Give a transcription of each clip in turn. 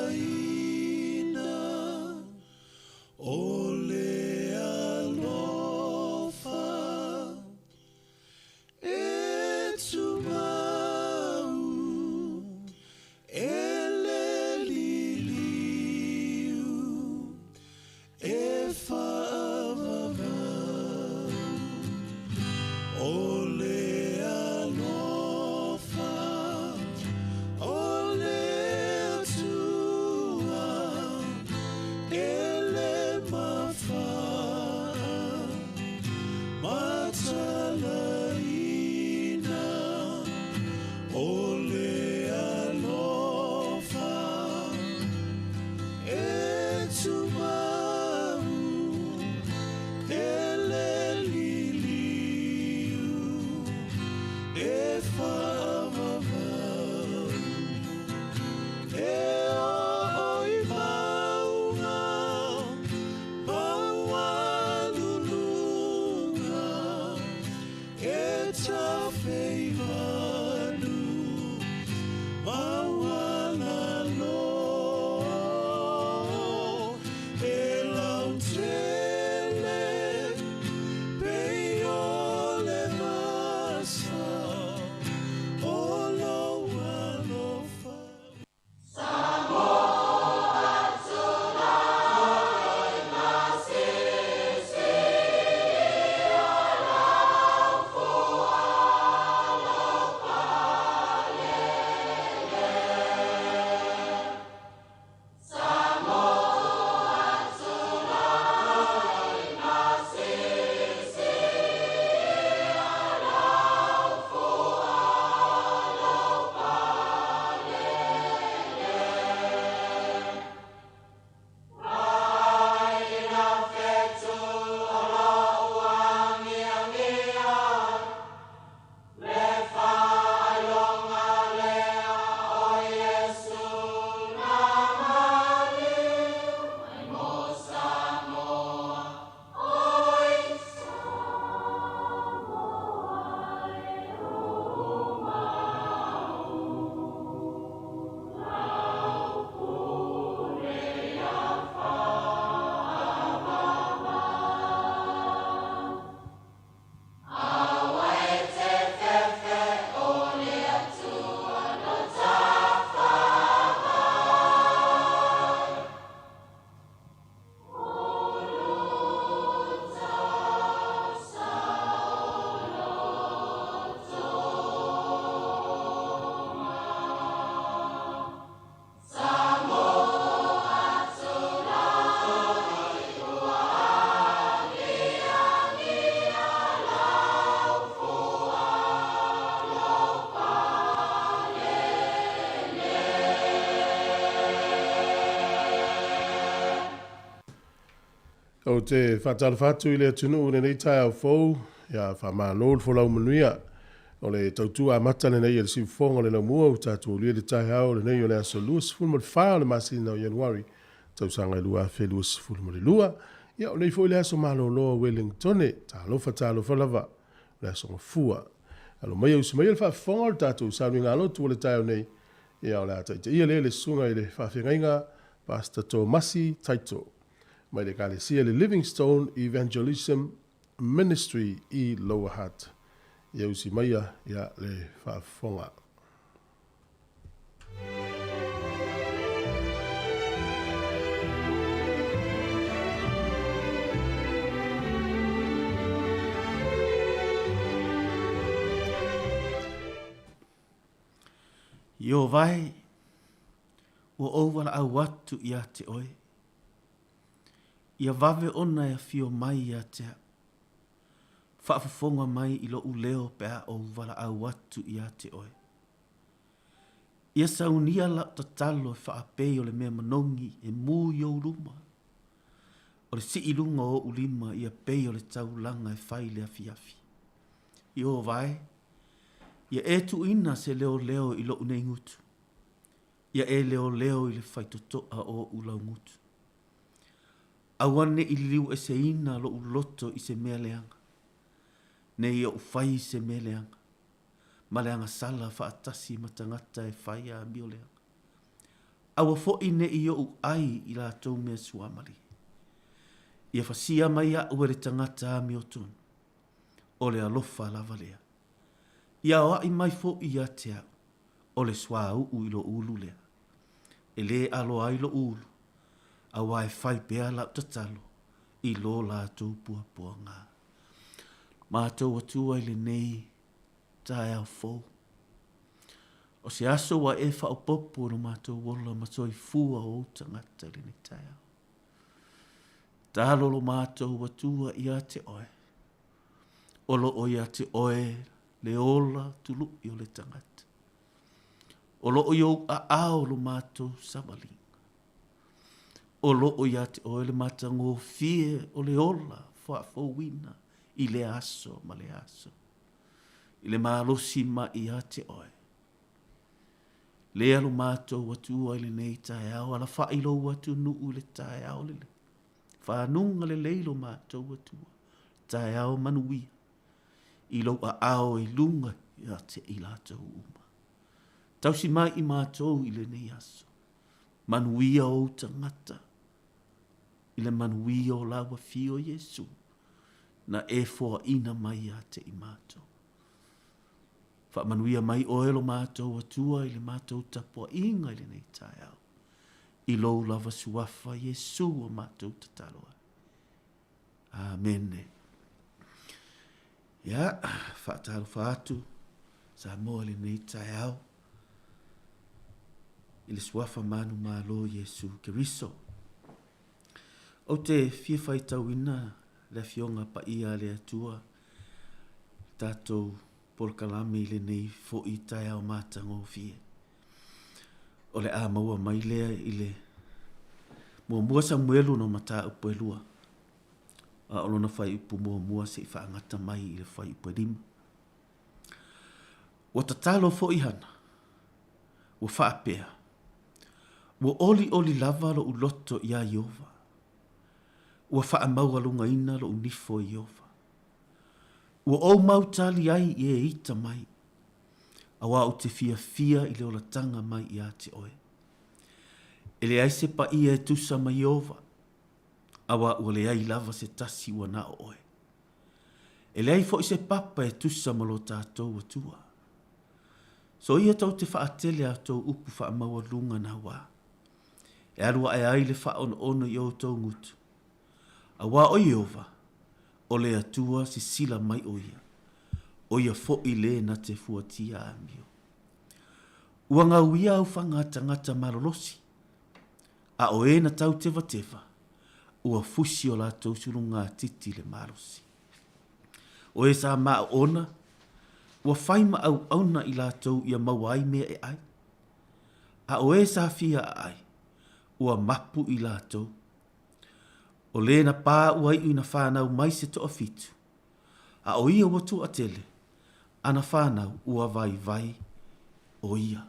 Matalaina o le alofa e tumau e le liliu e faavavau o le alofa o le Atua e le mafai matalaina o le alofa e tumau e le liliu e faavavau e oo i mauga maualuluga e tafe i manu maualalo e lautele pei o le masa o lou alofa. Ou te faatalofa atu i le atunuu i lenei taeao fou, ia faamalo le folau manuia. O le tautua amata lenei a le siufofoga o le laumua ua tatou aulia le taeao lenei o le aso 24 o le masina o Ianuari tausaga e 2022. Ia o lenei foi le aso malolo a Ueligitone, talofa talofa lava, o le aso Gafua. Alo maia usi maia le faafofoga o le tatou sauniga lotu o le taeao nei, ia o le a taitaia lea e le susuga i le faafeagaiga Pastor Tomasi Taito mai le Ekalesia le Livingstone Evangelism Ministry i Lower Hutt. Ia usi maia ia le faafofoga. Ieova e, ua ou valaau atu ia te oe. Ia vave ona e afio mai ia te au. Faafofoga mai i lou leo pe a ou valaau atu ia te oe. Ia saunia lau tatalo e faapei o le mea manogi e mu i ou luma. O le sii i luga o ou lima ia pei o le taulaga e fai i le afiafi. Ieova e, ia e tuuina se leoleo i lou nei gutu. Ia e leoleo i le faitotoa o ou laugutu. Aua ne i liliueseina lou loto i se mea leaga, ne i ou fai i se mea leaga, ma le agasala faatasi ma tagata e fai amio leaga. Aua foi ne i oʻu ʻai i latou mea suamalie. Ia fasia mai aʻu e le tagata amiotonu, o le alofa lava lea. Ia aoaʻi mai foʻi ia te aʻu, o le suauu i loʻu ulu lea. E lē ʻaloa ai loʻu ulu, auā e fai pea laʻu tatalo i lo latou puapuaga. Matou Atua i lenei taeao fou. O se aso ua e faaopoopo i lo matou ola ma soifua o ou tagata i lenei taeao. Talo lo matou Atua ia te oe. O lo o ia te oe le ola tuluʻi o le tagata. O lo o i ou aao lo matou savaliga. O lo o ia te oe le matagofie o le ola faafouina i lea aso ma lea aso. I le malosi mai ia te oe. Lea lo matou Atua i lenei taeao, alafaʻi lou atunuu i le taeao lelei. Fanuga lelei lo matou Atua, taeao manuia i lou aao i luga ia te i latou uma. Tausi mai i matou i lenei aso. Manuia ou tagata i le manuia o lau Afio Iesu na e foaina mai ia te i matou. Faamanuia mai oe lo matou Atua i le matou tapuaiga i lenei taeao. I lou lava suafa Iesu ua matou tatalo ai. Amene. Ia, faatalofa atu Samoa i lenei taeao i le suafa manumalo Iesu Keriso. Ou te fia faitauina le Afioga Paia a le Atua, tatou polokalame i lenei foi taeao matagofie. O le a maua mai lea i le muamua Samuelu no mataupu e lua, a o lona fuaiupu muamua se i faagata mai i le fuaiupu e lima. Ua tatalo foi Hana, ua faapea, Ua olioli lava loʻu loto iā Ieova. Ua faamaualugaina loʻu nifo e Ieova. Ua ou mau tali ai i e ita mai, auā ou te fiafia i le olataga mai iā te oe. E leai se paia e tusa ma Ieova, auā ua leai lava se tasi ua na o oe. E leai foi se papa e tusa ma lo tatou Atua. Soia tou te faatele a tou upu faamaualuga na wā, e alu aʻe ai le faaonoʻono i outou gutu. Auā ʻo Ieova, ʻo le Atua sisila mai ʻo ia, ʻo ia foʻi lē na te fuatia amio. Ua gauia au faga tagata malolosi, a ʻo e na tautevateva, ua fusi o latou sulugatiti le malosi. ʻO e sa maʻoʻona, ua fai ma ʻauʻauna i latou ia maua ai mea e ʻai. A ʻo e sa fia ʻaʻai, ua mapu i latou. ʻO lē na pā ua iʻu na whānau mai se toʻafitu, a ʻo ia ua tuaʻatele, a na whānau ua waiwai ʻo ia.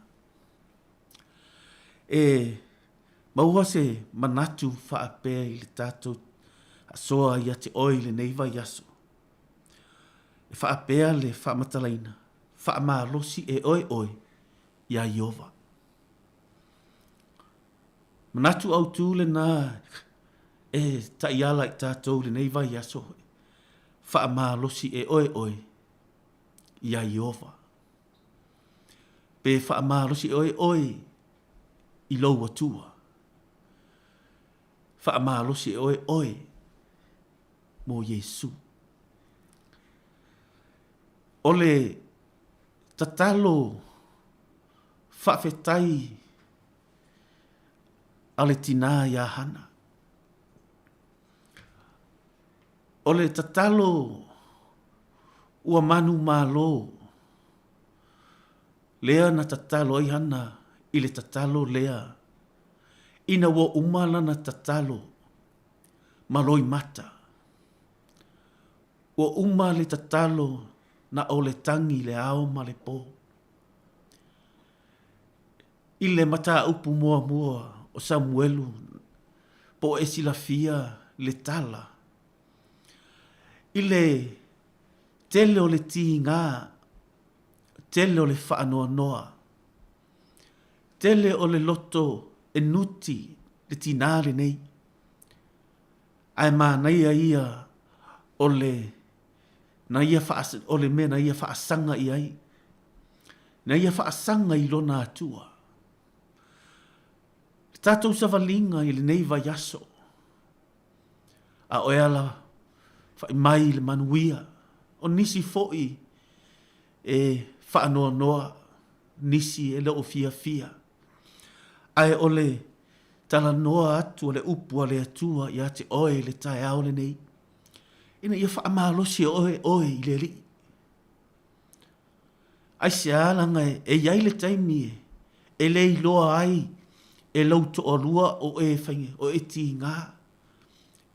E maua se manatu faapea i le tatou asoa ia te oe i lenei vaiaso. E faapea le faamatalaina, faamalosi e oe oe iā Ieova. Manatu autū lenā e taiala i tatou i lenei vaiaso hoʻi, faamalosi e oe oe iā Ieova. Pe faamalosi e oe oe i lou Atua. Faamalosi e oe oe mo Iesū. O le tatalo faafetai a le tinā iā Hana. O le tatalo ua manumalo lea na tatalo ai Hana i le tatalo lea ina ua uma lana tatalo ma loimata. Ua uma le tatalo na o le tagi i le ao ma le pō. I le mataupu muamua o Samuelu po o e silafia le tala, i le tele o le tīgā, tele o le faanoanoa, tele o le loto E nuti le tinā lenei, ae manaia ia o le na ia wha, o le mea na ia whaasaga i ai, na ia faasaga i lona Atua. Le tatou savaliga i lenei vaiaso, a o e ala whai mai i le manuia, o nisi foi e faanoanoa, nisi e le o fiafia. Ae o le talanoa atu o le upu a le Atua ia te oe i le taeao lenei, ina ia faamalosi oe oe i le Alii. Aisea leaga e i ai le taimi e le iloa ai e lou toalua o e fai, o e tiga.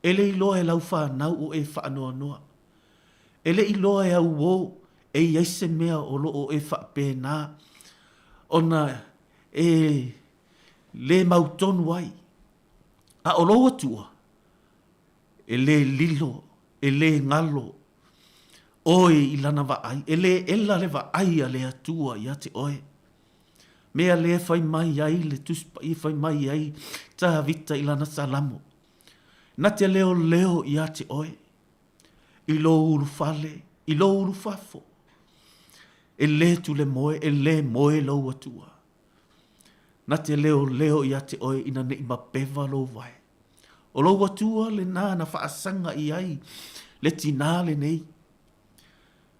E le iloa e lau fanau o e faanoanoa. E le iloa e au uō e i ai se mea o lo o e faapena ona e le mautonu ai. A o lou Atua, e le lilo, e le galo oe i lana vaai, e le ela le vaai a le Atua ia te oe. Mea lea fai mai ai le Tusi Paia fai mai ai Tāvita i lana Salamo, Na te leoleo ia te oe, i lou ulufale, i lou ulufafo, e le tulemoe, e le moe lou Atua. Na te leoleo ia te oe ina ne i mapeva lou vae. O lou Atua lenā na faasaga i ai le tinā lenei.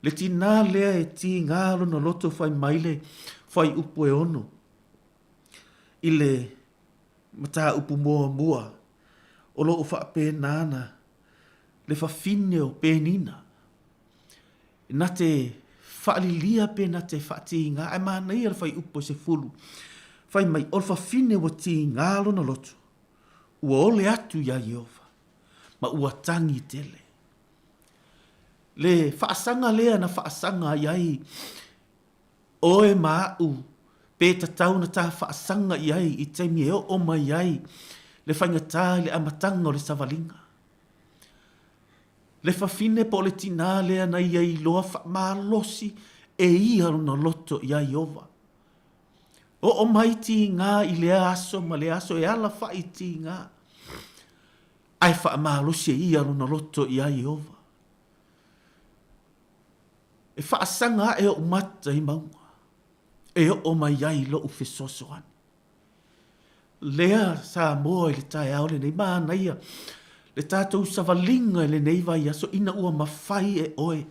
Le tinā lea e tīgā lona loto fai mai le fuaiupu e ono i le mataupu muamua o lo o faapena ana le fafine o Penina. Na te faalilia pe na te faatīgā, ae manaia le fuaiupu e 10, fai mai, o le fafine ua tīgā lona loto, ua ole atu iā Ieova, ma ua tagi tele. Le faasaga lea na faasaga i ai oe ma aʻu, pe tatau na ta faasaga i ai i taimi e oo mai ai le faigata i le amataga o le savaliga. Le fafine po o le tinā lea na ia iloa faamalosi e ia lona loto iā Ieova. Oo mai tigā i lea aso ma lea aso e alafaʻi tigā, ae faamalosi e ia lona loto iā Ieova. E faasaga aʻe oʻu mata i mauga, e oo mai ai loʻu fesoasoani. Lea Samoa i le taeao lenei, manaia le tatou savaliga i lenei vaiaso ina ua mafai e oe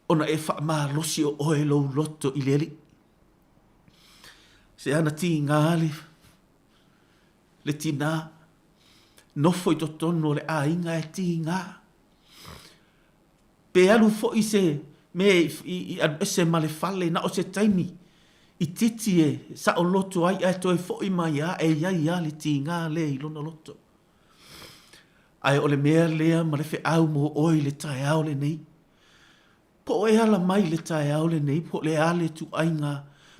ona e faamalosi o oe lou loto i le Alii. Se ana tigā le, le tinā, nofo i totonu o le aiga e tigā. Pe alu foi se mea i alu ese ma le fale, na o se taimi itiiti e saoloto ai ae toe foi mai lava e i ai lava le tigā lea i lona loto. Ae o le mea lea ma le feau mo oe i le taeao lenei, po o e ala mai i le taeao lenei, po o le a le ituaiga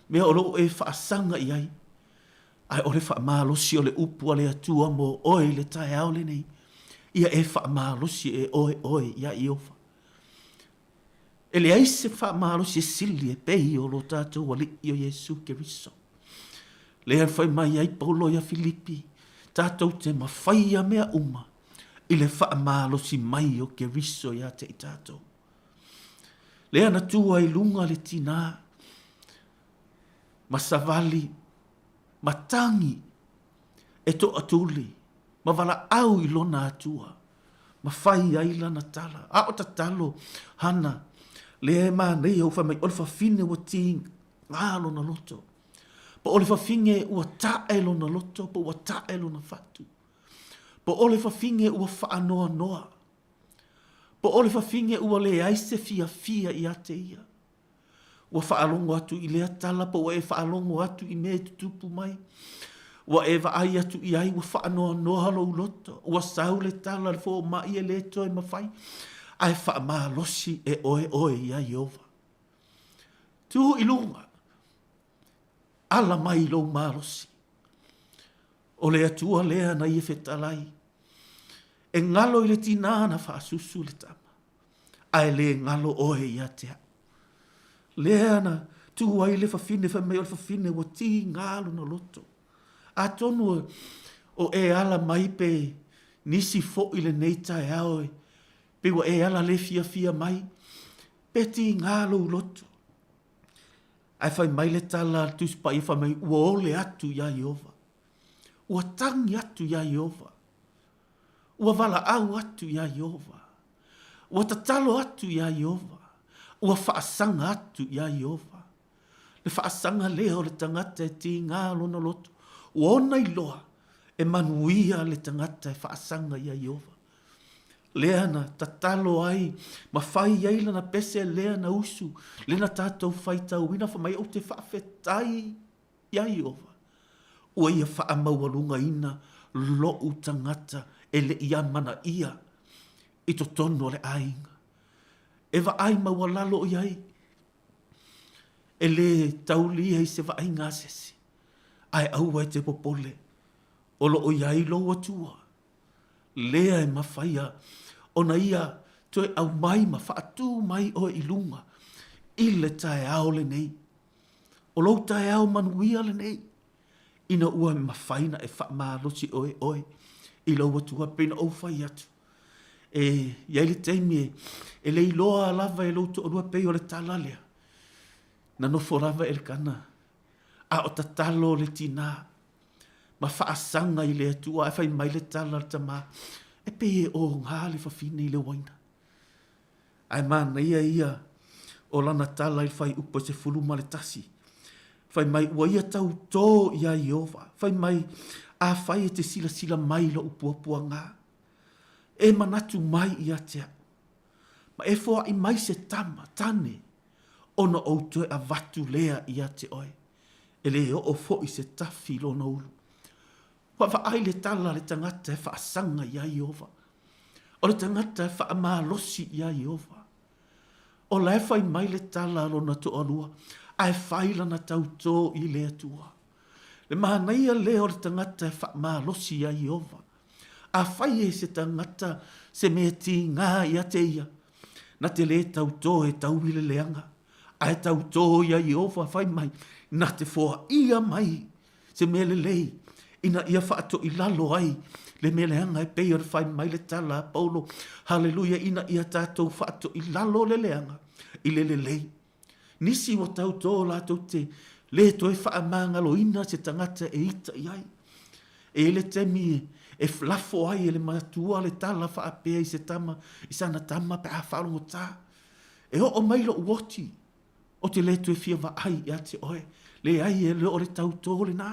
mea o lo o e faasaga i ai, ae o le faamalosi o le upu a le Atua mo oe i le taeao lenei, ia e faamalosi e oe oe iā Ieova. E leai se faamalosi e sili e pei o lo tatou Alii o Iesu Keriso. Lea e fai mai ai Paulo ia Filipi, tatou te mawhai ia mea uma i le faamalosi mai o Keriso ia te i tatou. Lea na tu ai lunga le tinā, ma savali, ma tagi, e toatuli, ma valaau i lona Atua, ma fai ai lana tala. A o tatalo, Hana, lea e manaia ua fai mai, o le fafine ua tigā lona loto. Po o le fafine ua tae lona loto, po ua tae lona fatu. Po o le fafine ua faanoanoa. Po o le fafine ua leai se fiafia ia te ia. Ua faalogo atu i lea tala po ua e faalogo atu i mea e tutupu mai. Ua e vaai atu i ai ua faanoanoa lou loto, ua sau le tala a le fomai e le toe mafai, ae faamalosi e oe oe iā Ieova. Tu i luga, ala mai i lou malosi. O le Atua lea na ia fetalai, e galo i le tinā na faasusu le tama. Ae le galo oe ia te au. Lea na tu ai le fafine, fai mai o le fafine ua tigā lona loto. Atonu o e ala mai pe nisi foʻi lenei taeao e pei ua e ala le fiafia mai, pe tigā lou loto. Ae fai mai le tala a le Tusi Paia fai mai, ua ole atu iā Ieova. Ua tagi atu iā Ieova. Ua valaau atu iā Ieova. Ua tatalo atu iā Ieova. Ua faasaga atu iā Ieova. Le faasaga lea o le tagata e tigā lona loto, ua ona iloa e manuia le tagata e faasaga iā Ieova. Lea na tatalo ai ma fai ai lana pese lea na usu, lea na tatou faitauina fai mai ou te faafetai iā Ieova, ua ia faamaualugaina loʻu tagata e le i amanaia i totonu o le aiga. E vaai maualalo i ai, e lē taulia i se vaaiga a se isi, ae aua e te popole, o lo o i ai lou Atua, lea e mafaia ona ia toe aumai ma faatū mai oe i luga i le taeao lenei. O lou taeao manuia lenei, ina ua mafai ona e faamalosi oe oe i lou Atua, pei ona ou fai atu. E i ai le taimi e le iloa lava e lou toalua pei o le tala lea, na nofo lava Elekana a o tatalo le tinā ma faasaga i le Atua, ae fai mai le tala a le tamā, e pei e oga le fafine i le uaina. Ae manaia ia o lana tala i le fuaiupu e 11, fai mai, ua ia tautō iā Ieova, fai mai, afai e te silasila mai i loʻu puapuagā, e manatu mai ia te aʻu, ma e foaʻi mai se tama, tane, ona ou toe avatu lea ia te oe, e lē oo foʻi se tafi i lona ulu. Ua vaai le tala a le tagata e faasaga iā Ieova, o le tagata e faamalosi iā Ieova. O la e fai mai le tala a lona toalua, ae fai lana tautō i le Atua. Le manaia lea o le tagata e faamalosi iā Ieova. Afai e se tagata se mea tigā ia te ia, na te lē tautō e tau i le leaga, ae tautō iā Ieova fai mai, na te foaia mai se mea lelei, ina ia faatoilalo ai le mea leaga e pei ona fai mai le tala a Paulo, haleluia, ina ia tatou faatoilalo le leaga i le lelei. Nisi ua tautō latou te lē toe faamagaloina se tagata e ita i ai. E i ai le taimi e lafo ai e le matua le tala faapea i se tama, i sana tama pe a faalogotā, E oo mai loʻu oti, Ou te lē toe fia vaai ia te oe. Leai, e le o le tautō lenā.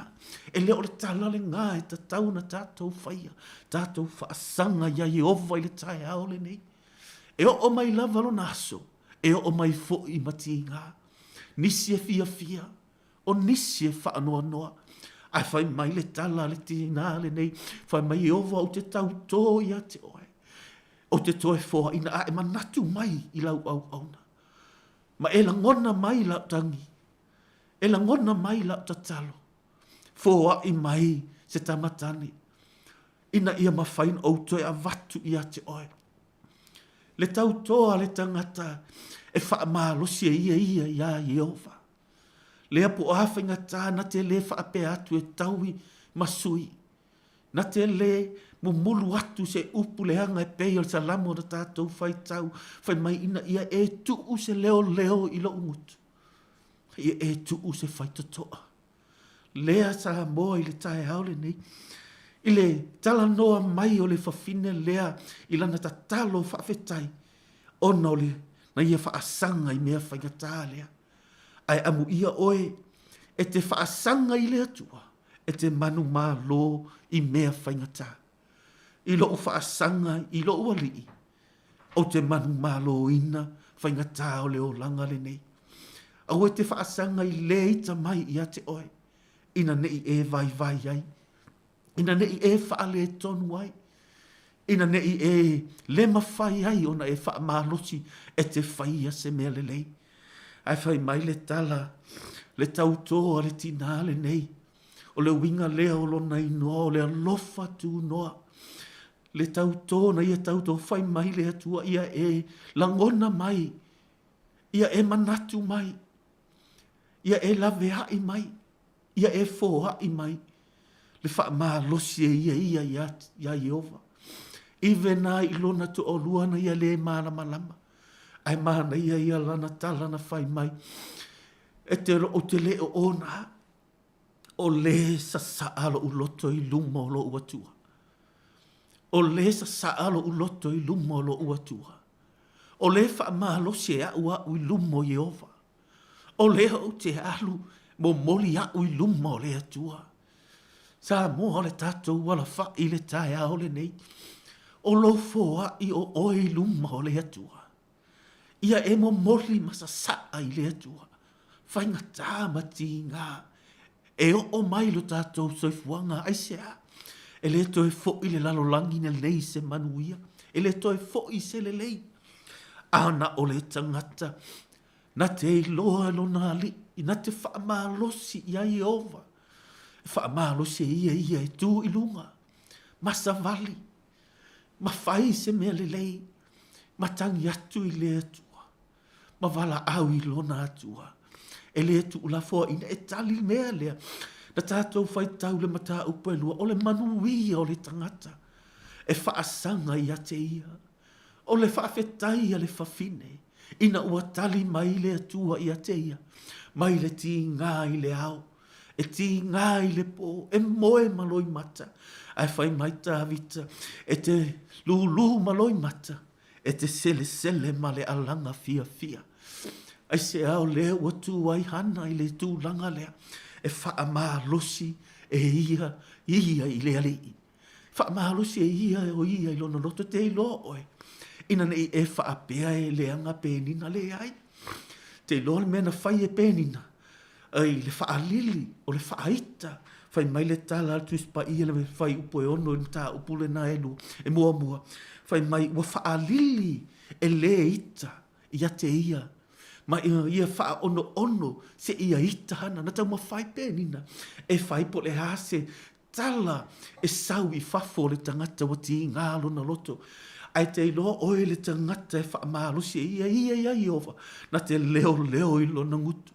E le o le tala lenā e tatau ona tatou faia, tatou faasaga iā Ieova i le taeao lenei. E oo mai lava lona aso, e oo mai foi ma tigā. Nisi e fiafia, o nisi e faanoanoa. Ae fai mai le tala a le tinā lenei, fai mai, Ieova, ou te tautō ia te oe. Ou te toe foaina ae manatu mai i lau auauna. Ma e lagona mai lau tagi, e lagona mai lau tatalo, foai mai se tama tane, ina ia mafai ona ou toe avatu ia te oe. Le tautoa a le tagata e faamalosi e ia ia iā Ieova. Lea po o a faigata na te lē faapea atu e taui ma sui, Na te lē mumulu atu se upu leaga e pei o le Salamo na tatou faitau, fai mai ina ia e tuu se leoleo i lou gutu, ia e tuu se faitotoa. Lea Samoa i le taeao lenei, i le talanoa mai o le fafine lea i lana tatalo faafetai ona o le na ia faasaga i mea faigata lea. Ae amuia oe e te faasaga i le Atua e te manumalo i mea faigata. I loʻu faasaga i loʻu alii, ou te manumaloina faigata o le olaga lenei. Aua e te faasaga i le ita mai ia te oe, ina ne i e vaivai ai, ina ne i e faaletonu ai, ina ne i e le mafai ai ona e faamalosi e te faia se mea lelei. Ae fai mai le tala, le tautō a le tinā lenei, o le uiga lea o lona inoa o le alofa tunoa. Le tautō na ia tautō, fai mai le Atua ia e lagona mai, ia e manatu mai, ia e laveai mai, ia e foai mai. le faamalosi e ia ia iā, iā Ieova. Even a i lona toalua na ia le malamalama, ae manaia ia lana tala na fai mai, E te, ou te le o ona, o lē sasaa loʻu loto i luma o lou Atua. O lē sasaa loʻu loto i luma o lou Atua. O lē faamalosi e aʻu aʻu i luma o Ieova. O lea ou te alu momoli aʻu i luma o le Atua. Samoa o le tatou alafaʻi i le taeao lenei. O lou foaʻi o oe i luma o le Atua. Ia e momoli ma sasaa i le Atua, faigata ma tiga, e oo mai lo tatou soifuaga, aisea? E le toe foi le lalolagi lenei i se manuia, e le toe foi se lelei. A na o le tagata na te iloa e lona alii, na te faamalosi iā Ieova, e faamalosi e ia ia e tu i luga, ma savali, ma fai se mea lelei, ma tagi atu i le Atua, ma valaau i lona Atua. E le tuulafoaiina, e tali le mea lea. Na tatou faitau le mataupu e lua, o le manuia o le tagata e faasaga ia te ia. O le faafetai a le fafine ina ua tali mai le Atua ia te ia, mai le tiga i le ao, e tiga i le pō, e moe ma loimata, ae fai mai Tavita, e te lūlū ma loimata, e te selesele ma le alaga fiafia. Aisea o lea ua tū ai Hana i le tulaga lea, e faamalosi e ia ia i le Alii. Faamalosi e ia o ia i lona loto, te iloa oe, ina ne i e faapea e leaga Penina, leai. Te iloa le mea na fai e Penina, ai le faalili, o le faaita, fai mai le tala a le Tusi Paia le fuaiupu e 6 i le mataupu lena e lua, e muamua, fai mai ua faalili e le ita ia te ia, ma ia faaonoono seia ita hana, na taumafai Penina e fai po o le a se tala e sau i fafo o le tagata ua tiga lona loto. Ae te iloa oe le tagata e faamalosi e ia, ia ia Ieova, na te leoleo i lona gutu,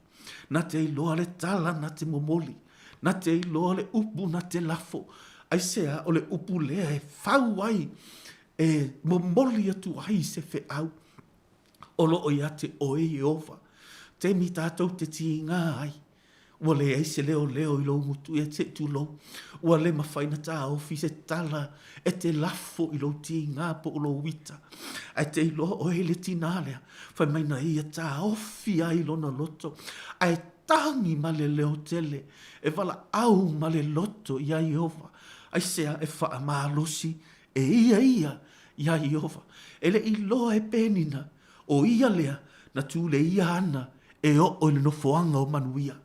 na te iloa le tala na te momoli, na te iloa le upu na te lafo. Aisea o le upu lea e fau ai, e momoli atu ai se feau o lo o ia te oe Ieova. Taimi tatou te tiga ai, Ua leai se leoleo i lou gutu ia se i tulou. Ua le mafai na taofi se tala e te lafo i lou tiga po o lou ita. Ae te iloa oe i le tinā lea, fai mai na ia taofi ai lona loto, ae tagi ma le leo tele, e valaau ma le loto iā Ieova. Aisea e faamalosi e ia ia iā Ieova? E le i loa e Penina ʻO ia lea na tuleia ana e oo i le nofoaga o manuia.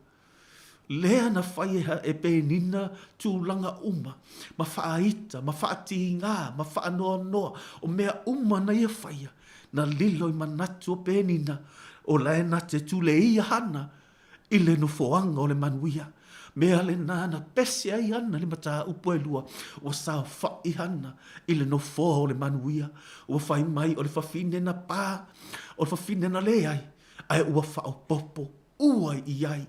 Lea na fai e e Penina tulaga uma, ma faaita, ma faatigā, ma faanoanoa, o mea uma na ia faia, na lilo i manatu o Penina, o lae na te tuleia hana i le nofoaga o le manuia. Mea lena na pese ai ana le mataupu e lua, ua saofaʻi Hana i le nofoa o le manuia. Ua fai mai o le fafine na pā, o le fafine na leai, ae ua faaopoopo ua i ai.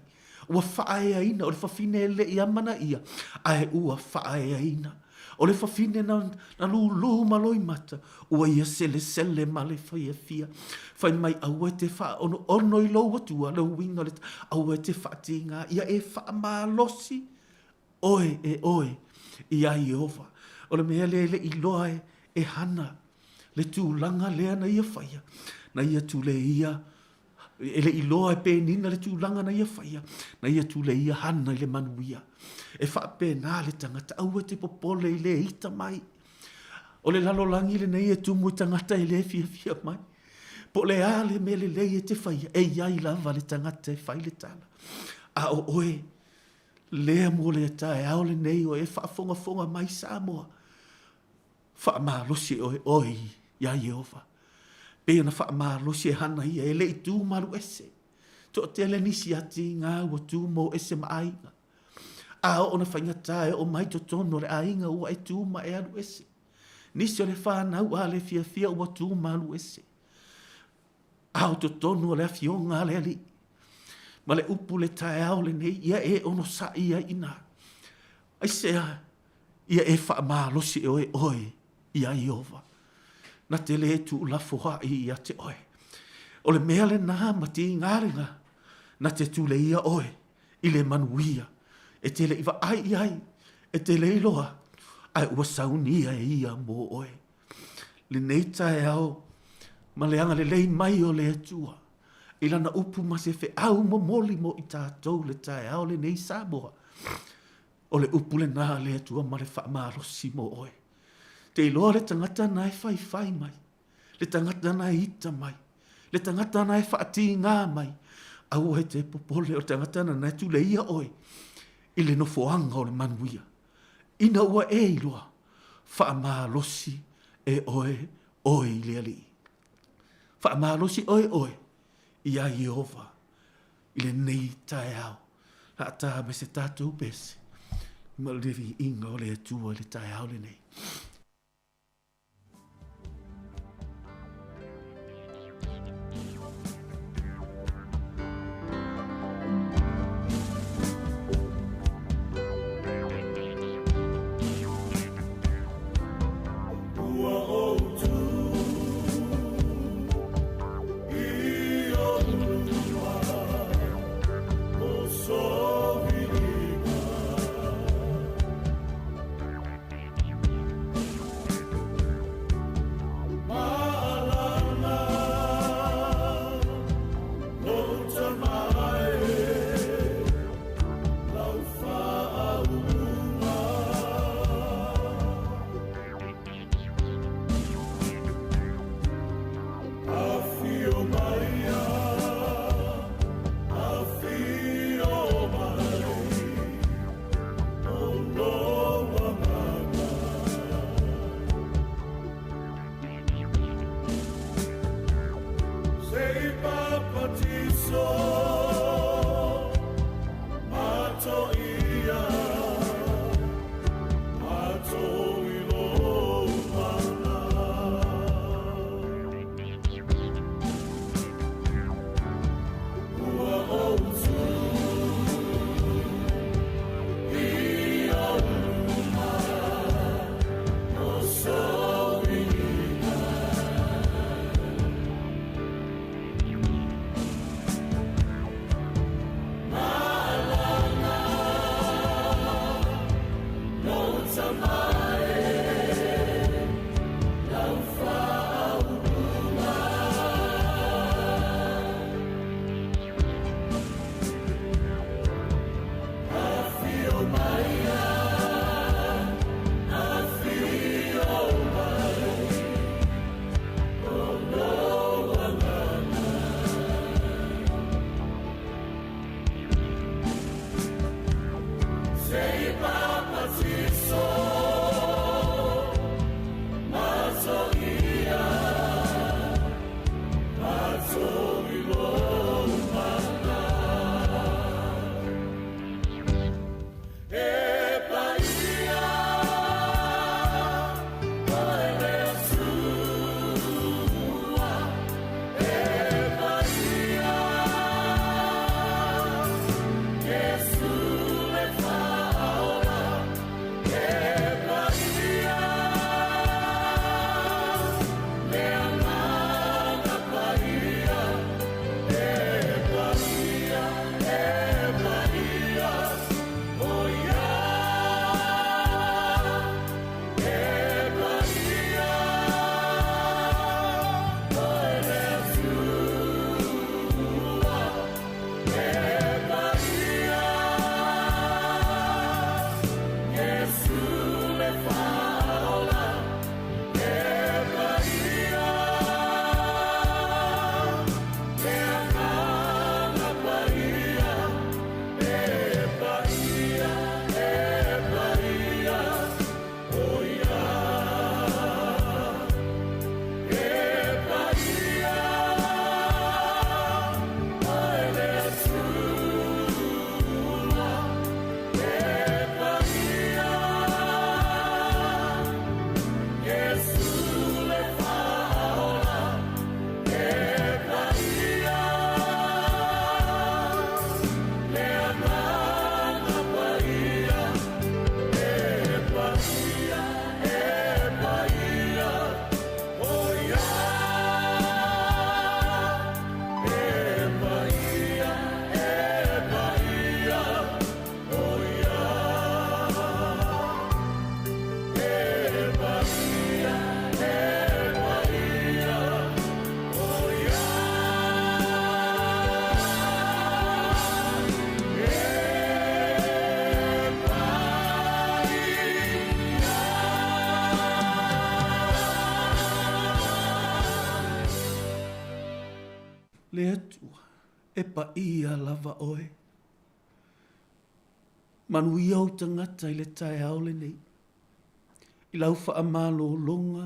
Ua faaeaina o le fafine e le i amanaia, ae ua faaeaina. O le fafine na, na lūlū ma loimata, ua ia selesele ma le fiafia. Fai mai aua e te faaonoono i lou Atua, le uiga o le, aua e te faatigā, ia e faamalosi oe e oe iā Ieova. O le mea lea e le i loa e, e hana le tulaga lea na ia faia, na ia tuleia E le i loa e Penina le tulaga na ia faia, na ia tuleia Hana i le manuia. E faapena le tagata, aua e te popole i le ita mai. O le lalolagi lenei e tumu i tagata e le fiafia mai. Po o le a le mea lelei e te faia, e i ai lava le tagata e fai le tala. A o oe, lea mo le taeao lenei o e faafogafoga mai Samoa, Faamalosi oe oe iā Ieova. Pei ona faamalosi e Hana ia, e le i tu malu ese. Toatele nisi atiga ua tu mou ese ma aiga. A oo na faigata e oo mai totonu o le aiga ua e tu ma e alu ese. Nisi o le whanau a le fiafia ua tu malu ese. A o totonu o le afioga a le Alii ma le upu le taeao lenei, ia e onosaʻi ai i ina. Aisea ia e faamalosi e oe oe iā Ieova, na te lē tuulafoaʻi ia te oe. O le mea lenā ma tiga lenā, na te tuleia oe i le manuia e te leʻi vaai i ai, e te le iloa, ae ua saunia e ia mo oe. Lenei taeao ma le agalelei mai o le Atua i lana upu ma se feau momoli mo i tatou le taeao lenei Samoa. O le upu lenā a le Atua ma le faamalosi mo oe. Te iloa le tagata na e faifai mai, le tagata na e ita mai, le tagata na e faatigā mai, aua e te popole o le tagata na e tuleia oe i le nofoaga o le manuia. Ina ua e iloa, faamalosi e oe oe i le Alii. Faamalosi oe oe iā Ieova i lenei taeao. Laa tā me se tatou pese ma le viiga o le Atua i le taeao lenei. Ua ou tū i ou luma o Soviiga. Maalana lou tamae lau faauuga. Afio maia, afio mai, o lou agaga. Se i papatiso mato ia, mato i lou mana. Ua ou tū i ou luma o Soviiga. Maalana lou tamae lau faauuga. Afio maia, afio mai, o lou agaga. Se i papatiso mato ia, mato i lou mana. E paia oe le Atua, e paia Iesu le Faaola, e paia le Agaga Paia, e paia, e paia, o ia, e paia oe le Atua, e paia Iesu le Faaola, e paia le Agaga Paia, e paia, e paia, o ia, e paia oe le Atua, e paia Iesu le Faaola, e paia le Agaga Paia. E paia lava oe. Manuia ou tagata i le taeao lenei. I lau faamalologa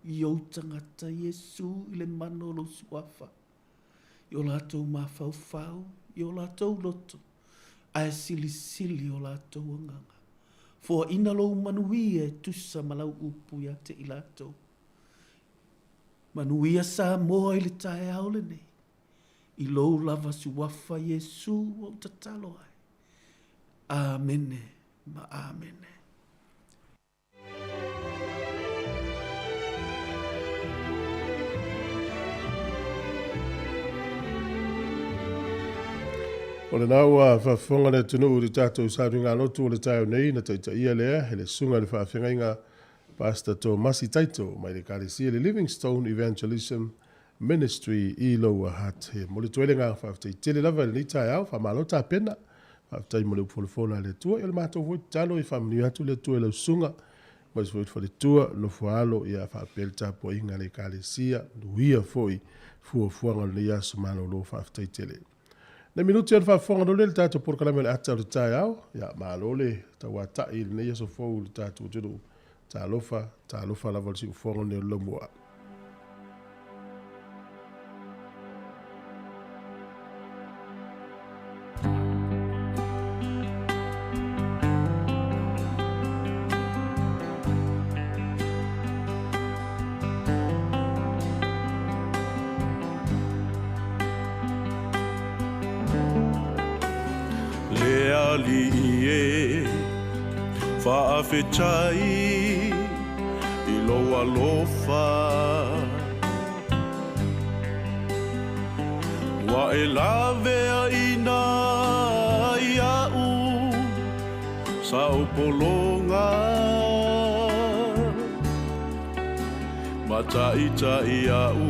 i ou tagata Iesu i le mana o lou suafa, i o latou mafaufau, i o latou loto, ae silisili o latou agaga. Foaina lou manuia e tusa ma lau upu ia te i latou. Manuia Samoa i le taeao lenei, i lou lava suafa Iesu ua ou tatalo ai. Amene ma amene. O lena ua faafofoga le atunuu i le tatou sauniga lotu o le taeao nei na taitaia lea e le susuga i le faafeagaiga Pastor Tomasi Taito mai le Ekalesia le Livingstone Evangelism Ministry i Lower Hutt. E momoli atu ai le agaga faafetai tele lava i lenei taeao, faamalo tapena. Faafetai mo le upu folafola a le Atua. Ia o le matou foi tatalo ia faamanuia atu le Atua i lau susuga, aemaise foi le faletua, le nofoaalo, ia faapea le tapuaiga a le Ekalesia, manuia foi fuafuaga o lenei aso malolo. Faafetai tele. Nai minute ona faafofoga loa lea i le tatou polokalame o le ata o le taeao. Ia, malo le tauatai i lenei aso fou i le tatou atunuu. Talofa, talofa lava i le siufofoga lenei o le Laumua. Le Alii e faafetai i lou alofa Ua e laveaiina iaʻu Saopologa Mataitai au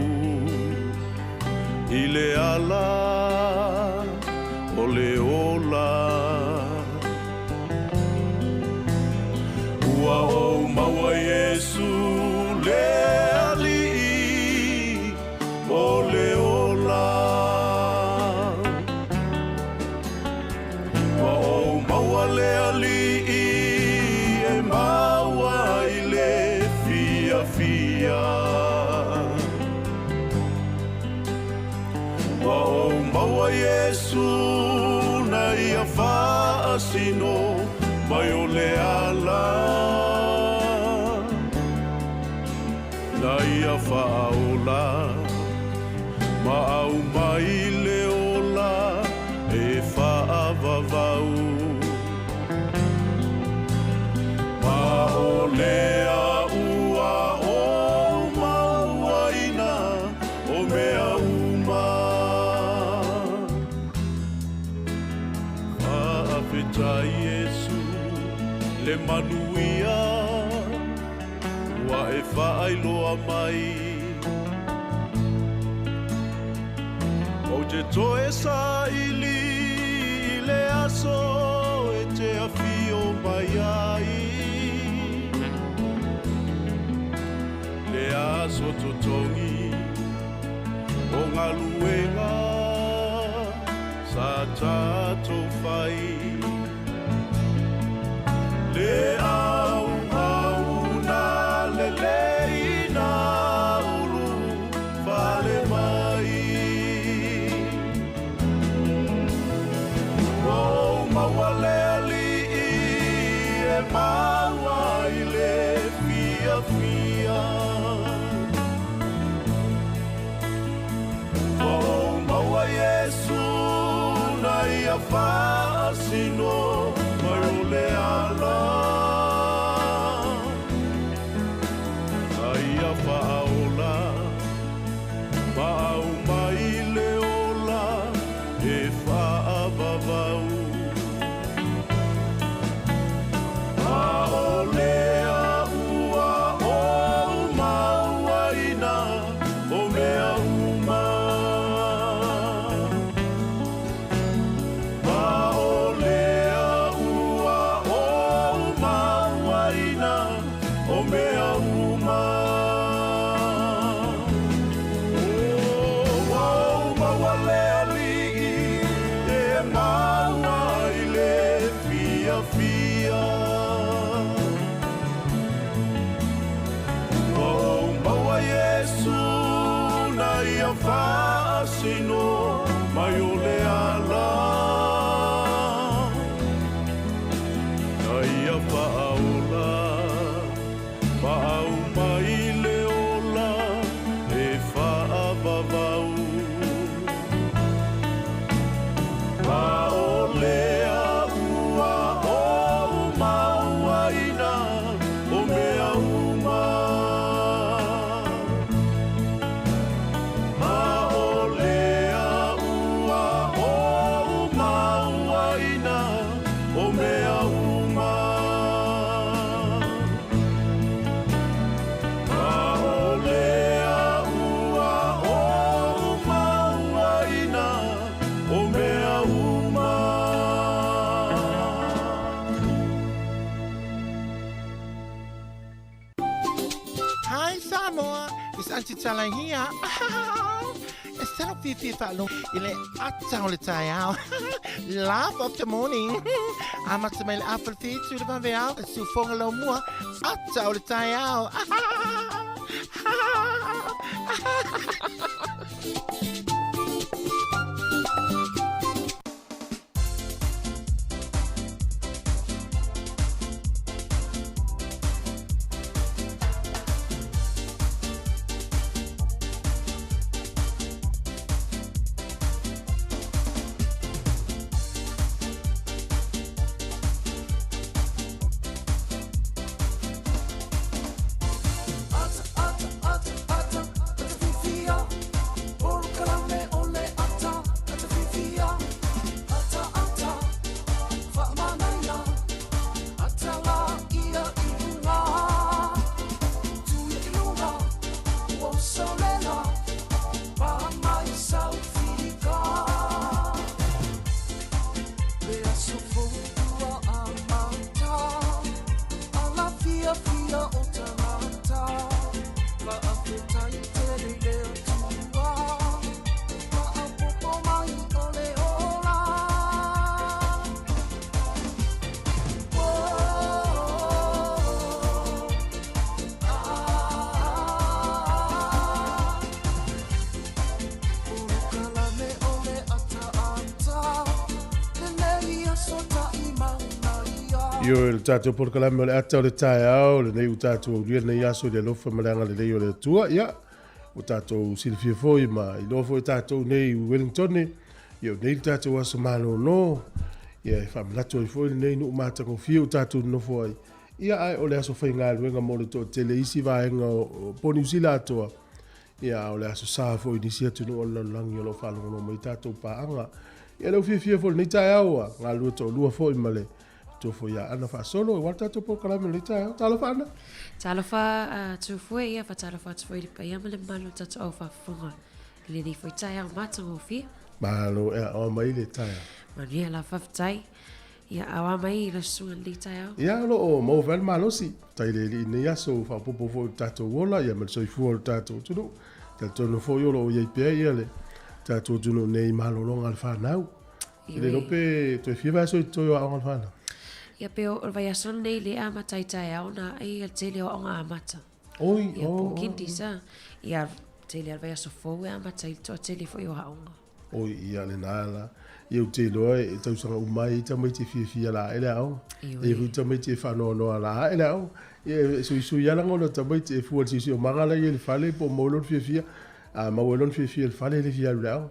i le ala o le ola Ua ou maua Iesu le Alii o le ola Ua ou maua le Alii e maua ai le fiafia. Ua ou maua Iesu na ia faasino mai o le ala. Na ia faaola ma aumai le ola e faavavau. Ma o lea ua ou mauaina o mea uma. Faafetai Iesu le manuia ua e faailoa mai. Ou te toe saili i le aso e te afio mai ai. Le aso totogi o galuega sa tatou fai. Le auauna lelei na ulu fale mai. Ua ou maua le Alii e maua ai le fiafia. Ua ou maua Iesu na ia faasino mai o le ala. Na ia faaola ma aumai le ola e faavavau. Ma o lea ua ou mauaina o mea uma. Ma Hi Samoa, it's Aunty Tala here. E sala fiafia faalogo i le ata o le taeao. Laugh of the morning. Amata mai le afa le whitu le vaveao, e siufoga lau mua, ata o le taeao. Ioe, le tatou polokalame o le ata o le taeao, lenei ua tatou aulia lenei aso i le alofa ma le agalelei o le Atua. Ia, ua tatou silafia foi ma iloa foi e tatou nei i Wellington, ia o nei le tatou aso malolo, ia e faamanatu ai foi lenei nuu matagofie ua tatou nonofo ai. Ia, ae o le aso faigaluega mo le toatele i isi vaega o po o Niu Sila atoa, ia, a o le aso sa foi i nisi atunuu o le lalolagi o lo o faalogologo mai tatou paaga. Ia, lea ua fiafia foi i lenei taeao ua galulue toalua foi ma le Tua foi ia Ana faasolo aua le tatou polokalame o lenei taeao. Talofa Ana. Talofa Tufue, ia faatalofa atu foi i le paia ma le mamalu o le tatou au faafofoga i lenei foi taeao matagofie. Malo e aoa mai le taeao. Manuia la faafetai. Ia aoa mai i le susuga i lenei taeao. Ia o lo o maua foi le malosi. Faafetai i le Alii i lenei aso ua faaopoopo foi i le tatou ola ia ma le soifua o le tatou atunuu. Talitonu foi o lo o i ai pea ia le tatou atunuu nei i malologa a le fanau. I le iloa pe toe fia vaiaso i toe o aoga le whanau? Ia pe o le vaiaso lenei le amata i taeao na ai le tele o aoga amata. Oi, Ia oh, po kindi sa. Ia tele le vaiaso fou e amata i toa tele foi o aoga. Oi, ia le nā la. Ia u te iloa e tausaga uma ai tamaiti e fiafia la ae le aoga. Ioe. E hui tamaiti e whanoanoa la ae le aoga. Ia e suisui ala ngona tamaiti e fua le siosiomaga la ia i le fale po o maua lona fiafia. A maua lona fiafia i le fale e le fia alu i le aoga.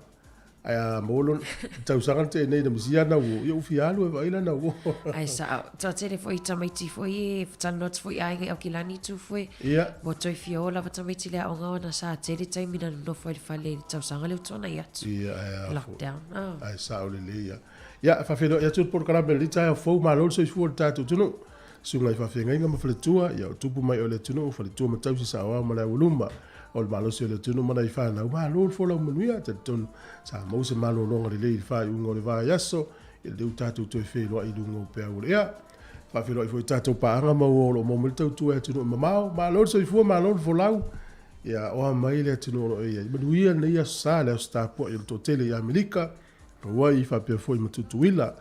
Ae a maua lona tausaga na tea nei na misia ana uo, ia ua fia alu e vaai lana uo. Ae sao, toatele foi tamaiti foi e talanoa atu foi i aiga i Aukilani tu foi. Ia. Ua toe fia o lava tamaiti i le aoga ona sa tele taimi na nonofo ai i le fale i le tausaga lea ua tuanai atu. Ia, ae a foi. Lockdown. Oh. Ae sao lelei ia. Ia, faafeiloai atu le polokalame i lenei taeao fou, malo le soifua i le tatou atunuu. Susuga i faafeagaiga ma faletua, ia o tupu mai o le atunuu, faletua ma tausi saoao ma le aualuma o le malosi o le atunuu ma nai fanau, malo le folau manuia, talitonu sa maua se malologa lelei i le faaiuga o le vaiaso, ia lea ua tatou toe feiloai i luga o peau o le ea. Faafeiloai foi i tatou paaga ma ua o lo o maua mai le tautua e atunuu e mamao, malo le soifua, malo le folau, ia oa mai le atunuu o lo o e i ai. Manuia lenei aso sa, le aso tapuai o le toatele i Amerika, Hawaii faapea foi ma Tutuila.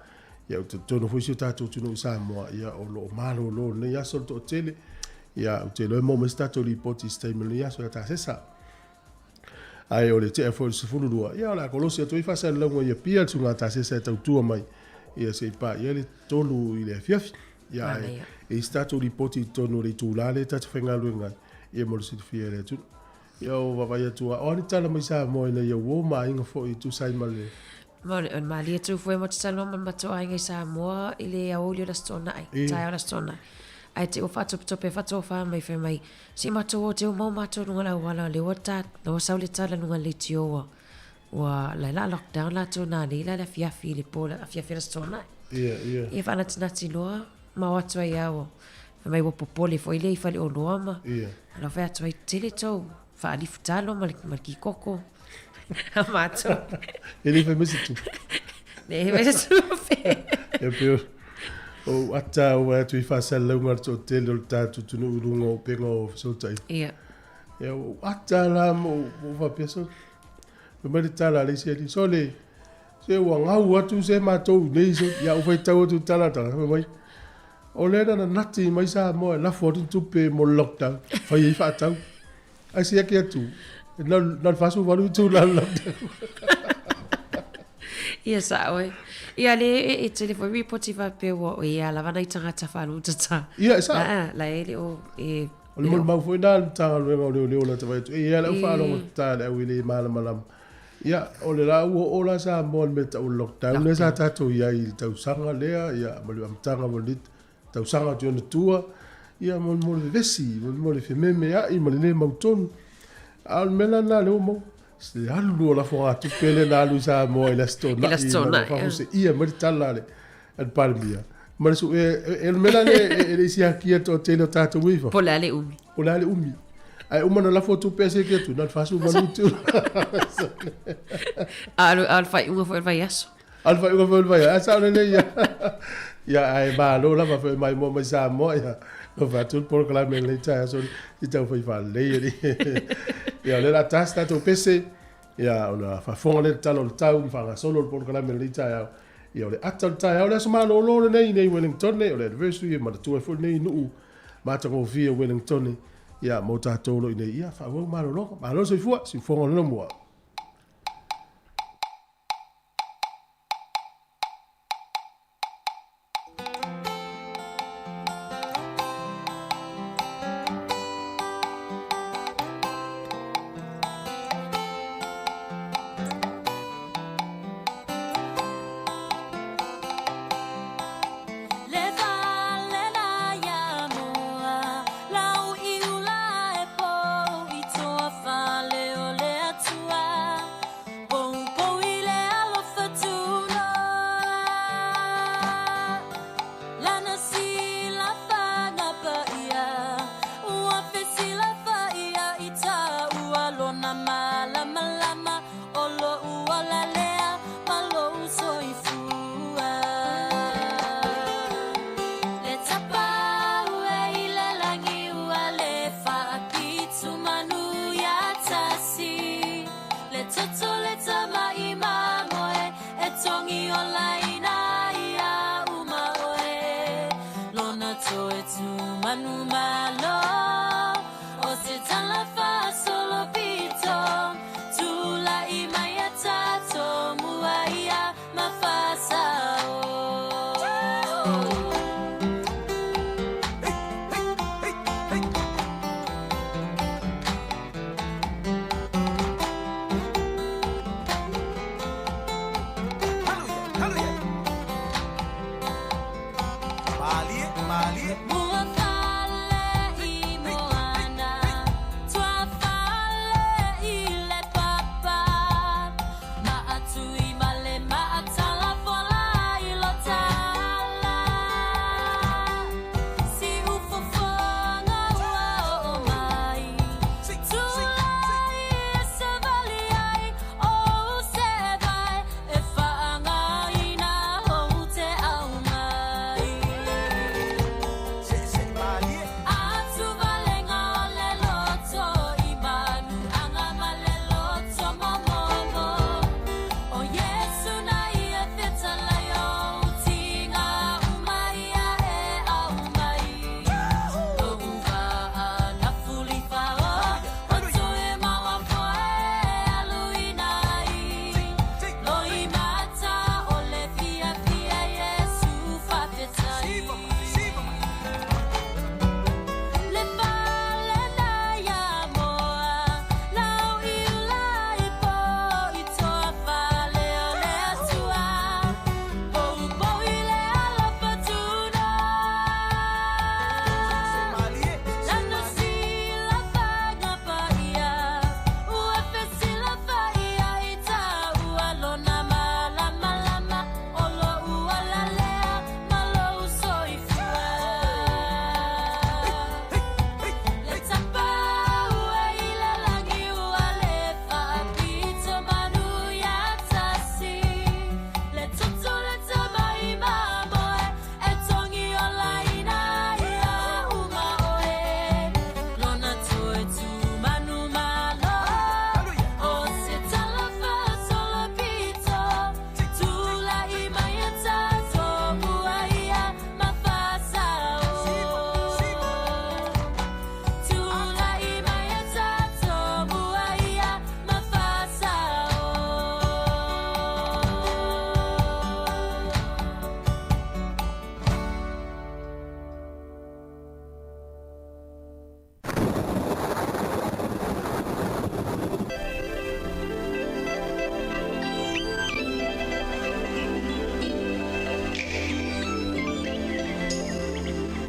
Ia, ou te talitonu foi si o tatou atunuu i Samoa, ia, o lo o malolo i lenei aso le toatele. Ia, ou te iloa e maua mai se tatou lipoti i se taimi o lenei aso ia Tasesa. Ae o le tea foi o le 12, ia, o le a kolosi atu ai faasalalauga i Apia le susuga a Tasesa e tautua mai, ia, se i paia le 3 i le afiafi. Ia, ae e i ai se tatou lipoti i totonu o le itula lea ta te faigaluega ai, ia mo le silafia e le atunuu. Ia, o vaavaai atu lava, o a ni tala mai Samoa ina ia uo ma aiga foi e tusa ai ma le. Ma o le malie atu foi mo te talanoa ma le matou aiga i Samoa i le aoauli o le Aso Toonai, taeao o le Aso Toonai. Ae te ua faatopetope faatofa mai fai mai, se i matou o te uma o matou luga o le auala, lea ua ta, lea ua sau le tala luga o le leitio ua, ua, la e la lockdown latou nanei la le afiafi i le po, le afiafi o le Aso Toonai. Ia, ia. Ia faanatinati loa ma o atu ai lava ua, fai mai ua popole foi lea i faleoloa ma, Ia. alo fai atu ai, tele tou Faalifu talo ma le, ma le kikoko. A mātou. E le fai mai se tupe. Le fai se tupe. E pei o, o ata o atu i faasalalauga le toatele o le tatou atunuu i luga o upega o fesootaiga. Ia. Ia ua ou ata la ma ou faapea, sole, fai mai le tala a le isi alii, sole, se ua gau atu se matou i inei, sole. Ia ou faitau atu i le tala a le tagata, fai mai, o lea na nanati mai Samoa e lafo atu ni tupe mo le lockdown, fai ai faatau. Ae siaki atu, na o le 48 itula o le lockdown. Ia sao e. Ia le e tele foi ripoti faapea ua ia lava nai tagata faalutata. Ia e sao. La e le o e O le molimau foi lena a le Matagaluega o Leoleo lata vaai atu, e i ai lava lau faalogo tata i le au e le malamalama. Ia, o le la ua oo la Samoa i le mea e tau o le lockdown lea sa tatou i ai i le tausaga lea, ia, ma le amataga o le tausaga atu i ona tua, ia, mo le vevesi, mo le fememeai ma le le mautonu. A o le mea la lena lea ua maua, le alu o lafogatupe lea na alu i Samoa i le Aso Toonai, faafuaseia mai le tala a le Palemia, ma le sue, e le mea la lea e le i siakia le toatele o tatou e i fafo. Po o le a le umi. Po o le a le umi. Ae uma ona lafo tupe a siaki atu, na o le 48 itula. A o le faaiuga foi o le vaiaso. A o le faaiuga foi o le vaiaso. Ae sao lelei ia. Ia, ae malo lava foi maimoa mai Samoa. Ia, alofa atu le polokalame i lenei taeao soli i tau fai faalelei alii. Ia, o lea o le a ta se tatou pese, ia, ona faafofoga lea i le tala o le tau ma faagasolo le polokalame i lenei taeao. Ia, o le ata o le taeao, o le aso malolo lenei i inei i Wellington, o le anniversary e manatua ai foi lenei nuu matagofie o Wellington, ia, mo tatou o lo o i inei, ia, faaauau malologa. Malo le soifua, siufofoga o le Laumua.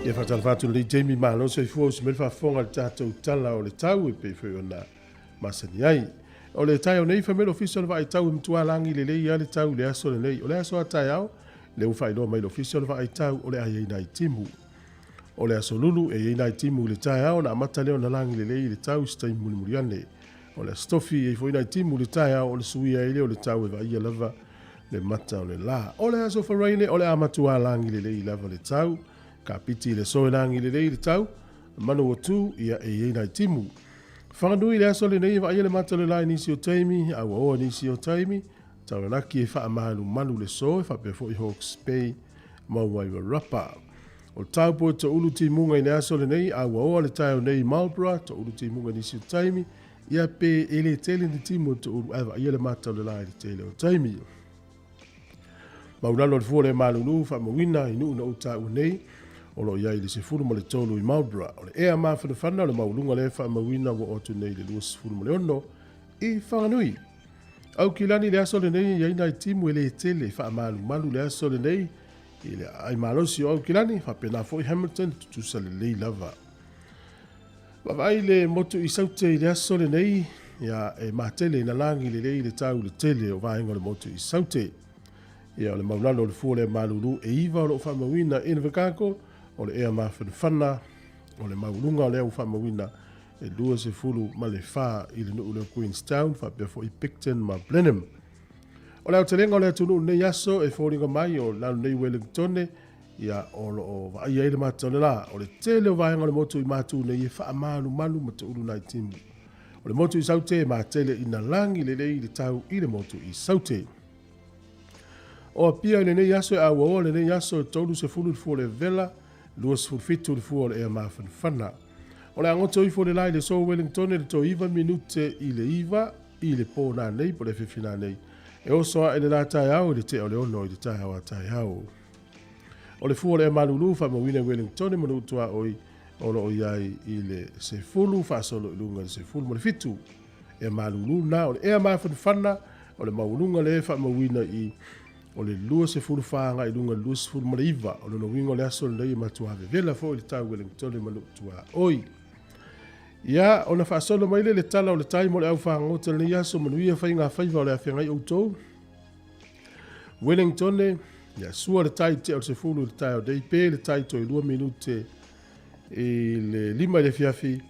Ia faatalofa atu i lenei taimi, malo le soifua usi mai le faafofoga i le tatou Tala o le Tau e pei foi ona masani ai. O le taeao nei, fai mai le Ofisa o le Vaai Tau e matua lagi lelei lava le tau i le aso lenei. O le aso a taeao, lea ua faailoa mai le Ofisa o le Vaai Tau o le a i ai nai timu. O le aso Lulu, e i ai nai timu i le taeao ona amata lea ona lagi lelei i le tau i se taimi mulimuli ane. O le aso Tofi, e i ai foi nai timu i le taeao, ona suia ai lea o le tau e vaaia lava le mata o le la. O le aso Faraile, o le a matua lagi lelei lava le tau. Kapiti i le aso e lagi lelei le tau, manu ua tu, ia e i ai nai timu. Whanganui i le aso lenei e vaaia le mata o le la i nisi o taimi, a ua oa nisi o taimi, Taranaki e faamalumalu le so e faapea foi Hawke's Bay ma Wairarapa. O Taupo e toulu timuga i le aso lenei, a ua oa le taeao nei i Marlborough, toulu timuga i nisi o taimi, ia pe e le tele ni timu e toulu ae vaaia le mata o le la i le tele o taimi. Maulalo le fua o le malulu faamauina i nuu na ou taua nei, o lo o i ai i le 13 i Marlborough. O le ea mafanafana o le maualuga lea e faamauina ua oo atu nei i le 26 i Whanganui. Aukilani i le aso lenei e i ai nai timu e le tele e faamalumalu le aso lenei i le aai malosi o Aukilani, faapena foi Hamilton, tutusa lelei lava. Vaavaai le motu i Saute i le aso lenei, ia e matele ina lagi lelei le tau i le tele o vaega o le motu i Saute. Ia o le maulalo o le fua lea malulu e iva o lo o faamauina i Invercargill, o le ea mafanafana o le maualuga o lea ua faamauina e 24 i le nuu lea o Queenstown faapea foi Picton ma Blenheim. O le aotelega o le atunuu i lenei aso e foliga mai o lalo nei Wellingtone, ia o lo o vaaia ai le mata o le la. O le tele o vaega o le motu i Matu nei e faamalumalu ma toulu nai timu. O le motu i Saute e matele ina lagi lelei le tau i le motu i Saute. O Apia i lenei aso e auaoa lenei aso e 30 le fua o le vela, 27 le fua o le ea mafanafana. O le a goto ifo le la i le so Wellington i le toe 9 minute i le 9 i le po nanei po le afiafi nanei. E oso ae le la taeao i le tea o le 6 i le taeao a taeao. O le fua o le ea malulu faamauina i Wellington ma nuu tuaoi o lo o i ai i le 10 faasolo i luga i le 17. Ea malulu na o le ea mafanafana o le maualuga lea e faamauina i o le 24 agai i luga i le 29. O lona uiga o le aso lenei e matua vevela foi le tau Wellington ma nuu tuaoi. Ia, ona faasolo mai lea i le tala o le tai mo le au fagota i lenei aso, manuia faiga faiva o le a feagai outou. Wellington, ia sua le tai tea o le 10 i le taeao nei, pe le tai toe 2 minute i le 5 i le afiafi,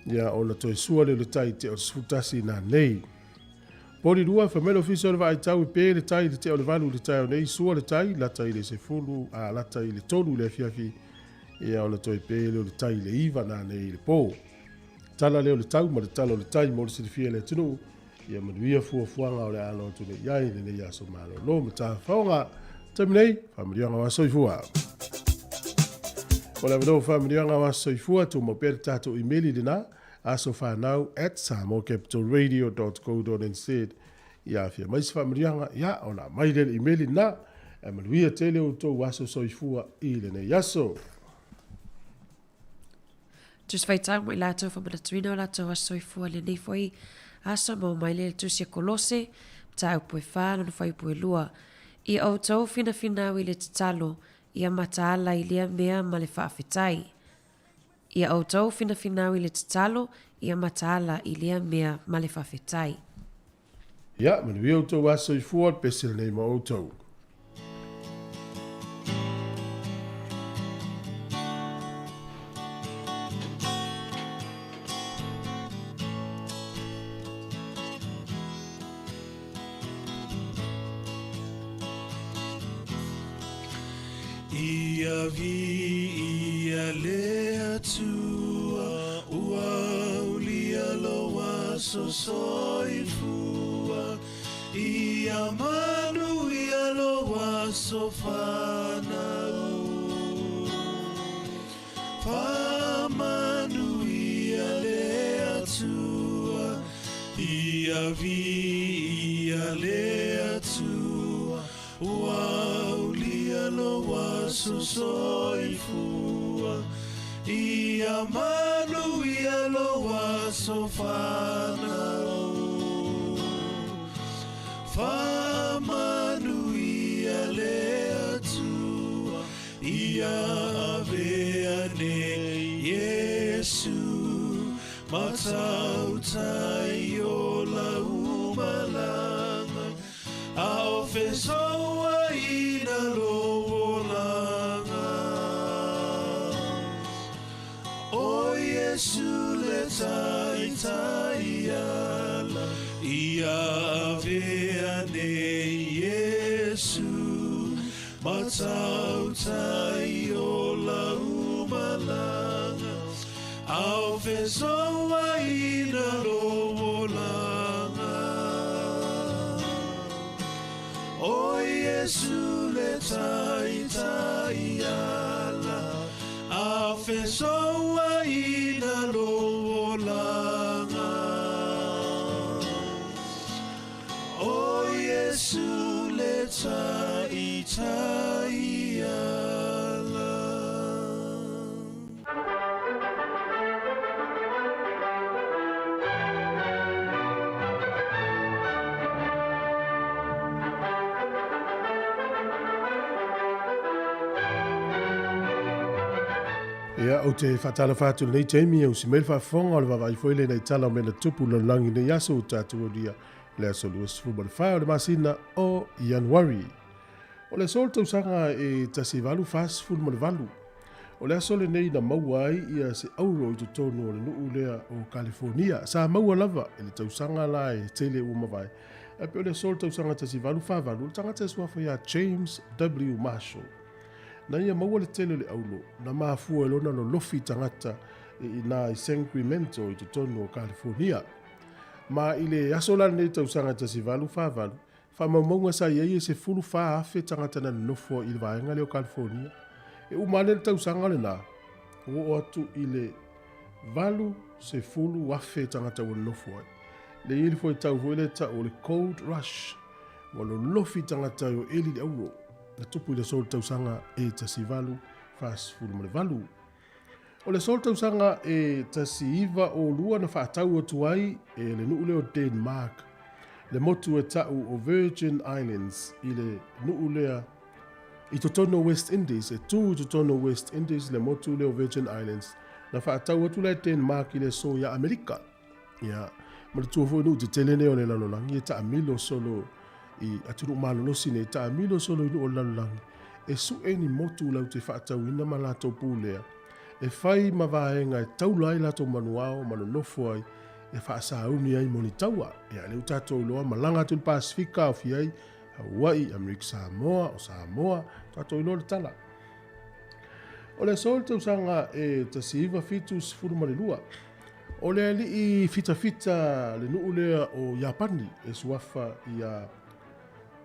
ia ona toe sua lea o le tai tea o le 11 nanei. Porirua, fai mai le Ofisa o le Vaai Tau e pe le tai i le tea o le 8 i le taeao nei, sua le tai, lata i le 10, a, lata i le 3 i le afiafi, ia ona toe pe lea o le tai i le 9 nanei i le po. Tala lea o le tau ma le tala o le tai mo le silafia e le atunuu, ia manuia fuafuaga o le a alo atu nei i ai i lenei aso malolo ma tafaoga. Taimi nei, faamanuiaga o aso soifua. O le avanoa faamanuiaga o aso soifua, tumau pea le tatou imeli lena, asofanau@samoacapitalradio.co.nz. Ia afia mai se faamanuiaga, ia ona aumai lea i le imeli lena. Ae manuia tele outou aso soifua i lenei aso. Tusi faitau mo i latou whamanatuina o latou aso soifua lenei foi aso maua mai lea i le tusi a Kolose, mataupu e 4, lona fuaiupu e 2. Ia outou finafinau i le tatalo, ia mataala i lea mea ma le faafetai. Ia outou finafinau i le tatalo, ia mataala i lea mea ma le faafetai. Ia, manuia outou aso soifua, le pese lenei ma outou. Ia viia le Atua, ua aulia lou aso soifua. Ia manuia lou aso fanau. Faamanuia le Atua, ia viia le Atua, Ua aulia lou aso soifua, Ia manuia lou aso fanau. Faamanuia le Atua, Ia avea. nei Iesu Matautai o lau malaga A o fesouaina lou olaga O Iesu le taitai ala Ia avea nei Iesu Matautai o lau malaga A o fesouaina lou olaga O Iesu le taitai ala A o fesouaina lou olaga O Iesu le taitai ala. Ia, ou te faatalofa atu i lenei taimi, e usi mai le faafofoga o le vaavaai foi lea i tala o mea na tupu lalolagi i lenei aso ua tatou aulia i le aso 24 o le masina o Ianuari. O le aso o le tausaga e 1848, o le aso lenei na maua ai ia se auro i totonu o le nuu lea o Kalifornia. Sa maua lava i le tausaga la e tele ua mavae, ae pei o le aso o le tausaga 1848, o le tagata e suafa ia James W. Marshall. Na ia maua le tele o le auro, na mafua i lona lolofi tagata i ina i San Clemente i totonu o Kalifornia. Ma i le aso la lenei tausaga 1848, Faamaumauga sa i ai e 14,000 tagata na nonofo i le vaega lea o California. E uma ane le tausaga lena, ua oo atu i le 80,000 tagata ua nonofo ai. Le i ai le fuaitau foi lea e tau o le Gold Rush, ua lolofi tagata e o eli le auro, na tupu i le aso o le tausaga e 1848. O le aso o le tausaga e 1902 na faatau atu ai e le nuu lea o Denmark le motu e tau o Virgin Islands i le nuu lea i totonu o West Indies, e tu i totonu o West Indies le motu lea o Virgin Islands, na faatau atu la e Denmark i le aso ia Amerika. Ia, manatua foi nuu tetele nei o le lalolagi e taamilo solo i atunuu malolosi nei, taamilo solo i nuu o le lalolagi, e sue ni motu latou te faatauina ma latou pulea, e fai ma vaega e taula ai latou manuao ma nonofo ai, e faasauni ai mo ni taua. Ia, lea ua tatou iloa, malaga atu i le Pasefika, aofia ai Hawaii, Amerika Samoa, o Samoa, tatou iloa le tala. O le aso o le tausaga e 1972, o le alii fitafita le nuu lea o Iapani e suafa ia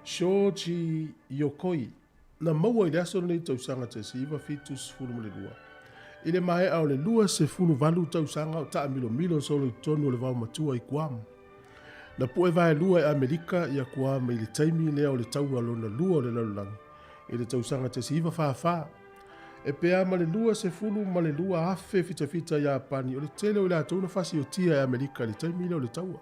Shoji Yokoi, na maua i le aso lenei tausaga 1972, i le maea o le 28 tausaga o taamilomilo solo i totonu o le vaomatua i Guam. Na pue vaelua e Amerika ia Guam i le taimi lea o le taua lona lua o le lalolagi i le tausaga 1944. E pea ma le 22,000 fitafita Iapani o le tele o i latou na fasiotia e Amerika i le taimi lea o le taua.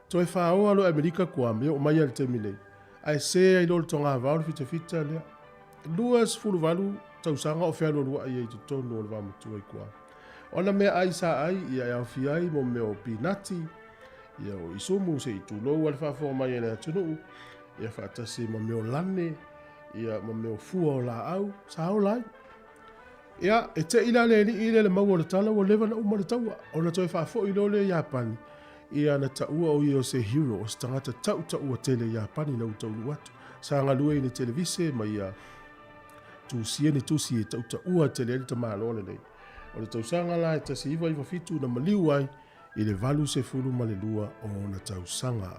Toe faaoa loa e Amerika Guam e oo mai lava i le taimi nei, ae se ai loa le togavao le fitafita lea. 28 tausaga o fealualuai ai i totonu o le vaomatua i Guam. O ana meaai sa ai ia e aofia ai mo mea o pinati, ia o isumu se i tulou a le faafofoga mai a le atunuu, ia faatasi ma mea o lane, ia ma mea o fua o laau, sa ola ai. Ia, e te i la le alii lea le maua o le tala ua leva na uma le taua, ona toe faafoi loa lea i Iapani, ia na taua o ia o se hero, o se tagata tautaua tele i Iapani na ua taunuu atu. Sa galue i le televise ma ia tusia ni tusi e tautaua tele ai le tamaloa lenei. O le tausaga la e 1997 na maliu ai i le 82 o ona tausaga.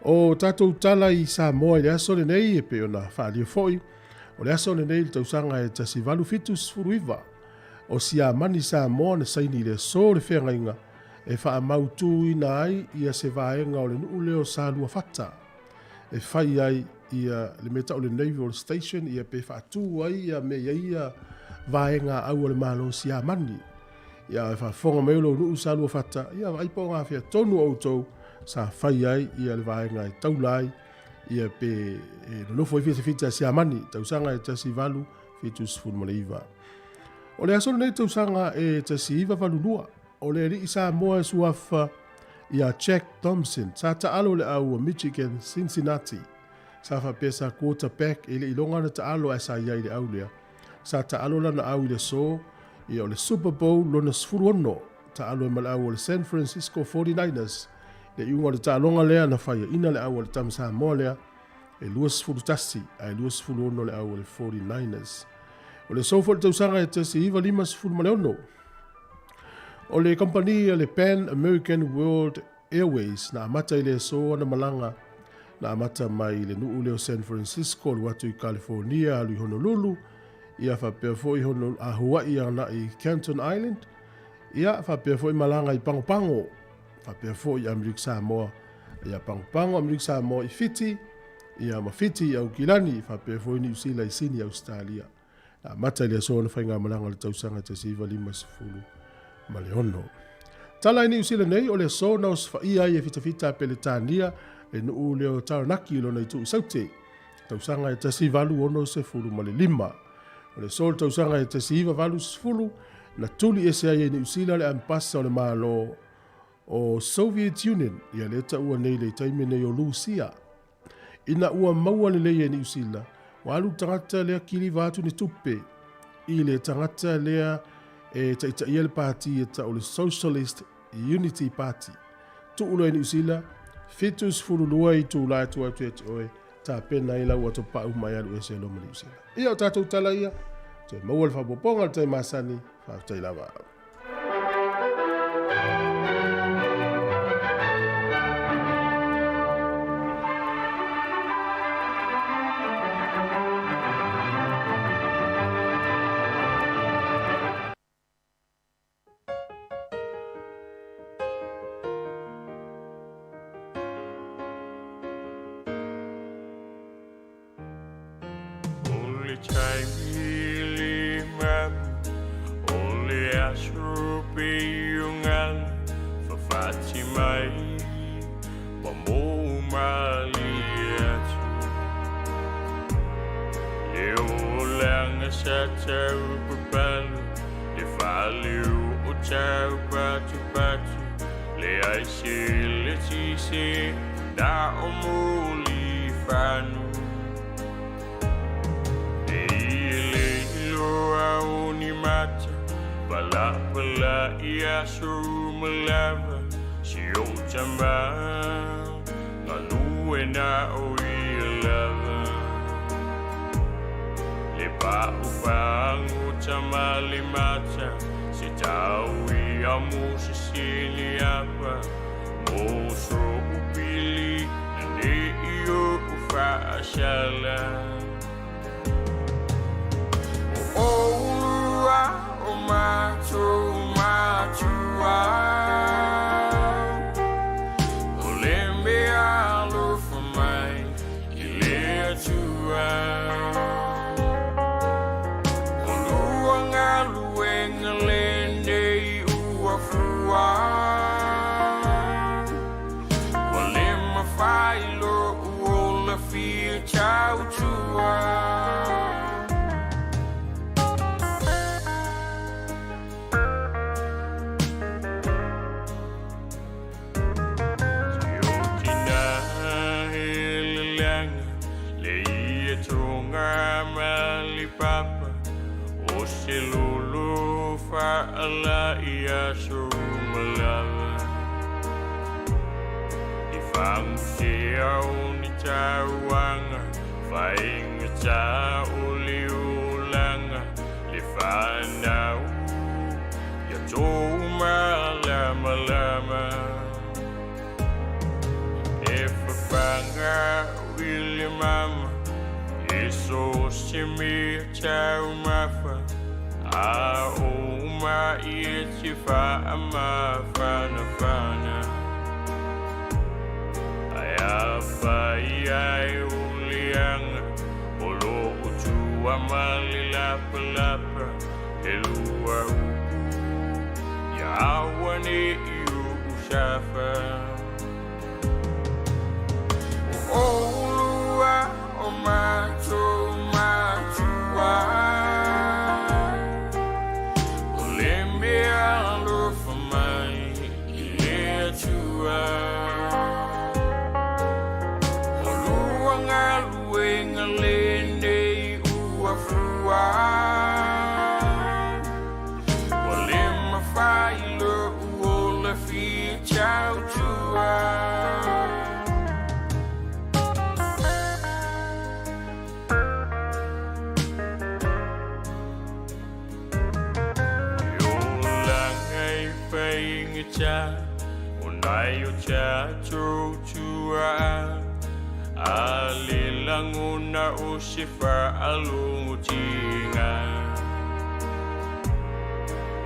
O tatou tala i Samoa i le aso lenei e pei ona faaalia foi, o le aso lenei i le tausaga e 1879, o Siamani Samoa na saini i le aso o le feagaiga e faamautuina ai ia se vaega o le nuu lea o Saluafata e fai ai ia le mea tau le Naval Station ia pe faatu ai ia mea i ai ia vaega au a le Malo Siamani. Ia e faafofoga mai o lou nuu Saluafata, ia vaai po o gafea tonu o outou sa fai ai ia le vaega e taula ai ia pe e nonofo ai fitafita a Siamani, tausaga e 1879. O le aso lenei tausaga e 1982, o le alii Samoa e suafa ia Jack Thompson, sa taalo i le au a Michigan Cincinnati. Sa faapea sa quarterback e le i iloga ona taalo ae sa i ai i le au lea. Sa taalo lana au i le aso, ia o le Super Bowl lona 16, taalo ai ma le au o le San Francisco 49ers. I le iuga o le taaloga lea na faiaina le au a le tama Samoa lea e 21 ae 26 le au a le 49ers. O le aso foi le tausaga e 1956, o le kamupani a le Pan American World Airways na amata i le aso ana malaga na amata mai i le nuu lea o San Francisco alu atu i California alu i Honolulu ia faapea foi Honolulu, a Hawaii agai i Canton Island ia faapea foi malaga i Pagopago faapea foi i Amerika Samoa ia Pagopago Amerika Samoa i Fiti ia ma Fiti i Aukilani faapea foi Niu Sila i Sini Ausetalia. Na amata i le aso ona faigamalaga o le tausaga 1956. Tala i Niu Sila nei, o le aso na osofaia ai e fitafita a Peretania le nuu lea o Taranaki i lona itu i Saute, tausaga e 1865. O le aso o le tausaga e 1980, na tuli ese ai e Niu Sila le Ambasa o le Malo o Soviet Union, ia lea taua nei le taimi nei o Lusia. Ina ua maua lelei e Niu Sila, ua alu le tagata lea kiliva atu ni tupe i le tagata lea e taitaia le pati e tau le Socialist Unity Party. Tuu loa e Niu Sila, 72 itula e tuu atu ia te oe, tapena ai lau atopau mai alu ese loa ma Niu Sila. Ia o tatou tala ia, toe maua le faaopoopoga i le tai masani, faafetai lava. O le taimi le manu, o le aso pei o galu, Fafati mai, ua mou malie atu. Le olaga sa tau papalu, le faaleu o tau patupatu, Leai se le tise na o muli fanu. E i le iloa o ni mata, palapala i aso uma lava, si o tama, galue na o ia lava. Le pa'u fagota ma le mata, se tau ia mo se sili apa, mo so'u pili na ne'i o'u fa'asala. O ʻolua o matou matua, o le mea alofa mai i le Atua. O lua galuega lenei ua fua, Ua le mafai lo'u ola fia tautua. E fafaga i le mama, e so se mea taumafa, a o mai e te faamafanafana. Ae afai ai o leaga o loo tua ma le lapalapa, e lua upu ia auane'i u'u safa. O ʻolua o matou matua. le mea alofa mai i le Atua. O lua galuega lenei ua fua, Ua le mafai lou ola fia tautua. E olaga e faigata o nai o tatou tuaa, A le lagona o se faalogotiga,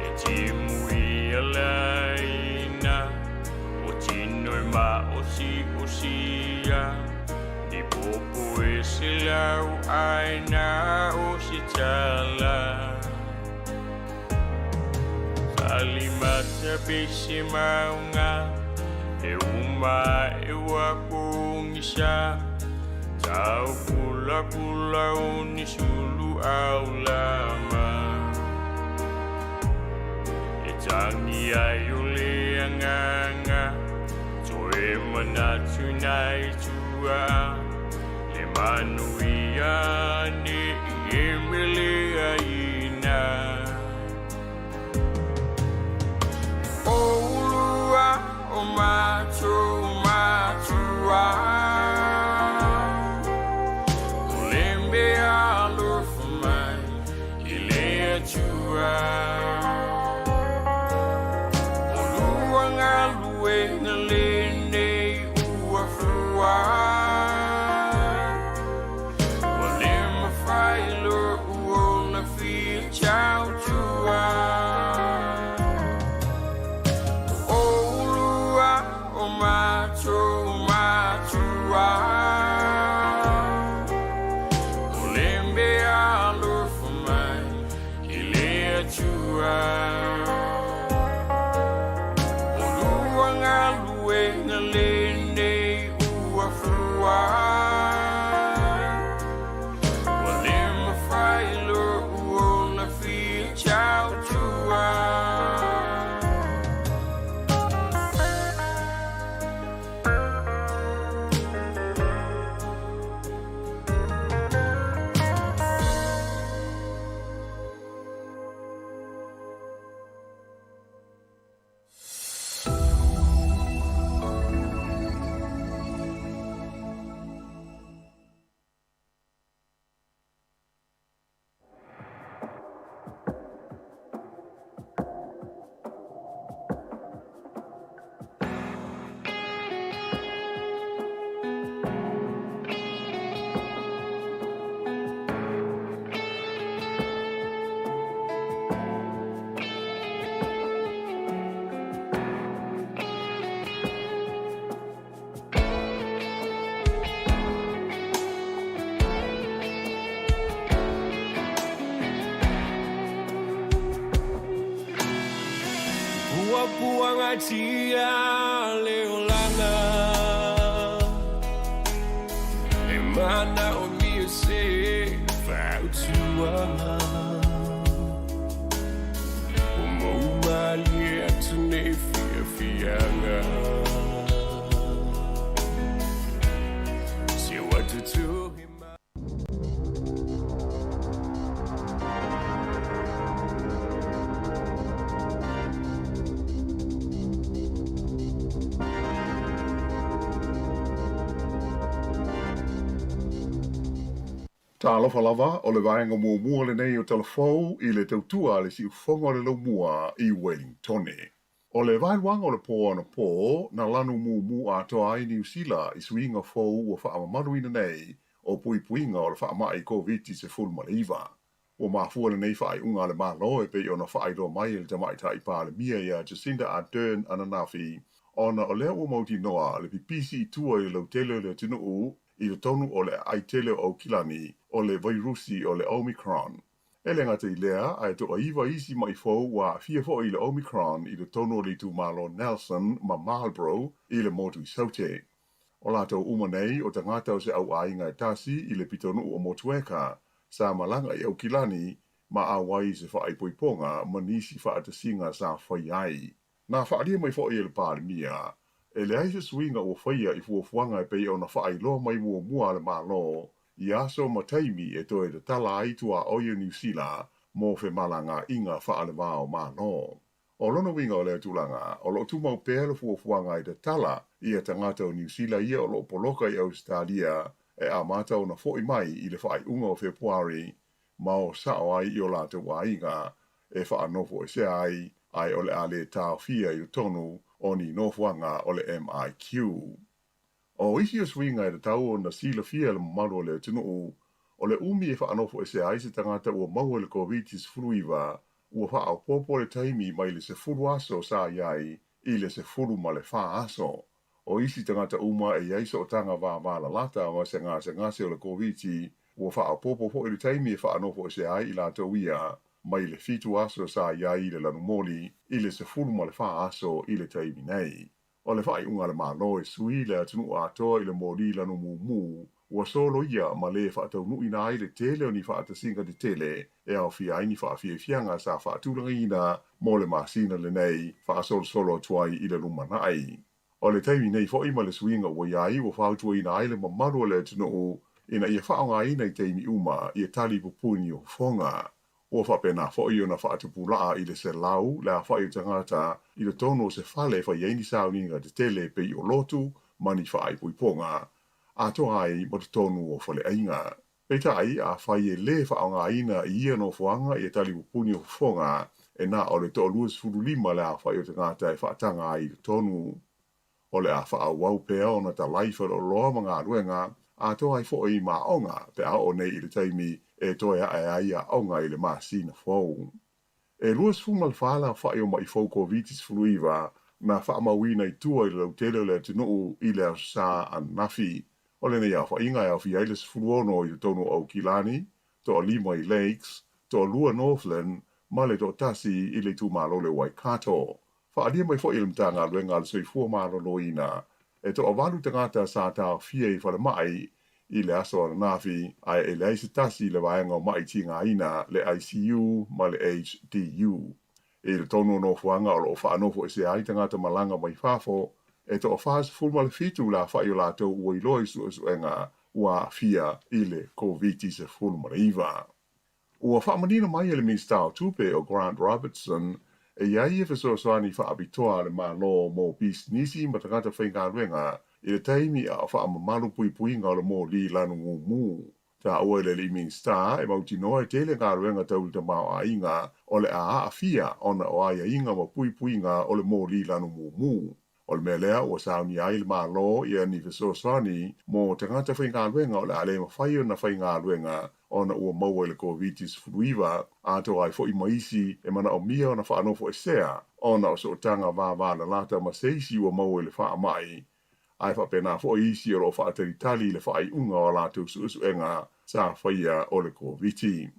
E timu ia laina o tino e maosiosia, Ni popo e se lau aina o se tala. Salimata pe se mauga, E uma e ua pogisa, Tau pulapula o ni sulu au lama. E tagi ai o le agaga, Toe manatu nai tua, Le manuia ne i e mele aina. O ulua o matou matua, O le mea alofa mai i le Atua. O lua galuega lenei ua fua, Ua le mafai lou ola fia tautua. O ulua o matou matua, O le mea alofa mai i le Atua. O lua galuega lenei ua fua, Ua le mafai lou ola fia tautua. Puapuagatia le olaga E manaomia se fautuaga Ua moumalie atu nei fiafiaga Se ua tutuhi Talofa lava, o le vaega muamua lenei o Talafou i le tautua a le siufofoga o le Laumua i Wellingtone. O le vaeluaga o le pō anapō, na lanu mumu atoa ai Niu Sila i suiga fou ua faamamaluina nei o puipuiga o le faamai Koviti-19. Ua mafua lenei faaiuga a le Malo e pei ona faailoa mai e le Tamaitai Palemia iā Jacinda Ardern ananafi, ona o lea ua mautinoa le pipisi i tua i le lautele o le atunuu i totonu o le aai tele o Aukilani o le vairusi o le Omicron. E le gata i lea, ae toaiva isi maʻi fou ua aafia foi i le Omicron i totonu o le itumalo Nelson ma Marlborough i le motu i Saute. O latou uma nei o tagata o se au aiga e tasi i le pitonuu o Motueka, sa malaga i Aukilani ma auai i se faaipoipoga ma nisi faatasiga sa faia ai. Na faaalia mai foi e le Palemia, e leai se suiga ua faia i fuafuaga e pei ona faailoa mai muamua a le Malo i aso ma taimi e toe tatala ai tuaoi o Niu Sila mo femalagaaiga faale-va o Malo. O lona uiga o lea tulaga, o lo o tumau pea le fuafuaga e tatala ia tagata o Niu Sila ia o lo o poloka i Ausetalia e amata ona foi mai i le faaiuga o Fepuari ma o sao ai i o latou aiga e faanofoesea ai, ae o le a le taofia i totonu o ni nofoaga o le MIQ. O isi o suiga e tatau ona silafia e le mamalu o le atunuu, o le umi e faanofoesea ai se tagata ua maua i le Koviti-19, ua faaopoopo le taimi mai le 10 aso sa i ai i le 14 aso. O isi tagata uma e i ai sootaga vavalalata ma se gasegase o le Koviti, ua faaopoopo foi le taimi e faanofoesea ai i latou ia mai le 7 aso sa i ai i le lanumoli i le 14 aso i le taimi nei. O le faaiuga a le Malo e sui le atunuu atoa i le moli lanumumu, ua soloia ma le faataunuuina ai le tele o ni faatasiga tetele e aofia ai ni faafiafiaga sa faatulagaina mo le masina lenei faasolosolo atu ai i le lumanai. O le taimi nei foi ma le suiga ua i ai, ua fautuaina ai le mamalu o le atunuu ina ia faaaogaina i taimi uma ia tali pupuni o fofoga. Ua faapena foi ona faatupula'a i le 100 le aofai o tagata i totonu o se fale e fai ai ni sauniga tetele e pei o lotu ma ni faaipoipoga, atoa ai ma totonu o faleaiga. Peitai, afai e lē faaaogaina i ia nofoaga ia tali pupuni o fofoga, e na o le 25 le aofai o tagata e faataga ai i totonu. O le a faaauau pea ona talai faleoloa ma galuega, atoa ai foi ma aoga pe a oo nei i le taimi e toe ae ai aoga i le masina fou. E 24 le aofai o maʻi fou Koviti-19 na faamauina i tua i le lautele o le atunuu i le Aso Sa ananafi. O lenei aofaiga e aofia ai le 16 i totonu o Aukilani, toalima i Lakes, toalua Northland ma le toatasi i le itumalo le Waikato. Faaalia mai foi e le Matagaluega a le Soifua Maloloina, e toavalu tagata sa taofia i falemai i le aso ananafi, ae e leai se tasi i le vaega o maʻi tigaina, le ICU ma le HDU. I totonu o nofoaga o lo o faanofoesea ai tagata malaga mai fafo, e toa-47 le aofai o latou ua iloa i suesuega ua aafia i le Koviti-19. Ua faamanino mai e le Minisita o Tupe o Grant Robertson, e i ai fesoasoani faapitoa a le Malo mo pisinisi ma tagata faigaluega i le taimi a o faamamalu puipuiga o le moli lanumumu. Taua e le alii Minisita e mautinoa e tele galuega tau le tamaoaiga o le a aafia ona o aiaiga ma puipuiga o le moli lanumumu. O le mea lea ua saunia ai le Malo ia ni fesoasoani mo tagata faigaluega o le a le mafai ona faigaluega ona ua maua i le Koviti-19, atoa ai foi ma isi e manaomia ona faanofoesea ona o sootaga vavalalata ma se isi ua maua i le faamai, ae faapena foi isi o lo o faatalitali i le faaiuga o a latou suesuega sa faia o le Koviti.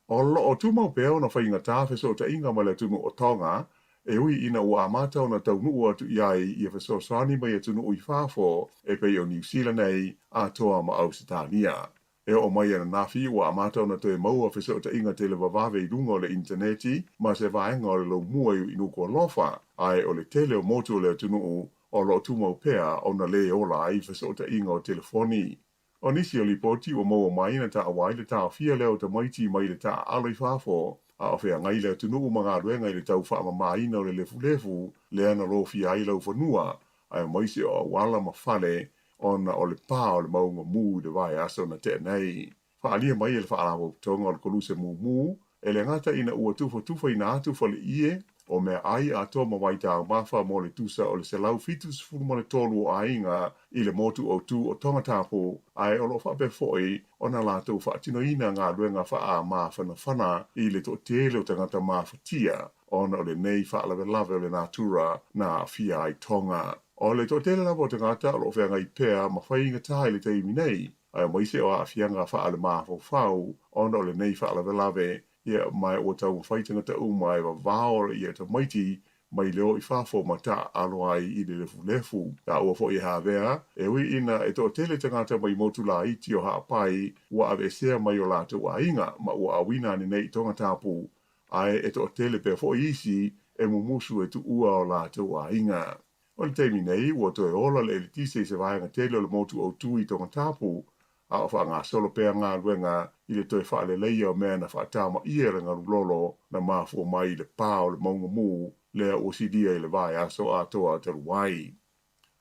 O lo o tumau pea ona faigata fesootaiga ma le atunuu o Tonga, e ui ina ua amata ona taunuu atu i ai ia fesoasoani mai atunuu i fafo e pei o Niu Sila nei, atoa ma Ausetalia. E oo mai ananafi ua amata ona toe maua fesootaiga televavave i luga o le initaneti ma se vaega o le laumua i Nukualofa, ae o le tele o motu o le atunuu o lo o tumau pea ona lē ola ai fesootaiga o telefoni. O nisi o lipoti ua maua mai na taua ai le taofia lea o tamaiti mai le taaalo i fafo, a o feagai le atunuu ma galuega i le tau faamamaina o le lefulefu lea na lofia ai laufanua, aemaise o auala ma fale ona o le pa o le mauga mu i le vaiaso na tea nei. Faaalia mai e le Faalapotopotoga o le Koluse Mumu, e le gata ina ua tufatufaina atu faleie o meaai atoa ma vaitaumafa mo le tusa o le 173 o aiga i le motu autū o Tongatapu, ae o lo o faapea foi ona latou faatinoina galuega faaāmafanafana i le toatele o tagata mafatia ona o lenei faalavelave o le natura na aafia ai Tonga. O le toatele lava o tagata o lo o feagai pea ma faigata i le taimi nei, aemaise o aafiaga faalemafaufau ona o lenei faalavelave, ia, ma ua taumafai tagata uma e vavao ia tamaiti mai le o i fafo ma taaalo ai i le lefulefu. Taua foi e Havea, e ui ina e toatele tagata mai motu laiti o Ha'apai ua aveesea mai o latou aiga ma ua auina ane nei i Tongatapu, ae e toatele pea foi isi e mumusu e tuua o latou aiga. O le taimi nei, ua toe ola le eletise i se vaega tele o le motu autū i Tongatapu, a o faagasolo pea galuega i le toe faaleleia o mea na faatamaia e le galu lolo na mafua mai i le pā o le mauga mū lea ua silia i le vaiaso atoa talu ai.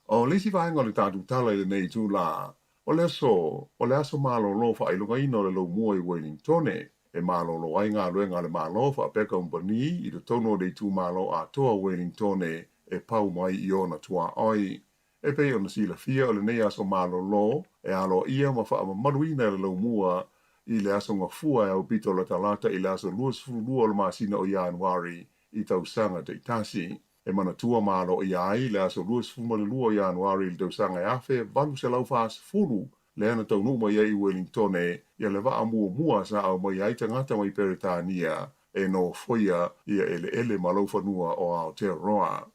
O le isi vaega o le tatou tala i lenei itulā, o le aso, o le aso malolo faailogaina o le Laumua i Uelintone, e malolo ai galuega a le Malo faapea kamupani i totonu o le itumalo atoa o Uelintone e pau mai i ona tuaoi. E pei ona silafia o lenei aso malolo e aloaia ma faamamaluina e le Laumua i le aso Gafua e aupito latalata i le aso 22 o le masina o Ianuari i tausaga taitasi. E manatua ma aloaia ai le aso 22 o Ianuari i le tausaga e 1840 lea na taunuu mai ai i Uelintone ia le vaa muamua sa aumaia ai tagata mai Peretania e nofoia ia eleele ma laufanua o Aotearoa.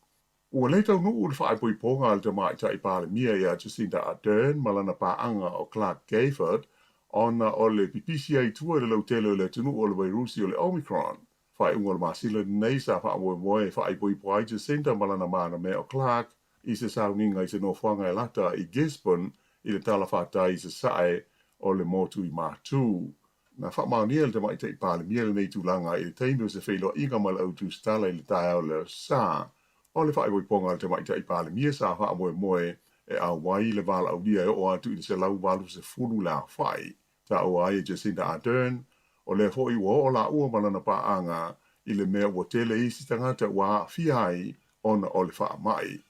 Ua le taunuu le faaipoipoga a le Tamaitai Palemia ia Jacinda Ardern ma lana paaga o Clark Gayford ona o le pipisi ai i tua i le lautele o le atunuu o le vairusi o le Omicron. Faaiuga o le masina lenei sa faamoemoe e faaipoipo ai Jacinda ma lana manamea o Clark i se sauniga i se nofoaga e lata i Gisborne i le talafatai i sasae o le motu i Matū. Na faamaonia e le Tamaitai Palemia lenei tulaga i le taimi o se feiloaiga ma le au tusitala i le taeao o le Aso Sa. O le faaipoipoga a le Tamaitai Palemia sa faamoemoe e auai le valaaulia e oo atu i le 180 le aofai. Taua ai e Jacinda Ardern, o lea foi ua oo laua ma lana paaga i le mea ua tele isi tagata ua aafia ai ona o le faamai.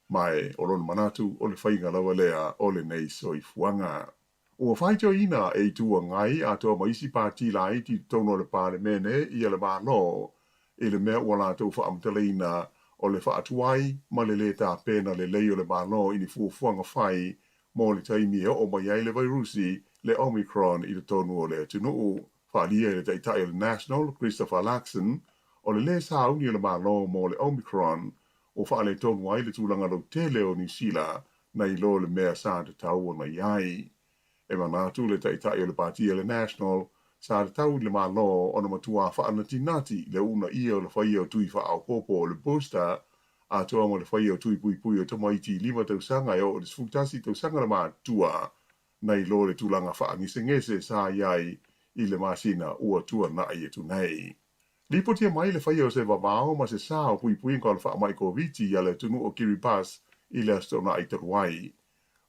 Ma e o lona manatu o le faiga lava lea o lenei soifuaga. Ua faitioina e Itu Agai atoa ma isi pati laiti i totonu o le Palemene ia le Malo i le mea ua latou faamatalaina o le faatuai ma le lē tapena lelei o le Malo i ni fuafuaga fai mo le taimi e oo mai ai le vairusi le Omicron i totonu o le atunuu. Faaalia e le Taitai o le National, Christopher Luxon, o le lē sauni o le Malo mo le Omicron ua faaletonu ai le tulaga lautele o Niu Sila nai lo le mea sa tatau ona i ai. E manatu le Taitai o le Pati a le National, sa tatau i le Malo ona matuā faanatinati le uunaia o le faia o tui faaopoopo o le booster atoa ma le faia o tui puipui o tamaiti 5 tausaga e oo i le 11 tausaga le matutua, nai lo le tulaga faagesegese sa i ai i le masina ua tuanai atu nei. Lipotia mai le faia o se vavao ma se sa o puipuiga o le faamai Koviti i a le atunuu o Kiribati i le Aso Toonai talu ai.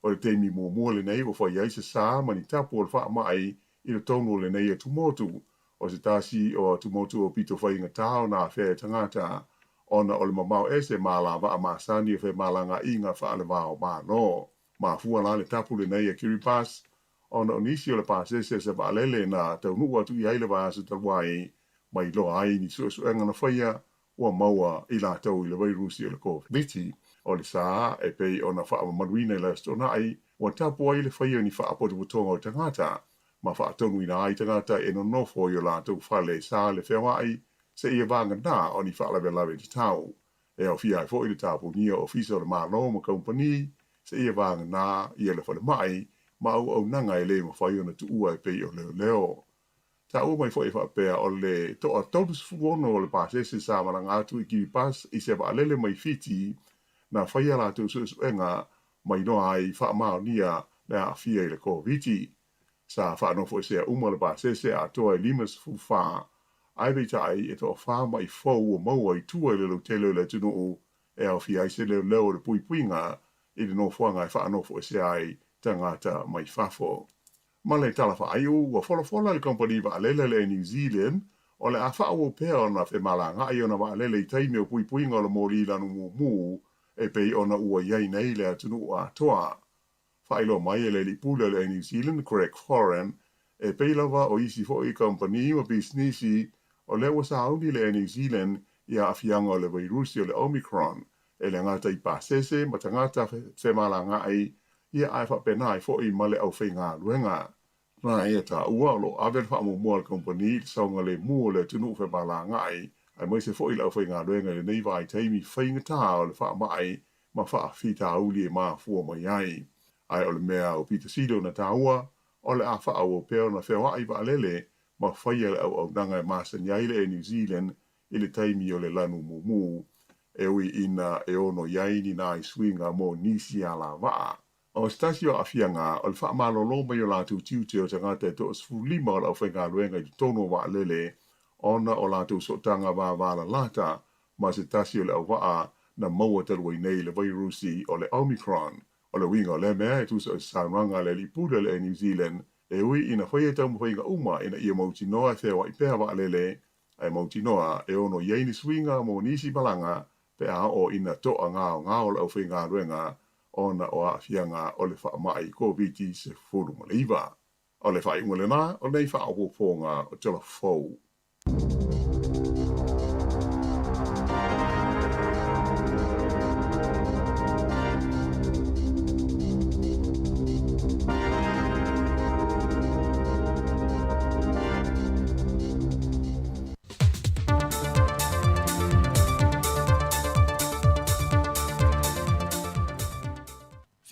O le taimi muamua lenei ua fai ai se sa ma ni tapu o le faamai i totonu o lenei atumotu, o se tasi o atumotu o pito faigata ona afea e tagata ona o le mamao ese ma alavaa masani o femalagaaiga faale-va o Malo. Mafua la le tapu lenei a Kiribati ona o nisi o le pasese o se vaalele na taunuu atu i ai le vaiaso talu ai ma iloa ai ni suesuega na faia ua maua i latou i le vairusi o le Koviti. O le sa e pei ona faamamaluina i le Aso Toonai, ua tapu ai le faia o ni faapotopotoga o tagata ma faatonuina ai tagata e nonofo i o latou fale sa le feoai seia vagana o ni faalavelave tatau. E aofia ai foi le tapunia o ofisa o le Malo ma kamupani seia vagana ia le falemai ma auaunaga e le mafai ona tuua e pei o leoleo. Taua mai foi e faapea o le toa 36 o le pasese sa malaga atu i Kiribati i se vaalele mai Fiti na faia latou suesuega ma iloa ai faamaonia le aafia i le Koviti. Sa faanofoesea uma le pasese atoa e 54, ae peitai e toafa ma'i fou ua maua i tua i le lautele o le atunuu e aofia ai se leoleo o le puipuiga i le nofoaga e faanofoesea ai tagata mai fafo. Ma le tala faaiu, ua folafola le kamupani vaalele a le Air New Zealand o le a faaauau pea ona femalagaai ona vaalele i taimi o puipuiga o le moli lanu mumu e pei ona ua i ai nei le atunuu atoa. Faailoa mai e le alii pule o le Air New Zealand, Greg Foran, e pei lava o isi foi kamupani ma pisinisi, o lea ua sauni le Air New Zealand i aafiaga o le vairusi o le Omicron e le gata i pasese ma tagata femalagaai ia ae faapena ai foi ma le aufaigaluega. Na ia taua, o lo o ave le faamuamua a le kamupani i le saogalemu o le atunuu femalagaai aemaise foi le aufaigaluega i lenei vaitaimi faigata o le faamai ma faafitauli e mafua mai ai. Ae o le mea aupito sili ona taua, o le a faaauau pea ona feoai vaalele ma faia le auaunaga e masani ai le Air New Zealand i le taimi o le lanu mumu, e ui ina e ono i ai ni nai suiga mo nisi alavaa. O se tasi o aafiaga, o le faamalolo mai o latou tiute o tagata e toa-15 o le aufaigaluega i totonu o vaalele ona o latou sootaga vavalalata ma se tasi o le auvaa na maua talu ai nei le vairusi o le Omicron. O le uiga o lea mea e tusa o se saunoaga a le Alii Pule o le Air New Zealand, e ui ina faia taumafaiga uma ina ia mautinoa e feoai pea vaalele, ae mautinoa e ono i ai ni suiga mo nisi malaga pe a oo ina toagaogao le aufaigaluega ona o aafiaga o le faamai Koviti-19. O le faaiuga lena o lenei faaopoopoga o Tala Fou.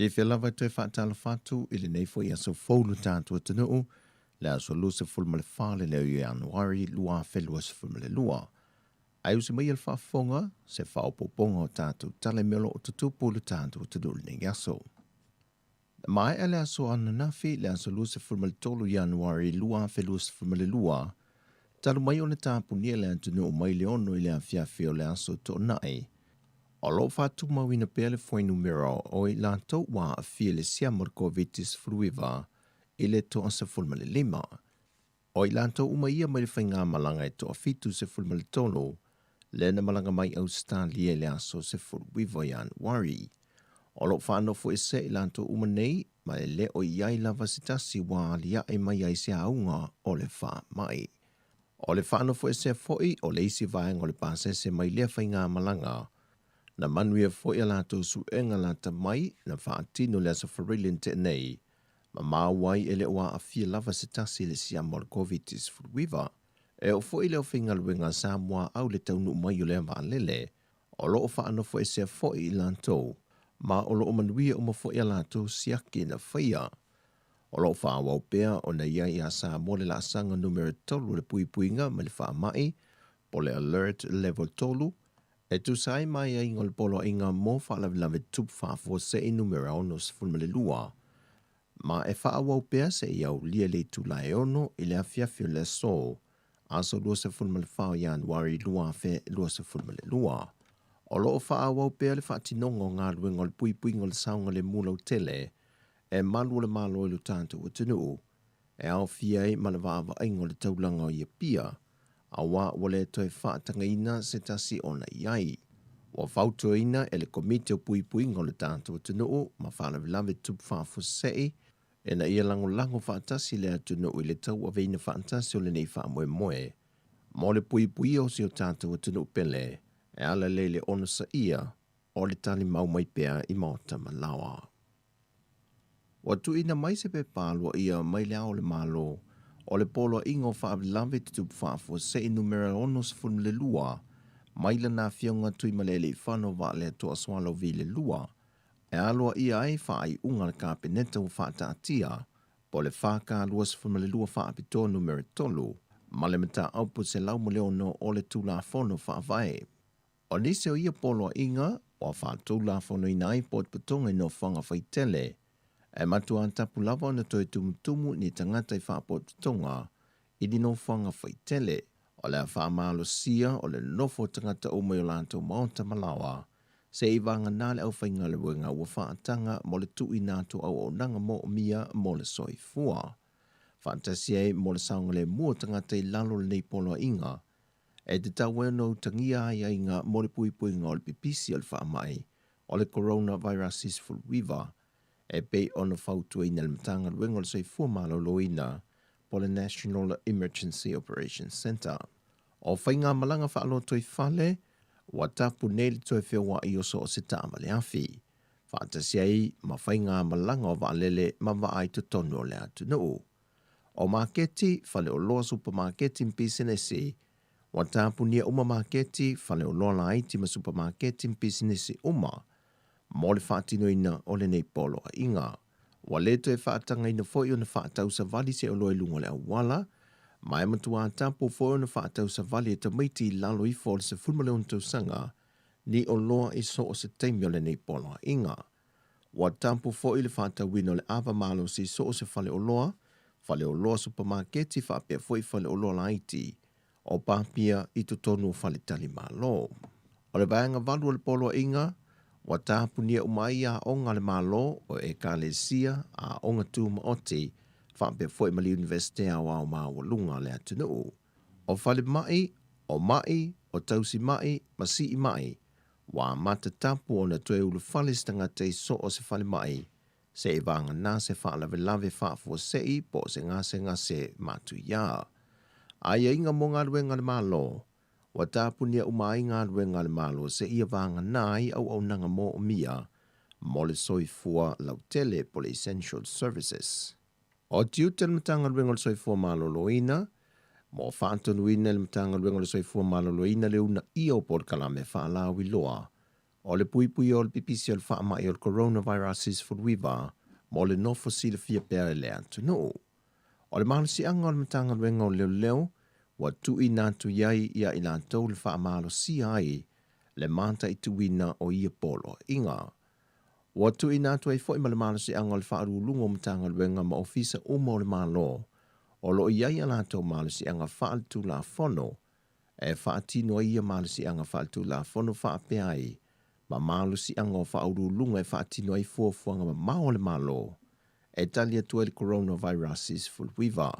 Fiafia lava e toe faatalofa atu i lenei foi aso fou lo tatou atunuu, le aso 24 lenei o Ianuari 2022. Ae usi mai le faafofoga se faaopoopoga o tatou tala i mea o lo o tutupu i lo tatou atunuu i lenei aso. Na maea le aso ananafi, le aso 23 o Ianuari 2022, talu mai ona tapunia le atunuu mai le 6 i le afiafi o le aso Toonai. O lo o faatumauina pea le fuainumera o i latou ua aafia i le siama o le Koviti-19 i le toa-15. O i latou uma ia mai le faigamalaga e toa-73 lea na malaga mai Ausetalia i le aso 19 o Ianuari. O lo o faanofoesea i latou uma nei ma e le o i ai lava se tasi ua aliae mai ai se auga o le faamai. O le faanofoesea foi o le isi vaega o le pasese mai lea faigamalaga. Na manuia foi a latou suega lata mai na faatino i le aso Farile na tea nei ma maua ai e le o aafia lava se tasi i le siama o le Koviti-19. E oo foi i le aufaigaluega a Samoa au le taunuu mai o lea vaalele, o lo o faanofoesea foi i latou, ma o lo o manuia uma foi a latou siaki na faia. O lo o faaauau pea ona i ai ia Samoa le laasaga numera 3 o le puipuiga mai le faamai, po o le Alert Level 3, e tusa ai ma aiaiga o le Poloaiga mo Faalavelave Tutupu Faafuasei Numera 62, ma e faaauau pea seia aulia le itula e 6 i le afiafi o le aso, aso 24 o Ianuari 2022. O lo o faaauau pea le faatinoga o galuega o le puipuiga o le saogalemu lautele e malu o le Malo i lo tatou atunuu, e aofia ai ma le vaavaaiga o le taulaga o Apia, auā ua le toe faatagaina se tasi ona i ai. Ua fautuaina e le Komiti o Puipuiga o le tatou atunuu ma Faalavelave Tutupu Faafuasei ina ia lagolago faatasi le atunuu i le tauaveina faatasi o lenei faamoemoe mo le puipuia o si o tatou atunuu pele e ala lea i le onosaia o le talimau mai pea i maota ma laoa. Ua tuuina mai se pepa aloaia mai le Ao o le Malo o le Poloaiga o Faalavelave Tutupu Faafuasei Numera 62 mai lana Afioga Tuimalealiifano Vaaletoa Sualauvi le 2 e aloaia ai faaiuga a le Kapeneta ua faataatia po o le FK22 Faapitoa Numera 3 ma le Mataupu 106 o le Tulafono Faavae. O nisi o ia poloaiga ua faatulafonoina ai potopotoga i nofoaga faitele, e matua tapu lava ona toe tumutumu ni tagata i faapotopotoga i ni nofoaga faitele. O le a faamalosia o le nofo o tagata uma i o latou maota ma laoa, seia vagana le aufaigaluega ua faataga mo le tuuina atu o auaunaga moomia mo le soifua. Faatasi ai mo le saogalemu o tagata i lalo o lenei poloaiga, E tatau ai ona utagia aiaiga mo le puipuiga o le pipisi o le faamai o le coronavirus 19 e pei ona fautuaina e le Matagaluega o le Soifua Maloloina po o le National Emergency Operations Centre. O faigamalaga faalotoifale ua tapu nei le toe feoai o so o se taavale afi, faatasi ai ma faigamalaga o vaalele ma vaa i totonu o le atunuu. O maketi, faleoloa, supamaketi ma pisinisi, Ua tapunia uma maketi, faleoloa laiti ma supamaketi ma pisinisi uma mo le faatinoina o lenei poloaiga. Ua le toe faatagaina foi ona faatau savali se oloa i luga o le auala, ma e matuā tapu foi ona faatau savali e tamaiti i lalo ifo o le 16 tausaga ni oloa i so o se taimi o lenei poloaiga. Ua tapu foi le faatauina o le ava malosi i so o se faleoloa, faleoloa supamaketi faapea foi faleoloa laiti o papia i totonu o faletalimalo. O le vaega valu o le poloaiga, ua tapunia uma ai aoga a le Malo, o Ekalesia, aoga tumaoti, faapea foi ma le Iunivesite Aoao Maualuga a le atunuu. O falemai, o mai, o tausima'i ma siima'i, ua amata tapu ona toe ulufale se tagata i so o se falemai, seivagana se faalavelave faafuasei po o se gasegase matuia. Aiaiga mo galuega a le Malo, Ua tapunia uma ai galuega a le Malo seia vagana ai auaunaga moomia mo le soifua lautele po o le essential services. O tiute o le Matagaluega o le Soifua Maloloina, Mo faatonuina e le Matagaluega o le Soifua Maloloina le uunaia o polokalame faalauiloa o le puipuia o le pipisi o le faamai o le coronavirus 19 mo le nofo silafia pea e le atunuu. O le malosiaga o le Matagaluega o Leoleo ua tuuina atu i ai ia i latou le faamalosia ai le mataituina o ia poloaiga. Ua tuuina atu ai foi ma le malosiaga o le Faauluuluga o Matagaluega ma Ofisa uma o le Malo o lo o i ai a latou malosiaga faaletulafono e faatino ai ia malosiaga faaletulafono faapea ai ma malosiaga o Faauluuluga e faatino ai fuafuaga mamao a le Malo e tali atu ai le coronavirus 19.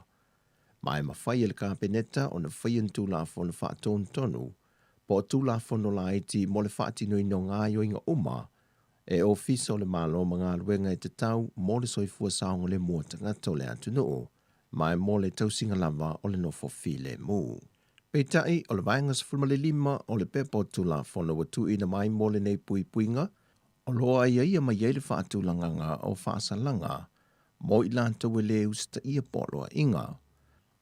Ma e mafai e le Kapeneta ona faia ni Tulafono Faatonutonu po o Tulafono laiti mo le faatinoina o gaoioiga uma e Ofisa o le Malo ma galuega e tatau mo le soifua saogalemu o tagata o le atunuu ma e mo le tausiga lava o le nofo filemu. Peitai, o le Vaega 15 o le Pepa o Tulafono ua tuuina mai mo lenei puipuiga, o lo o aiaia mai ai le faatulagaga o faasalaga mo i latou e lē usitaia poloaiga.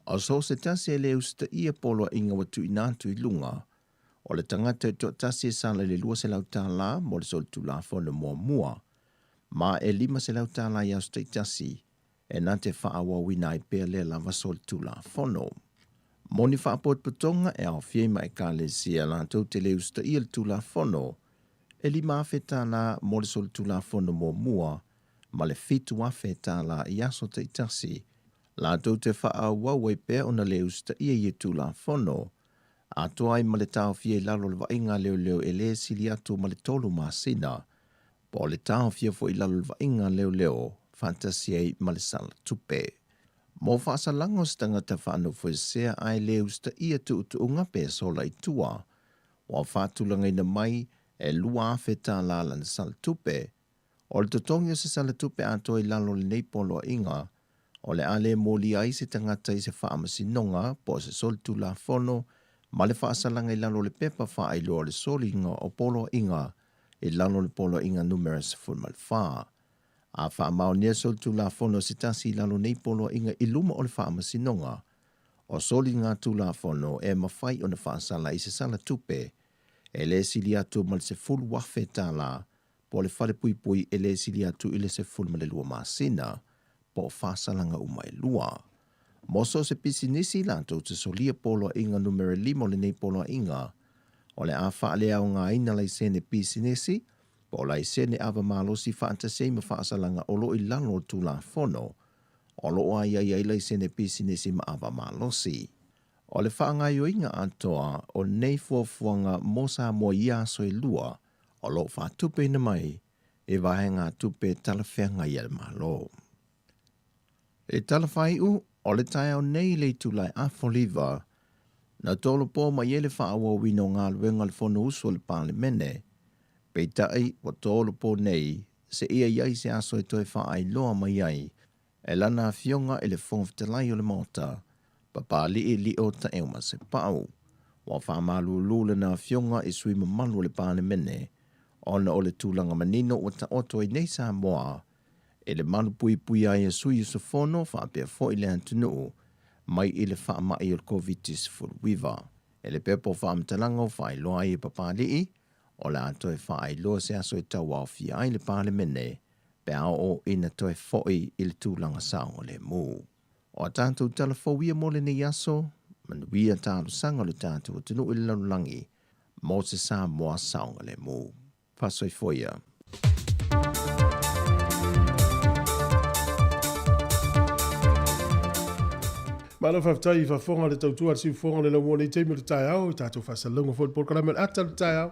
O so o se tasi e lē usitaia poloaiga ua tuuina atu i luga, o le tagata e toatasi e sala i le $200 mo le solitulafono muamua, ma e $500 i aso taitasi e na te faaauauina ai pea lea lava solitulafono. Mo ni faapotopotoga e aofia ai ma Ekalesia latou te lē usitaia le Tulafono, e $5,000 mo le solitulafono muamua ma le $7,000 i aso taitasi latou te faaauau ai pea ona lē usitaia ia Tulafono, atoa ai ma le taofia i lalo o le vaaiga a leoleo e lē sili atu ma le tolu masina, po o le taofia foi i lalo o le vaaiga a leoleo faatasi ai ma le sala tupe. Mo faasalaga o se tagata faanofoesea ae lē usitaia tuutuuga pe sola i tua, ua faatulagaina mai e $2,000 lana sala tupe. O le totogi o se sala tupe atoa i lalo o lenei poloaiga, o le a le molia ai se tagata i se faamasinoga po o se solitulafono ma le faasalaga i lalo o le pepa faailoa o le soliga o poloaiga i lalo o le poloaiga numera 14. A faamaonia solitulafono se tasi i lalo nei poloaiga i luma o le faamasinoga, o soliga tulafono e mafai ona faasala i se sala tupe e le sili atu ma le $10,000 po o le falepuipui e le sili atu i le 12 masina po o faasalaga uma e lua. Mo so o se pisinisi latou te solia poloaiga numera lima o lenei poloaiga, o le a faaleaogaina laisene pisinisi po o laisene ava malosi faatasi ai ma faasalaga o lo o i lalo o le Tulafono o lo o aiai ai laisene pisinisi ma ava malosi. O le faagaoioiga atoa o nei fuafuaga mo Samoa i ia aso e lua o lo o faatupeina mai i vaegatupe talafeagai a le Malo. I tala faaiu, o le taeao nei i le itula e 9:30, na tolopo mai ai le faaauauina o galuega a le Fonousu a le Palemene, peitai ua tolopo nei seia i ai se aso e toe faailoa mai ai e lana Afioga i le Fofoga Fetalai o le Maota, Papalii Lio Taeumasepau. Ua faamalulu lana Afioga i sui mamalu o le Palemene ona o le tulaga manino ua taoto ai nei Samoa e le malupuipuia ai a sui usufono faapea foi le atunuu mai i le faamai o le Koviti-19. I le pepa o faamatalaga ua faailoa ai e Papalii, o le a toe faailoa se aso e tauaofia ai le Palemene pe a oo ina toe foi i le tulaga saogalemu. O a tatou tala fou ia mo lenei aso, manuia talosaga o le tatou atunuu i le lalolagi mo se Samoa saogalemu. Faasoifua ia. Malo faafetai i faafofoga le tautua a le siufofoga o le laumua nei taimi o le taeao i tatou faasalalauga foi le polokalame o le ata o le taeao.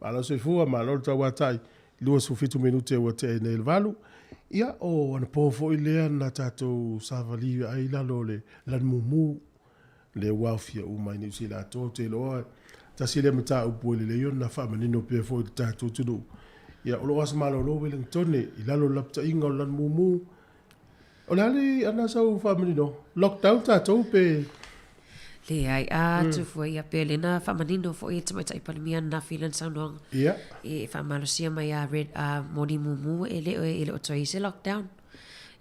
Malo soifua, malo le tauatai. 27 minute ua tea nei le valu. Ia, o anapo foi lea na tatou savali ai lalo o le lanimumu lea ua aofia uma ai Niu Sila atoa. Ou te iloa tasi lea mataupu e lelei ona faamanino pea foi i le tatou atunuu. Ia, o lo o aso malolo Wellingtone i lalo o le lapataiga o le lanimumu. O le a le ana sau faamanino? Lockdown tatou pe? Leai, a tufua ia pe le na faamanino foi e Tamaitai Palemia ananafi i lana saunoaga. Ia. E faamalosia mai a red a moni mumu e le e le o toe i se lockdown.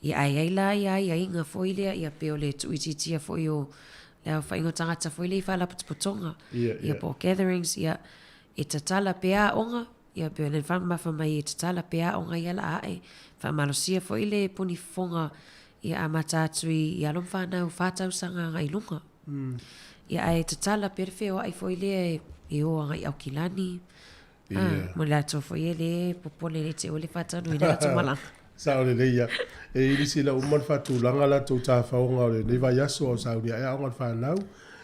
Ia ae ai la ia aiaiga foi lea ia pe o le tuuitiitia foi o le aofaiga o tagata foi lea i faalapotopotoga. Ia, ia po o gatherings ia e tatala pea aoga Ia, pei ona faamamafa mai e tatala pea aoga ia la ae. Faamalosia foi le puni fofoga ia amata atu i alo ma fanau fa tausaga agai i luga. Ia, ae tatala pea le feoai foi lea e o agai i Aukilani. Ia. Mo latou foi e le popole le te ua le faataunuina latou malaga. Sao lelei ia. E i nisi la uma le faatulaga latou tafaoga o lenei vaiaso a o sauni ae aoga le fanau,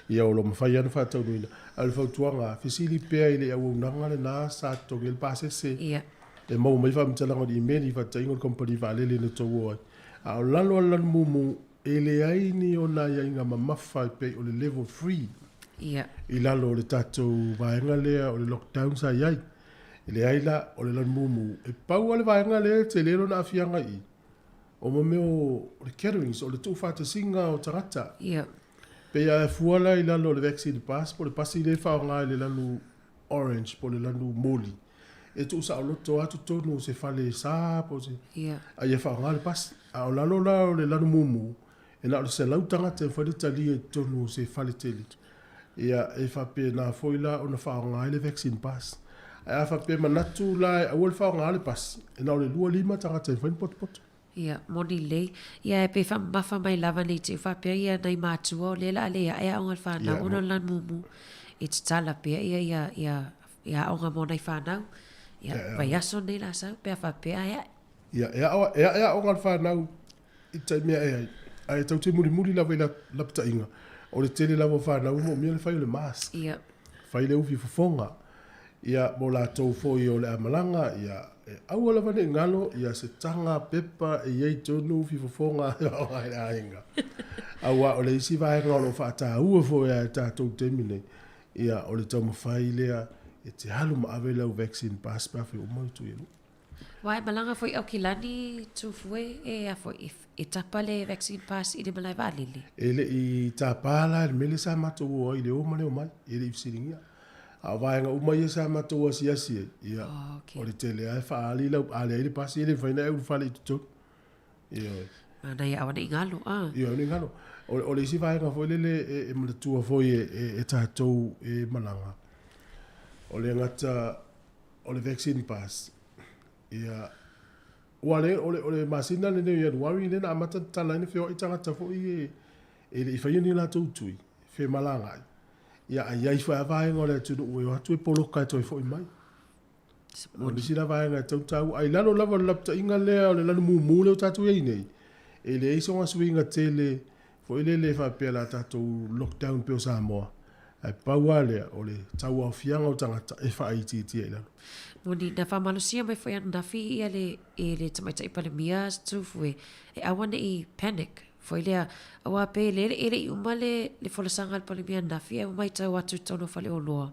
ia o lo o mafai lava ona faataunuina. A o le fautuaga, fesili pea i le auaunaga lena sa totogi ai le pasese. Ia. E maua mai faamatalaga o le imeli i faataitaiga o le kamupani vaalele na outou o ai. A o lalo o le lanu mumu, e leai ni ona aiaiga mamafa e pei o le level 3. Ia. I lalo o le tatou vaega lea o le lockdown sa i ai. E leai la, o le lanu mumu, e pau lava le vaega lea e tele lona aafiaga i i, o mo mea o le gatherings, o le tuufaatasiga o tagata. Ia. Pei a e fua la i lalo o le vaccine pass po o le pasi lea e faaaoga i le lanu orange po o le lanu moli, e tuusaoloto lava totonu o se fale sa po o se... Ia. A ia faaaoga le pasi. A o lalo la o le lanu mumu, E na o le 100 tagata e mafai ona talia i totonu o se fale tele. Ia, e faapena foi la ona faaaoga ai le vaccine pass. Ae a faapea e manatu la e aua le faaaoga le pasi, e na o le 25 tagata e mafai ona potopoto. Ia, moni lelei. Ia, e pei faamamafa mai lava nei te i faapea ia nai matua o lea o le a le ae aoga i le fanau ona o le lanu mumu e tatala pea ia ia ia ia aoga mo nai fanau. Ia, vaiaso nei la sau pe a faapea ae ae. Ia, e ae aoga le fanau i te taimi ae ai, ae tau te mulimuli lava i lapataiga, o le tele lava o fanau e moomia le fai o le mask. Ia. Fai le ufi fofoga. Ia, mo latou foi o le a malaga, ia, e aua lava ne i galo, ia se taga pepa e i ai tonu ufi fofoga e aoga ai le aiga. Aua o le isi vaega o lo o faataua foi lava e tatou i le taimi nei, ia, o le taumafai lea e te alu ma ave lau vaccine pass pe afai ua uma ona tui e lua. Aua e malaga foi Aukilani Tufue e a foi e tapa le vaccine pass i le malae vaalele. E le i tapa la i le mea lea sa matou o ai i le o ma le omai, e le i fesiligia. A o vaega uma ia sa matou asiasi ai, ia, Oh, okay. o le tele lava e faaali lau, a leai le pasi e le mafai ona e ulufale i totonu. Ioe. Manaia aua ne i galo, a. Ioe, ne i galo. O le isi vaega foi lele e manatua foi e tatou e malaga, o le gata o le vaccine pass, ia, ua le, o le, o le masina lenei o Ianuari lea na amata ona tatala ai ona feoai tagata foi e, e le i faia ni latou tui, femalagaai. Ia, a i ai foi lava vaega o le atunuu e o atu e poloka e toe foi mai. O nisi la vaega e tatau ona taua. Ae i lalo lava o le lapataiga lea o le lanu mumu lea ua tatou i ai nei, e leai sona suiga tele foi lele e faapea o le a tatou lockdown pei o Samoa. Ae pau lava lea, o le tauaofiaga o tagata e faaitiitia i lalo. Moni, na faamalosia mai foi ananafi ia le, e le Tamaitai Palemia Tufue, e aua ne i panic, foi lea, aua pei e le, e le i uma le, le folasaga a le Palemia ananafi, ae ua matau atu i totonu o faleoloa,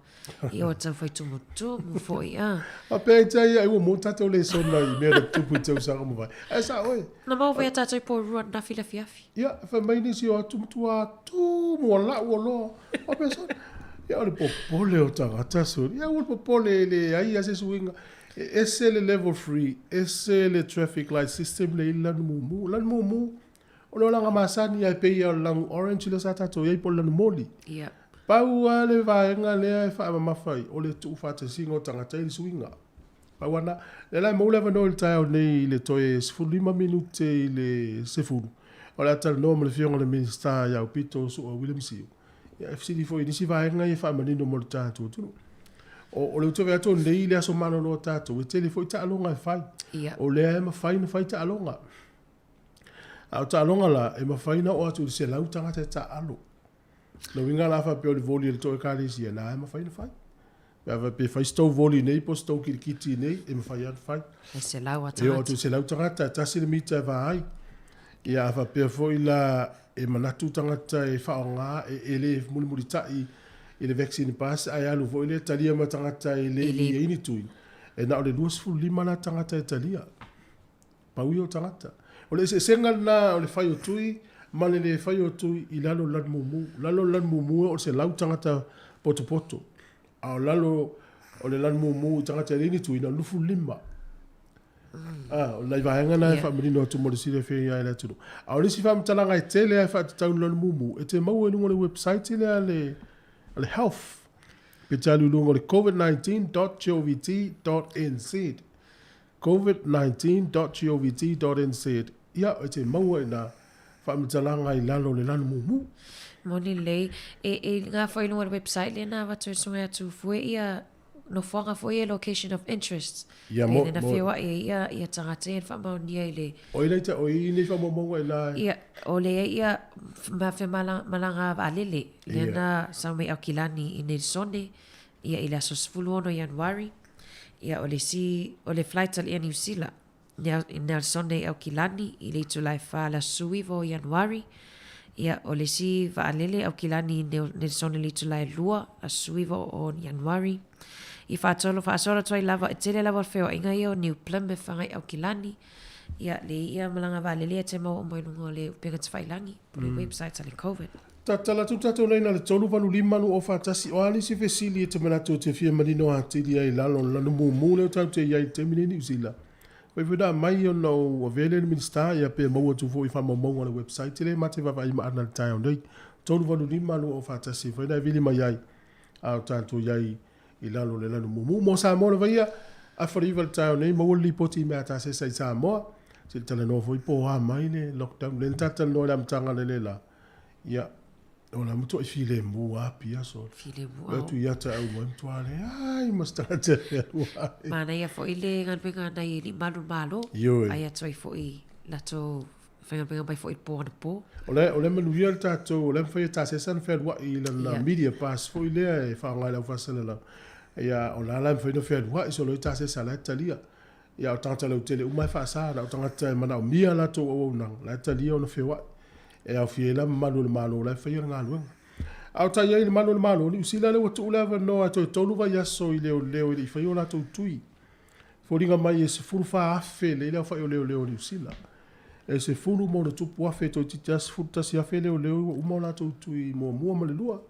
ia ua tau fai tumutumu foi, a. Faapea ai tia ia, ai ua maua tatou lesona i mea na tutupu i tausaga ua mavae. Ae sao e. Na maua foi a tatou i Porirua ananafi i le afiafi. Ia, fai mai nisi o atu matua tumu o lau oloa. Faapea sole. Ia, o le popole o tagata sole. Ia, aua le popole e leai lava se suiga. E ese le level 3, ese le traffic light system lea e i ai le lanu mumu. O le lanu mumu, o le olaga masani lava e pei lava o le lanu orange lea sa tatou i ai po o le lanu moli. Ia. Pau lava le vaega lea e faamamafa ai, o le tuufaatasiga o tagata i le suiga. Pau lava lena. O lea la e maua le avanoa i le taeao nei i le toe 15 minute i le 10, o le a talanoa ma le Afioga i le Minisita ia Aupito Su'a William Sio, ia e fesili foi i nisi vaega ia e faamanino mo le tatou atunuu. O, o le ou te vaai atu nei i le aso malolo a tatou, e tele foi taaloga e fai. Ia. O lea e mafai ona fai taaloga. A o taaloga la, e mafai ona oo atu i le 100 tagata e taaalo. Lona uiga la a faapea o le voli a le tou ekalesia, na e mafai ona fai. Pe a faapea e fai se tou voli nei po o se tou kilikiti nei, e mafai lava ona fai. E 100 a E oo tagata. atu i le 100 tagata, e tasi le mita e va ai. Ia a faapea foi la e manatu tagata e faaaoga, e, e le mulimulitai i le vaccine pass ae alu foi lea talia ma tagata e le E le i ai ni tui, e na o le 25 la tagata e talia. Pau ia o tagata. O le eseesega lena o le fai o tui ma le le fai o tui i lalo o le lanu mumu. Lalo o le lanu mumu e oo i le 100 tagata potopoto. A o lalo o le lanu mumu i tagata e leai ni tui, na o le 25. Ah, o nai vaega na e Ia. faamanino atu mo le silafia i le atunuu. A o le isi faamatalaga e tele lava e faatatau i le lanu mumu, e te maua i luga o le website lea a le, a le Health. Pe te alu i luga o le covid19.govt.nz. covid19.govt.nz. Ia, e te maua i nā faamatalaga i lalo o le lanu mumu. Moni lelei. E, e gafa i luga o le website lea na avatu e Susuga ia Tufue ia nofoaga foi ia location of interest. Ia, Pe mo, na mo, feoai ai ia, ia tagata ia na faamaonia i le o i nei, o i nei faamaumauga i la e. Ia, o le ai ia ma femalaga vaalele lea Ia. na sau mai Aukilani i Nelson ia i le aso 16 Ianuari. Ia o le isi o le flight a le Air New Zealand i Nelson i Aukilani i le itula e 4 le aso 19 o Ianuari. Ia o le isi vaalele Aukilani i Nelson i le itula e 2 aso 19 o Ianuari. I faatolo faasolo atu ai lava e tele lava o le feoaiga ia o New Plymouth agai i Aukilani. Ia le ia malaga vaalele ia te maua uma i luga o le upega tafailagi po o le website a le COVID. Tatala atu tatou nei na le 385 241, o a nisi fesili e te manatu e te fia manino atili ai i lalo o le lanu mumu lea tatou te i ai i le taimi nei i Niu Sila. Fai foi na aumai ona ou avea lea i le Minisita, ia pe maua atu foi i faamaumauga a le website lea ma te vaavaai maana i le taeao nei. 385 241, fai na e vili mai ai a o tatou i ai i lalo o le lanu mumu. Mo Samoa lava ia, afa le iva i le taeao nei, maua le lipoti i mea tasesa i Samoa. Se i talanoa foi po o a mai le lockdown. Lea na tatou talanoa i le amataga o le la, ia, o la matuai filemu lava Apia solo. Filemu, Lea ao. atu ia te au mai matua leai ma se tagata e alu ai. Manaia foi le galuega a nai alii malu o le Malo. Ioe. Ai atu ai foi latou faigaluega mai foi i le po anapo. O le, o le manuia le tatou, o le mafai e tasesa ona fealuai i lana Ia. media pass foi lea e faaaoga i le aufaasalalau. Ia, o la la e mafai ona fealuai solo i tasesa la e talia. Ia, o tagata lautele uma e faasa, na o tagata e manaomia latou auaunaga, la e talia ona feoai. E aofia ai la mamalu o le Malo la e faia le galuega. A o tai ai i le malu o le Malo, Niu Sila lea ua tuu le avanoa e toe tolu vaiaso i leoleo e le i faia o latou tui. Foliga mai e 14,000 lelei le aofai o leoleo o Niu Sila. E 10 ma ona tupu afe toeitiiti lava 11,000 leoleo ua uma o latou tui muamua ma le lua.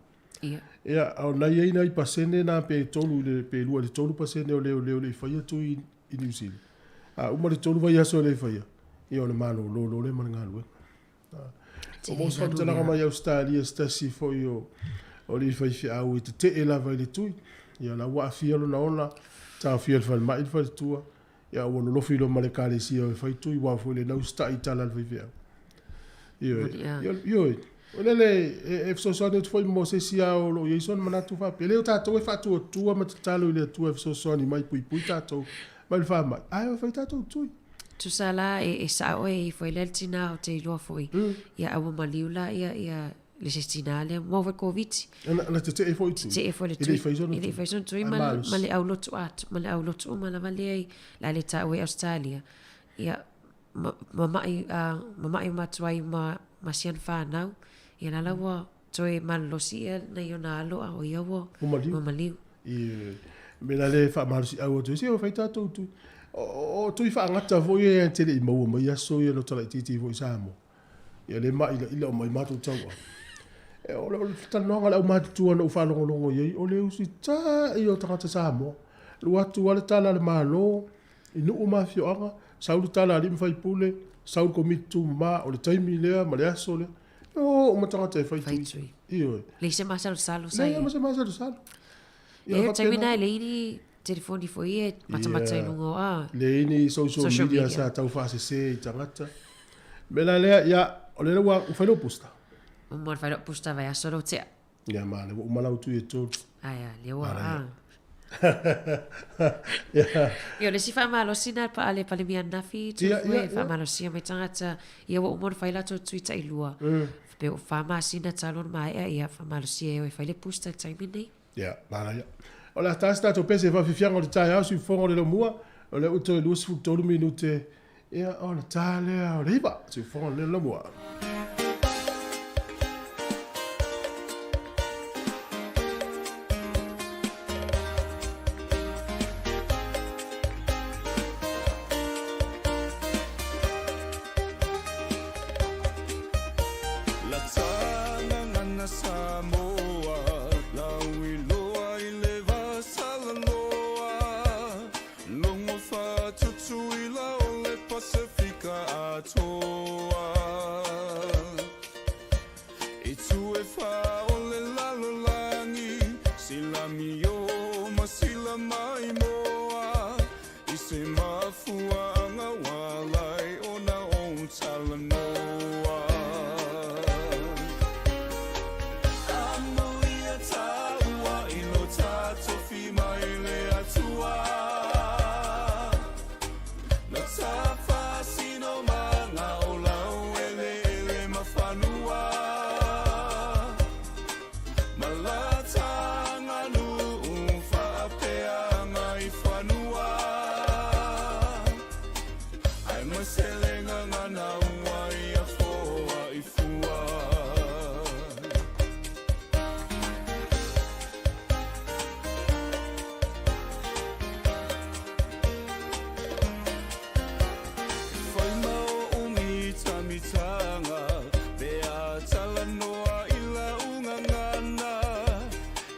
Ia. Ia, a o na i ai nai pasene na pe 3 i le, pe 2 i le 3% o leoleo e le i faia tui i Niu Sila. A uma le tolu vaiaso e le i faia, ia ona malolo loa lea ma le galuega. O mo se faamatalaga mai Ausetalia se tasi foi o o alii faifeau e tetee lava i le tui. Ia la ua aafia lona ola, taofia e le falemai le faletua, ia ua lolofi loa ma le ekalesia e fai tui, aua foi lena usitai i tala a le faifeau. Ioe, ioe, o lele e fesoasoani atu foi mo se isi lava o lo o i ai sona manatu faapea, e le o tatou e faatuatua ma tatalo i le Atua e fesoasoani mai, puipui tatou mai le faamai, ae o e fai tatou tui. Tusa la e, e sao e ifo ai lea le tina ou te iloa foi. Ia a ua maliu la ia ia le se tina lea maua foi le Koviti. Na, na tetee foi i tui. Tetee foi le E le tui. i fai sona E le i tui. fai sona tui Ai ma, malosi. ma le aulotu atu, ma le aulotu uma lava lea i la le taua i Australia. Ia ma, mama'i, mama'i uma atu ai ma, ma si ana whanau. Ia la la ua toe malolosi ia nai ona alo a o ia ua Ua maliu. ua maliu. I me la le faamalosiau atu ai, se ua fai tatou tui. O, o tui faagata foi ia e te le i maua mai aso ia no talaitiiti foi i Samoa. Ia le maila'ila o mai matou tauau. E, o le, o le talanoaga a le aumatutua na ou faalogologo i ai, o le usita'i o tagata Samoa. Alu atu lava le tala a le Malo i nuu ma afioaga, sau le tala a alii ma faipule, sau le Komiti Tumama, o le taimi lea ma le aso lea. O uma tagata e fai Fai tui. tui. Ioe. Leai se masalosalo sa Leai ia. ma se masalosalo. Ia, E, taimi faapena. na e leai ni telefoni foi e matamata i Ia. luga o a. Leai ni social Social media media. sa tau faasese i tagata. Me la lea, ia, o lea ua ua fai lou booster. Uma ona fai lou booster vaiaso lou tea. Ia, ma lea ua uma lau tui e tolu. Ai a, lea ua a. Ia. Ia, o le isi faamalosi na pa le Palemia ananafi, Ia, Tufue, ia, ia. faamalosia mai tagata, ia ua uma ona fai latou tui tailua. Pe o fa masina talu ona maea, ia faamalosia e o e fai le booster i le taimi lenei. Ia, manaia. O le a ta se tatou pese e faafiafiaga o le taeao siufofoga o le laumua, o lea ua toe 23 minute, ia, ona ta lea o le 9, siufofoga o le laumua. La Samoa, lauiloa i le vasalaloa, logo fa'atutuila o le Pasefika atoa. I tu e fā o le lalolagi, sila mio ma sila maimoa, i se mafuaaga ua ala ai ona ou talanoa. Amoia tāua i lo tātofi mai le Atua. Na tafasino maga o lau eleele ma fanua. Ma lata aganuu faapeaga i fanua. Ae ma se le gagana ua ia foai fua. Fai ma oʻu mitamitaga, pe a talanoa i lau gagana,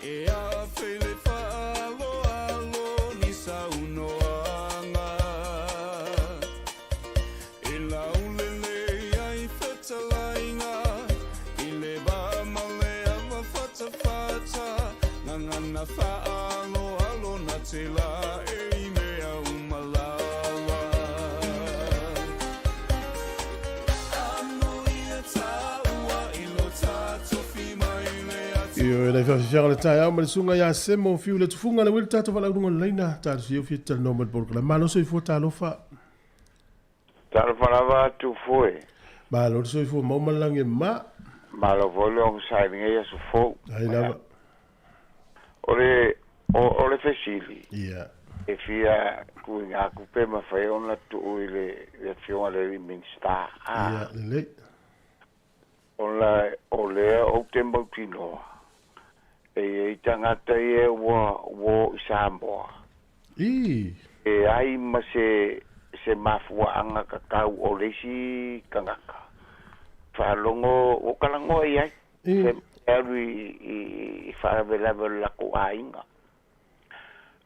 e afe i le faaaloalo ni saunoaga. E laulelei ai fetalaiga, i le va ma le ava fatafata, gagana faaaloalo na te laei mea uma lava. Amoia tāua i lo tātofi mai le Atua. Ioe, nai faafiafiaga o le taeao ma le susuga ia Semo Fiu le Tufuga le uili tatou valaauluga o le laina talosia ua fia talanoa mai le polokalame. Malo soifua talofa. Talofa lava atu foe. Malo le soifua maua ma le lagi e mama. Malo foi le onosai i lenei aso fou. Ai lava. O le, o, o le fesili. Ia. E fia tuuina atu pe mafai ona tuu i le, le afioga i le alii Minisita. A. Ia, lelei. Ona o lea ou te mautinoa, e i ai tagata ia ua, ua oo i Samoa. Ii. E ai ma se, se mafuaaga tatau o le isi tagata. Faalogo, ua talanoa i ai. Ii. Se e alu i, i, i faalavelave o le latou aiga.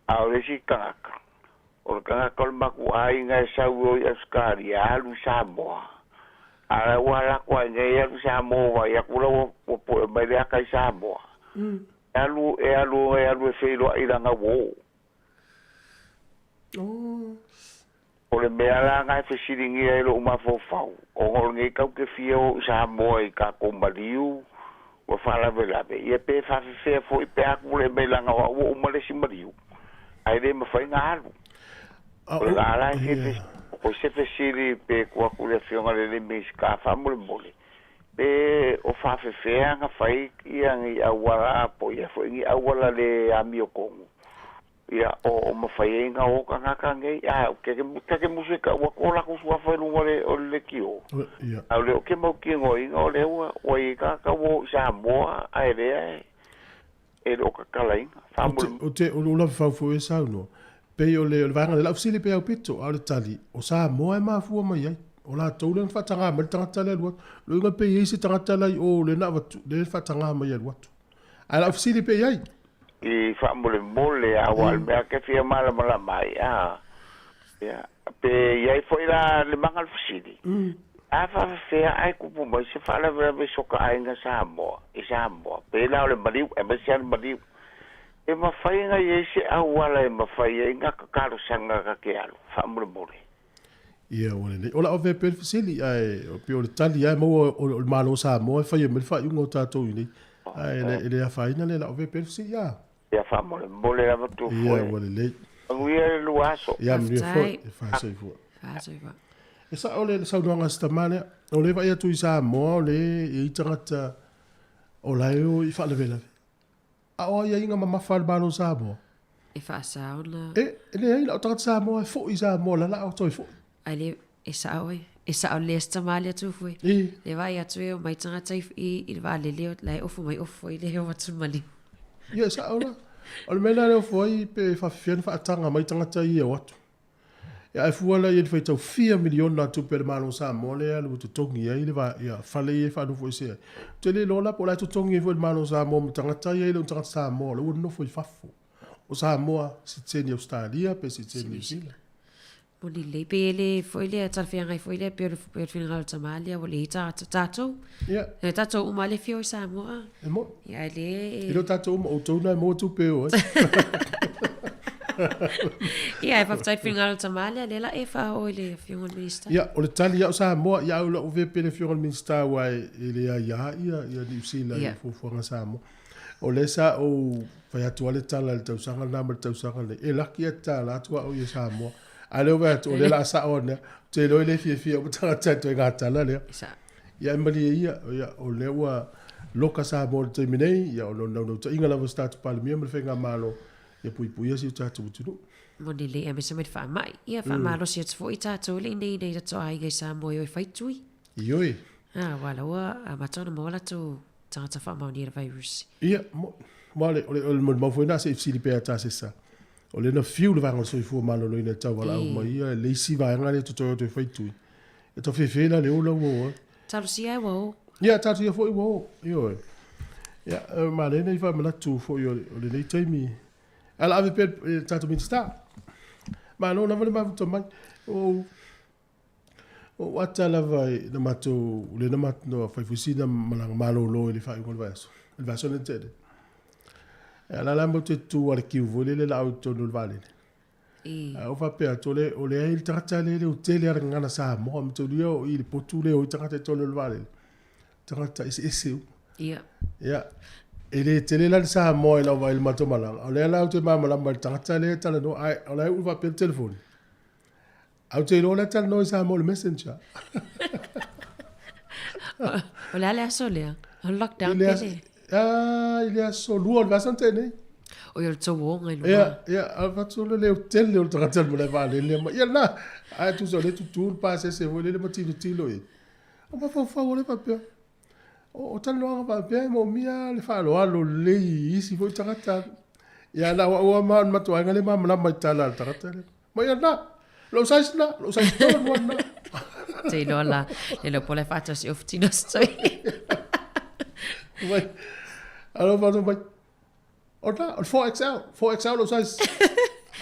A o le isi tagata, o le tagata o le matou aiga e sau i o i Ausetalia, alu i Samoa. A o la ua alu atu ai nei alu i Samoa vaai atu la ua, ua po'e mai le ata i Samoa. E alu, e alu, e alu e feiloai i lana uō. Oh. O le mea la na e fesiligia ai lo'u mafaufau, ona o lenei tatou te fia o i Samoa i tatou maliu ua faalavelave, ia pe faafefea foi pe a pule mai leaga o au ua uma le isi maliu, ae le mafai ona alu. O le la la e fia fes, o se fesili pe tuu atu i le Afioga i le Minisita faamolemole, pe o faafefea ona fai ia ni auala po o i ai foi ni auala le amiotonu Ia, o, o mafai ai ona o tagata nei, a ou te, ta te musu e tau atu o latou suafa i luga o le, o le leitio. Ia. A o lea ou te mautinoaina o lea ua, ua i ai tagata ua o i Samoa, ae lea e, e le o tatalaina. Faamolemole. Ou te, o lou lava fau foi e saunoa, pei o le, o le vaega lea, lau fesili pe aupito, a o le tali, o Samoa e mafua mai ai. O latou lea na faataga mai le tagata lea e alu atu. O lona uiga pe i ai se tagata la i o lea na avatu, lea na faataga mai e alu atu. Ae lau fesili pe i ai. I faamolemole aua o le mea ke fia malamalama ai, a. Ia, pe i ai foi la le maga o le fesili. A faafefea ae tupu mai se faalavelave i so ka aiga Samoa, i Samoa, pe la o le maliu, aemaise lava le maliu. E mafai ona i ai se auala e mafai ai ona ta talosaga ta te alu, faamolemole. Ia, ua lelei. O le a ave pea le fesili, ae pei o le tali lava e maua o le Malo o Samoa e faia mai le faaiuga o tatou i inei. Ae e le afaina lea, o le a ave pea le fesili, a? Ia, faamolemole lava Tufoe. Ia, ua lelei. Manuia le lua aso. Ia, manuia foi. Fasoifua. Fasoifua. E sao le saunoaga a si tama lea. O lea e vaai atu i Samoa o lea e i ai tagata o la e o i faalavelave. A o aiaiga mamafa a le Malo o Samoa? E faasa ona. E leai, na o tagata Samoa e foi i Samoa, la la o toe foi. Ai le, e sao e. E sao le si tama le atu foi. E. Le vaai atu e omai tagata i, i, i le vaalele, la e ofo mai ofo foi le o atu maliu. Ia, e sao la. O le mea lena e ofo ai pe faafefea ona faataga mai tagata ia e o atu. Ia ae fua la i ai i le faitau fia miliona a tupe a le Malo o Samoa lea e alu e totogi ai le va, ia, fale ia e faanofoesea ai. Ou te le iloa la po o la e totogi ai foi e le Malo o Samoa ma tagata ia e le o ni tagata Samoa o la ua nofo i fafo o Samoa, sitiseni Ausetalia pe sitiseni Niu Sila. Moni lelei pe le foi lea talafeagai foi lea pei o le pei o le finagalo o le tama lea ua leai tagata tatou. Ia. E tatou uma lava le fia o i Samoa. E moni. Ia ae le E le o tatou uma, outou na e maua tupe e o ai. Ia ae faafetai i le finagalo o le tama lea, lea la e faaoo i le Afioga i le Minisita. Ia, o le tali ia o Samoa, ia au lau avea pea le Afioga i le Minisita aua e le aia ia Niu Sila i fuafuaga a Samoa. O lea sa ou fai atu lava le tala i le tausaga lena ma le tausaga lenei, e laki ia tatala atu au ia Samoa. A o lea ua vaai atu, o lea o le a sao ane lava. Ou te iloa e le fiafia uma tagata i ituaiga tala lea. Ia e malie ia, ia, o lea ua loka Samoa i le taimi nei, ia ona o le naunautaiga lava o se tatou Palemia ma le Faigamalo, ia puipuia si o tatou atunuu. Moni lelei aemaise mai le faamai. Ia faamalosi atu foi tatou le inei nei tatou aiga i Samoa e o e fai tui. Ioe. Ah, aua la ua amata ona maua latou tagata faamaonia i le virus. Ia, mo, ma o le, o le, o le molimau foi lena se i fesili pea ia Tasesa. O lea na fiu le Vaega o le Soifua Maloloina e taualaau mai ia le isi vaega lea e totoe o toe fai tui. E tau fefe la le ola ua o ai. Talosia e ua o. Ia, talosia foi ua o. Ioe. Ia, ma lea nei faamanatu foi o lenei taimi. Ae o le a ave pea i le tatou Minisita. Malo lava le mafuta mai. Ua ou ata lava i na matou, lea na matou fai foi sina malaga malolo i le faaiuga o le vaiaso, le vaiaso lea na tea nei. Ia, la la matou te tutu a le kiu foi lele la au i totonu o le vaalele. A ou faapea atu, o leai le tagata lea e leotele lava le gagana Samoa, matou o i le potu lea o ai tagata i totonu o le vaalele. Tagata eseese uma. Ia. Ia. E le tele la le Samoa i lau vaai i le matou malaga. O lea la ou te malamalama i le tagata lea e talanoa, ae o la e uu faapea le telefoni. Ae ou te iloa o la e talanoa i Samoa i le Messenger. O le a le aso lea? O le lockdown pea le? Ah, i le aso lua o le vaiaso na tea nei. Oi, o le tou oga i luga. Ia, ia, a fatu le leo tele o le tagata i le malae vaalele ma ia la. Ae tusa o lea e tutu le pasese foi lele ma tilotilo i ai. O mafaufau o lea faapea, o talanoaga faapea e moomia le faaaloalo lelei i isi foi tagata. Ia na o au lava ma le matou aiga lea e malamalama i tala a le tagata lea. Ma ia lena, lou size lena, lou size tonu lava lena. Te iloa la, le iloa po o la e faatasi ofu tino se toi. Mai, alo faatu mai, o lena, o le 4XL, 4XL lou size.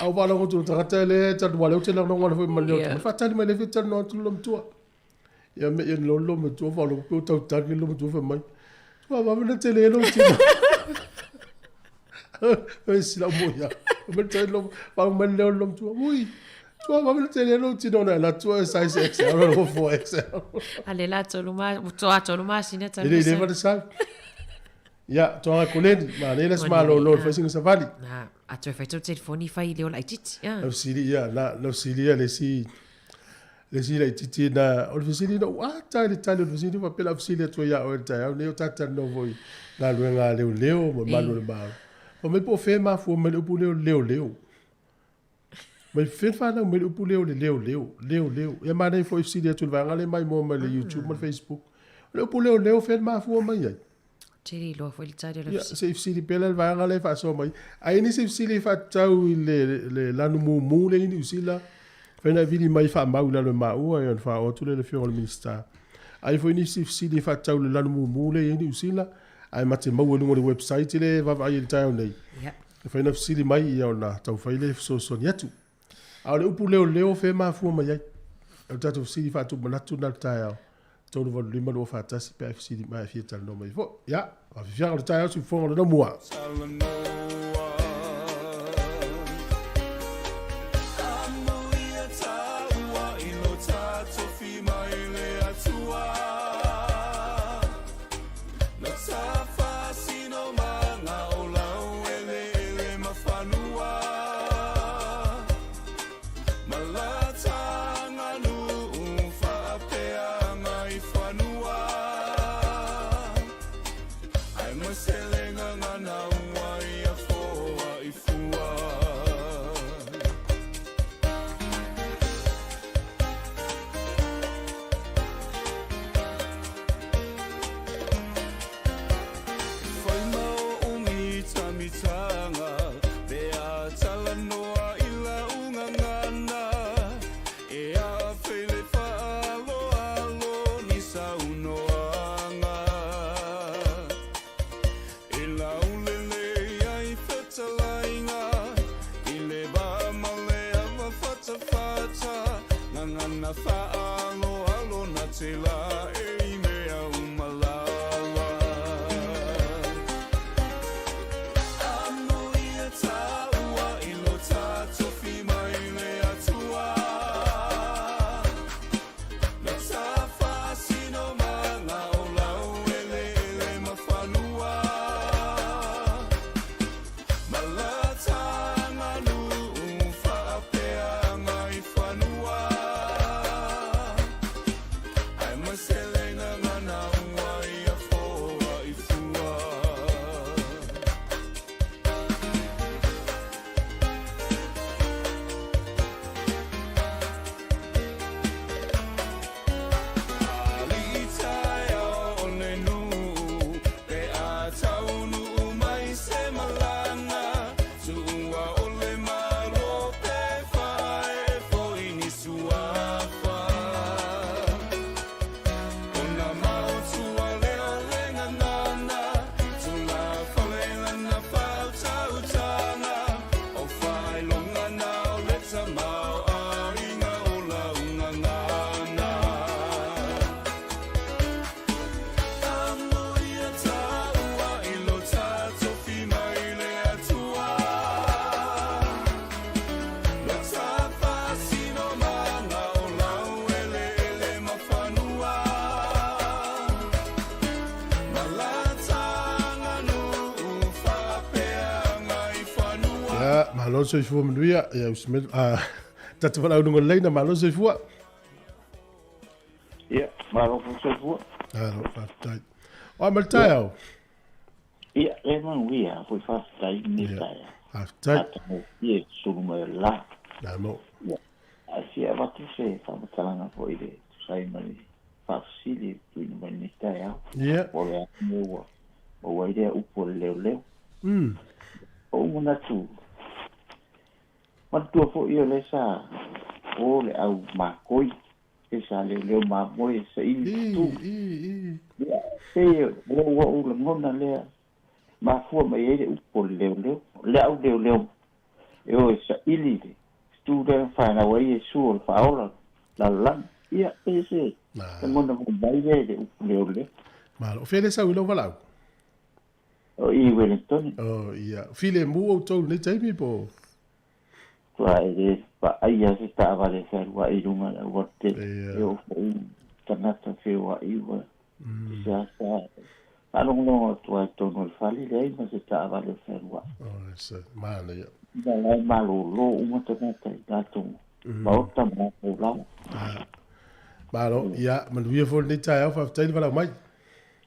A ua faalogo atu i le tagata lea e talanoa, lea ou te lagolago foi ma le leo, faatali mai lea e fia talanoa atu le loomatua. Ia me ia lo lo matua fa lo pe tau tagi lo matua fa mai. Tua va na tele lo ti. E si la mo ya. Me te lo fa me le lo matua. Ui. Tua va na tele lo ti no na la tua size XL lo 4XL. Ale la tolu ma to tolu ma sina tolu. Ile ile va sa. Ia, toaga koleni, ma le le smalo lo fa singa savali. Na, a toe fai tau telefoni fai leo laititi. Lau sili ia, lau sili ia le si Le isi laitiiti na, o le fesili na ou ata i le tali o le fesili faapea la ou fesili atu ai ia oe i le taeao nei o ta talanoa foi i galuega a leoleo ma malu o le Malo. Fai mai po o fea e mafua mai le upu lea o le leoleo. Mai fea le fanau mai le upu lea o le leoleo, leoleo. Ia manaia foi fesili atu i le vaega lea e maimoa mai le YouTube ma le Facebook. O le upu leoleo fea le mafua mai ai? Te le iloa foi le tali o le Ia, se i fesili pea la le vaega lea e faasoa mai. A i ai nisi fesili e faatatau i le, le lanu mumu lea i Niu Sila, fai na e vili mai faamau i lalo e maua, ia ona faaoo atu lea i le Afioga i le Minisita. A i ai foi nisi fesili e faatatau i le lanu mumu lea e i ai Niu Sila, ae ma te maua i luga o le website lea e vaavaai ai i le taeao nei, e fai na fesili mai, ia ona taumafai lea e fesoasoani atu. A o le upu leoleo, fea e mafua mai ai? O le tatou fesili faatupu manatu lena i le taeao. 385 241 pe a e fesili mai e fia talanoa mai foi. Ia, faafiafiaga o le taeao siufofoga o le Laumua. Ia, malo le soifua manuia. Ia, usi mai, ah, tata valaau luga o le laina, malo le soifua. Ia, malo foi le soifua. Malo, faafetai. O a ma le taeao? Ia, le manuia foi faafetai i lenei taeao. Faafetai. Matagofie sulu mai o le la. Malo. Ia, ae fia avatu se faamatalaga foi i le tusa ai ma le faafesili e tuuina mai lenei taeao. Ia. Po o le a le mea ua maua ai lea upu o le leoleo. Ou manatu, manatua foi o lea sa o le au makoi, e sa leoleo mamoe e saili tutu. Ia, pei o lea ua ou lagona lea, mafua mai ai le upu o le leoleo. O le au leoleo e o e saili le tutu lea na fanau ai Iesu o le Faaola lalolagi. Ia, pei o se lagona vaivai lea i le upu leoleo. Malo. O fea lea sau i lou valaau? O i Wellington. Oh, ia. Filemu outou i lenei taimi po o? Tua e le vaai lava se taavale e fealuai i luga o le aualatele. E oo foi i tagata feoai ua seasea faalogologo atu lava i totonu o le fale, leai ma se taavale o fealuai. Oh, se manaia. Ia la e malolo uma tagata i latou maota ma latou laoa. Malo, ia, manuia foi lenei taeao, faafetai le valaau mai.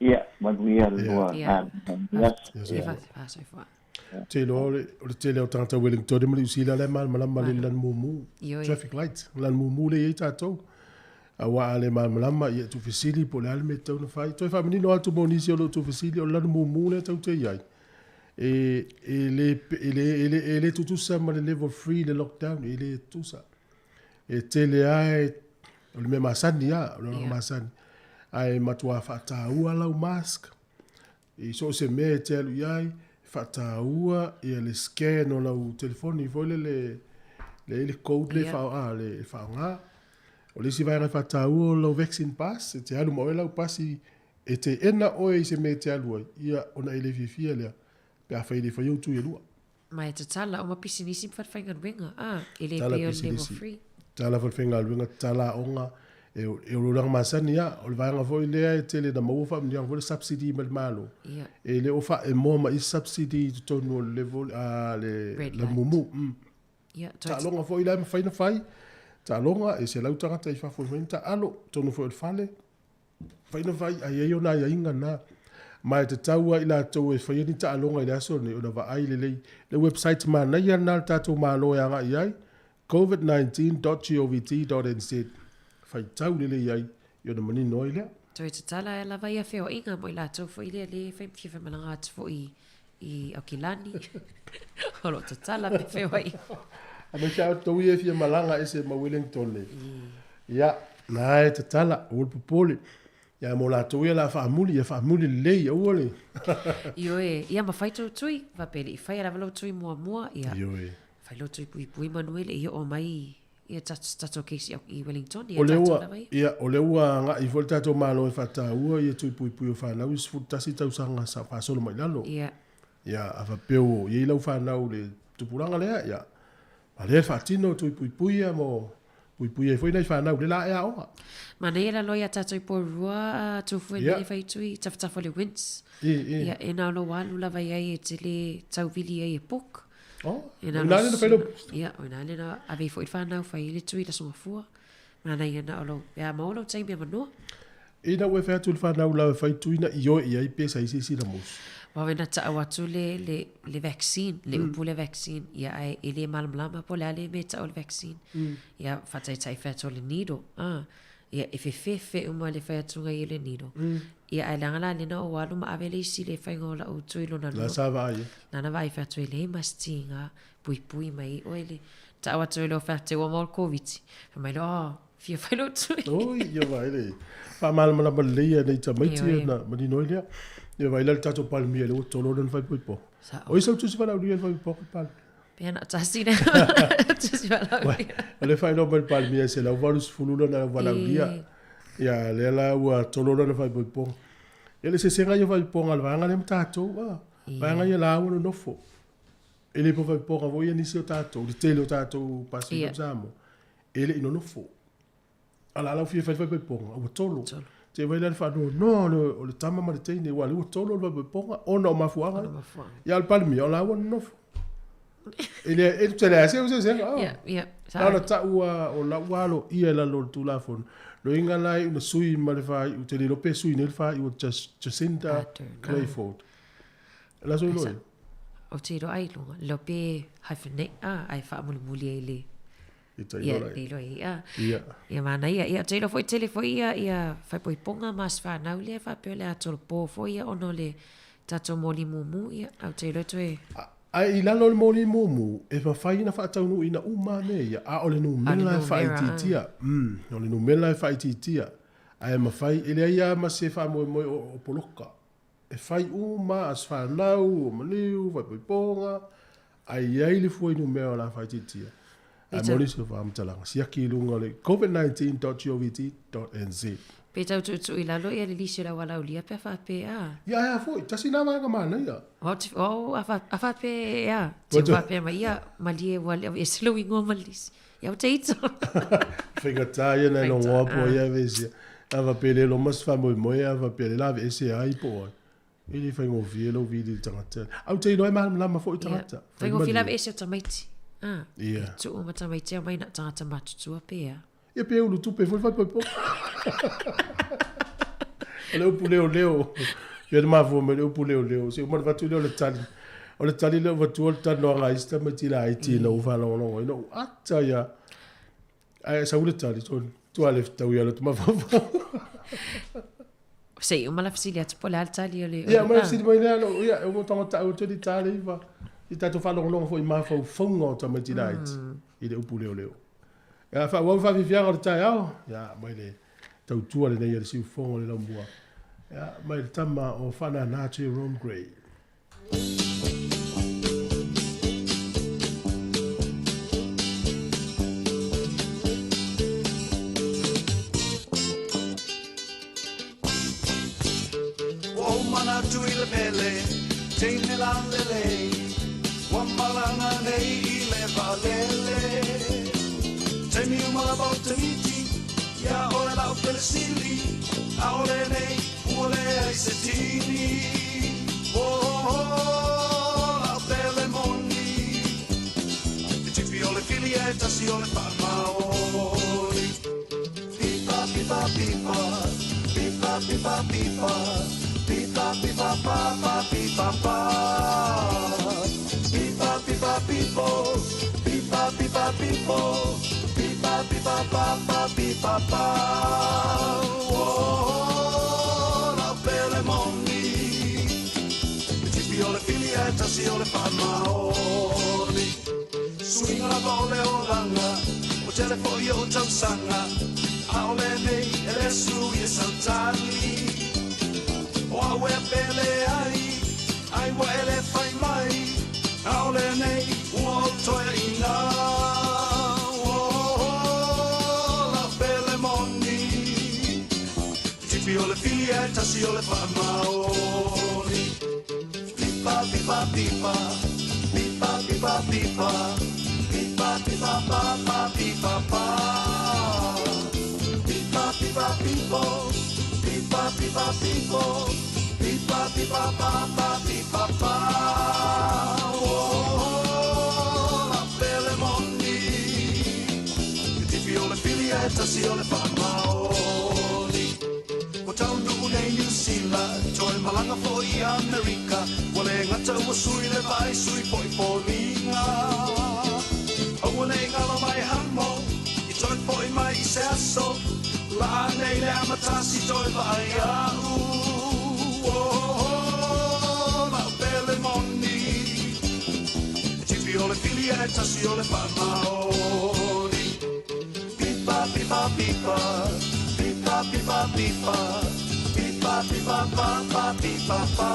Ia, manuia le lua galuega. Ia, soifua. Te iloa o le tele o tagata Wellington ma Niu Sila la e malamalama i le lanu mumu. Traffic light, lanu mumu lea e i ai tatou. Aua a le malamalama, ia tuufesili po o le a le mea e tatau ona fai. Toe faamanino atu mo nisi o lo o tuufesili, o le lanu mumu lea tatou te i ai, e, e le, e le, e le, e le tutusa ma le level 3 le lockdown, e le tutusa. E tele lava e, o le mea masani lava, o le olaga masani. Ae matua faataua lau mask, i so o se mea e te alu i ai, e faataua ia le scan o lau telefoni foi lele, le i le code le le faaaoga. O le isi vaega e faataua o lau vaccine pass, e te alu ma oe lau pasi, e teena oe i se mea e te alu ai, ia ona e le fiafia lea, pe afai e le faia ou tui e lua. Ma e tatala uma pisinisi ma falefaigaluega, a, e le pei o le level 3. Tatala falefaigaluega, tatala aoga, e o le olaga masani lava, o le vaega foi lea e tele ina maua faamanuiaga foi le subsidy mai le Malo. E le o faaemoa ma isi subsidy i totonu o le level, a, le lamumu. Taaloga foi la e mafai ona fai, taaloga e 100 tagata i fafo e mafai ona taalo, totonu foi o le fale, mafai ona fai, ae i ai ona aiaiga na. Ma e tatau lava i latou e faia ni taaloga i le aso lenei ona vaai lelei le website manaia lena a le tatou Malo e agai i ai, covid19.govt.nz, faitau lelei ai i ona manino ai lea. Toe tatala lava ia feoaiga mo i latou foi lea lea e fia faimalaga atu foi i Aukilani, o lo o tatala pe feoaiga. Aemaise lava outou ia e fia malaga ese ma Wellington. Ia, na e tatala, aua le popole. Ia mo latou ia la faamuli, ia faamuli lelei, aua le. Ioe, ia ma fai tou tui, faapea e le i faia lava lou tui muamua, ia. Ioe. Fai lou tui puipui manu e le i oo mai ia tatou case i Wellington, ia tatou lava ia. Ia, o lea ua agai foi le tatou Malo e faataua ia tui puipui o fanau i 11 tausaga sa faasolo mai lalo. Ia. Ia, a faapea ua i ai lau fanau i le tupulaga lea, ia, a lea e faatino tui puipui ia mo puipui ai foi nai fanau i le la e aoga. Manaia la loa ia tatou i Porirua tufue nei fai tui tafatafa o le WINZ. Ia, e na ona ua alu lava i ai e te le tauvili ai e book. Oh, o ina lea na fai lou booster. Ia, o ina lea na ave ai foi le fanau fai ai le tui le aso Gafua. Manaia na o lou, pe a maua lou taimi avanoa. Ina ua e fai atu i le fanau lau e fai tui na ioe i ai pe sa i se isi na musu. Vave na ta'u atu le, le, le vaccine, le upu le vaccine, ia ae e le malamalama po o le a le mea e ta'u o le vaccine. Ia, faataitai fai atu o le needle, ah. Ia, e fefefe uma le fai atuga i le needle. Ia, ae leaga la lea na ou alu ma ave le isi le faiga o la'u tui lona lua. La sa vaai ai. Nana vaai fai atu e leai ma se tiga puipui mai ai oe le ta'u atu ai loa fai atu ua maua le Koviti. Fai mai loa, oh, fia fai lou tui. Oi, ia vaai le faamalamalama lelei a nei tamaiti ona manino ai lea. Ia vaai la le tatou Palemia lea ua tolo lona faaipoipoga. O ai sau tusi valaaulia i le faaipoipoga le Palemia? Pe ana tasi lea tusi valaaulia. O lea e faailoa mai le Palemia e 180 lona valaaulia. Ia lea la ua tolo lona faaipoipoga. Ia le sesega ia o faaipoipoga a le vaega lea ma tatou, a. Vaega ia la ua nonofo. E le po faaipoipoga foi ia nisi o tatou, le tele o tatou Pasefika ma Samoa, e le i nonofo. A la lau fia fai le faaipoipoga, ua tolo. Te vai la le faanoanoa o le tama ma le teine, aua o lea ua tolo le faaipoipoga ona o mafuaaga ia. Ia a o le Palemia, o la ua nonofo. E le, e te leai se eseesega. Ia, ia. Na ona ta'u a o la'u aloaia i lalo o le Tulafono, loiga la e iu na sui ma le faaiu, te le iloa pe sui nei le faaiu o Jacinda Clayford. O le a sou iloa i ai? Ou te iloa ai i luga, leo pe hyphenate, a, ae faamulimuli ai le I ta iloa lai. Ia, ia. Ia. Ia manaia. Ia, ou te iloa foi tele foi ia, ia faaipoipoga ma aso fanau lea faapea o le a tolopo foi ia ona o le tatou moli mumu, ia, ae ou te iloa toe... Ae i lalo o le moli mumu, e mafai ona faataunuuina uma lava mea ia, a o le numera e faaitiitia. O le numera e faaitiitia. Ae mafai, e leai lava ma se faamoemoe o poloka. E fai uma aso fanau, o maliu, faaipoipoga, ae i ai le fuainumera o le a faaitiitia. Ae mo nisi o faamatalaga, siaki i luga o le covid19.govt.nz. Pe tau tuutuu i lalo ia le lisi o le auala aulia pe a faapea a. Ia ae a foi, tasi na vaega manaia. O, a faapea a, te faapea mai ia, malie ua ese lou igoa ma le lisi. Ia o te ito. Faigata ia na logoa po ia vesia. A faapea le loma se faamoemoe a faapea le la aveese ai po o ai. E le faigofie lou vili i le tagata. Au te iloa e malamalama foi tagata. Faigofie la aveese o tamaiti. Ah, e tuu ma tamaiti au mai na tagata matutua pe a. Ia pe ulu tupe foi faaipoipoga. O le upu leoleo. Ia na mafua mai le upu leoleo. Se uma ona avatu lea o le tali. O le tali lea ua avatua o le talanoaga a isi tamaiti laiti ina ua faalogologo ai. Na ou ata ia. Ae sau le tali, sole, tua le fetau ia loto mafaufau. Se i uma la fesili atu po o le a le tali o le... Ia, uma la fesili mai lea, ia, e uma tagata au atu li tali iva. I tatou faalogologo foi i mafaufauga o tamaiti laiti i le upu leoleo. Ia, faaauau le faafiafiaga o le taeao, ia, mai le tautua lenei a le siufofoga o le laumua, ia, mai le tama o Faanana Jerome Grey. atu i le mele Teine lalelei Ua malaga nei i le vaalele Taimi uma lava o tamiti Iā oe la'u pele sili ʻAʻole nei ua leai se tini Oh, la'u pele moni E tipi o le fili ae tasi o le faamaoni Pipa, pipa, pipa Pipa, pipa, pipa Pipa, pipa, pa, pa, pipa, pa Pipa, pipa, pipo Pipa, pipa, pipo Pipa, pipa, pa, pa, pipa, pa Oh, la'u pele moni E tipi o le fili ae tasi o le faamaoni Suiga lava o le olaga Ua tele foi o'u tausaga ʻAʻole nei e le sui e sau tali O a'u e pele ai Ai ua e le fai mai ʻAʻole nei ua ou toeaina Oh, la'u pele moni E tipi o le fili ae tasi o le faamaoni Pipa, pipa, pipa Pipa, pipa, pipa Pipa, pipa, pa, pa, pipa, pa Pipa, pipa, pipo Pipa, pipa, pipo Pipa, pipa, pa, pa, pipa, pa Oh, la'u pele moni E tipi o le fili ae tasi o le faamaoni Ua taunuu nei Niu Sila Toe malaga foi i Amerika Ua le gata ua sui le vaai sui foi foliga Aua nei galo mai hamo I toe foi mai i se aso Laa nei le amatasi toe vaai a'u Oh, la'u pele moni E tipi o le fili ae tasi o le faamaoni Pipa, pipa, pipa Pipa, pipa, pipa Pipa, pipa, pa, pa, pipa, pa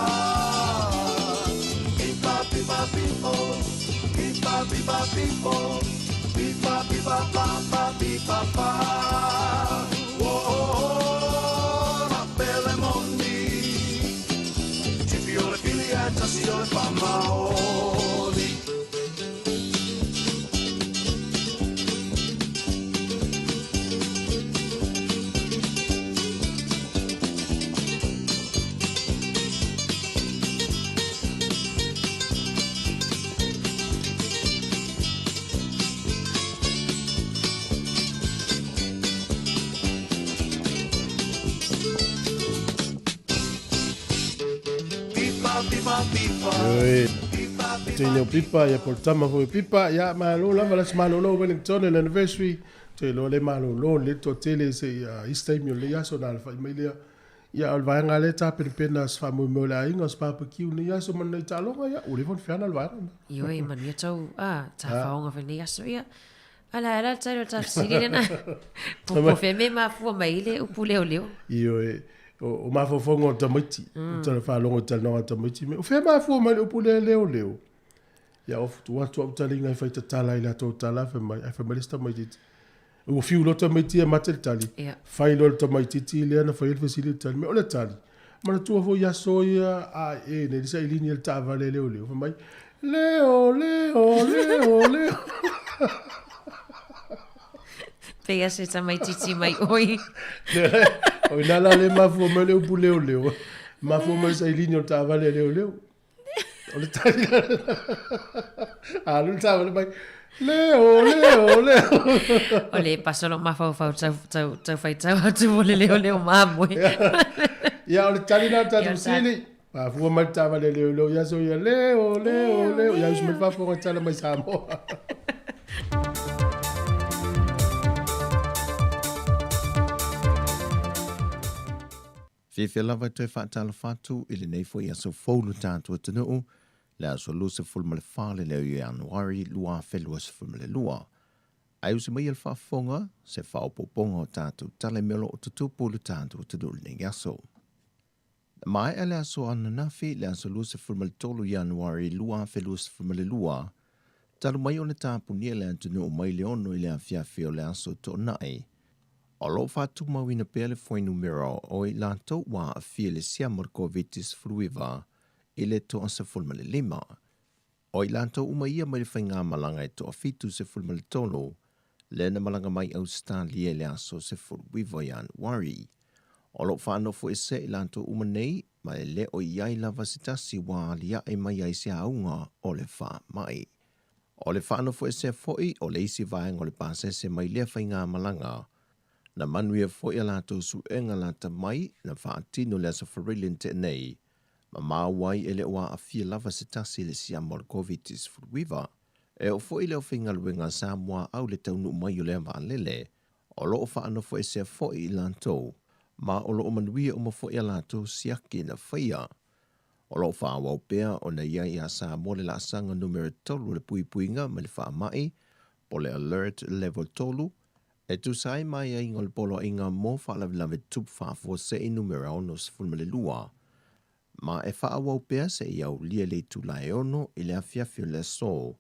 Pipa, pipa, pipo Pipa, pipa, pipo Pipa, pipa, pa, pa, pipa, pa Oh, la'u pele moni E tipi o le fili ae tasi o le faamaoni Pipa, pipa, pipa Ioe. Teine o Pipa, ia po o le tama foi o Pipa, ia malo lava le aso malolo o Wellington le anniversary, toe iloa le malolo le toatele se i isi taimi o lenei aso ona alafai mai lea. Ia o le vaega lea e tapenapena se faamoemoe o le aiga o se barbecue i lenei aso ma lenei taaloga, ia ua leva ona feana le vaega lena. Ioe, manuia tau tafaoga foi lenei aso, ia. Ala ala le tali o le ta fesili lena. Po po fea mea e mafua mai ai le upu leoleo. Ioe, o mafaufauga o tamaiti, o tala faalogo i talanoaga a tamaiti, o fea e mafua mai le upu lea leoleo? Ia o tuu atu au taliga e fai tatala i latou tala, fai mai, ae fai mai le isi tamaitiiti, ua fiu loa tamaiti ia mate le tali, fai loa le tamaitiiti lea na fai ai le fesili le tali mai, o le tali, manatua foi aso ia a e nei le sailini a le taavale a leoleo, fai mai, leo, leo, leo, leo. Pei a se tamaitiiti mai oi. O ina la le mafua mai le upu leoleo, mafua mai le sailini o le taavale a leoleo. O le tali la lena. Alu le taavale mai, Leo, leo, leo. O le paso lo mafaufau tau, tau, tau faitau atu mo le leo leo mamoe. Ia, o le tali la o le tatou fesili. Mafua mai le taavale a leoleo i aso ia, leo, leo, leo. Ia usu mai le faafofoga tala mai Samoa. Fiafia lava e toe faatalofa atu i lenei foi aso fou lo tatou atunuu, le aso 24 lenei o Ianuari 2022. Ae usi maia le faafofoga, se faaopoopoga o tatou tala i mea o lo o tutupu i lo tatou atunuu i lenei aso. Na maea le aso ananafi, le aso 23 o Ianuari 2022, talu mai ona tapunia le atunuu mai le 6 i le afiafi o le aso Toonai. O lo o faatumauina pea le fuainumera o i latou ua aafia i le siama o le Koviti-19 i le 15. O i latou uma ia mai le faigamalaga e toa-73 lea na malaga mai Ausetalia i le aso 19 Ianuari. O lo o faanofoesea i latou uma nei ma e le o i ai lava se tasi ua aliae mai ai se auga o le faamai. O le faanofoesea foi o le isi vaega o le pasese mai lea faigamalaga. Na manuia foi a latou suega lata mai na faatino i le Aso Faraile na tea nei, ma maua ai e le o aafia lava se tasi i le siama o le Koviti-19. E oo foi i le aufaigaluega a Samoa Au le taunuu mai o lea vaalele, o lo o faanofoesea foi i latou, ma o lo o manuia uma foi a latou siaki na faia. O lo o faaauau pea ona i ai ia Samoa le laasaga numera 3 o le puipuiga mai le faamai, po o le Alert Level 3, e tusa ai ma aiaiga o le Poloaiga mo Faalavelave Tutupu Faafuasei Numera 62, ma e faaauau pea seia aulia le itula e 6 i le afiafi o le aso,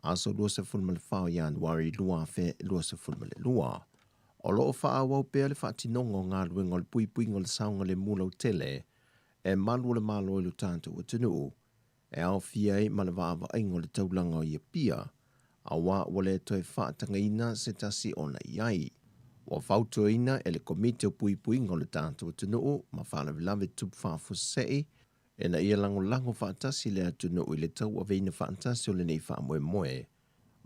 aso 24 o Ianuari 2022. O lo o faaauau pea le faatinoga o galuega o le puipuiga o le saogalemu lautele e malu o le Malo i lo tatou atunuu, e aofia ai ma le vaavaaiga o le taulaga o Apia, aua ua le toe faatagaina se tasi ona i ai. Ua fautuaina e le Komiti o Puipuiga o le tatou atunuu ma Faalavelave Tutupu Faafuasei ina ia lagolago faatasi le atunuu i le tauaveina faatasi o lenei faamoemoe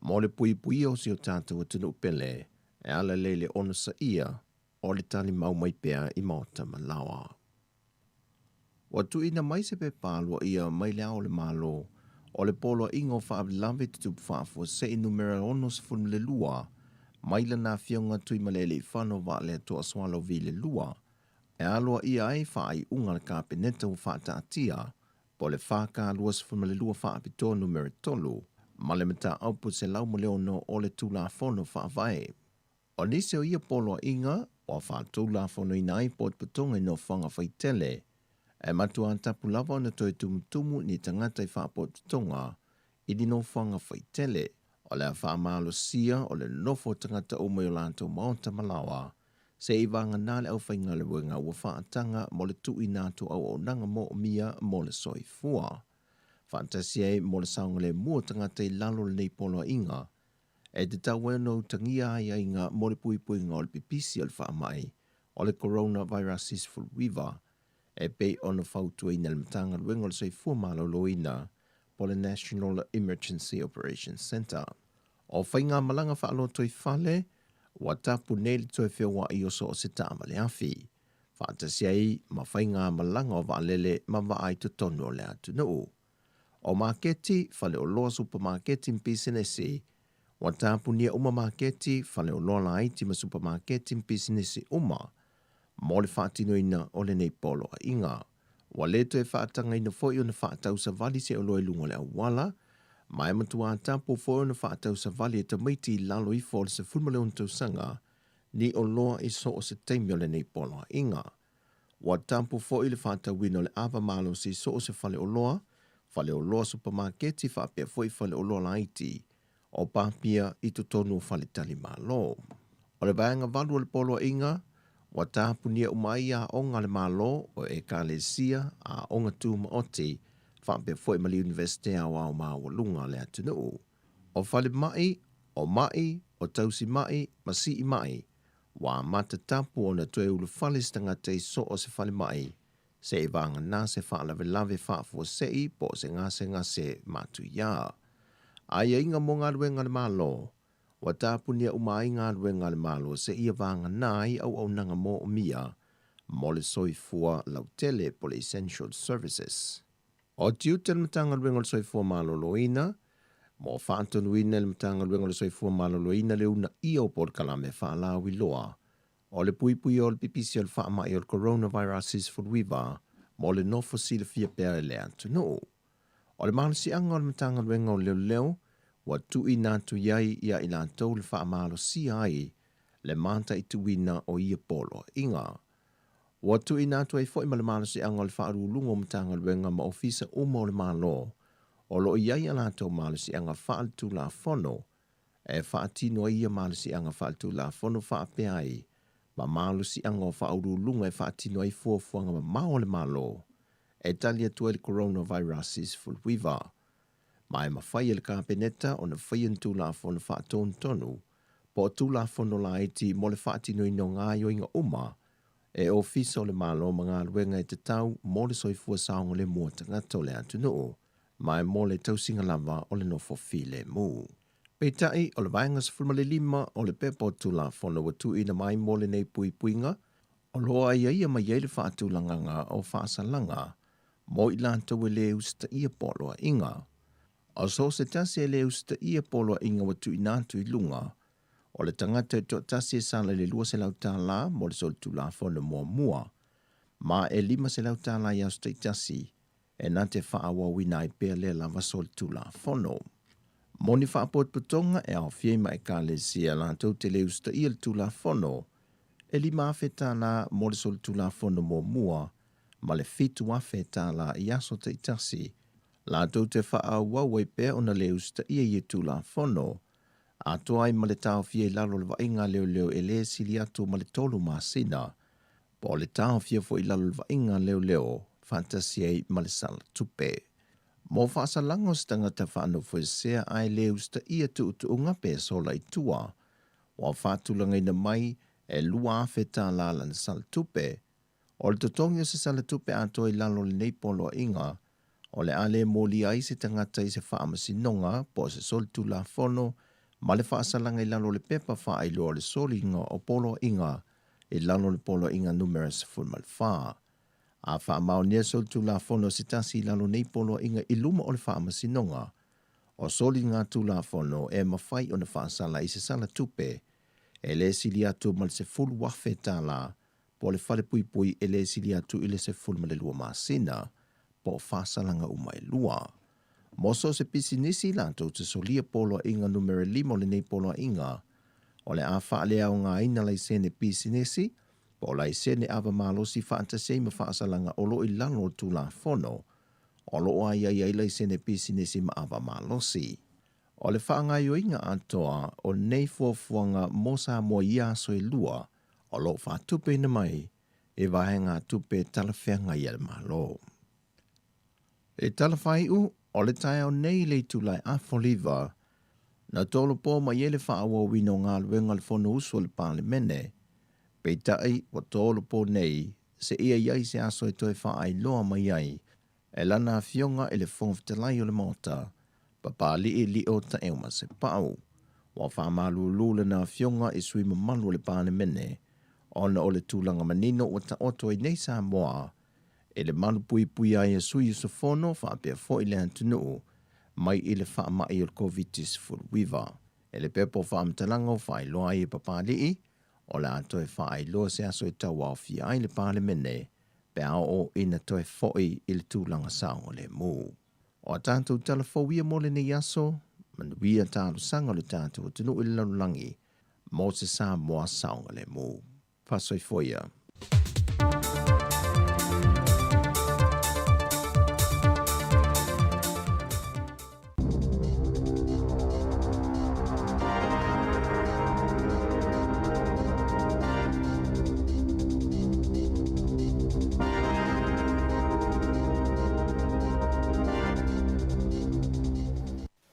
mo le puipuia o si o tatou atunuu pele e ala lea i le onosaia o le talimau mai pea i maota ma laoa. Ua tuuina mai se pepa aloaia mai Le Ao o le Malo o le Poloaiga o Faalavelave Tutupu Faafuasei Numera 62 mai lana Afioga Tuimalealiifano Vaaletoa Sualauvi le Lua e aloaia ai faaiuga a le Kapeneta ua faataatia po o le FK22 Faapitoa Numera 3 ma le Mataupu 106 o le Tulafono Faavae. O nisi o ia poloaiga ua faatulafonoina ai potopotoga i nofoaga faitele, e matua tapu lava ona toe tumutumu ni tagata i faapotopotoga i ni nofoaga faitele. O le a faamalosia o le nofo o tagata uma i o latou maota ma laoa, se i vagana le aufaigaluega ua faataga mo le tuuina atu o auaunaga moomia mo le soifua. Faatasi ai mo le saogalemu o tagata i lalo o lenei poloaiga, E tatau ai ona utagia aiaiga mo le puipuiga o le pipisi o le faamai o le coronavirus 19 e pei ona fautuaina e le Matagaluega o le Soifua Maloloina po o le National Emergency Operations Centre. O faigamalaga faalotoifale ua tapu nei le toe feoai o so o se taavale afi, faatasi ai ma faigamalaga o vaalele ma vaa i totonu o le atunuu. O maketi, faleoloa, supamaketi ma pisinisi. Ua tapunia uma maketi, faleoloa laiti ma supamaketi ma pisinisi uma mo le faatinoina o lenei poloaiga. Ua le toe faatagaina foi ona faatau savali se oloa i luga o le auala, ma e matua tapu foi ona faatau savali e tamaiti i lalo ifo o le 16 tausaga ni oloa i so o se taimi o lenei poloaiga. Ua tapu foi le faatauina o le ava malosi i so o se faleoloa, faleoloa supamaketi faapea foi faleoloa laiti o papia i totonu o faletalimalo. O le vaega valu o le poloaiga, ua tapunia uma ai aoga a le Malo, o Ekalesia, aoga tumaoti, faapea foi ma le Iunivesite Aoao Maualuga a le atunuu. O falemai, o mai, o tausimai ma siimai, Ua amata tapu ona toe ulufale se tagata i so o se falemai, seia vagana se faalavelave faafuasei po o se gasegase matuia. Aiaiga mo galuega a le Malo, Ua tapunia uma ai galuega a le Malo seia vagana ai auaunaga moomia mo le soifua lautele po o le essential services. O tiute o le Matagaluega o le Soifua Maloloina, mo faatonuina e le Matagaluega o le Soifua Maloloina le uunaia o polokalame faalauiloa o le puipuia o le pipisi o le faamai o le coronavirus 19 mo le nofo silafia pea e le atunuu. O le malosiaga o le Matagaluega o Leoleo ua tuuina atu i ai ia i latou le faamalosia ai le mataituina o ia poloaiga. Ua tuuina atu ai foi ma le malosiaga o le Faauluuluga o Matagaluega ma Ofisa uma o le Malo o lo o i ai a latou malosiaga faaletulafono e faatino ai ia malosiaga faaletulafono faapea ai ma malosiaga o faauluuluga e faatino ai fuafuaga mamao a le Malo e tali atu ai le coronavirus 19. Ma e mafai e le Kapeneta ona faia ni Tulafono faatonutonu po o Tulafono laiti mo le faatinoina o gaoioiga uma e Ofisa o le Malo ma galuega e tatau mo le soifua saogalemu o tagata o le atunuu ma e mo le tausiga lava o le nofo filemu. Peitai, o le Vaega 15 o le Pepa o Tulafono ua tuuina mai mo lenei puipuiga, o lo o aiaia mai ai le faatulagaga o faasalaga mo i latou e lē usitaia poloaiga. O so o se tasi e lē usitaia poloaiga ua tuuina atu i luga, o le tagata e toatasi e sala i le $200 mo le solitulafono muamua, ma e $500 i aso taitasi e na te faaauauina ai pea lea lava solitulafono. Mo ni faapotopotoga e aofia ai ma Ekalesia latou te le usitaia le Tulafono, e $5,000 mo le solitulafono muamua ma le $7,000 i aso taitasi latou te faaauau ai pea ona le usitaia ia Tulafono, atoa ai ma le taofia i lalo o le vaaiga a leoleo e le sili atu ma le tolu masina, po o le taofia foi i lalo o le vaaiga a leoleo faatasi ai ma le sala tupe. Mo faasalaga o se tagata faanofoesea ae le usitaia tuutuuga pe sola i tua, ua faatulagaina mai e $2,000 lana sala tupe. O le totogi o se sala tupe atoa i lalo o lenei poloaiga, o le a le molia ai se tagata i se faamasinoga po o se solitulafono ma le faasalaga i lalo o le pepa faailoa o le soliga o poloaiga i lalo o le Poloaiga Numera 14. A faamaonia solitulafono se tasi i lalo nei poloaiga i luma o le faamasinoga, o soligatulafono e mafai ona faasala i se sala tupe e le sili atu ma le $10,000 po o le falepuipui e le sili atu i le 12 masina po o faasalaga uma e lua. Mo so o se pisinisi latou te solia poloaiga numera 5 o lenei poloaiga, o le a faaleaogaina laisene pisinisi po o laisene ava malosi faatasi ai ma faasalaga o lo o i lalo o le Tulafono o lo o aiaia ai laisene pisinisi ma ava malosi. O le faagaoioiga atoa o nei fuafuaga mo Samoa i ia aso e lua o lo o faatupeina mai i vaegatupe talafeagai a le Malo. E tala faaiu, o le taeao nei i le itula e 9:30, na tolopo mai ai le faaauauina o galuega a le Fonousu a le Palemene. Peitai, ua tolopo nei seia i ai se aso e toe faailoa mai ai e lana Afioga i le Fofoga Fetalai o le Maota, Papalii Lio Taeumasepau. Ua faamalulu lana Afioga i sui mamalu o le Palemene ona o le tulaga manino ua taoto ai nei Samoa i le malupuipuia ai e sui usufono faapea foi le atunuu mai i le faamai o le Koviti-19. E le pepa o faamatalaga o faailoa ai e Papalii, o le a toe faailoa se aso e tauaofia ai le Palemene pe a oo ina toe foi i le tulaga saogalemu. O a tatou tala fou ia mo lenei aso, manuia talosaga o le tatou atunuu i le lalolagi mo se Samoa saogalemu. Faasoifua ia.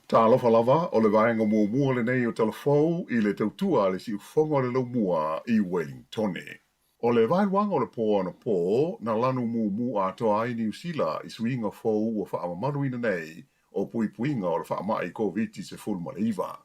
Talofa lava, o le vaega muamua lenei o Tala Fou i le tautua a le siufofoga o le Laumua i Wellingtone. O le vaeluaga o le pō anapō, na lanu mumu atoa ai Niu Sila i suiga fou ua faamamaluina nei o puipuiga o le faamai Koviti-19.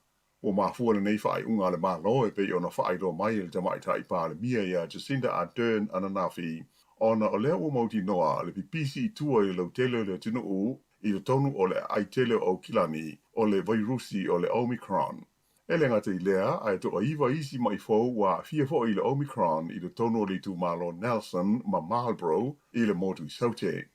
Ua mafua lenei faaiuga a le Malo e pei ona faailoa mai e le Tamaitai Palemia ia Jacinda Ardern ananafi, ona o lea ua mautinoa le pipisi i tua i le lautele o le atunuu i totonu o le aai tele o Aukilani o le vairusi o le Omicron. E le gata i lea, ae toaiva isi maʻi fou ua aafia foi i le Omicron i totonu o le itumalo Nelson ma Marlborough i le motu i Saute.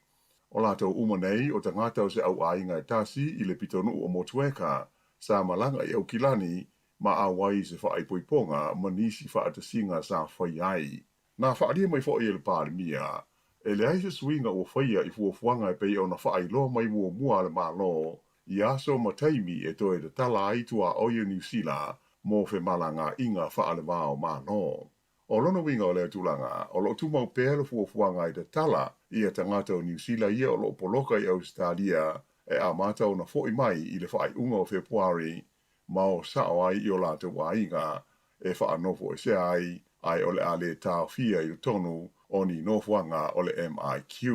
O latou uma nei o tagata o se au aiga e tasi i le pitonuu o Motueka, sa malaga i Aukilani ma auai i se faaipoipoga ma nisi faatasiga sa fai ai. Na faaalia mai foi e le Palemia, e leai se suiga ua faia i fuafuaga e pei ona faailoa mai muamua a le Malo i aso ma taimi e toe tatala ai tuaoi o Niu Sila mo femalagaaiga faalevao Malo. O lona uiga o lea tulaga, o lo o tumau pea le fuafuaga e tatala ia tagata o Niu Sila ia o lo o poloka i Ausetalia e amata ona fo'i mai i le faaiuga o Fepuari ma o sao ai i o latou aiga e faanofoesea ai, ae o le a le taofia i totonu o ni nofoaga o le MIQ.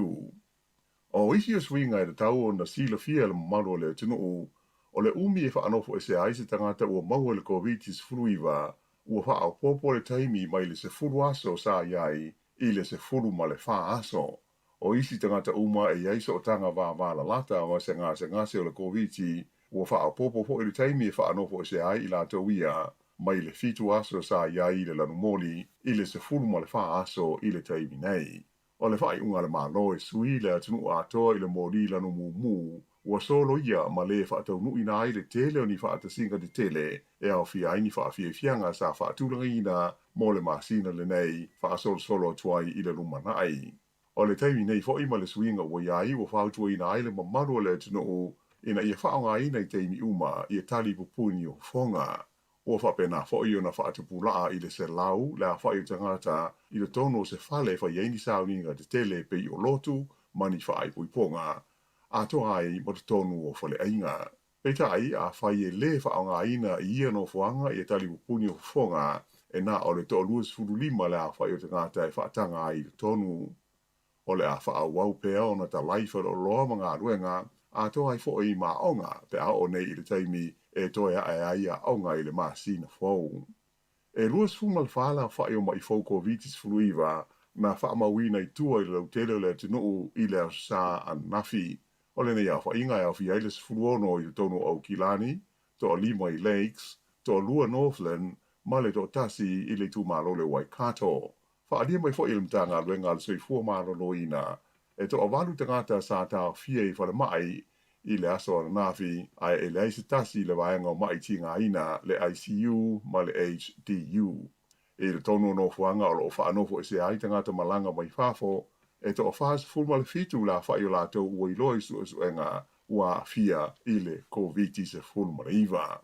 O isi o suiga e tatau ona silafia e le mamalu o le atunuu, o le umi e faanofoesea ai se tagata ua maua i le Koviti-19, ua faaopoopo le taimi mai le 10 aso sa i ai i le 14 aso. O isi tagata uma e i ai sootaga vavalalata ma se gasegase o le Koviti, ua faaopoopo foi le taimi e faanofoesea ai i latou ia mai le 7 aso sa i ai i le lanumoli i le 14 aso i le taimi nei. O le faaiuga a le Malo e sui le atunuu atoa i le moli lanumumu, ua soloia ma le faataunuuina ai le tele o ni faatasiga tetele e aofia ai ni faafiafiaga sa faatulagaina mo le masina lenei faasolosolo atu ai i le lumanai. O le taimi nei foi ma le suiga ua i ai, ua fautuaina ai le mamalu o le atunuu ina ia faaaogaina i taimi uma ia talipupuni o fofoga. Ua faapena foi ona faatupula'a i le 100 le afa'i o tagata i totonu o se fale e fai ai ni sauniga tetele e pei o lotu ma ni faaipoipoga, atoa ai ma totonu o faleaiga. Peitai, afai e lē faaaogaina i ia nofoaga ia talipupuni o fofoga, e na o le 25 le afa'i o tagata e faataga ai i totonu. O le a faaauau pea ona talai faleoloa ma galuega, atoa ai foi ma aoga pe a oo nei i le taimi e toe ae ai aoga i le masina fou. E 24 le aofa'i o ma'i fou Koviti-19 na faamauina i tua i le lautele o le atunuu i le Aso Sa ananafi. O lenei aofaiga e aofia ai le 16 i totonu o Aukilani, toalima i Lakes, toalua Northland ma le toatasi i le itumalo le Waikato. Faaalia mai foi e le Matagaluega a le Soifua Maloloina, e toavalu tagata sa taofia i falemai i le aso ananafi, ae e leai se tasi i le vaega o ma'i tigaina, le ICU ma le HDU. I totonu o nofoaga o lo o faanofoesea ai tagata malaga mai fafo, e toa-47 le afa'i o latou ua iloa i suesuega ua aafia i le Koviti-19.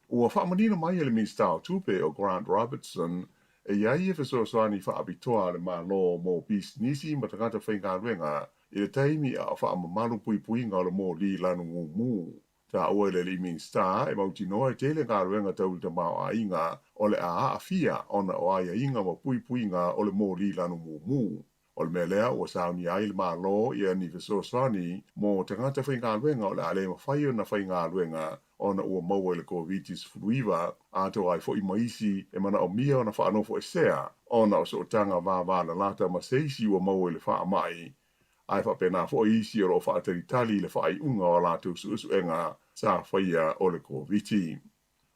Ua faamanino mai e le Minisita o Tupe o Grant Robertson e i ai fesoasoani faapitoa a le Malo mo pisinisi ma tagata faigaluega i le taimi a o faamamalu puipuiga o le moli lanumumu. Taua e le alii Minisita e mautinoa e tele galuega tau le tamaoaiga o le a aafia ona o aiaiga ma puipuiga o le moli lanumumu. O le mea lea ua saunia ai le Malo ia ni fesoasoani mo tagata faigaluega o le a le mafai ona faigaluega ona ua maua i le Koviti-19, atoa ai foi ma isi e manaomia ona faanofoesea ona o sootaga vavalalata ma se isi ua maua i le faamai, ae faapena foi isi o lo o faatalitali i le faaiuga o a latou suesuega sa faia o le Koviti.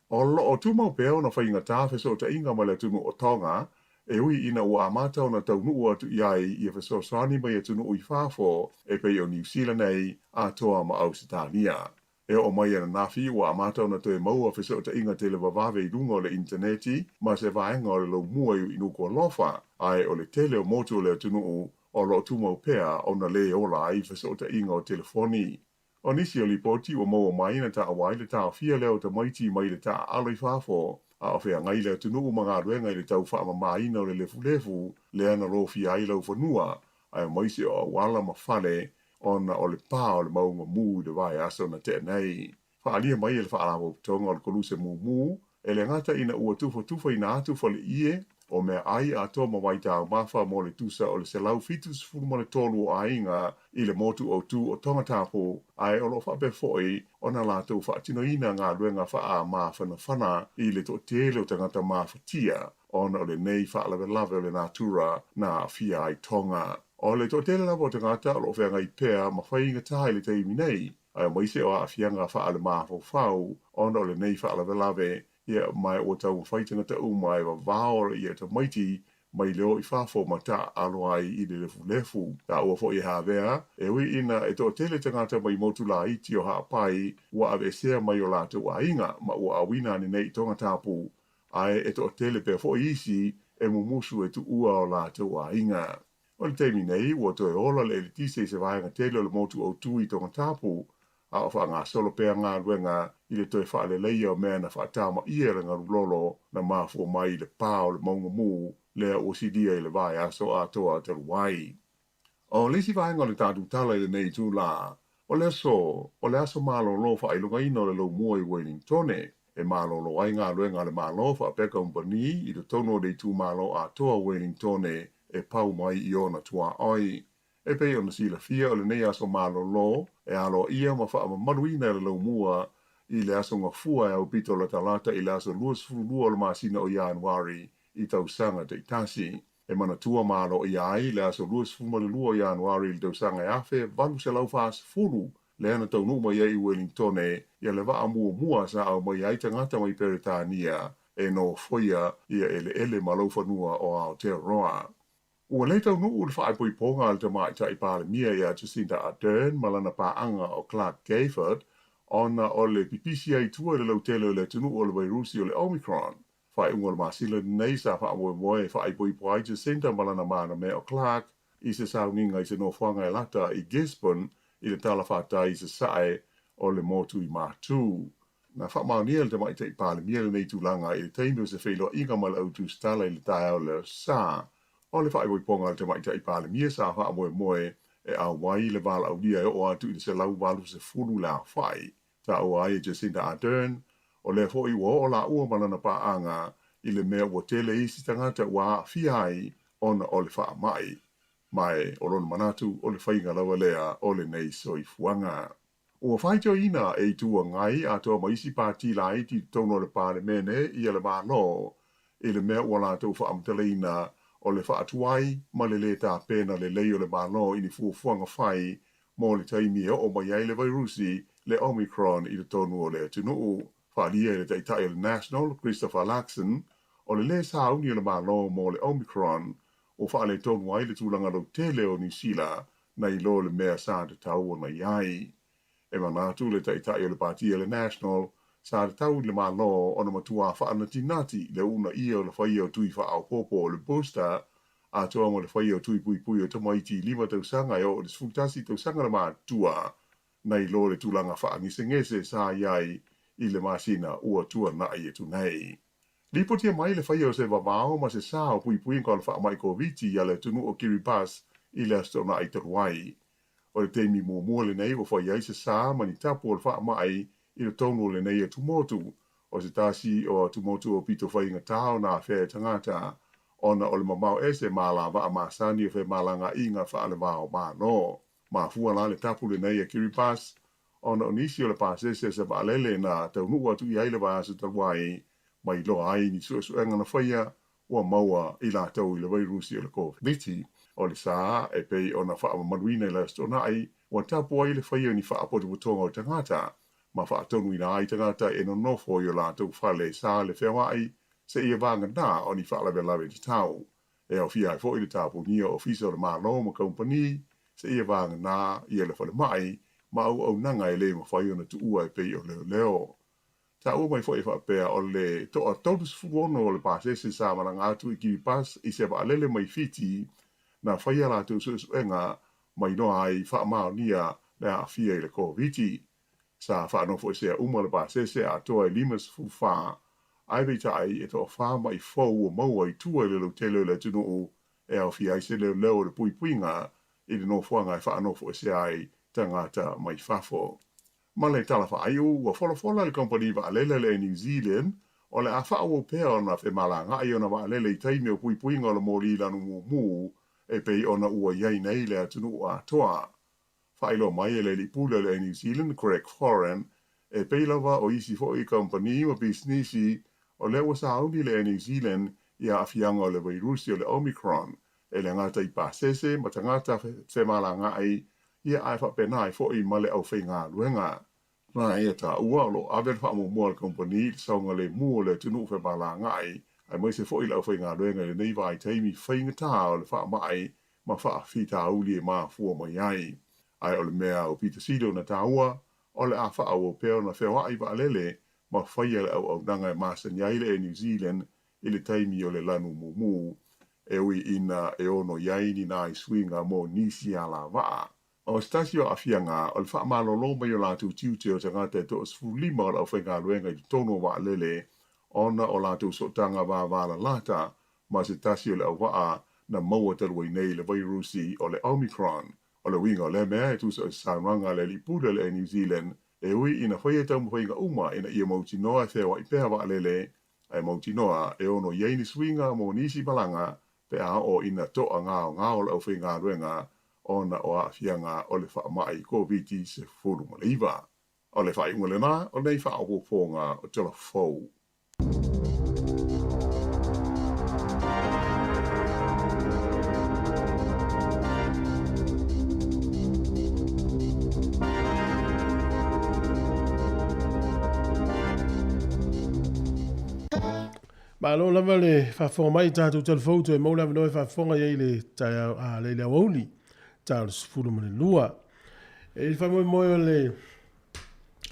O lo o tumau pea ona faigata fesootaiga ma le atunuu o Tonga, e ui ina ua amata ona taunuu atu i ai ia fesoasoani mai atunuu i fafo e pei o Niu Sila nei atoa ma Ausetalia. E oo mai ananafi ua amata ona toe maua fesootaiga televavave i luga o le initaneti ma se vaega o le laumua i Nukuʻalofa, ae o le tele o motu o le atunuu o lo o tumau pea ona lē ola ai fesootaiga o telefoni. O nisi o lipoti ua maua mai na taua ai le taofia lea o tamaiti mai le taaalo i fafo, a o feagai le atunuu ma galuega i le tau faamamaina o le lefulefu lea na lofia ai laufanua, aemaise o auala ma fale ona o le pa o le mauga mū i le vaiaso na tea nei. Faaalia mai e le Faalapotopotoga o le Koluse Mumu, e le gata ina ua tufatufaina atu faleie o meaai atoa ma vaitaumafa mo le tusa o le 173 o aiga i le motu autū o Tongatapu, ae o lo o faapea foi ona latou faatinoina galuega faaāmafanafana i le toatele o tagata mafatia ona o lenei faalavelave o le natura na aafia ai Tonga. O le toatele lava o tagata o lo o feagai pea ma faigata i le taimi nei, aemaise o aafiaga faalemafaufau ona o lenei faalavelave, ia ma ua taumafai tagata uma e vavao ia tamaiti mai le o i fafo ma taaalo ai i le lefulefu. Taua foi e Havea, e ui ina e toatele tagata mai motu laiti o Ha'apai ua aveesea mai o latou aiga ma ua auina ane nei i Tongatapu, ae e toatele pea foi isi e mumusu e tuua o latou aiga. O le taimi nei, ua toe ola le eletise i se vaega tele o le motu autū i Tongatapu, a o faagasolo pea galuega i le toe faaleleia o mea na faatamaia e le galulolo na mafua mai i le pa o le mauga mū lea ua silia i le vaiaso atoa talu ai. O le isi vaega o le tatou tala i lenei itulā, o le aso, o le aso malolo faailogaina o le Laumua i Welingtone, e malolo ai galuega a le Malo faapea kamupani i totonu o le itumalo atoa o Welingtone e pau mai i ona tuaoi. E pei ona silafia o lenei aso malolo e aloaia ma faamamaluina e le Laumua i le aso Gafua e aupito latalata i le aso 22 o le masina o Ianuari i tausaga taitasi. E manatua ma aloaia ai le aso 22 o Ianuari i le tausaga e 1840, lea na taunuu mai ai i Uelintone ia le vaa muamua sa aumaia ai tagata mai Peretania e nofoia ia eleele ma laufanua o Aotearoa. Ua le taunuu le faaipoipoga a le Tamaitai Palemia ia Jacinda Ardern ma lana paaga o Clark Gayford ona o le pipisi ai i tua i le lautele o le atunuu o le vairusi o le Omicron. Faaiuga o le masina lenei sa faamoemoe e faaipoipo ai Jacinda ma lana manamea o Clark i se sauniga i se nofoaga e lata i Gisborne i le talafatai i sasae o le motu i Matū. Na faamaonia e le Tamaitai Palemia lenei tulaga i le taimi o se feiloaiga ma le au tusitala i le taeao o le Aso Sa. O le faaipoipoga a le Tamaitai Palemia sa faamoemoe e auai le valaaulia e oo atu i le 180 le aofai. Taua ai e Jacinda Ardern, o lea foi ua oo laua ma lana paaga i le mea ua tele isi tagata ua aafia ai ona o le faamai. Ma e o lona manatu o le faiga lava lea o lenei soifuaga. Ua faitioina e Itu Agai atoa ma isi pati laiti i totonu o le Palemene ia le Malo i le mea ua latou faamatalaina o le faatuai ma le lē tapena lelei o le Malo i ni fuafuaga fai mo le taimi e oo mai ai le vairusi le Omicron i totonu o le atunuu. Faaalia e le Taitai o le National, Christopher Luxon, o le lē sauni o le Malo mo le Omicron ua faaletonu ai le tulaga lautele o Niu Sila nai lo le mea sa tatau ona i ai. E manatu le Taitai o le Pati a le National, sa tatau i le Malo ona matuā faanatinati le uunaia o le faia o tui faaopoopo o le booster atoa ma le faia o tui puipui o tamaiti 5 tausaga e oo i le 11 tausaga le matutua, nai lo le tulaga faagesegese sa i ai i le masina ua tuanai atu nei. Lipotia mai le faia o se vavao ma se sa o puipuiga o le faamai Koviti i a le atunuu o Kiribati i le Aso Toonai talu ai. O le taimi muamua lenei ua fai ai se sa ma ni tapu o le faamai i totonu o lenei atumotu, o se tasi o atumotu o pito faigata ona afea e tagata ona o le mamao ese ma alavaa masani o femalagaaiga faale-va o Malo. Mafua la le tapu lenei a Kiribati ona o nisi o le pasese o se vaalele na taunuu atu i ai le vaiaso talu ai ma iloa ai ni suesuega na faia ua maua i latou i le vairusi o le Koviti. O le sa e pei ona faamamaluina i le Aso Toonai, ua tapu ai le faia o ni faapotopotoga o tagata ma faatonuina ai tagata e nonofo i o latou fale sa le feoai seia vagana o ni faalavelave tatau. E aofia ai foi le tapunia o ofisa o le Malo ma kamupani seia vagana ia le falemai ma auaunaga e le mafai ona tuua e pei o leoleo. Taua mai foi e faapea o le toa 36 o le pasese sa malaga atu i Kiribati i se vaalele mai Fiti na faia latou suesuega ma iloa ai faamaonia le aafia i le Koviti. Sa faanofoesea uma le pasese atoa e 54, ae peitai e toafa ma'i fou ua maua i tua i le lautele o le atunuu e aofia ai se leoleo o le puipuiga i le nofoaga e faanofoesea ai tagata mai fafo. Ma le tala faaiu, ua folafola le kamupani vaalele a le Air New Zealand o le a faaauau pea ona femalagaai ona vaalele i taimi o puipuiga o le moli lanu mumu e pei ona ua i ai nei le atunuu atoa. Faailoa mai e le alii pule o le Air New Zealand, Greg Foran, e pei lava o isi foi kamupani ma pisinisi o lea ua sauni le Air New Zealand i aafiaga o le vairusi o le Omicron e le gata i pasese ma tagata femalagaai ia ae faapena ai foi ma le aufaigaluega. Na ia taua, o lo o ave le faamuamua a le kamupani i le saogalemu o le atunuu femalagaai aemaise foi le aufaigaluega i lenei vaitaimi faigata o le faamai ma faafitauli e mafua mai ai. Ae o le mea aupito sili ona taua, o le a faaauau pea ona feoai vaalele ma faia le auaunaga e masani ai le Air New Zealand i le taimi o le lanu mumu, e ui ina e ono i ai ni nai suiga mo nisi alavaa. O se tasi o aafiaga, o le faamalolo mai o latou tiute o tagata e 15 o le aufaigaluega i totonu o vaalele ona o latou sootaga vavalalata ma se tasi o le auvaa na maua talu ai nei i le vairusi o le Omicron. O le uiga o lea mea e tusa o se saunoaga a le Alii Pule o le Air New Zealand, e ui ina faia taumafaiga uma ina ia mautinoa e feoai pea vaalele, ae mautinoa e ono i ai ni suiga mo nisi malaga pe a oo ina toagaogao le aufaigaluega ona o aafiaga o le faamai Koviti-19. O le faaiuga lena o lenei faaopoopoga o Tala Fou. Malo lava le faafofoga mai i tatou tala fou toe maua le avanoa e faafofoga i ai le taeao a le le aoauli ta o le 12. E i faamoemoe o le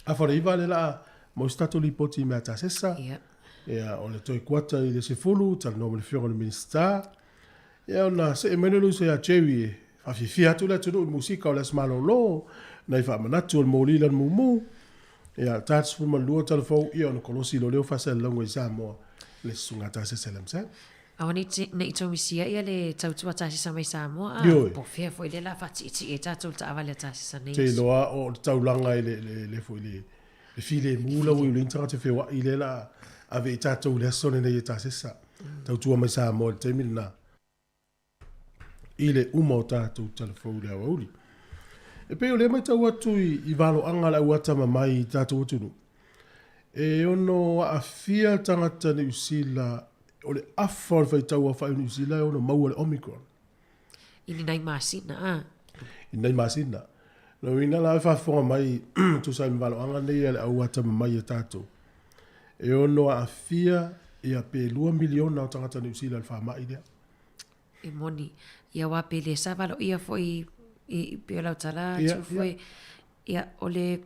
afa o le 9 le laa maua se tatou lipoti i mea tasesa. Ia, o le toe kuata i le 10, talanoa ma le afioga i le Minisita. Ia, ona see mai lea o le uso ia Jerry e faafiafia atu le atunuu i le musika o le Aso Malolo, nai faamanatu o le moli lana mumu. Ia, ta 12 tala fou, ia ona kolosi loa lea o faasalalauga i Samoa le susuga a Tasese Lamsam. Aua ne i tou misia ia le tautua tasesa mai Samoa a po o fea foi lea la faatiitii ai tatou i le taavale a tasesa nei. Te iloa o le taulaga i le foi le filemu la ua i le tagata feoai lea la ave i tatou i le aso lenei e tasesa. Tautua mai Samoa i le taimi lena i le uma o tatou tala fou i le aoauli. E pei o lea matau atu i valoaga a le au atamamai i tatou atunuu, e ono aafia tagata Niu Sila, o le afa o le faitau aofai o Niu Sila e ono maua le Omicron. I ni nai masina, a? I ni nai masina. Lona uiga la e faafofoga mai tusa ai ma valoaga nei a le au atamamai a tatou, e ono aafia ia pe 2 miliona o tagata Niu Sila i le faamai lea. E moni. Ia aua pe le sa valoia foi i pei o lau tala atu foi, ia o le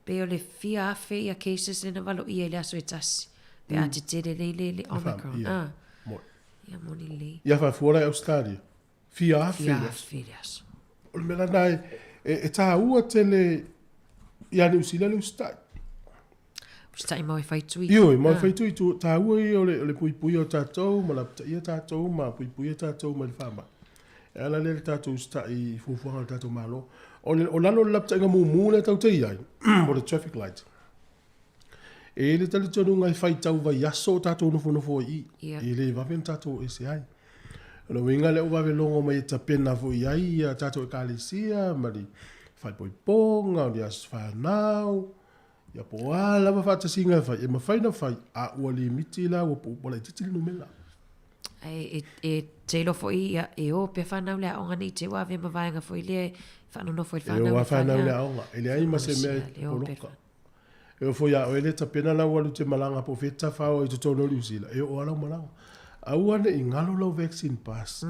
pei o le fia afe ia cases lea na valoia i le aso e tasi pe a tetele nei le Omicron. A. Ia moni lelei. Ia faafua la i Australia, fia afe i le aso. Fia afe i le aso. O le mea lena e taua tele ia Niu Sila le usitai. Usitai mau e fai tui. Ioe, mau e fai tui, taua ia o le puipuia o tatou ma lapataia tatou ma puipuia tatou mai le faamai. E ala lea le tatou usitai i fuafuaga a le tatou Malo. O le, o lalo o le lapataiga mumu lea tatou te i ai, o le traffic light, e i ai le talitonuga e faitau vaiaso o tatou nofonofo ai i i, e le vave ona tatou o ese ai. O le uiga lea ua vave logo mai e tapena foi i ai ia tatou ekalesia ma le faaipoipoga, o ni aso fanau, Ia po o a lava faatasiga e fai, e mafai ona fai, a ua limiti la ua pau laitiiti le numera. Ae e te iloa foi ia, e o pea whanau le aoga nei te ua avea ma vaega foi lea e whaanonofo i le whanau. E o a whanau le aoga, e leai ma se mea e poloka. E o foi a oe le tapena lau alu te malaga po o fea tafao ai totonu o Niu Sila, e oo lava lau malaga. Aua ne i galo lau vaccine pass.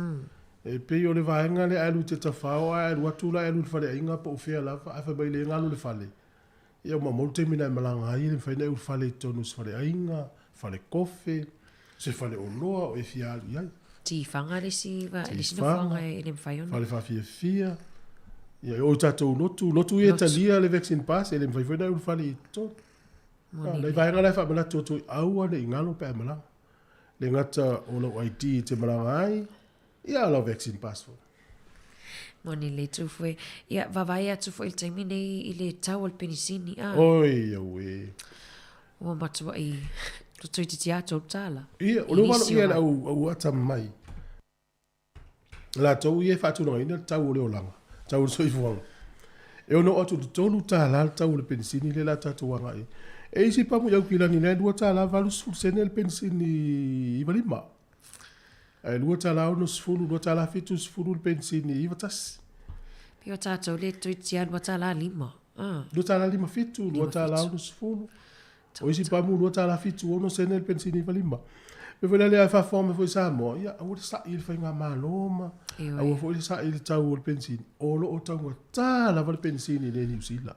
E pei o le vaega lea a alu te tafao ae alu atu la e alu i le faleaiga po o fea lava, ae fai mai le galo le fale. Ia ua maumau le taimi na e malaga ai, e le mafai ona e ulufale i totonu o se faleaiga, fale kofe, se fale oloa o e fia alu i ai. Tifaga le isi le isi nofoaga e le mafai ona. Fale faafiafia, ia e oo i tatou lotu, lotu ia e talia le vaccine pass, e le mafai foi ona e ulufale i totonu. Nai vaega la e faamanatu atu ai, aua ne i galo pe a e malaga. Le gata o lau ID e te malaga ai, Ia lau vaccine pass foi. Moni le tu foi. Ia, vavae atu foi i le taimi nei i le tau o le penisini. Ah. Oi, auē. Ua matuai totoitiiti atu au tala. Ia, o le ua ia le au, au ata mai. Latou ia e faatulagaina le tau o le olaga, tau o le soifuaga. E ono oo atu i le $3 le tau o le penisini lea o le a tatou agai ai. E isi pamu i Aukilani lea e $2.80 sene le penisini 95. Ae $2.60, $2.70 le penisini 91. Pei o tatou le toeitiiti lava $2.50. Ah. $2.57, $2.60. O isi pamu $2.76 sene le penisini 95. Mea foi la lea e faafofoga mai foi Samoa, ia aua le sa'i i le faigamalo ma aua foi le sa'i i le tau o le penisini. O lo o taugata lava le penisini i inei i Niu Sila.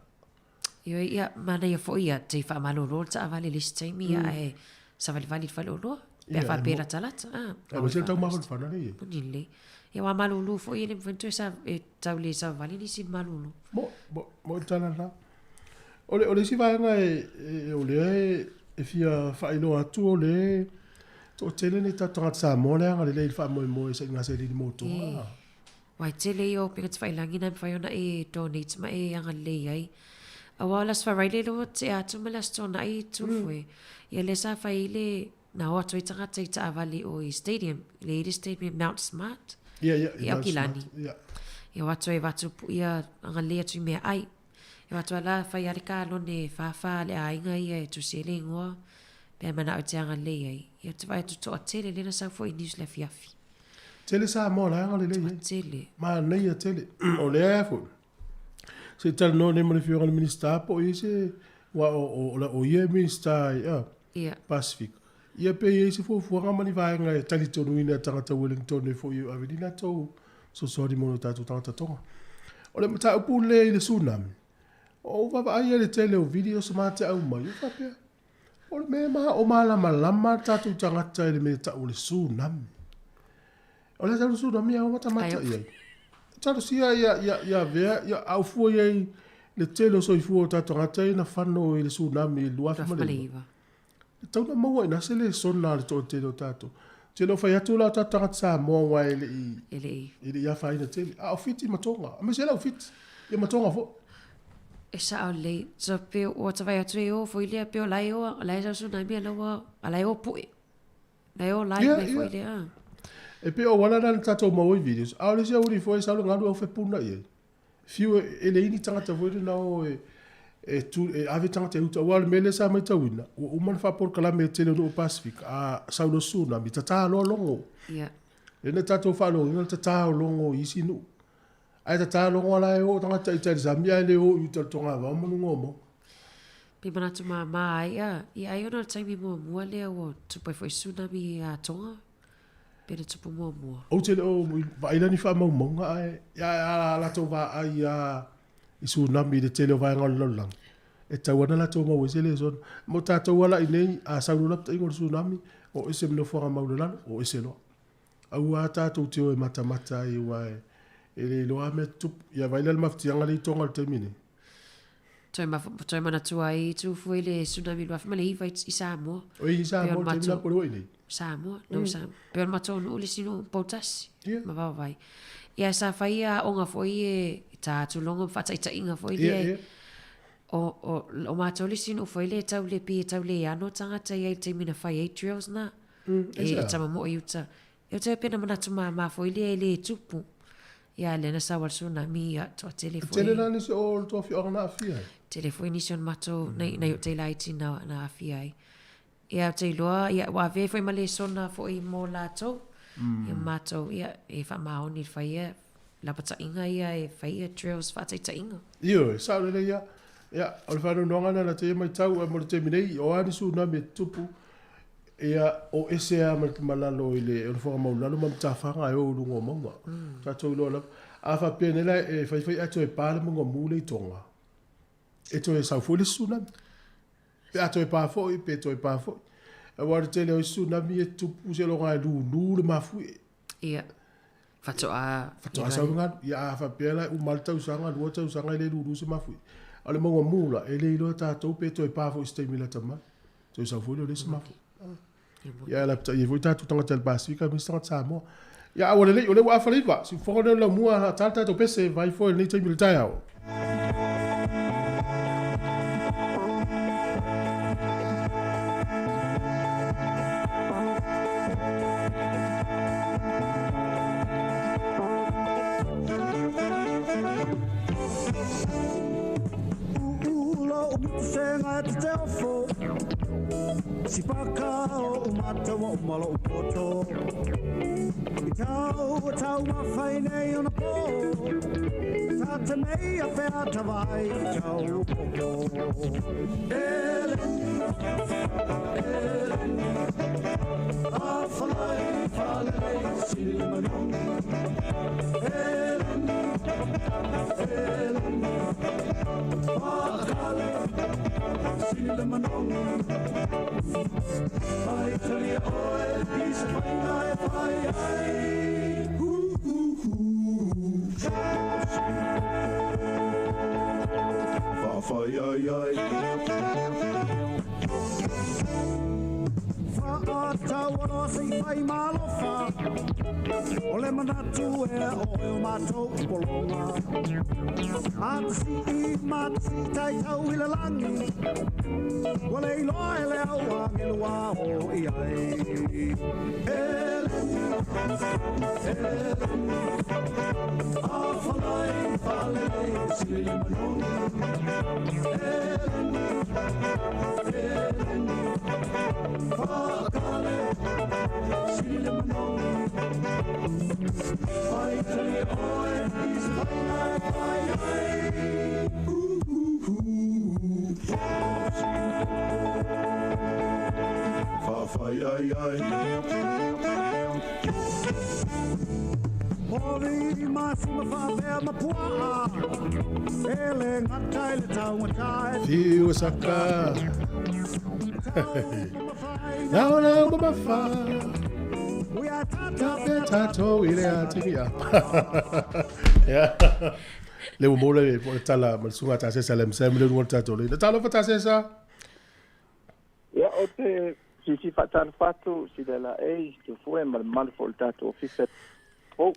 Ioe, ia, manaia foi ia, te faamalolo le taavale i le isi taimi, ia, ae savalivali i le faleoloa, pe a faapea e latalata. Ah, Aemaise le taumafanafana lea e i ai. Moni lelei. Ia, aua malolo foi e le mafai ona toe sa, e tau le savavali nisi i le malolo. Mo, mo, mo le tala lena. O le, o le isi vaega e, e, o lea e, e fia faailoa atu o le Toatele nei tatou tagata Samoa le agalelei i le faamoemoe i sailiga seleni mo Tonga. Aua e tele ia o upega tafailagi na e mafai ona e donate ma e agalelei ai. Aua o le Aso Faraile lea ua tea atu ma le Aso Toonai Tufue, ia lea sa fai ai le, na o atu ai tagata i taavale i o i stadium, lea e i ai le stadium Mount Smart i Aukilani. Ia o atu ai avatu ia agalelei atu i meaai. E o atu lava la fai lava le kalone e whawha a le aiga ia e tusi ai le ingoa pe a manao e te agalelei ai. Ia ou te vaai atu toatele lea na sau foi i news le afiafi. Tele Samoa la e agalelei ai. Toatele. Manaia tele. O lea e foi. Se i talanoa nei ma le Afioga i le Minisita po o i ai se, aua o ia e Minisita i Pacific. Ia pe i ai se fuafuaga ma ni vaega e talitonuina e tagata Wellington e foi e ave ni latou fesoasoani mo lo tatou tagata Tonga. O le mataupu lea i le tsunami, o ou vaavaai i le tele o videos ma te aumai, e faapea, o le mea ma o malamalama tatou tagata i le mea tau o le tsunami. O le tau le tsunami a o matamata i ai. Talosia ia vea, ia au fua i ai le tele o soifua o tatou tagata ia na fano i le tsunami i le 2009. E tatau ona maua i ina se lesona a le toatele o tatou. Ou te le o fai atu la o tatou tagata Samoa aua e le i, E le i. e le i afaina tele. A o Fiti ma Tonga, aemaise la o Fiti, ia ma Tonga foi. E sao lelei. So pe ua ta vaai atu e o foi lea, pe o la e o, la e sau tsunami a la ua, a la e o pu'e. La e o live mai foi lea. E pei o auala na na tatou maua i videos, a o le isi auli foi e sau le galu au fepuna i ai. Fiu e leai ni tagata foi lea na o e, e, tu, e ave tagata e uta. Aua o le mea lea sa matauina, ua uma ona faapolokalame e tele o nuu o Pasefika, a sau loa tsunami, tata loa logo. Ia. Lea na tatou faalogoina le tata o logo i isi nuu. Ae tata logo la e o tagata i tai i le sami ae le o i uta i le togavao ma luga o mauga. Pe manatu māmā ai, a, ia ai ona o le taimi muamua lea ua tupu ai foi tsunami a Tonga. Pe na tupu muamua. Ou te le o vaai la ni faamaumauga ae ia a latou vaai a i tsunami i le tele o vaega o le lalolagi, e tatau lava ona latou maua ai se lesona. Mo tatou ala i nei, a sau loa lapataiga o le tsunami, o ese ma nofoaga maulalalo, o ese loa. Aua tatou te o e matamata ai aua e le iloa lava mea tutupu. Ia vaai la le mafatiaga lea i Tonga i le taimi nei. Toe manatua ai i Tūfua i le tsunami 2009 i Samoa. Oi, i Samoa, le taimi la po o le ua i nei? Samoa, no Samoa. Pei o le matou nuu le isi nuu poutasi ma Vaovai. Ia sa fai aoga foi e ta atu logo ma faataitaiga foi lea. O matou le isi nuu foi lea e tau le pei e tau le ano tagata i ai i le taimi na fai ai drills na. E tama moe i uta. E te pena manatu māmā foi lea e le tupu. Ia, lea na sau a le tsunami, ia, toatele foi. Tele la nisi o le tou afioaga na aafia ai? Tele foi nisi o le matou, nai, nai o te laiti na, na aafia ai. Ia, ou te iloa, ia, ua avea foi ma lesona foi mo latou. Ia, matou, ia, e faamaoni i le fai ia, lapataiga ia e fai ia drills faataitaiga. Ioe, sao lelei ia. Ia, o le faanoanoaga lena na te ia matau, ae mo le taimi nei, o a ni tsunami e tutupu, Ia, o ese lava ma lalo i le nofoaga maualalo ma matafaga e o i luga o mauga. Tatou iloa lava. A faapea nei la e faifai ae toe pa le mauga mu lea i Tonga, e toe sau foi le isi tsunami. Pe a toe pa foi, pe toe pa foi. Aua o le tele o isi tsunami e tupu seiloga e lulu le mafuie. Ia, faatoa... Faatoa sau le galu. Ia, a faapea la e uma lava le tausaga, 2 tausaga e le lulu se mafuie. A o le mauga mu la, e le iloa e tatou pe toe pa foi i se taimi lata mai. Toe sau foi lea o le isi mafuie. Ia, e lapatai ai foi tatou tagata i le Pasefika aemaise tagata Samoa. Ia, a ua lelei, o lea ua afa le iva. Siufofoga lea o le laumua, a ta le tatou pese, vai foi i lenei taimi i le taeao. oloa seifai malofa O le manatu e o e o mātou polonga Matasi'i matasi'i taitau i le lagi Ua le iloa e le au agelu o i ai Eleni, eleni Afalai falelei sili manogi Eleni, eleni Whakale, sili manogi Whaitali oe, is whainai whai ai Ooh, ooh, ooh, Whawhai ai ai. Pori masi ma whapea ma puaa E le ngata i le taungata e Fiu saka. Nao nao ma fa. We are Ta pe tatou i le atiki a. Ia. Le ua maua le po o le tala ma le susuga a Tasesa le MSM le luga o le tatou le. Talofa Tasesa. Ia, ou te fiafia faatalofa atu sila laei, Tufue ma le mamalu foi o le tatou ofisa fou.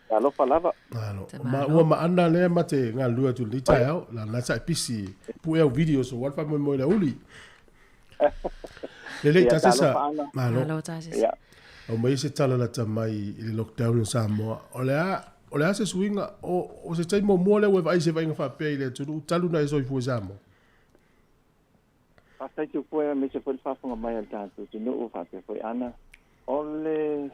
Talofa lava. Malo. Ma ua ma ana lea ma te galulue atu i lenei taeao. La na sa e pisi pue au video so ua le faamoemoe i le auli. Lelei Ia, Tasesa. talofa Ana. Malo. Malo Tasesa. Ia. Aumai se tala lata mai i le lockdown o Samoa. O le a, o le a se suiga o, o se taimi muamua lea ua e vaai i se vaaiga faapea i le atunuu talu ona e soifua i Samoa? Faafetai Tupua aemaise foi le faafofoga mai a le tatou atunuu faapea foi Ana. O le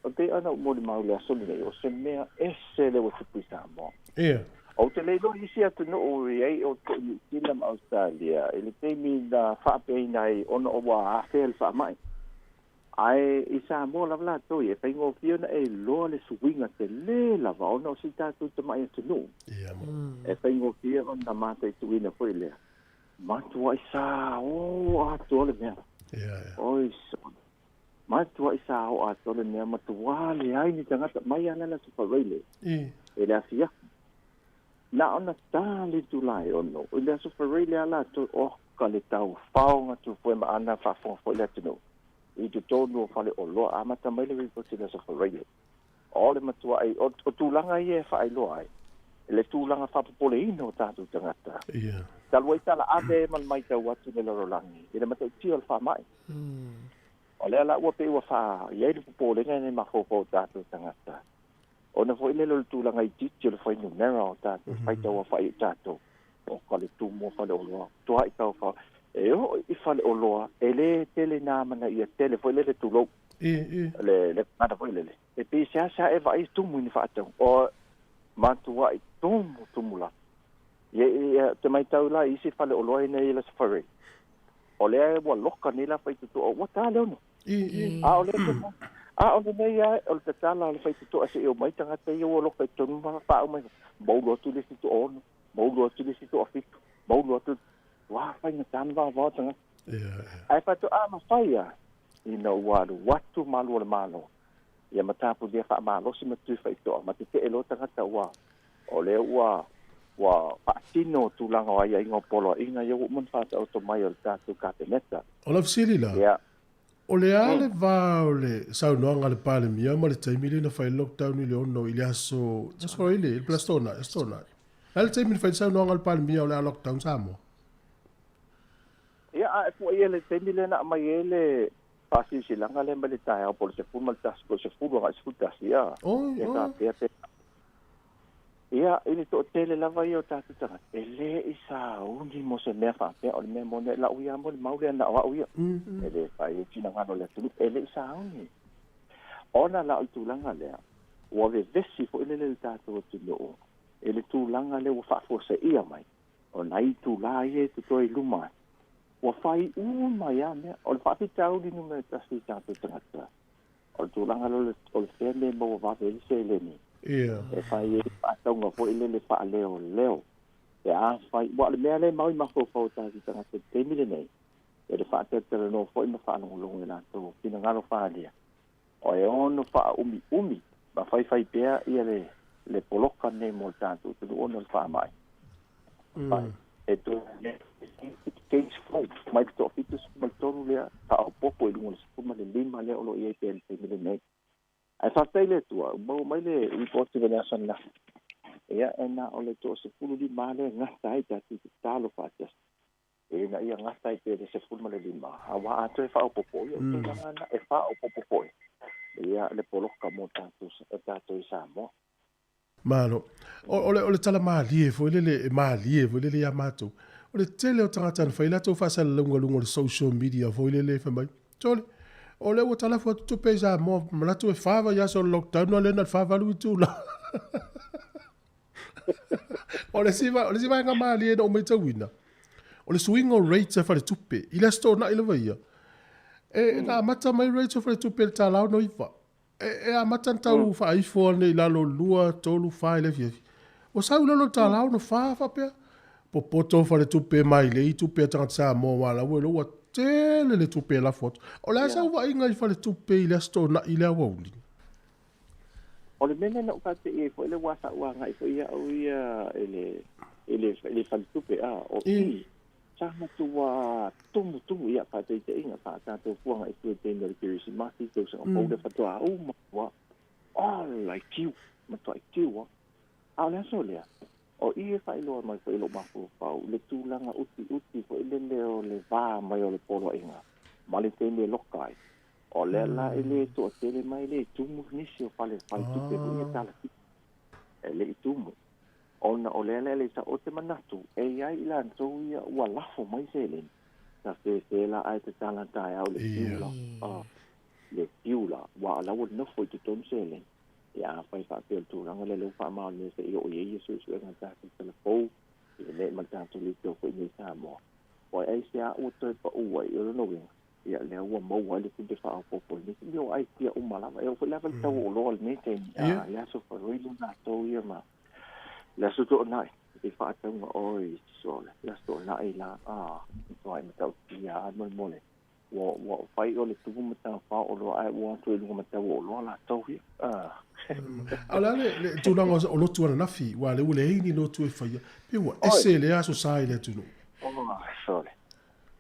e pei ona ou molimau i le aso lenei, o se mea ese lea ua tupu i Samoa. Ia. Ou te le iloa i isi atunuu e i ai o po o Niu Sila ma Ausetalia i le taimi na faapeaina ai ona ua afea le faamai. Ae i Samoa lava latou ia, e faigofie ona e iloa le suiga tele lava ona o si tatou tamai atunuu. Ia mo. E faigofie ona mataituina foi lea. Matuai sao atoa le mea. Ia, ia. Oi sole. Matuai sao atoa le mea, matua leai ni tagata mai lava le Aso Faraile I. i le afiafi. Na ona ta le itula e 6 i le Aso Faraile a latou, oka le taufaoga tufue ma ana faafofoga foi le atunuu i totonu o faleoloa. Amata mai le ripoti i le Aso Faraile. O le matuai, o, o tulaga ia e faailoa ai le tulaga faapopoleina o tatou tagata. Ia. Talu ai tala ave ma le matau atu i le lalolagi i le matautia o le faamai. O lea la ua pei ua faa i ai le popolega i mafaufau o tatou tagata. Ona foi lele o le tulaga itiiti o le fuainumera o tatou faitauaofai i tatou. O ka le tumu o faleoloa, tuai taufao. E oo i faleoloa, e le tele na amanaia tele foi lele tulou. I, i. Le, le tagata foi lele. E pei seasea e vaai tumu i ni faatauga. O matuai tumu, tumu lava. Ia, ia, te matau la i isi faleoloa ina ia le Safari. O lea ua loka nei la faitotoa, ua ta le 6. I, i. A o le a o lenei lava, o le tatala o le faitotoa seia omai tagata ia ua loka i totonu ma faauma mai. Maulu atu le isi toaono, maulu atu le isi toafitu, maulu atu. Ua faigata ona vaovao tagata. Ia, ia. Ae faatoa mafai lava ina ua alu atu malu o le Malo. Ia ma tapunia faamalosi ma tui faitoa ma tetee loa tagata ua o lea ua ua faatino tulaga o aiaiga o poloaiga ia ua uma ona faataoto mai o le tatou Kapeneta. O lau fesili la, Ia. o le a le va o le saunoaga a le Palemia ma le taimi lea na fai ai le lockdown i le 6 i le aso, aso Faraile, i le Aso Toonai, Aso Toonai. O le a le taimi na fai ai le saunoaga a le Palemia o le a lockdown Samoa? Ia, a e fua i ai le taimi lea na aumai ai le faasilasilaga lea mai le taeao po o le 11 po o le 10 agai i le 11, ia, Oi, ia oi. faapea pe Ia, i le toatele lava ia o tatou tagata, e le i sauni mo se mea faapea, o le mea moni ai lau ia molimau lea na o au ia. E le fai ai finagalo o le atunuu, e le i sauni. Ona la o le tulaga lea, ua vevesi foi lele le tatou atunuu i le tulaga lea ua faafuaseia mai, o nai itula ia e totoe i luma atu, ua fai uma ai lava mea. O le faafitauli numera tasi i tatou tagata, o le tulaga lea o le fea mea e maua vave ai le seleni. Ia. E fai ai faatauga foi lele faaleoleo. Pe afai, aua o le mea lea e mau i mafaufau o tatou tagata i le taimi lenei, e le faatalatalanoa foi ma faalogologo i latou finagalo faaalia, o e ono faaumiumi ma faifai pea ia le poloka lenei mo le tatou atunuu ona o le faamai. E toe case fou mai le 73 lea faaopoopo i luga o le 15 lea o lo o i ai pea i le taimi lenei. Ae faafetai i le Atua ua maua mai le lipoti mai le aso ananafi, ia e na o le 15 lea e gata ai tatou tatalo faatasi ina ia gata ai pea i le 15, aua a toe faaopoopo, ia o le tulaga lena e faaopoopo foi ia le poloka mo tatou i Samoa. Malo. O, o, le, o le tala malie foi lele, e malie foi lele ia matou. O le tele o tagata na fai latou faasalalauga luga o le social media foi lele fai mai, Sole, o lea ua talafu atu tupe i Samoa, manatu e fa vaiaso o le lockdown, a lea na o le 48 itula. O le isi, o le isi vaega malie na ou matauina, o le suiga o rates a faletupe, i le Aso Toonai lava ia, e, na amata mai rates o faletupe i le $1.69. E amata ona tau faaifo ane i lalo 2, 3, 4 i le afiafi. Ua sau i lalo le $1.64 faapea. Popoto faletupe mai lei tupe a tagata Samoa aua la ua iloa ua tele le tupe e lafo atu. O le a sau vaaiga i faletupe i le Aso Toonai i le aoauli? O le mea lea na ou faate'i ai foi lea ua sa ou agai foi au ia i le i le i le faletupe a o i Sa matua tumutumu ia faataitaiga faa-tatou fuaga i tua i taimi o le Kerisimasi, tausaga fou lea faatoa uma ua ola i tiu, matuai tiu lava. A o le aso lea, o i e faailoa mai foi e lou mafaufau le tulaga utiuti foi lele o le va mai o le poloaiga ma le taimi e loka ai. O lea la e le toatele mai le tumu nisi o fale faletupe foi ia talafita e le i tumu. Ona o lea la e le sao, ou te manatu e i ai i latou ia ua lafo mai seleni, sa fefe la ae tatala taeao i le fiu la, le fiu la, ua o la ua nofo i totonu seleni. Ia afai faapea o le tulaga lea, lea ua faamaonia se i oo i ai ia suesuega a le tatou talafou i le me ma le tatou leitio foi nei i Samoa. Ua ai se a ua toe pau ai, o lona uiga, ia lea ua maua ai le tupe faaopoopo i nisi mea o aitia uma lava. E oo foi lava i le tau o oloa i lenei taimi, le Aso Faraile latou ia ma Le Aso Toonai i faatauga oi sole le Aso Toonai la a matuai matautia a molemole ua ua fai o le tumu matafao oloa ae ua atu i luga matau o oloa latou ia a. A o le a le, le tulaga o lotu ananafi, aua o lea ua leai ni lotu e faia, pei ua ese lea Aso Sa i le atunuu. Oh, sole.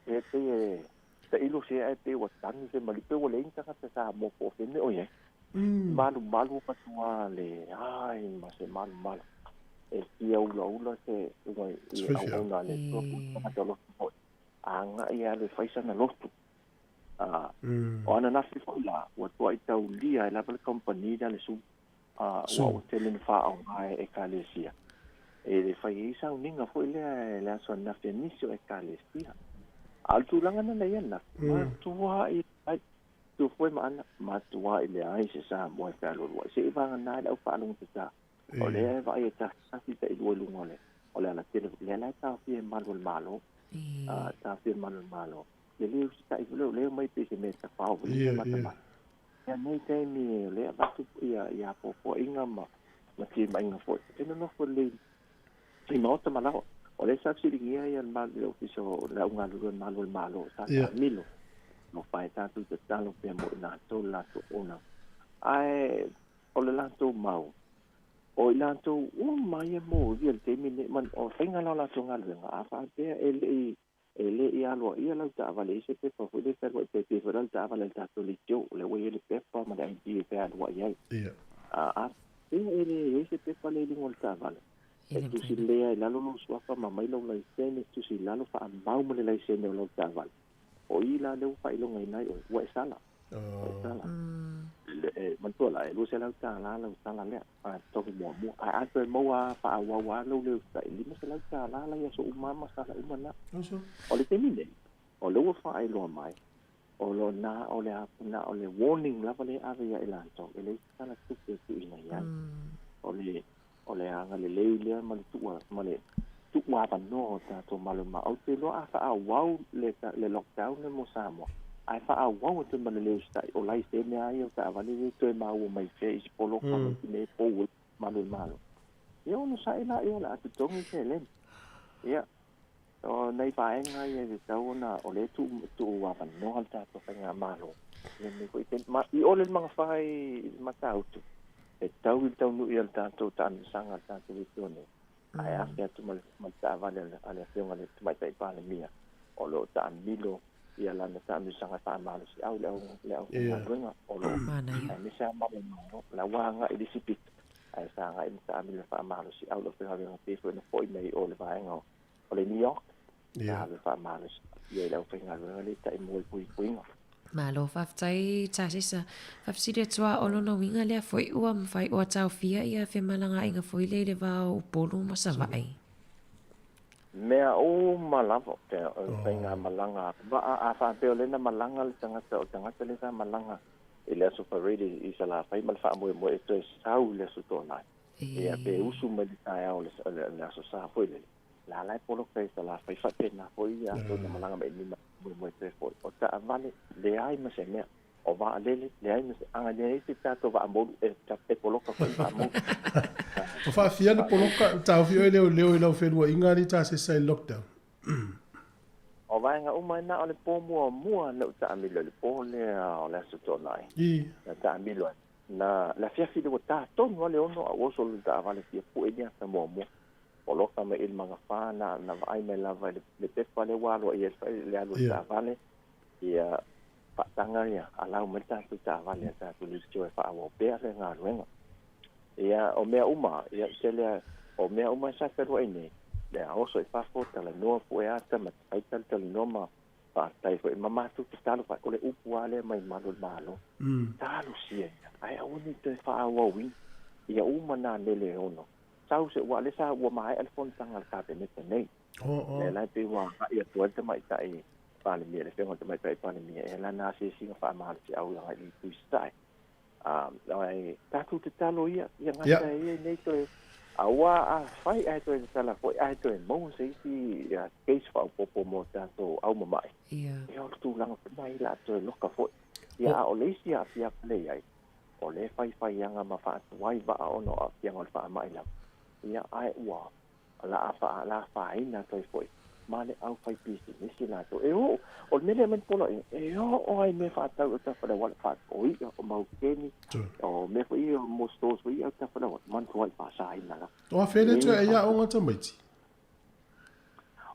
E pei e tailo se ae pei ua tagi se maliu, pei ua leai ni tagata Samoa po o fea mea o i ai. Malumalu matua le ai ma se malumalu e fia ulaula se luga i auauna a le Atua po o se tagata lotu foi. Agai alu e fai sana lotu. O ananafi foi la, ua tuai taulia ai lava le kamupani lea a le Zoom, ua ua tele ina faaaoga e Ekalesia. E le fai ai sauniga foi lea i le aso ananafi a nisi o Ekalesia. A o le tulaga lena na i ai ananafi, matua i ai Tu foe ma ana, matuai leai se Samoa e fealualuai. Se i vagana ai le au faalogotata, o lea e vaai e tasi tailua i luga o le, o le alatele foi. Lea la e taofia e malu o le Malo, taofia e malu o le Malo. Le le usitai foi lea, o lea e omai pei se mea e tafao foi lea matamata. Ia nei taimi o lea e avatu ia, ia apoapoaiga ma, ma timaiga foi. E nonofo lelei i maota ma laoa. O lea sa fesiligia ia le le Ofisa o le au galulue o le Malo o le Malo, sa taamilo. No pae tatou tatalo pea mo i latou le latou ona. Ae o le latou mau, o i latou uma ia moli i le taimi lenei, ma o faiga la o latou galuega, a faapea e le i e le i aloaia lau taavale i se pepa foi lea e fealuai pea pei foi la le taavale a le tatou leitio, o lea ua i ai le pepa ma le ID e fealuai ai. A faapea e le i ai se pepa lea i luga o le taavale, e tusi lea i lalo lou suafa ma aumai lou laisene, tusi i lalo faamau ma le laisene o lau taavale. O i la lea ua faailogaina ai oe, ua e sala. Ua e sala. E manatua la, e $200 lau sala lea, a totogi muamua. Ae a toe maua lava faaauau lava lou le usitai, $500 la i aso uma lava ma sala uma na. O le taimi nei, o lea ua faailoa mai, o lo na o le na o le warning lava lea e ave ia i latou, e leai se sala tupe e tuuina i ai. O le O le agalelei lea ma le tuu ma le tuu avanoa o tatou malo ma ou te iloa a faaauau le le lockdown le mo Samoa ae faaauau atu ma le le usitai o laisene a ia o taavale le toe maua mai fea i se poloka mai se mea e pou ai malu o le Malo. Ia onosai laia o le a totogi seleni. Ia o nai vaega ia e tatau ona o lea e tuu tuu avanoa le tatou faigamalo i lenei foi taimi. Ma i o le magafa i Matautu e tau i le taunuu i le tatou taamilosaga a le tatou leitio nei. Ae afe atu ma le taavale a le Afioga i le Tamaitai Palemia o lo o taamilo ia lana taamilosaga e faamalosiau i le aufaigaluega o lo o aemaise lava malu o le Malo la ua agai i le isi pito ae sa agai ma taamilo e faamalosiau i le aufaigaluega pei foi ona foi mai o le vaega o le New York sa alu e faamalosiau i le aufaigaluega lea e taimua i puipuiga. Malo faafetai Tasisa. Faafesili atu a o lona uiga lea foi ua mafai ua taofia ia femalagaaiga foi lea i le va o Upolu ma Savaii. Mea uma lava o le faigamalaga vaa a faapea o lea na malaga le tagata o le tagata lea sa malaga i le aso Parade i Salafai ma le faamoemoe e toe sau i le aso Toonai ia pe usu mai le taeao o le aso Sa foi lele la la e poloka i Salafai faapena foi ia latou na malaga mai i ma moemoe toe foi. O taavale, leai ma se mea. O vaalele, leai ma se aga, leai se tatou vaa molu e, e poloka foi vaa molu. O faafia na poloka, taofi oe leoleo i lau feluaiga alii tasesa i le lockdown. O vaega uma e na o le po muamua na ou taamilo i le po lea o le Aso Toonai. Na taamilo ai. Na le afiafi le ua ta tonu lava le 6 a ua oso le taavale fia pue ni ata muamua. Poloka mai i le magafa na na vaai mai lava i le pepa lea ua aloaia ai le alu o le taavale ia faataga ia alau mai le tatou taavale a tatou leitio e faaauau pea le galuega. Ia o mea uma ia tele o mea uma sa feluai nei le oso i fafo talanoa pue ata ma fai talatalanoa ma faafetai foi ma matou tatalo foi o le upu lava lea mai malu o le Malo talosia ia ae aua ne i toe faaauauina ia uma nā mele e ono Sau se ua lea sa ua maea le fonotaga a le Kapeneta nei. Lea la e pei ua agai atu ai le Tamaitai Palemia, le Afioga i le Tamaitai Palemia e lana asiasiga faamalosiau agai i le Itu i Sasae. Ae tatou tatalo ia, ia gata ia nei toe aua afai ae toe tatala foi ae toe maua se isi case faaopoopo mo tatou au mama'i, ia o le tulaga foi lena o le a toe loka foi. Ia a o le isi aafiaga lea e i ai, O lea e faifaiaga ma faatuai vaa ona o aafiaga o le faamai lava, ia ae ua la a faa la afaina atu ai foi ma le au fai pisinisi latou. E oo, o le mea lea e aumai le poloaiga, e oo lava i mea faatau i autafa o le auala, o i'a, o maukeni, o mea foi ia, mo stores foi ia i autafa o le auala, matuai faasaina lava. O afea le toe ai aoga tamaiti?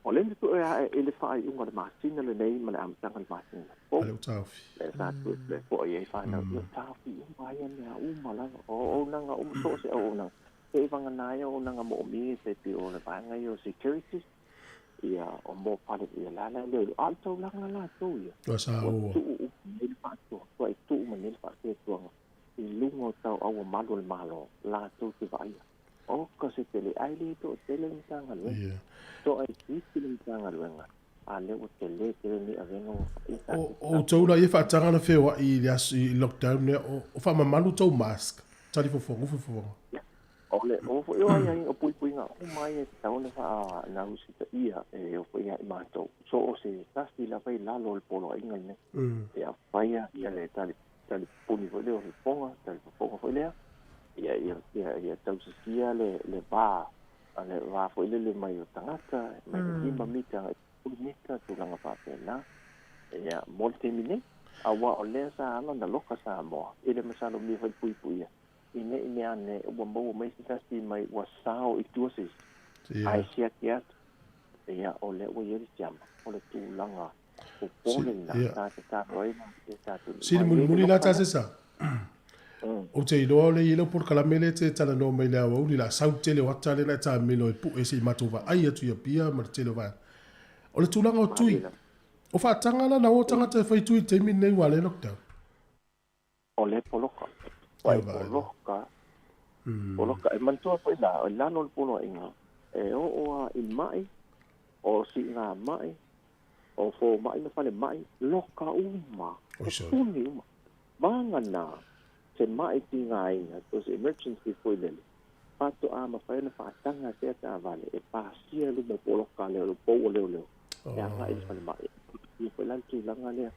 O lea na toe ae i le faaiuga o le masina lenei ma le amataga o le masina fou. A lea ua taofi. Lea sa toe toe foi ai whanau. Ia taofi uma ai mea uma lava. O auaunaga uma, so o se auaunaga. Seiavagana ai auaunaga moomia e tai pei o le vaega ia o securities, ia o mo pale ia la la leo. A o le taulaga latou ia. Ua sa Ua tuu uma nei le faatoa. Ua tuu uma nei le faatuatuaga i luga o tauau o malu o le Malo latou te vaaia. Oka se tele, ae le toatele le Matagaluega. Toaitiiti le Matagaluega, a lea ua tele tele lenei avega ua fai e O outou la ia faataga na feoai i le aso i lockdown lea, o faamamalu tou mask, talifofoga, ufifofoga. O le o foi o aiaiga o puipuiga uma ia e tatau ona faa usitaia e oo foi ia i matou. So o se tasi lava i lalo o le poloaiga lenei. Ia faia ia le tali talipuni foi lea o fofoga, talifofoga foi lea, ia, ia, ia, ia tausisia le, le va, le va foi lele mai o tagata, mai le 5 mita agai i le 10 mita, tulaga faapena. Ia, mo le taimi nei, aua o lea sa ala ona loka Samoa, i le masalomia foi le puipuia, i ne i mea ane ua maua mai se tasi mai ua sao i tua se isi, ae siaki atu, ia, o lea ua i ai le siama, o le tulaga popole lena sa tatalo ai e tatou. Sili mulimuli la ta se sa. Ou te iloa o le i ai lau polokalame lea e te talanoa mai i le aoauli, la sau tele o ata lea na e taamilo e pue se i matou vaai atu i Apia ma le tele o vaega. O le tulaga o tui, o faataga la na o tagata e fai tui i le taimi lenei ua ala ai lockdown? O le poloka. Ua e poloka. Poloka. E manatua foi la, i lalo o le poloaiga, e oo lava i mai, o siigamai, o fomai ma falemai, loka uma, pupuni uma. Vagana se mai tigaina, po o se emergency foi lele, faatoa mafai ona faataga sea taavale e pasia i luma o poloka lea o le pou o leoleo e agai i le falemai. Ia foi la le tulaga lea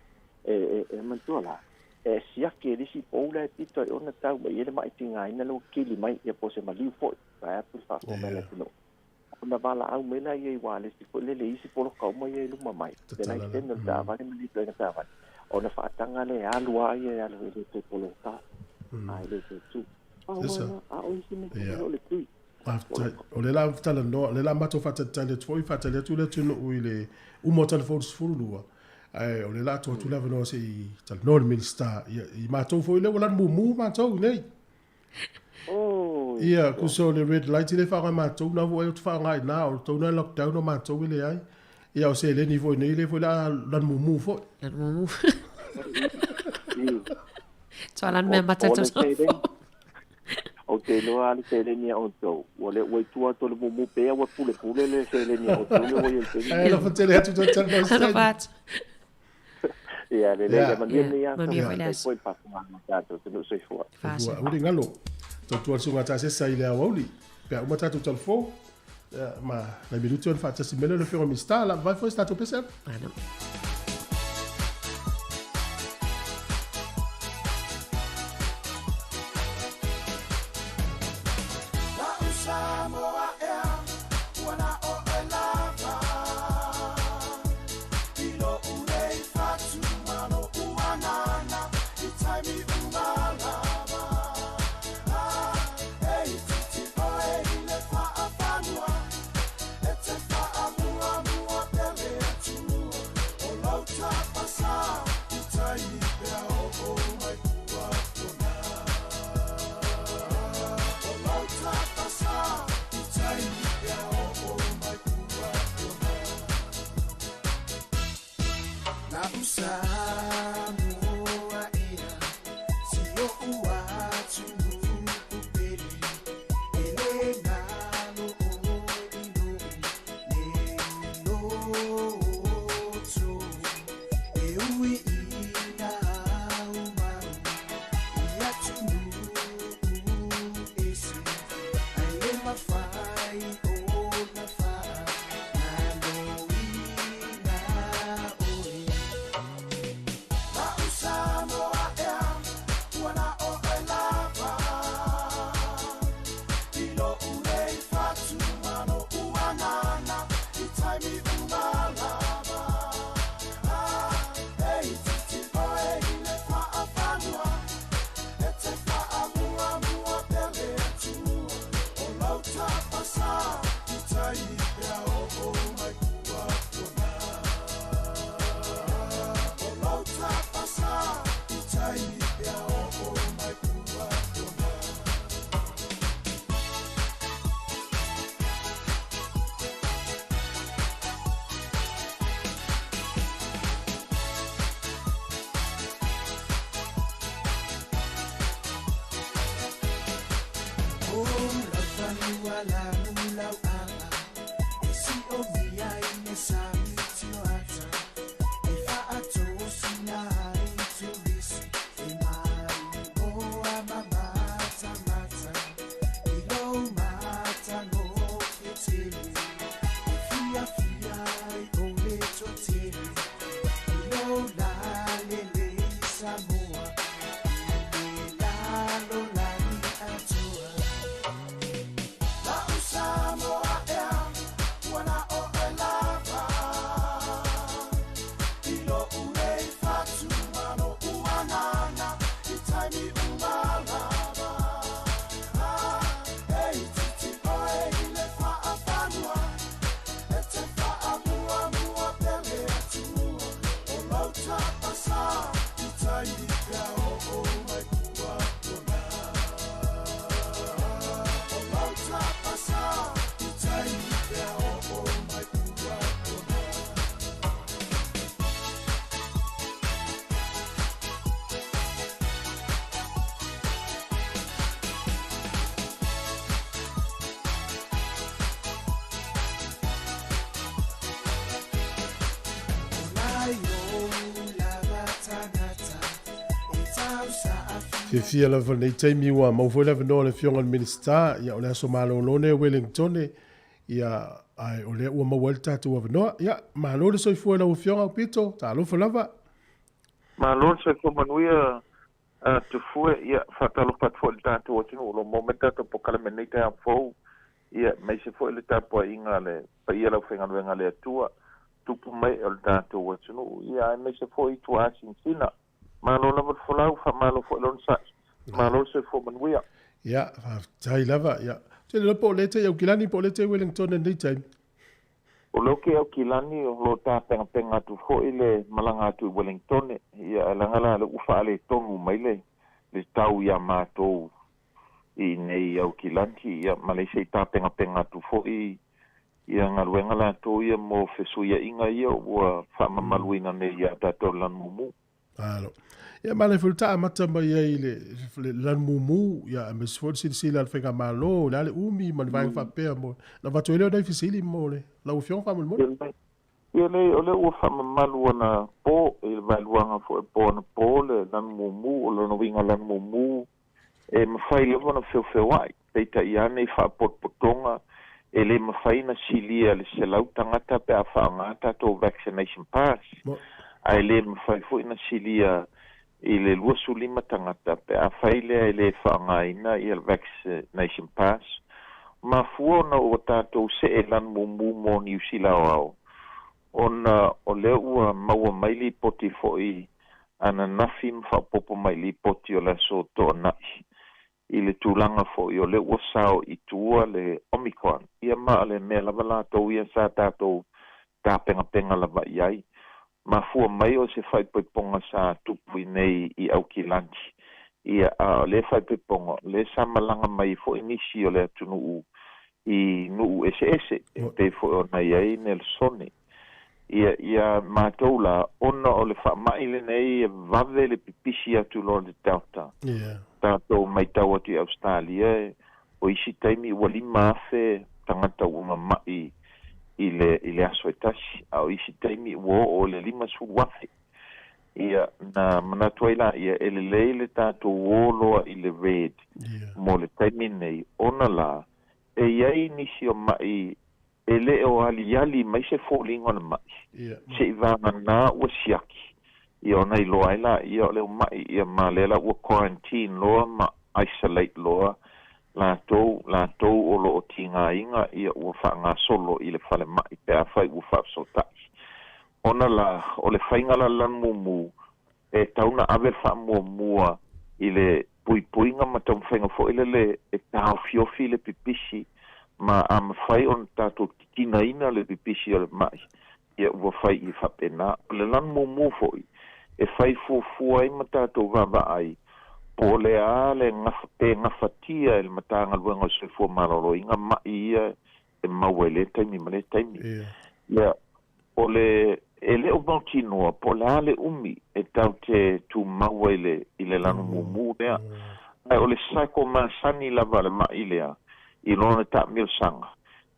e manatua la, e siaki e le isi pou la e pito ai ona tau mai i ai le mai tigaina lea ua kili mai ia po o se maliu foi, vaeatu le faafofoga mai a le atunuu. Ona valaau mai lea i ualesi foi lele i isi poloka uma ia i luma mai, le laisene o le taavale ma le ituaiga taavale, ona faataga lea e alu lava ia e alu e le toe poloka, a e le toe tu. Pau lava lena, a o isi mea e o le tui. Faafetai. O lea o le a talanoa, o lea o le a matou faatalitali atu foi, faatali atu le atunuu i le uma o Talafou 12, ae o lea o le a tuu atu le avanoa se i talanoa le Minisita, ia, i matou foi lea ua lanu mumu matou i nei. Ia, tusa o le red light lea e faaaoga e matou, na ua atu faaaoga i ina, o le tou lena lockdown o matou e leai. Ia, o seleni foi nei, lea foi o le a lanu mumu foi. Lanu mumu. Toa lanu mea mata tau Ou te iloa lava le seleni a outou, ua le ua i tua atu o le mumu pea ua pulepule le seleni a outou lea ua i ai i le taimi lenei. Alofa tele atu toe talanoa i se taimi. Alofa atu. Ia, lelei, ia manuia lenei aso. Manuia foi le aso. Faafetai foi i le faafofoga a tatou atunuu. Soifua. Soifua. Aua ne i galo. Tautua le susuga Tasesa i le aoauli pe a uma tatou talafou. Ia, ma nai minute ona faatasi mai lea o le Afioga i le Minisita. Lava vai foi se tatou pese. Malo. Fiafia lava lenei taimi ua maua foi le avanoa o le Afioga i le Minisita, ia o le aso malolo lenei o Wellingtone, ia ae o lea ua maua ai le tatou avanoa. Ia, malo le soifua i lau Afioga Aupito, talofa lava. Malo le soifua manuia Tufue, ia faatalofa atu foi i le tatou atunuu o lo o maua mai le tatou polokalame i lenei taeao fou, ia aemaise foi le tapuaiga a le paia o le aufaigaluega a le Atua, tupu ma ee o le tatou atunuu, ia aemaise foi i tuaasinasina. Malo lava le folau, faamalo foi le onosai. Malo le soifua manuia. Ia, faafetai lava. Ia, Te le po o lea e te i Aukilani po o lea e te i Wellington i lenei taimi. O lea ou te i Aukilani, o lo o tapegapegaatu foi le malaga atu i Wellington, ia ae leaga la o lea ua faaletonu mai le le tau iā matou i inei i Aukilani, ia ma le se i tapenapena atu foi ia galuega latou ia mo fesuiaiga ia ua faamamaluina nei iā tatou i le lanumumu. Malo. Ia ma le foi le taamata mai ai i le, le lanumumu, ia aemaise foi le silasila a le Faigamalo, o le a le umi ma le vaega faapea mo, na avatu ai lea o nai fesili mo le, lau Afioga faamolemole. Ia lei, o lea ua faamamalu anapo i le vaeluaga foi po anapo le lanumumu, o lona uiga lanumumu e mafai lava ona feofeoa'i, peitai ane i faapotopotoga e le mafai ona silia i le 100 tagata pe a faaaoga tatou vaccination pass, ae le mafai foi ona silia i le 25 tagata pe afai lea e le faaaogaina le vaccination pass. Mafua ona ua tatou see lanumumu mo Niu Sila aoao ona o lea ua maua mai lipoti foi ananafi ma faaopoopo mai i lipoti o le aso Toonai i le tulaga foi o lea ua sao i tua le Omicron. Ia ma o le mea lava latou ia sa tatou tapenapena lava i ai. Mafua mai o se faaipoipoga sa tupu i nei i Aukilani. Ia, a o lea faaipoipoga, o lea sa malaga mai ai foi nisi o le atunuu i nuu eseese, e pei foi ona i ai Nelesone. Ia, ia matou la, ona o le faamai lenei e vave le pipisi atu loa le Delta. Tatou matau atu i Ausetalia, o isi taimi ua 5,000 tagata ua mama'i i le, i le aso e tasi, a o isi taimi ua oo i le 50,000. Ia, na manatu ai laia, e lelei le tatou o loa i le red mo le taimi lenei, ona la, e i ai nisi o ma'i e le o aliali mai se foliga o le ma'i, se'i vagana ua siaki, ia ona iloa ai laia o le ma'i, ia ma lea la ua quarantine loa ma isolate loa latou, latou o lo o tigaina, ia ua faagasolo i le falemai pe afai ua faafesootai. Ona la, o le faiga la lanumumu, e tatau ona ave le faamuamua i le puipuiga ma taumafaiga foi lele e taofiofi le pipisi, ma a mafai ona tatou titinaina le pipisi o le ma'i, ia ua fai i faapena. O le lanumumu foi, e fai fuafua ai ma tatou vaavaai po o le a le gafa, pe gafatia e le Matagaluega o le Soifua Maloloina ma'i ia e maua i lea taimi ma lea taimi. Ia, o le, e le o mautinoa po o le a le umi e tatou te tumau ai le, i le lanumumu lea. Ae o le cycle masani lava a le ma'i lea i lona taamilosaga,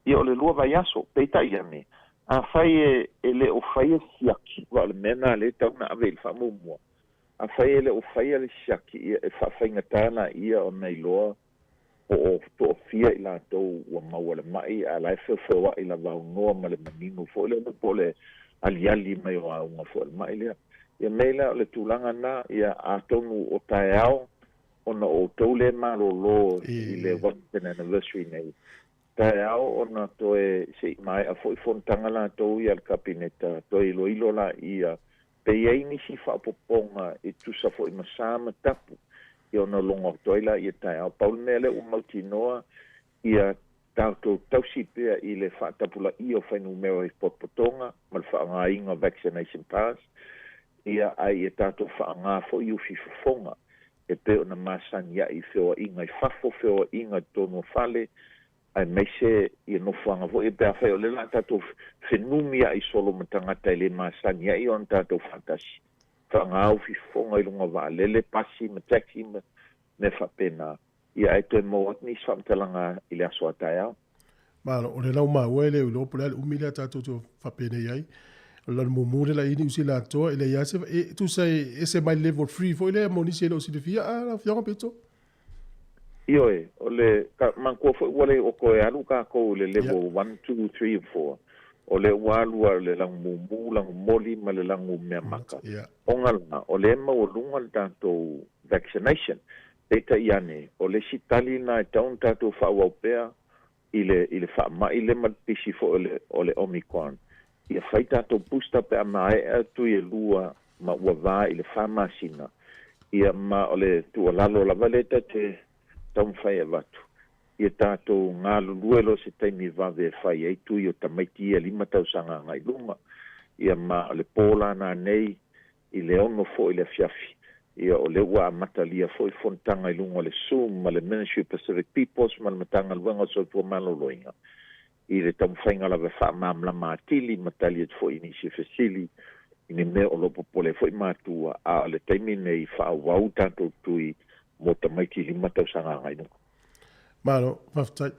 ia o le 2 vaiaso. Peitai ane, afai e, e le o faia siaki, aua o le mea lena lea e tatau ona ave i le faamuamua, afai e le o faia le siaki, ia e faafaigata laia ona iloa po o toafia i latou ua maua le ma'i, a o la e feofeoa'i lava aunoa ma le manino foi lea po o le aliali mai o auga foi o le ma'i lea. Ia mea la o le tulaga lena, ia atonu o taeao ona o outou lea e malolo i le Wellington Anniversary nei, taeao ona toe se i maea foi fonotaga latou ia a le Kapeneta, toe iloilo laia pe i ai nisi faaopoopoga e tusa foi ma sa ma tapu, ia ona logo atu ai laia taeao. Pau le mea lea ua mautinoa, ia tatou tausi pea i le faatapulaia o fuainumera i potopotoga ma le faaaogaina o vaccination pass, ia ae ia tatou faaaoga foi ufi fofoga e pei ona masani ai i feoaiga i fafo, feoaiga i totonu o fale, aemaise ia nofoaga foi pe afai o lea o le a tatou fenumiai solo ma tagata e le masani ai ona tatou faatasi, faaaoga ufi fofoga i luga o vaalele, pasi ma taxi ma mea faapena, ia ae toe maua atu nisi faamatalaga i le aso a taeao. Malo, o le lau maua e le o iloa po o le a le umi lea tatou te faapenei ai. O le lanumumu lea la i Niu Sila atoa, e leai lava se, e tusa e ese mai le level 3 foi lea mo nisi e le o silafia, a lau Afioga Pito? Ioe, o le ka, manatua foi ua le o toe alu tatou i le level 1, 2, 3 and 4. O lea ua alu lava i le lanumumu, lanumoli ma le lanumeamata. Ona la, o lea e maualuga le tatou vaccination. Peitai ane, o le isi tali lena e tatau ona tatou faaauau pea i le, i le faamai lea ma le pisi foi o le, o le Omicron. Ia fai tatou booster pe a maea tui e lua ma ua va i le fa masina. Ia ma o le tuualalo lava lea ta te taumafai e avatu. Ia tatou galulue loa se taimi vave e fai ai tui o tamaiti ia 5 tausaga agai luga. Ia ma o le po lana nei i le 6 foi le afiafi. Ia o lea ua amatalia foi fonotaga i luga o le Zoom ma le Ministry of Pacific Peoples ma le Matagaluega o le Soifua Maloloina i le taumafaiga lava e faamalamalama atili ma tali atu foi i nisi fesili i ni mea o lo o popole ai foi matua, a o le taimi nei faaauau tatou tui mo tamaiti 5 tausaga agai luga. Malo, faafetai.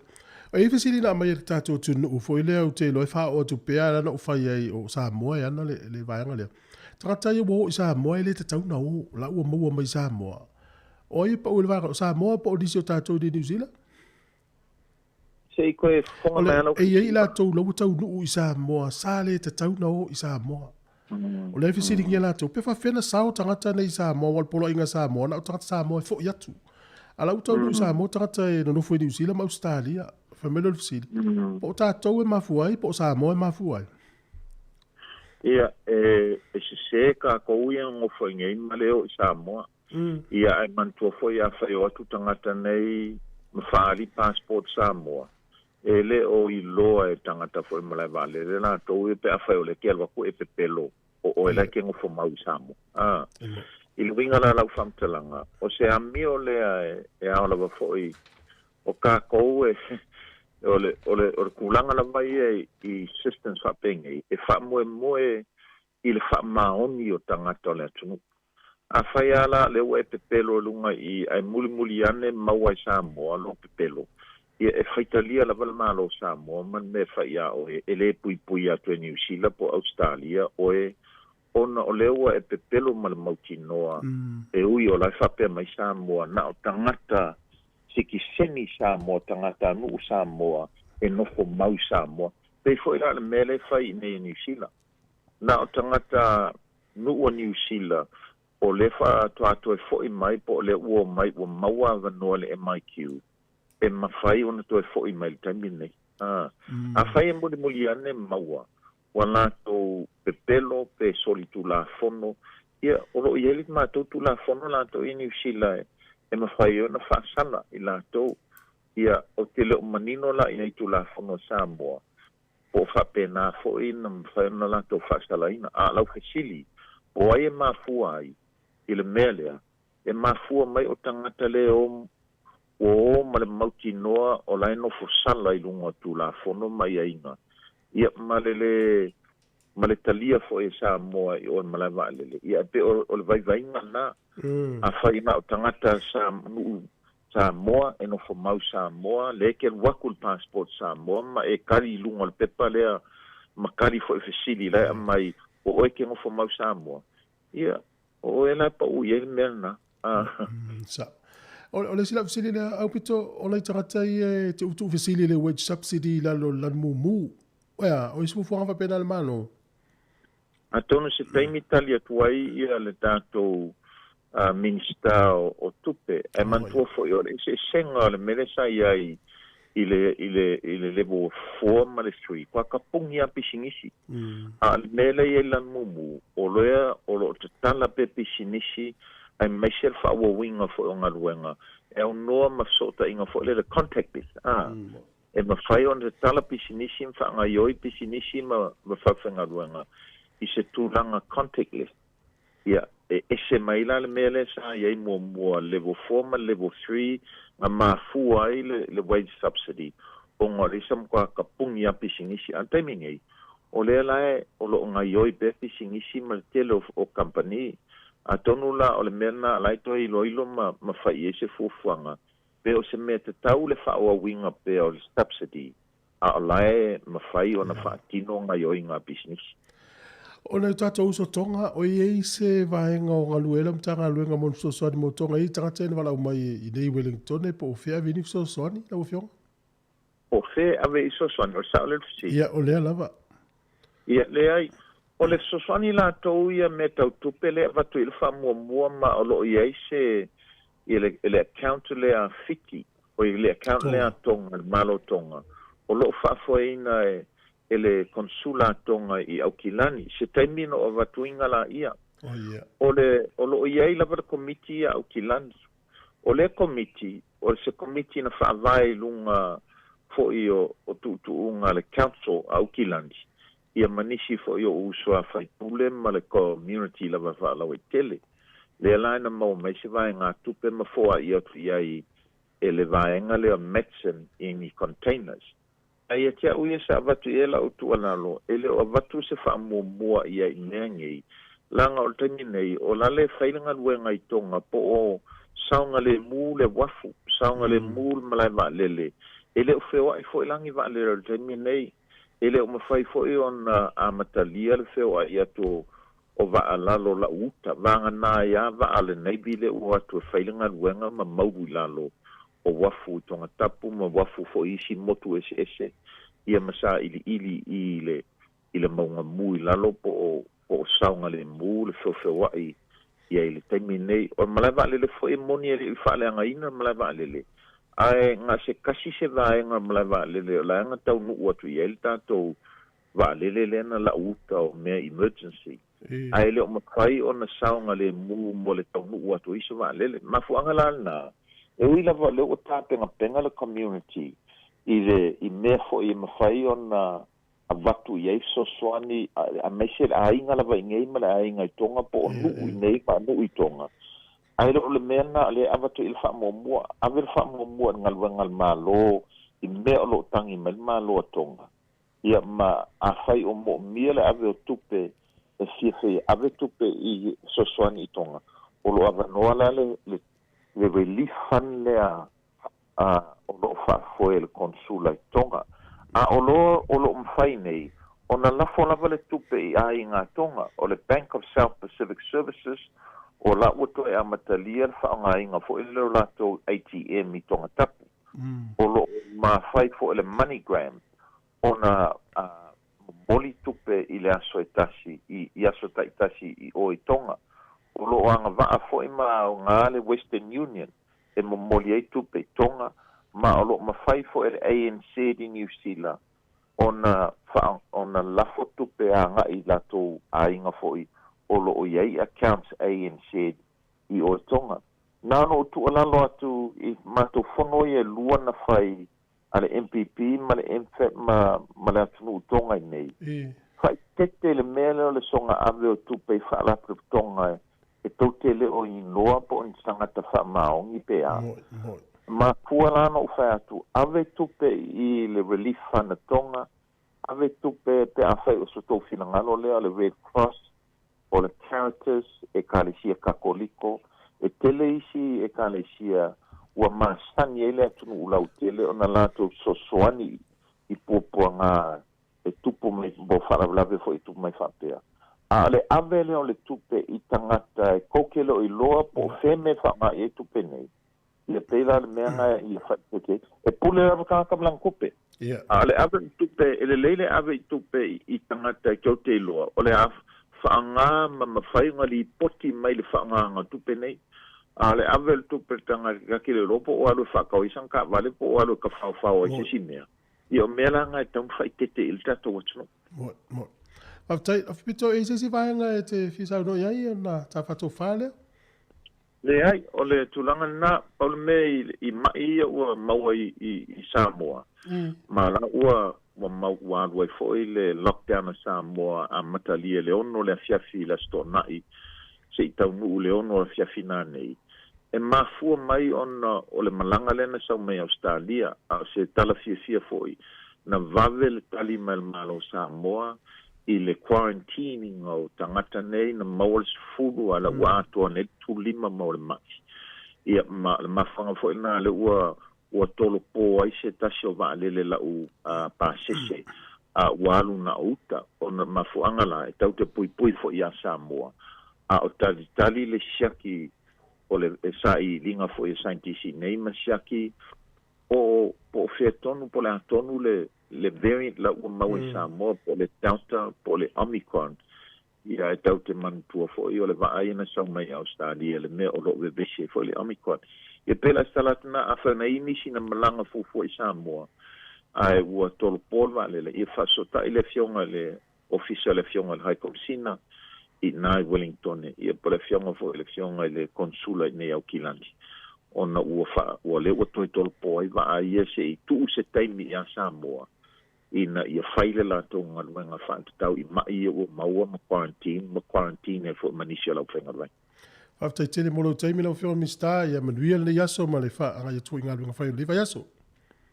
O i fesili na aumai e le tatou atunuu foi lea ou te iloa e faaoo atu pea ala na ou fai ai o Samoa e ana le vaega lea. Tagata ia ua oo i Samoa e le tatau na o, la ua maua mai Samoa. O ai e pau i le vaega o Samoa po o nisi o tatou i New Zealand? Se i koe fofoga mai ala E i ai latou la ua taunuu i Samoa, sa le tatau na o i Samoa. O lea e fesiligia latou, pe faafefea na sao tagata nei i Samoa, aua o le poloaiga Samoa, na o tagata Samoa e foi atu. A la ua taunuu i Samoa tagata e nonofo i Niu Sila ma Ausetalia. Fai mai lea o le fesili, po o tatou e mafua ai, po o Samoa e mafua ai? Ia, e sese kākou ia nonofo i nei ma le o i Samoa. Ia, ae manatua foi afai o atu tagata nei ma faaali passport Samoa, e le o iloa e tagata foi malae vaalele latou ia pe afai o lea e te alu atu e pepelo o oe la e te nofo mau i Samoa. A, i le uiga la lau faamatalaga, o se amio lea e ao lava foi o kākou e o le, o le, o le tulaga lava ia i systems faapenei, e faamoemoe i le faamaoni o tagata o le atunuu. Afai lava la lea ua e pepelo i luga i i, ae mulimuli ane maua e Samoa lou pepelo, ia e faitalia lava le Malo o Samoa ma le mea e fai iā oe, e le puipui atu e Niu Sila po o Ausetalia oe ona o lea ua e pepelo ma le mautinoa e ui o la e faapea mai Samoa na o tagata sitiseni Samoa, tagatanuu Samoa e nofo mau i Samoa. Pei foi la o le mea lea e fai i inei i Niu Sila. Na o tagata nuu o Niu Sila o lea faatoa toe foi mai po o lea ua o mai ua maua avanoa le MIQ e mafai ona toe foi mai i le taimi lenei. A, afai e mulimuli ane maua ua latou pepelo pe solitulafono, ia o lo o i ai le matou tulafono latou i Niu Sila e mafai ai ona faasala i latou. Ia, ou te le o manino la i ai tulafono a Samoa po o faapena foi na mafai ona latou faasalaina. A o lau fesili, po o ai e mafua ai i le mea lea? E mafua mai o tagata le o ua o ma le mautinoa o la e nofo sala i luga o Tulafono ma aiaiga, ia ma le le ma le talia foi e Samoa i o i le malae vaalele. Ia e pei o le vaivaiga lena. Afai na o tagata sa nuu Samoa, e nofo mau Samoa, lea e te alu atu i le passport Samoa ma e kali i luga o le pepa lea ma kali foi fesili la e aumai o oe e te nofo mau Samoa, ia, o oe la e pau i ai le mea lena. Sa. O le isi lau fesili lea, Aupito, o nai tagata ia e te tuufesili i le wage subsidy i lalo o le lanu mumu. Ea, o isi fuafuaga faapena a le Malo? Atonu se taimi tali atu ai ia le tatou Minisita o Tupe, ae manatua foi o le eseesega o le mea lea sa i ai i le i le i le level 4 ma le 3, kua kapugi lava pisinisi. A o le mea lea e i ai i le lanu mumu, o lea o lo o tatala pea pisinisi aemaise le faaauauina foi o galuega e aunoa ma fesootaiga foi lea le contactless, a. E mafai ona tatala pisinisi ma faagaoioi pisinisi ma faafaigaluega i se tulaga contactless. Ia, e ese mai la le mea lea sa i ai muamua, level 4 ma le level 3, na mafua ai le wage subsidy ona o lea sa matua tapuni lava pisinisi. A o le taimi nei, o lea la o lo o gaoioi pea pisinisi ma le tele o kamupani. Atonu la o le mea lena o la e toe iloilo ma fai i ai se fuafuaga Pe o se mea tatau le faaauauina pea o le subsidy, a o la e mafai ona faatino gaoioiga a pisinisi. O nai o tatou uso Tonga, o i ai se vaega o galue ai lau Matagaluega mo ni fesoasoani mo Tonga? E i ai tagata ia na valaau mai i nei i Wellingtone po o fea ave i ni fesoasoani, lau Afioga? Po o fea e ave i fesoasoani, o le sao lea o le fesili? Ia, o lea lava. Ia, leai. O le fesoasoani latou ia mea tau tupe lea e avatu i le faamuamua ma o lo o i ai se i le, le account lea a Fiti, oi le account lea a Tonga, le Malo o Tonga, o lo o faafoeina e, e le Konsula a Tonga i Aukilani, se taimi ona ou avatuina laia. Oh, yeah. O le, o lo o i ai lava le komiti ia Aukilani. O lea komiti, O se komiti na faavae i luga foʻi o tuutuuga a le council a Aukilani ia ma nisi foʻi o uso a faipule ma le community lava faalauaitele. Lea la ina maua mai se vaegatupe ma foaʻi atu i ai e le vaega lea Matson i ni containers. Ae ia te aʻu ia sa avatu i ai laʻu tuualalo, e le o avatu se faamuamua i ai i mea nei, leaga o le taimi nei, o la le fai le galuega i Toga po o saogalemu le uafu, saogalemu le malae vaalele, e le o feoaʻi foi la ni vaalele o le taimi nei, e le o mafai foi ona amatalia le feoaʻi atu o vaa lalo lau uta, vagana ai lava vaa a le Navy lea ua o atu e fai le galuega ma maulu i lalo o uafu i Togatapu ma uafu foi i isi motu eseese ia ma sailiili i le i le mauga mu i lalo po o po o saogalemu le feofeoaʻi ia i le taimi nei. O le malae vaalele foi e moni e le i faaleagaina le malae vaalele, ae na se tasi se vaega o le malae vaalele o la e na taunuu atu i ai le tatou vaalele lea na lau uta o mea emergency, ae le o mafai ona saogalemu mo le taunuu atu o iso vaalele. Mafuaaga la lena, e ui lava o lea ua tapenapenapenaga le community i le i mea foi e mafai ona avatu i ai fesoasoani, aemaise le aiga lava i nei ma le aiga i Toga po o nuu i nei ma nuu i Toga. Ae le o le mea lena o lea e avatu i le faamuamua, ave le faamuamua i le galuega a le Malo i mea o lo o tagi mai le Malo a Toga. Ia ma afai o moomia le ave o tupe e fia ave tupe i fesoasoani i Toga, o lo o avanoa la le le relief fund lea a o lo o faafoe e le Konsula i Toga. A o lo o lo o mafai nei ona lafo lava le tupe i aiga Toga, o le Bank of South Pacific Services, o la ua toe amatalia le faaaogaina foi lea o latou ATM i Togatapu. O lo o mafai foi e le MoneyGram ona momoli tupe i le aso e tasi i aso taitasi i o i Toga. O lo o agavaa foi ma aoga le Western Union e momoli ai tupe i Toga, ma o lo o mafai foi e le ANZ i Niu Sila ona ona lafo tupe agai i latou aiga foi o lo o i ai accounts ANZ i o i Toga. Na ona ou tuualalo atu i matou fono ia e lua na fai a le MPP ma le MFAT ma ma le atunuu Toga i nei. Faaeteete le mea lea o le soga ave o tupe i faalapotopotoga e tou te le o iloa po o ni tagata faamaoni pe a. Mafua la ona ou fai atu, ave tupe i le Relief Fund a Toga, ave tupe pe afai o so tou finagalo lea o le Red Cross, o le Caritas, Ekalesia Kakoliko, e tele isi ekalesia ua masani ai le atunuu lautele ona latou fesoasoani i puapuaga e tupu mai mo faalavelave foi e tupu mai faapea. A o le ave lea o le tupe i tagata e kou te le o iloa po o fea mea e faaaoga i ai tupe nei, ia pei la le mea lena ia faaeteete ai. E pule lava tagata ma lana tupe. A o le ave o le tupe, e lelei le ave i tupe i tagata e tou te iloa o le a faaaoga ma mafai ona lipoti mai le faaaogaina o tupe nei. A o le ave o le tupe i le tagata ta te le iloa po o alu e faatau ai sana taavale po o alu e tafaofao ai se isi mea. Ia o mea la na e tatau ona faaeteete i ai le tatou atunuu. Moe, moe. Faafetai. Pito, e i ai se isi vaega e te fia saunoa i ai ona ta faatofa lea? Leai, o le tulaga lena, pau le mea i maʻi ia ua maua i Samoa, ma la ua ua mau ua alu ai foi le lockdown a Samoa amatalia i le 6 le afiafi i le Aso Toonai se i taunuu i le 6 afiafi nanei. E mafua mai ona o le malaga lea na sau mai Ausetalia, a o se tala fiafia foi, na vave le tali mai a le Malo o Samoa i le quarantine ina o tagata nei na maua le 10 a la ua atoa nei le 15 ma o le maʻi. Ia ma o le mafuaaga foi lena lea ua ua tolopo ai se tasi o vaalele lau pasese a ua alu na o uta ona mafuaaga la e tau te puipui foi iā Samoa a o talitali le siaki o le sailiiliga foi a saienitisi nei ma siaki po o fea tonu po o le a tonu le le variant la ua maua i Samoa po o le Delta po o le Omicron. Ia e tau te manatua foi o le vaa ia na sau mai Ausetalia le mea o lo o vevesi ai foi le Omicron. Ia pei la se tala atu lena, afai na i ai nisi na malaga fuafua i Samoa ae ua tolopo le vaalele, ia faasootai le afioga i le Ofisa o le Afioga i le High Komesina i ina i Wellingtone, ia po o le afioga foi i le Afioga i le Konesula i inei i Aukilani. Ona ua fa ua le ua toe tolopo ai vaa ia se'i tu'u se taimi iā Samoa ina ia fai le latou galuega fa'atatau i ma'i ia ua maua ma quarantine ma quarantine ai fo'i ma nisi o le aufaigaluega. Faafetai tele mo lou taimi lau Afioga i le Minisita, ia manuia lenei aso ma le faagai atu foi i galuega fai o lenei vaiaso.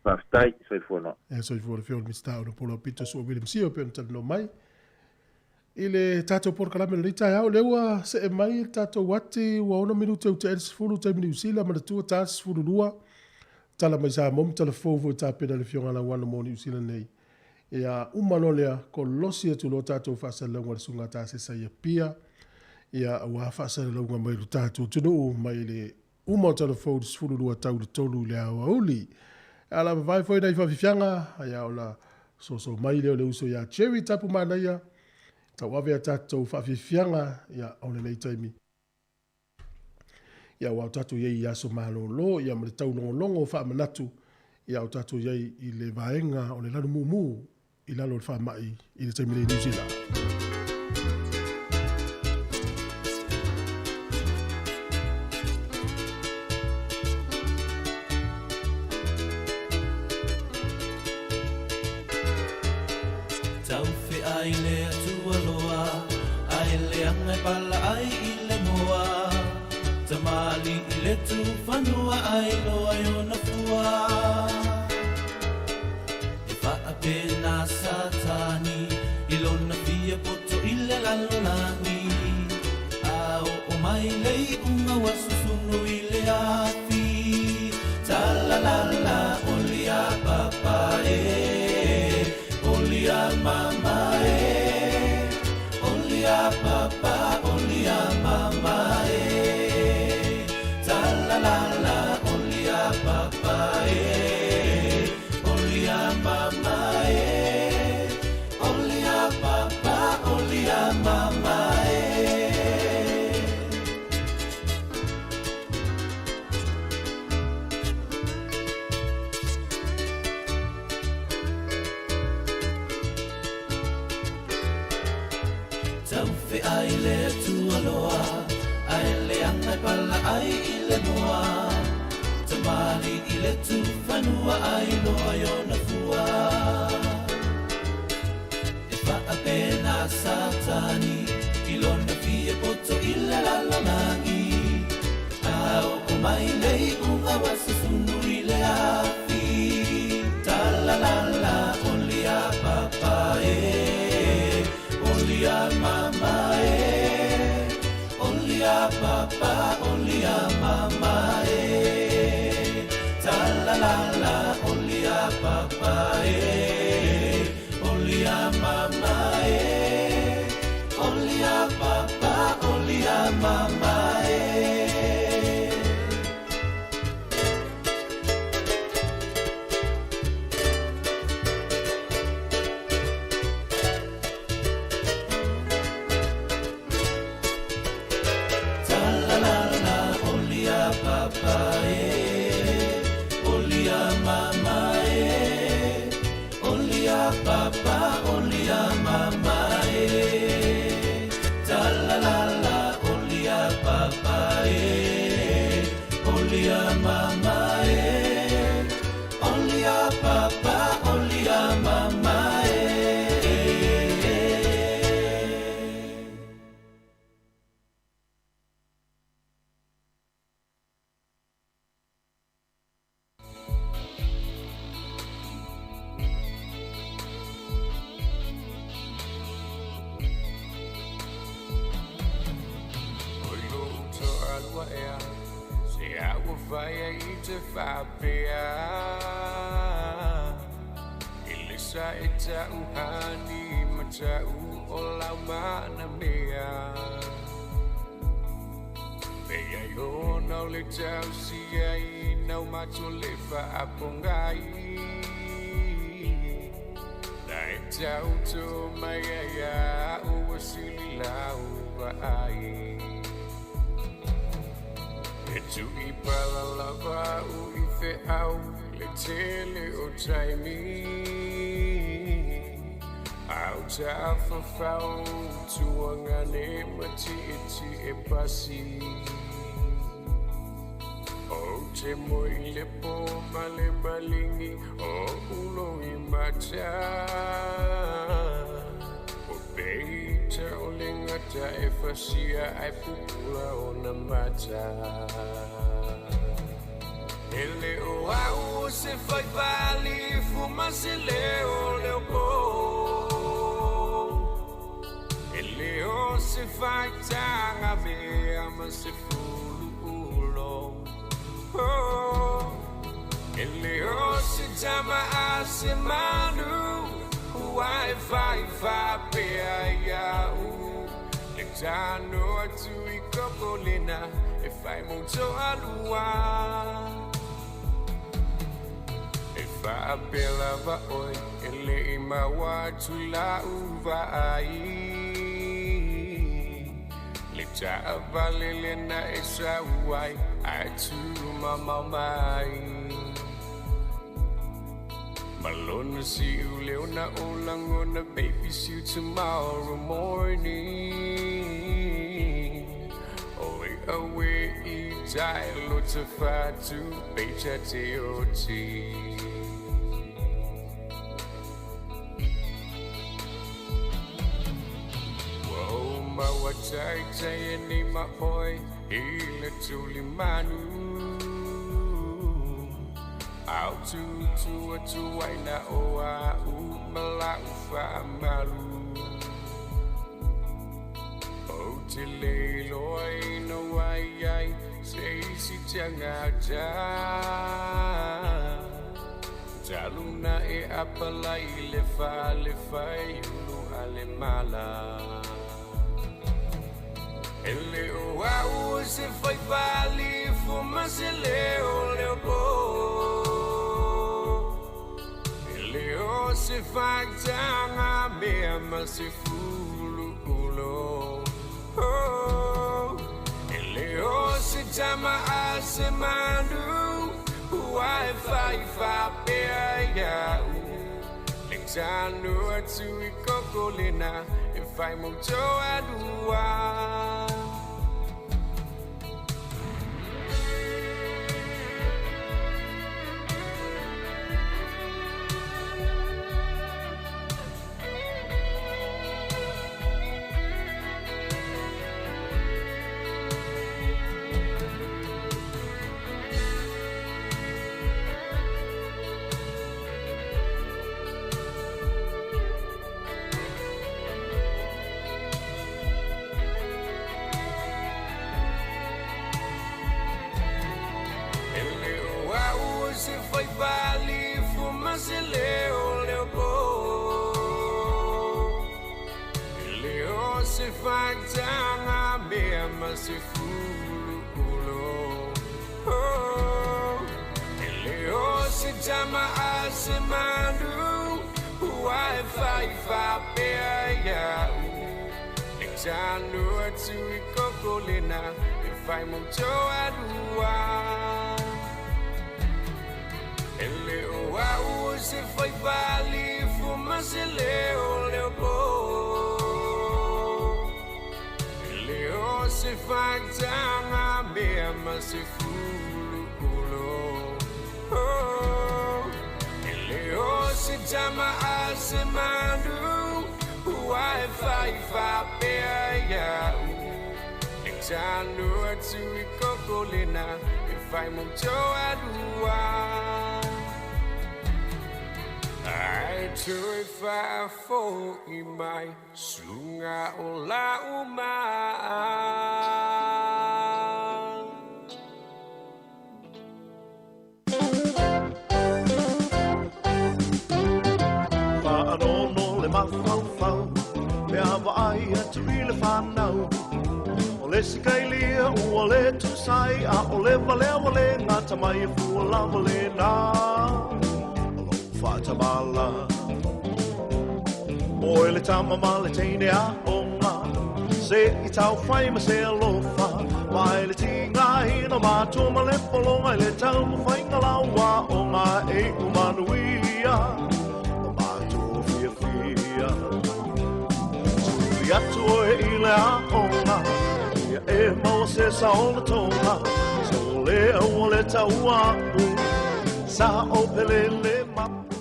Faafetai, soifua loa. Ia soifua le Afioga i le Minisita Honourable Aupito Su'a William Sio pei ona talanoa mai i le tatou polokalame o lenei taeao. Lea ua see mai le tatou ati ua 6 minute ua tea ai le 10 taimi Niu Sila, manatua ta 12 tala mai Samoa ma tala fou foi tapena e le Afioga Lauano mo Niu Sila nei. Ia uma loa lea, kolosi atu loa tatou faasalalauga a le Susuga Tasesa i Apia, ia aua faasalalauga mai lo tatou atunuu mai le uma o tala fou i le 12 tau i le 3 i le aoauli. A la vavae foi nai faafiafiaga, ia ona soso mai lea o le uso ia Jerry Tapumanaia, tauave a tatou faafiafiaga ia o lenei taimi. Ia aua o tatou i ai i aso malolo ia ma le taulogologo faamanatu ia o tatou i ai i le vaega o le lanu mumu i lalo o le faamai i le taimi nei i Niu Sila. Taufeai le Atua loa, ae leaga e pala ai i le moa. Tamalii i le tufanua ai loa i ona fua. E faapena Satani i lona fia poto i le lalolagi. A oo mai le iuga ua susunu i le afi. Talalala olia papa e, olia mama e, olia papa olia mama e. Talalala olia papa e, olia mama e, olia papa olia mama e. Taufeai le Atua loa, ae leaga e pala ai i le moa. Tamalii i le tufanua ai loa i ona fua. E faapena Satani i lona fia poto i le lalolagi. A oo mai le iuga ua susunu i le afi. Talalala olia papa e, olia mama e, olia papa olia mama e. Talalala olia papa e, olia mama e, olia papa olia mama e. Talalala olia papa e, olia mama e, olia papa olia mama e. Talalala olia papa e, olia mama e, olia papa olia mama e. O i lou toalua ea Se a ua fai ai i te faapea I le sa e ta'u hani ma ta'u o lau mana mea Leai ona o le tausia ina o matou le faapogai Na e tauto mai ai a'u ua sili lau vaai E tu'i pala lava a'u i fe'au i le tele o taimi A o tafafao tuagane ma ti'eti'e pasi. te moe i le pō ma le maligi o ulo i mata. O peita o le gata e fasia ai pupula ona mata. E le o au o se fai faalifu ma se leo leo pō. E le o se faitaga mea ma se fulu ulo. Oh, e le o se tama a se manu, ua e faifai pea ia'u. Le tano atu i koko lena, e fai mo toalua. E faapea lava oe, e le i maua atu la'u vaai. Le taavale lena e sau ai, ae tumamao mai. Ma lona si'u leo na o lagona, baby, see you tomorrow morning. Oi awe i tai lo te fatu, peita te oti. Ua ou maua taitai e nei ma oe i le tuli manu. Au tutu atu ai na o a'u ma la'u faamalu. Ou te le iloa ina ua i ai se isi tagata. Talu na e apalai i le fale faiulu a le mala. E le o au o se fai faalifu ma se leo leo pō. E le o se faitaga mea ma se fulu ulo. Oh, e le o se tama a se manu, ua e faifai pea ia'u. Le tano atu i koko lena, e fai mo toalua. E le o au o se fai faalifu ma se leo leo pō. E le o se faitaga mea ma se fulu ulo. Oh, e le o se tama a se manu, ua e faifai pea ia'u. Le tano atu i koko lena, e fai mo toalua. E le o au o se fai faalifu ma se leo leo pō. E le o se faitaga mea ma se fulu ulo. Oh, e le o se tama a se manu, ua e faifai pea ia'u. Le tano atu i koko lena, e fai mo toalua. Ai toe faafo'i mai suga o la'u maa. Faanono le mafaufau pe a vaai atu i le fanau. O le isi kailia ua le tusai a o le valea ua le gata mai e fua lava lena. O lou faatamala. Oe le tama ma le teine aoga Se i taufai ma se alofa Mai le tigaina o matua ma le pologa I le taumafaiga lau aoga e iu manuia O matou fiafia Tuli atu oe i le aoga Ia e maua se saolotoga O le au o le taua'u Sa o pele le mapu.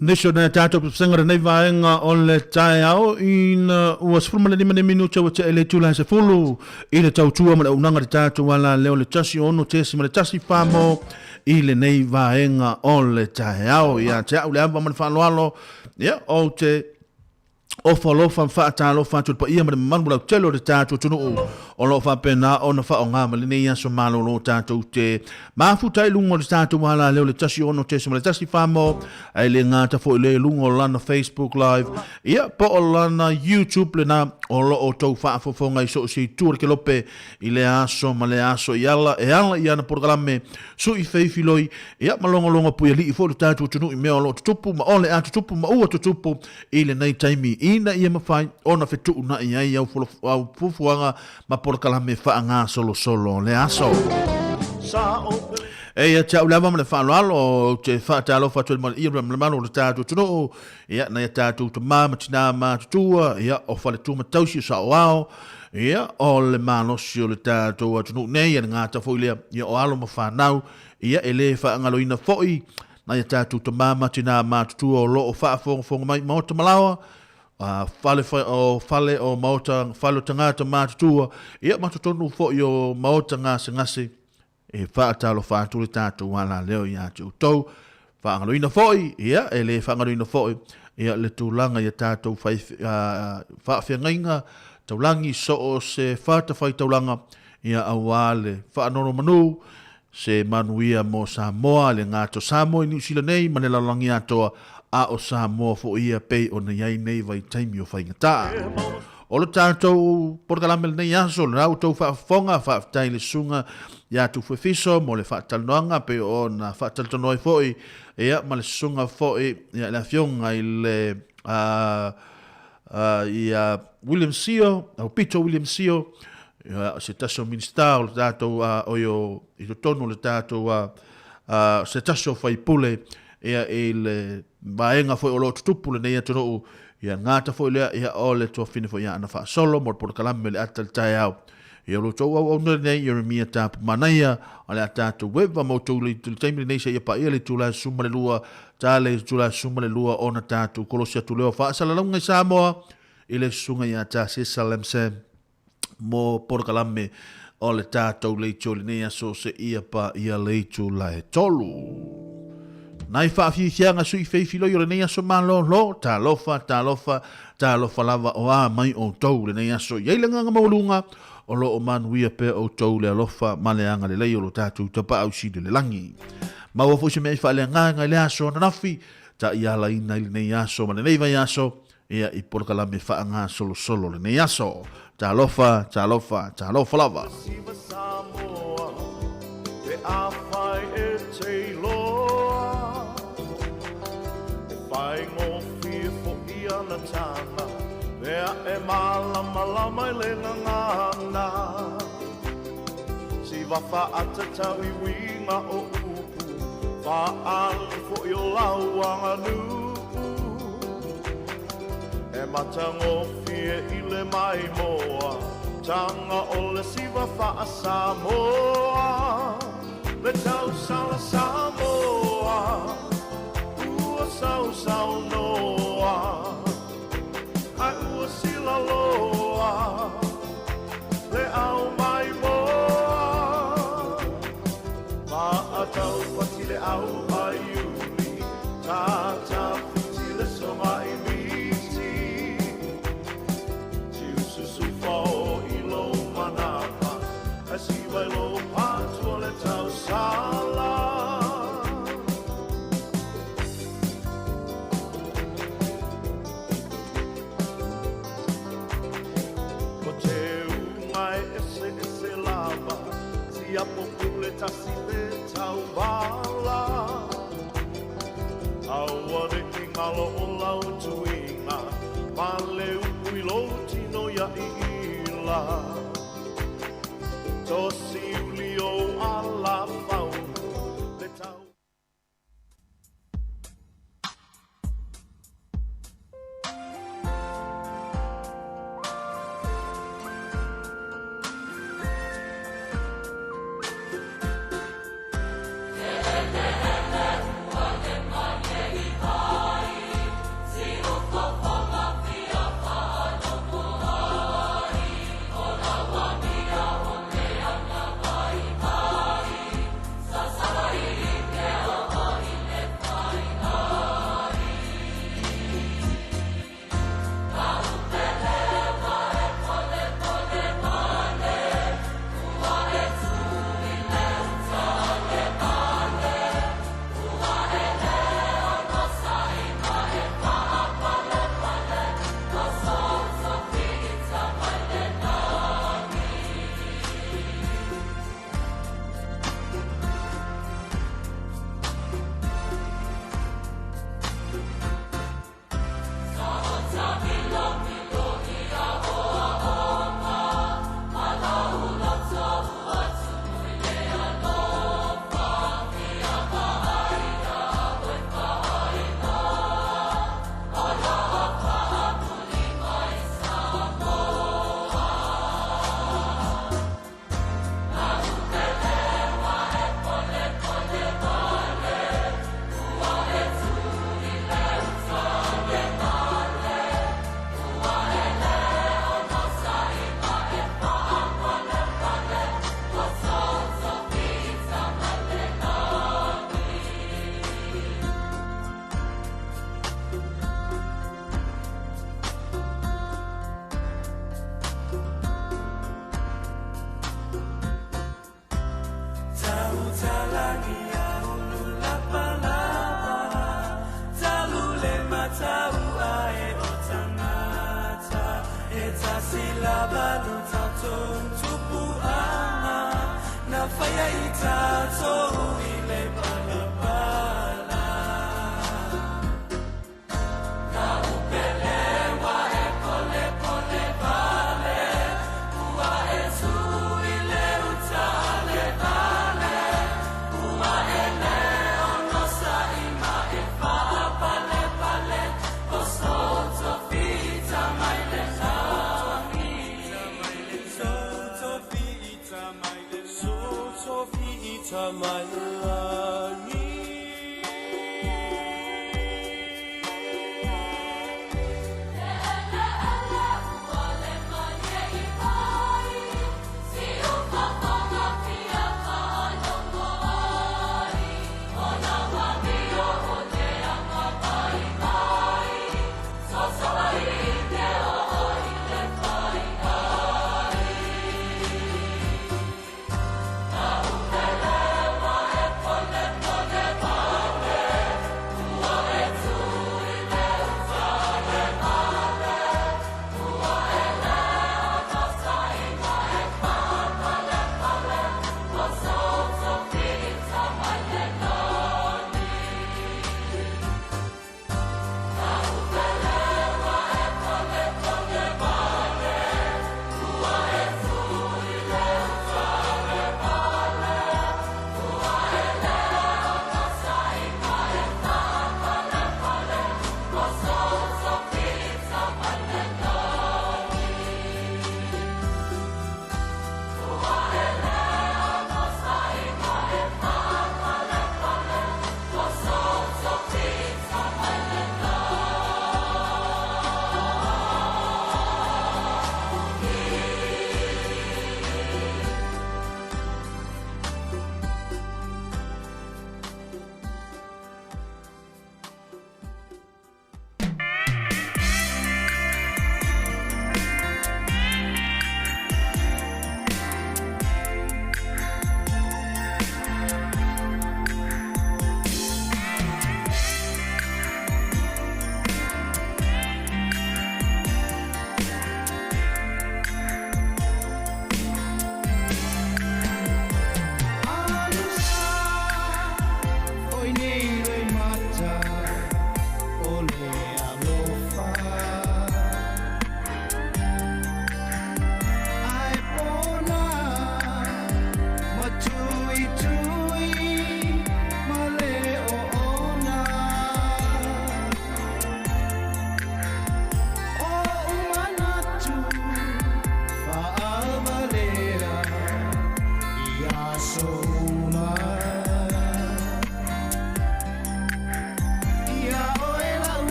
Nisi o nai a tatou pesega o lenei vaega o le taeao ina ua 15 ni minute ua tea i le itula e 10 i le tautua ma le auaunaga i le tatou alaleo le 16.1 famo i lenei vaega o le taeao. Ia te au le ava ma le faaaloalo, ia, ou te Ofo alofa ma faatalofa atu i le paia ma le mamalu lautele o le tatou atunuu o lo o faapena ona faaaoga mai lenei aso malolo tatou te mafuta ai i luga o le tatou alaleo le 16.1 Famo ae le gata foi le luga o lana Facebook Live ia po o lana YouTube lena o lo o tou faafofoga i so o se itu o le kelope i lea aso ma lea aso i ala e ala i ana polokalame sui feifiloi ia ma logologo puialii foi le tatou atunuu i mea o lo o tutupu ma o le a tutupu ma ua tutupu i lenei taimi ina ia mafai ona fetuunai ai au fuafuaga ma polokalame faagasolosolo o le aso. Eia te au le ava ma le faaaloalo, ou te faatalofa atu ai i le mamalu o le tatou atunuu, ia, nai a tatou tama ma tinā matutua, ia, o faletua ma tausi o saoao, ia, o le malosi o le tatou atunuu nei, ia le gata foi lea, ia, o alo ma fanau, ia, e le faagaloina foi Nai a tatou tama ma tinā matutua o lo o faafogafoga mai i maota ma laoa, fale o fale o maota, fale o tagata matutua, ia ma totonu foi o maota gasegase, e faatalofa atu le tatou alaleo ia te outou. Faagaloina foi, ia, e le faagaloina foi, ia, le tulaga i a tatou fai, faafeagaiga taulagi so o se fatafaitaulaga, ia, aua le faanonomanu, Se manuia mo Samoa, le gata o Samoa i Niu Sila nei ma le lalolagi atoa, a o Samoa foi ia pei ona i ai nei vaitaimi o faigata. O le tatou polokalame lenei aso, le la outou faafofoga, faafetai i le Susuga ia Tufu Efiso mo le faatalanoaga pei ona faatalatalanoa ai foi ia ma le Susuga foi ia le Afioga i le ia William Sio, Aupito William Sio, ia, se tasi o Minista o le tatou, oi o, i totonu o le tatou, se tasi o faipule, ia, i le vaega foi o lo o tutupu lenei atunuu, ia, gata foi lea, ia, o le tuafine foi ia Ana Faasolo mo le polokalame o le ata i le taeao. Ia, o lo outou auauna lenei, Ieremia Tapu Manaia, o le a tatou eva ma outou i le taimi lenei seia paia le itula e 12 Ta le itula 12 ona tatou kolosi atu lea o faasalalauga i Samoa i le susuga ia Tasesa Lamsam mo polokalame o le tatou leitio i lenei aso seia paia le itula e 3. Nai faafiafiaga sui feifiloi o lenei aso malolo, talofa, talofa, talofa lava o a mai outou i lenei aso. I ai le agaga maualuga o lo o manuia pea outou le alofa ma le agalelei o lo tatou Tapaau Sili o le Lagi. Maua foi se mea i faaleagaga i le aso ananafi, taialaina i lenei aso ma lenei vaiaso, ia i polokalame faagasolosolo lenei aso. Talofa, talofa, talofa lava. Siva Samoa, pe afai e te iloa, e faigofie foi ana tana, mea e malamalama i le gagana. Siva faatatau i uiga o upu, faaali foi o lau aganuu. E matagofie i le maimoa, taga o le siva faa-Samoa, le tausala Samoa, ua sausaunoa, ae ua silaloa le au maimoa. Maataupati le au a Iuli, tatafiti le soga i miti. Tiususufa o i lou manava, ae siva i lou patu o le tausala. Ko te unga e eseese lava, Tiapo pule tasi le tauvala. Aua ne i ngalo o lau tuiga, Ma le upu i lou tino ia iila. Tosi uli ou ala faunu, Le tau.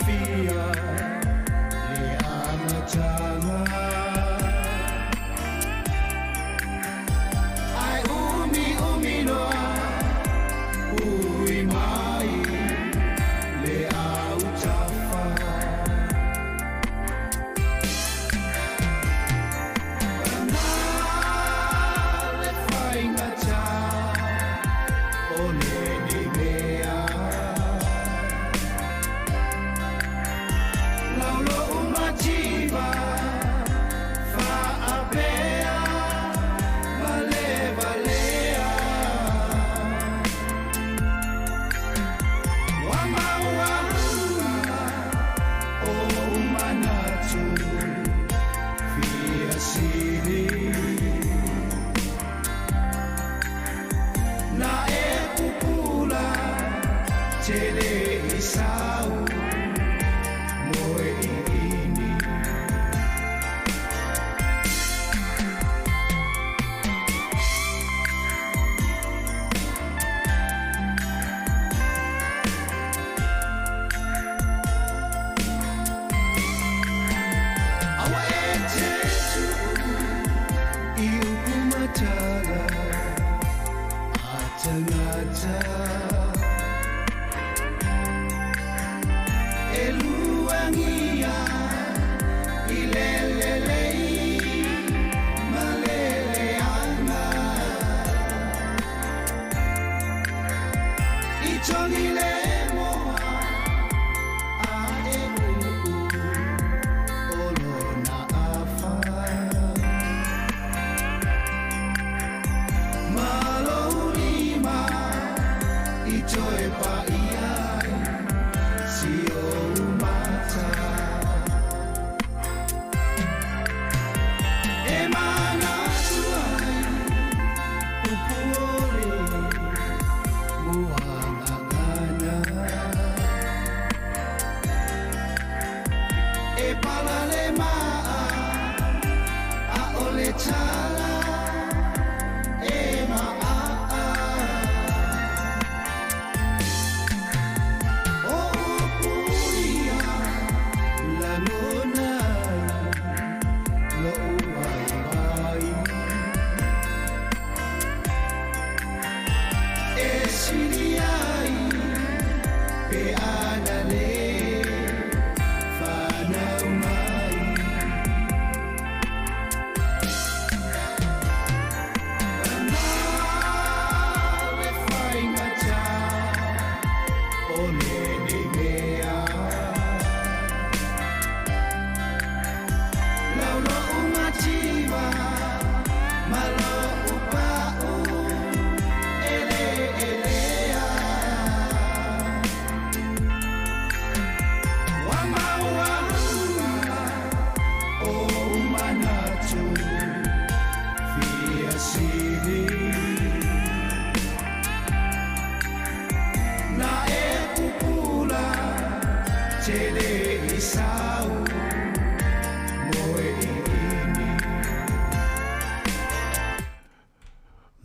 Fia le amataga.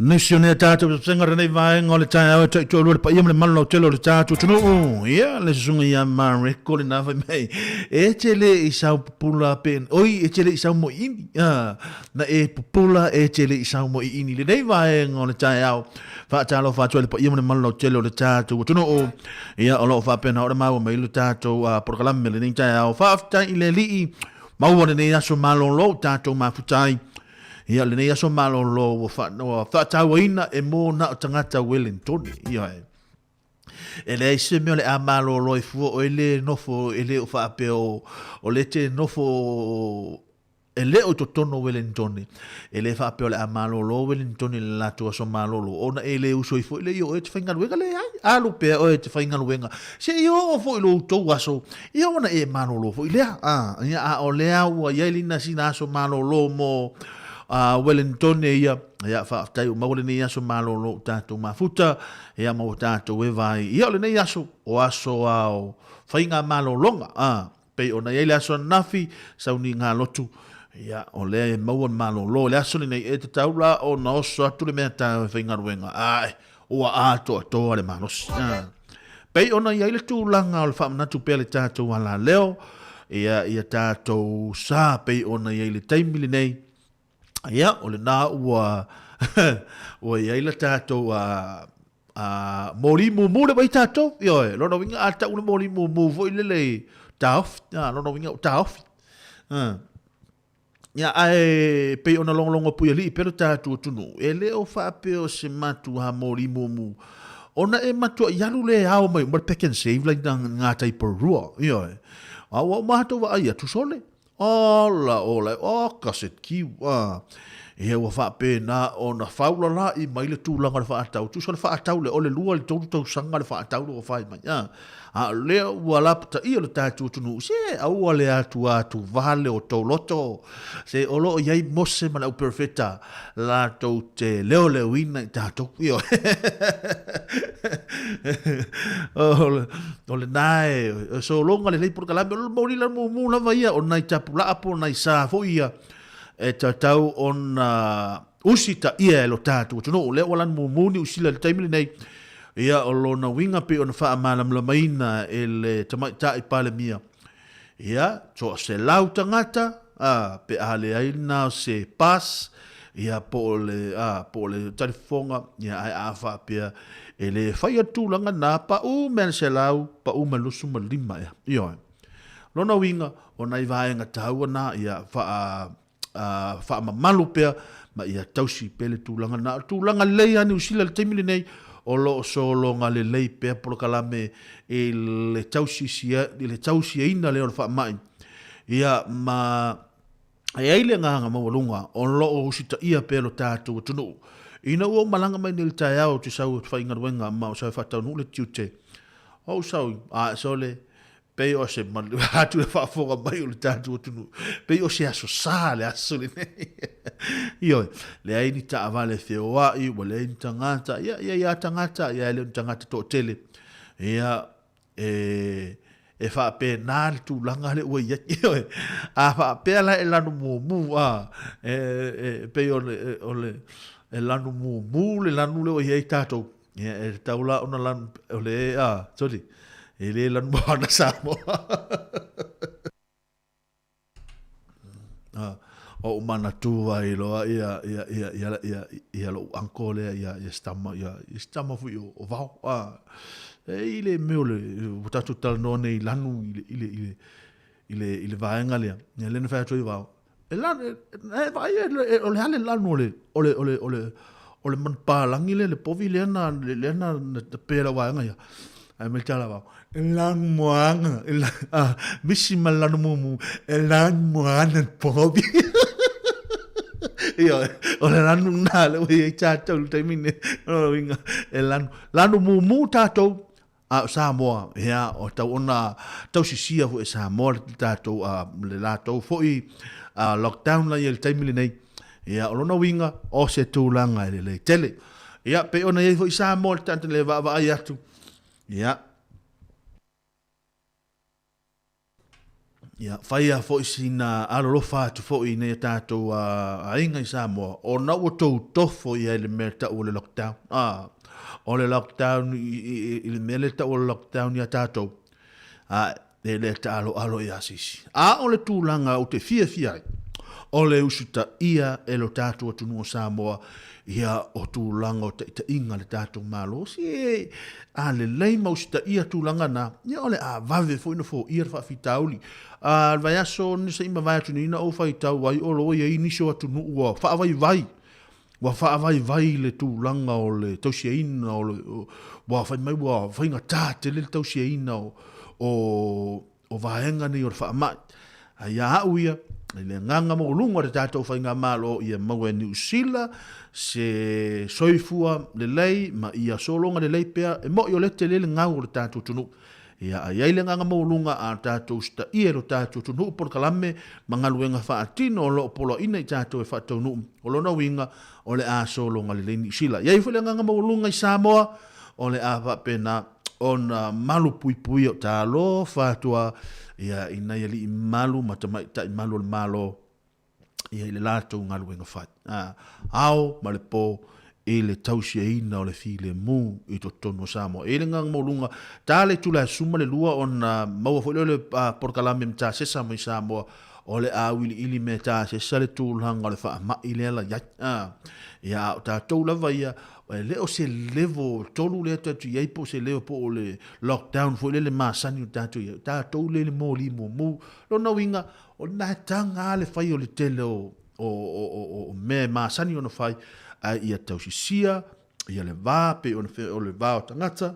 Nisi o nea tātou pesega renei vaenga o le taeao e taitoalua le paia ma le malu lautele o le tātou atunuu. Ia, le susuga ia Mareko le nā fai mai, e te le i sau pupula pe, oi, e te le i sau moiini. Ah, na e pupula e te le i sau moiini. Lenei vaenga o le taeao, faatalofa atu ai le paia ma le malu lautele o le tātou atunuu. Ia, o lo o faapena ona maua mai le tātou uh, polokalame lenei taeao. Faafetai i le Alii, maua lenei aso malolo tātou mafuta ai. Ia, lenei aso malolo ua, wha, ua whaatauaina e mō na o tangata Wellington. Ia e. E leai se mea o le a malolo ai fua o e le nofo, e le o whaapea o, o le te nofo e le o i totonu o Wellington. E le whaapea o le a malolo Wellington i le latou aso malolo. Ona e le uso i foi le i o e te whaingaluega le ai. Alu pea o e te whaingaluega. Se i o foi lo tou aso. Ia ona e malolo foi lea. A, ia, a o lea ua iai lina sina aso malolo mo a Wellingtone ia. Ia, faafetai ua maua lenei aso malolo u tātou mafuta, ia ma ua tātou e vai. Ia o lenei aso, o aso a o whainga malolonga, a, pei ona iai le aso ananafi, sauni ngā lotu. Ia, o lea e maua le malolo. Le aso lenei, e tatau la ona oso atu le mea tāu e whaingaluega. Ae, ua atoatoa le malosi. A. Pei ona i ai le tulaga o le faamanatu pea le tātou alaleo, ia, ia tātou sa pei ona i ai le taimi lenei, ia, o lena ua, ua i ai la tātou a, a, moli mumu le vai tātou, ioe, lona uiga a tau le moli mumu foi lele i taofi, a, lona uiga o taofi. A. Ia, ae pei ona logologo puialii pea lo tatou atunuu, e le o faapea o se matuā moli mumu, ona e matuai alu le ao mai uma le pack and save la i ngā tai porua, ioe. A ua uma atu vaai atu sole. Ola, ola, o ka se kiu, a. Ia ua faapena ona faulala'i mai le tulaga o le faatau. Tusa o le faatau le ole lua i le tolu tausaga le faatau le ua fai mai, a. A o lea ua lapataia lo tatou atunuu, se aua le atuatu vale o tou loto, se o lo o i ai Mose ma le au perofeta latou te leoleoina i tatou. Ioe. O lena e sologa lelei polokalame, o le mauli la mumu lava ia, o nai tapulaa po o nai sa foi ia e tatau ona usitaia e lo tatou atunuu. O lea ua lanu mumu Niu Sila i le taimi lenei, ia o lona uiga pei ona faamalamalamaina e le Tamaitai Palemia, ia, 100 tagata, a, pe a leai lena o se pass, ia, po o le, a, po o le talifofoga, ia, ae a faapea e le faia le tulaga lena, pau mea le 100, pau ma le 25 ea. Ioe. Lona uiga, o nai vaega taua na, ia, faa, faamamalu pea ma ia tausi pea le tulaga lena. O le tulaga lelei lava Niu Sila i le taimi lenei, o lo o sologa lelei pea polokalame i le tausisia, i le tausiaina lea o le faamai. Ia, ma e i ai le agaga maualuga o lo o usitaia pea lo tatou atunuu. Ina ua ou malaga mai nei i le taeao ou te sau e faigaluega ma ou sau e faataunuu le tiute, ou sau, a sole, Pei o se malu atu le faafofoga mai o le tatou atunuu, pei o se aso sa le aso lenei. Ioe, leai ni taavale feoai, ua leai ni tagata, ia, ia, ia tagata, ia e le o ni tagata toatele. Ia, e, e faapena le tulaga le ua i ai. Ioe, a faapea la e lanu mumu, a, e, e, pei o le, o le, e lanu mumu le lanu le ua i ai tatou. Ia, e tatau la ona lanu, o le, a, sorry, e le lanu moana Samoa. A, o ou manatu ai loa ia, ia, ia, ia, ia, ia lou uncle lea, ia, ia Stama, ia, ia Stama foi o, o Vao. A, e i le mea o le, ua tatou talanoa nei i lanu i le, i le, i le, i le, i le vaega lea. Ia, lea na fai atu ai Vao, E lanu, e vaai e, o le a le lanu o le, o le, o le, o le, o le manupālagi lea, le povi lea na, lea na, na tape lau vaega ia. Ae mai tala vao, e lanu moana, e la, a, misi ma le lanu mumu, e lanu moana le povi. Ia, o le lanu na le ua i ai tātou le taimi ne, o inga, e lanu, lanu mumu tātou, A o Samoa, ia, o tau ona tausisia foi e Samoa le tatou, a, le latou foi a, lockdown la ia i le taimi lenei. Ia, o lona uiga, o se tulaga e lelei tele. Ia, pei ona i ai foi Samoa le tata le vaavaai atu. Ia. Ia, fai lava foi sina alolofa atu foi i nai a tatou aiga i Samoa, ona ua tou tofo ia i le mea e tau o le lockdown. A, o le lockdown i le mea lea e tau o le lockdown ia tatou, a, e le taaloalo ia se isi. A o le tulaga ou te fiafia ai, o le usitaia e lo tatou atunuu o Samoa ia o tulaga o taitaiga a le tatou Malo, se a lelei ma usitaia tulaga na, ia o le a vave foi ona foia le faafitauli. A le vaiaso ni se i mavae atu nei na ou faitau ai o lo o i ai nisi o atunuu ua faavaivai, ua faavaivai le tulaga o le tausiaina o le, ua fai mai ua faigata tele le tausiaina o o vaega nei o le faamai. A ia au ia, i le agaga maualuga o le tatou faigamalo ia maua e Niu Sila se soifua lelei ma ia sologa lelei pea, e mo'i o lea tele le gau o le tatou atunuu. Ia a i ai le agaga maualuga a tatou usitaia e lo tatou atunuu polokalame ma galuega faatino o lo o poloaina i tatou e faataunuu, o lona uiga o le a sologa lelei Niu Sila. I ai foi le agaga maualuga i Samoa, o le a faapena ona malu puipuia o talofa atu a ia i nai alii malu ma tamaitai malu o le Malo ia i le latou galuega fai a ao ma le po i le tausiaina o le filemu i totonu o Samoa. E i ai le agaga maualuga, ta le itula e 12 ona maua foi lea o le polokalame matasesa mai Samoa o le a auiliili mea tasesa le tulaga o le faamai lea la i ai. Ia, a o tatou lava ia, E le o se level 3 lea tatou i ai po o se level po o le lockdown foi lele masani o tatou i ai. O tatou lea i le moli mumu. Lona uiga, o lena e taga lava le fai o le tele o, o, o, o, o mea e masani ona fai, ae ia tausisia ia le va, pei ona o le va o tagata,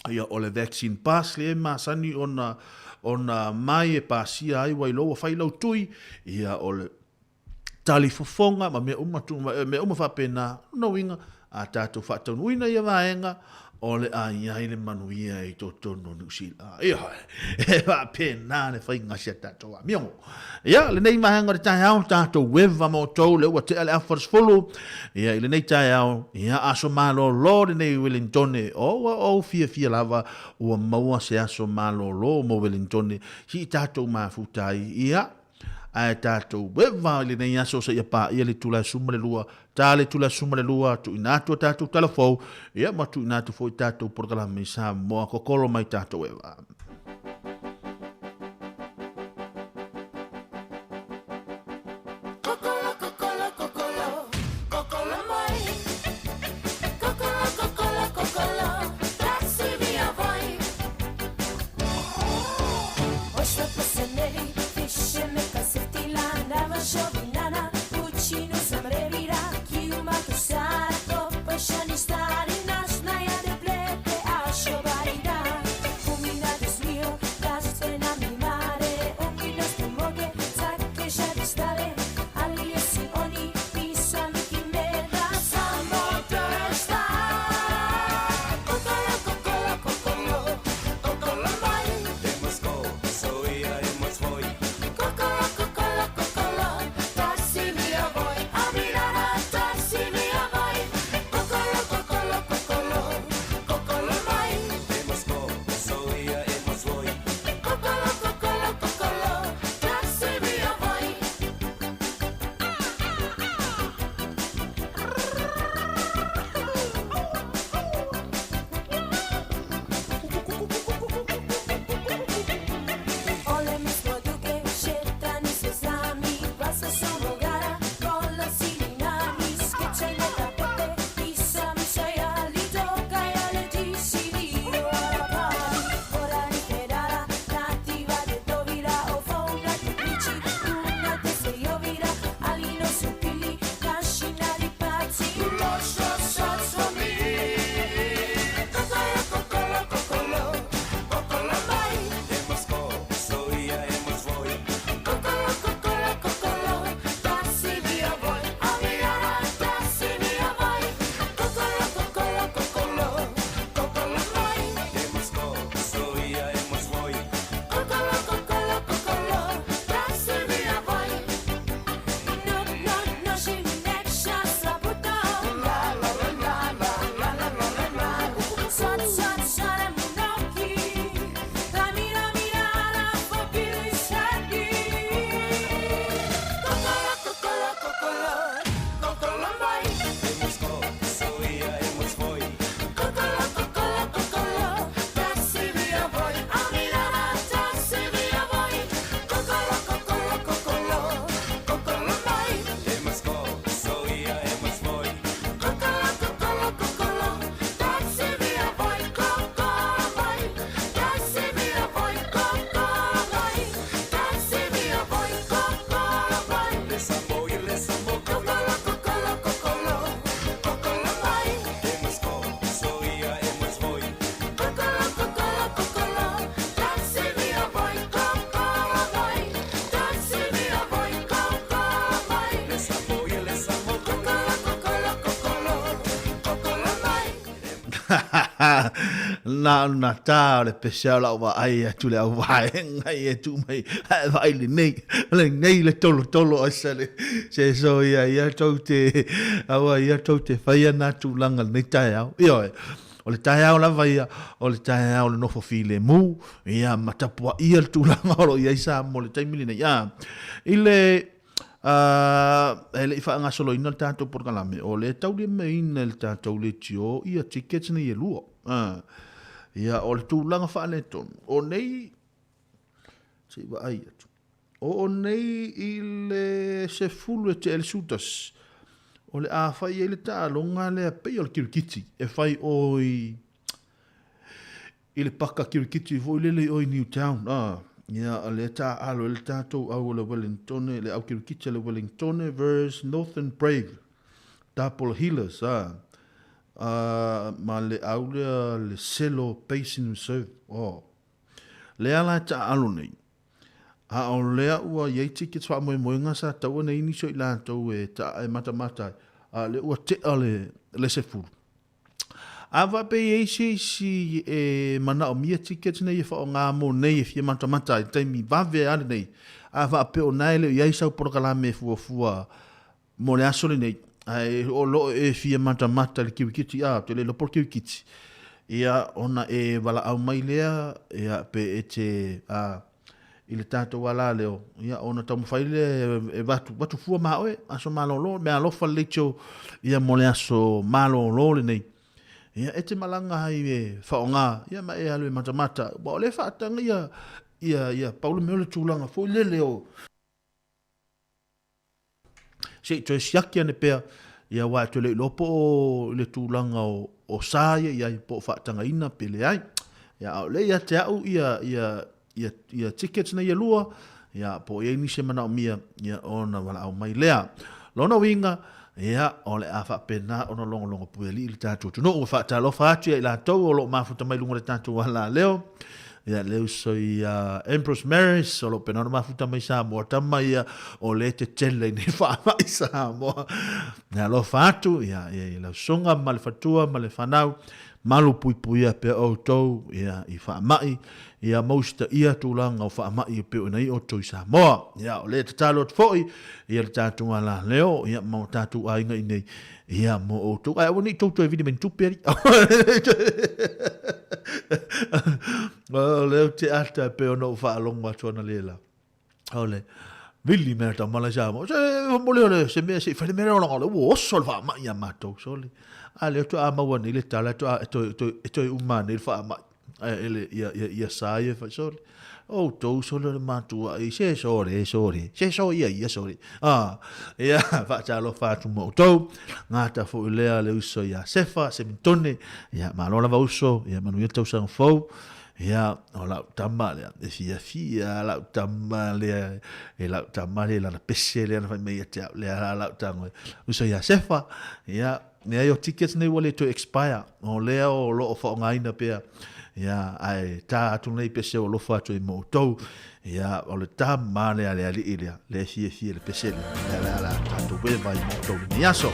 ia o le vaccine pass lea e masani ona, ona mai e pasia ai ua iloa ua fai lau tui, ia o le talifofoga ma mea uma, mea uma faapena, lona uiga, a tatou faataunuuina ia vaega, o le a i ai le manuia i totonu o Niu Sila. Ioe, e faapena le faiga a si a tatou amiogo. Ia, lenei vaega o le taeao, tatou eva ma outou, lea ua tea le afa 10, ia, i lenei taeao, ia, aso malolo lenei i Wellingtone, o, ua ou fiafia lava, ua maua se aso malolo mo Wellingtone, si i tatou mafuta ai, ia, Ae tatou eva i lenei aso seia paia le itula e 12, ta le itula e 12, tuuina atu a tatou tala fou, ia ma tuuina atu foi tatou polokalame i Samoa, kokolo mai tatou eva. Na o na tā o le pese o lau vaai atu le au vaega ia e tuu mai ae vaai lenei, lenei le tolotolo o se se so ia ia tou te aua ia tou te faia nā tulaga lenei taeao. Ioe, o le taeao lava ia, o le taeao o le nofo filemu, ia ma tapuaia le tulaga o lo o i ai Samoa i le taimi lenei. A, i le E le i faagasoloina le tatou polokalame, o lea e taulimaina e le tatou leitio ia tickets nei e lua. Ia, o le tulaga faaletonu, o nei, se i vaai atu, o nei i le 10 e tea i le 11, o le a fai ai le taaloga lea pei o le kirikiti e fai o i i le paka kirikiti foi lele i o i Newtown, a, ia, o lea taaalo ai le tatou au o le Wellingtone, le au kirikiti a le Wellingtone vs Northern Brave, Tapola Healers, a, a, ma le au lea le Selo Basin Reserve, oh. Lea la e taaalo nei, a o lea ua i ai tickets faamoemoega sa taua nei nisi o i latou e, ta, e matamata ai, a o lea ua tea le, le 10. A faapea e i ai se isi e manaomia tickets nei e faaaoga mo nei e fia matamata ai i le taimi vave lava lenei, a faapea o na e le o i ai sau polokalame e fuafua mo le aso lenei, ae o lo o e fia matamata i le kirikiti, a, ou te le iloa po o le kirikiti, ia, ona e valaau mai lea, ia, pe e te, a, i le tatou alaleo, ia, ona taumafai lea e vatu, vatu fua ma oe, aso malolo, mea alofa le leitio, ia, mo le aso malolo lenei. Ia, e te malaga ai e faaaoga, ia, ma e alu e matamata, aua o lea e faataga ia, ia, ia, pau le mea o le tulaga foi lele o, Se i toe siaki ane pea, ia aua e toe le iloa po o le tulaga o, o sa ia i ai, po o faatagaina pe leai. Ia, a o lea ia te au ia, ia, ia, ia tickets nei e lua, ia, po o i ai nisi e manaomia, ia, ona valaau mai lea. Lona uiga, ia, o le a faapena ona logologo puialii le tatou atunuu. E faatalofa atu ia i latou o lo o mafuta mai luga o le tatou alaleo. Ia le uso ia Empress Maris o lo o pena ona mafuta mai Samoa tama ia o le tetele i nei faamai Samoa. Ia alofa atu ia ia i lau susuga ma le fatua ma le fanau malu puipuia pea outou ia i faamai ia ma usitaia tulaga o faamai e pei ona i outou i Samoa. Ia o le tatalo atu foi ia le tatou alaleo ia ma o tatou aiga i nei Ia, mo outou. Ae aua ne i tou toe vili mai ni tupe, alii. O lea ou te ata e pei ona ou faalogo atu analeila. O le vili mea tau mala i Samoa. Se, mo le ole, se mea se i fai le mea lea o langa o lea ua oso le faamai ia matou, sole. A lea faatoa maua nei le tala, e toe, e toe uma nei le faamai. Ae ele, ia, ia, ia sa ia fai, sole. Outou sole o le matua'i, se sole, sole, se so ia ia sole. Ah, ia, faatalofa atu ma outou. Gata foi lea le uso ia Sefa, Semitone. Ia, malo lava uso, ia manuia le tausaga fou. Ia, o lau tama lea, e fiafia lau tama lea, e lau tama lea, lana pese lea na fai mai ia te au, lea la lau tago. Uso ia Sefa, ia, Leai o tickets nei ua le toe expire, o lea o lo o faaaogaina pea, ia, ae ta atu nei pese o alofa atu ai mo outou, ia, o le tama lea a le alii lea, lea e fiafia i le pese lea, lea lea la tatou eva ai mo outou i lenei aso.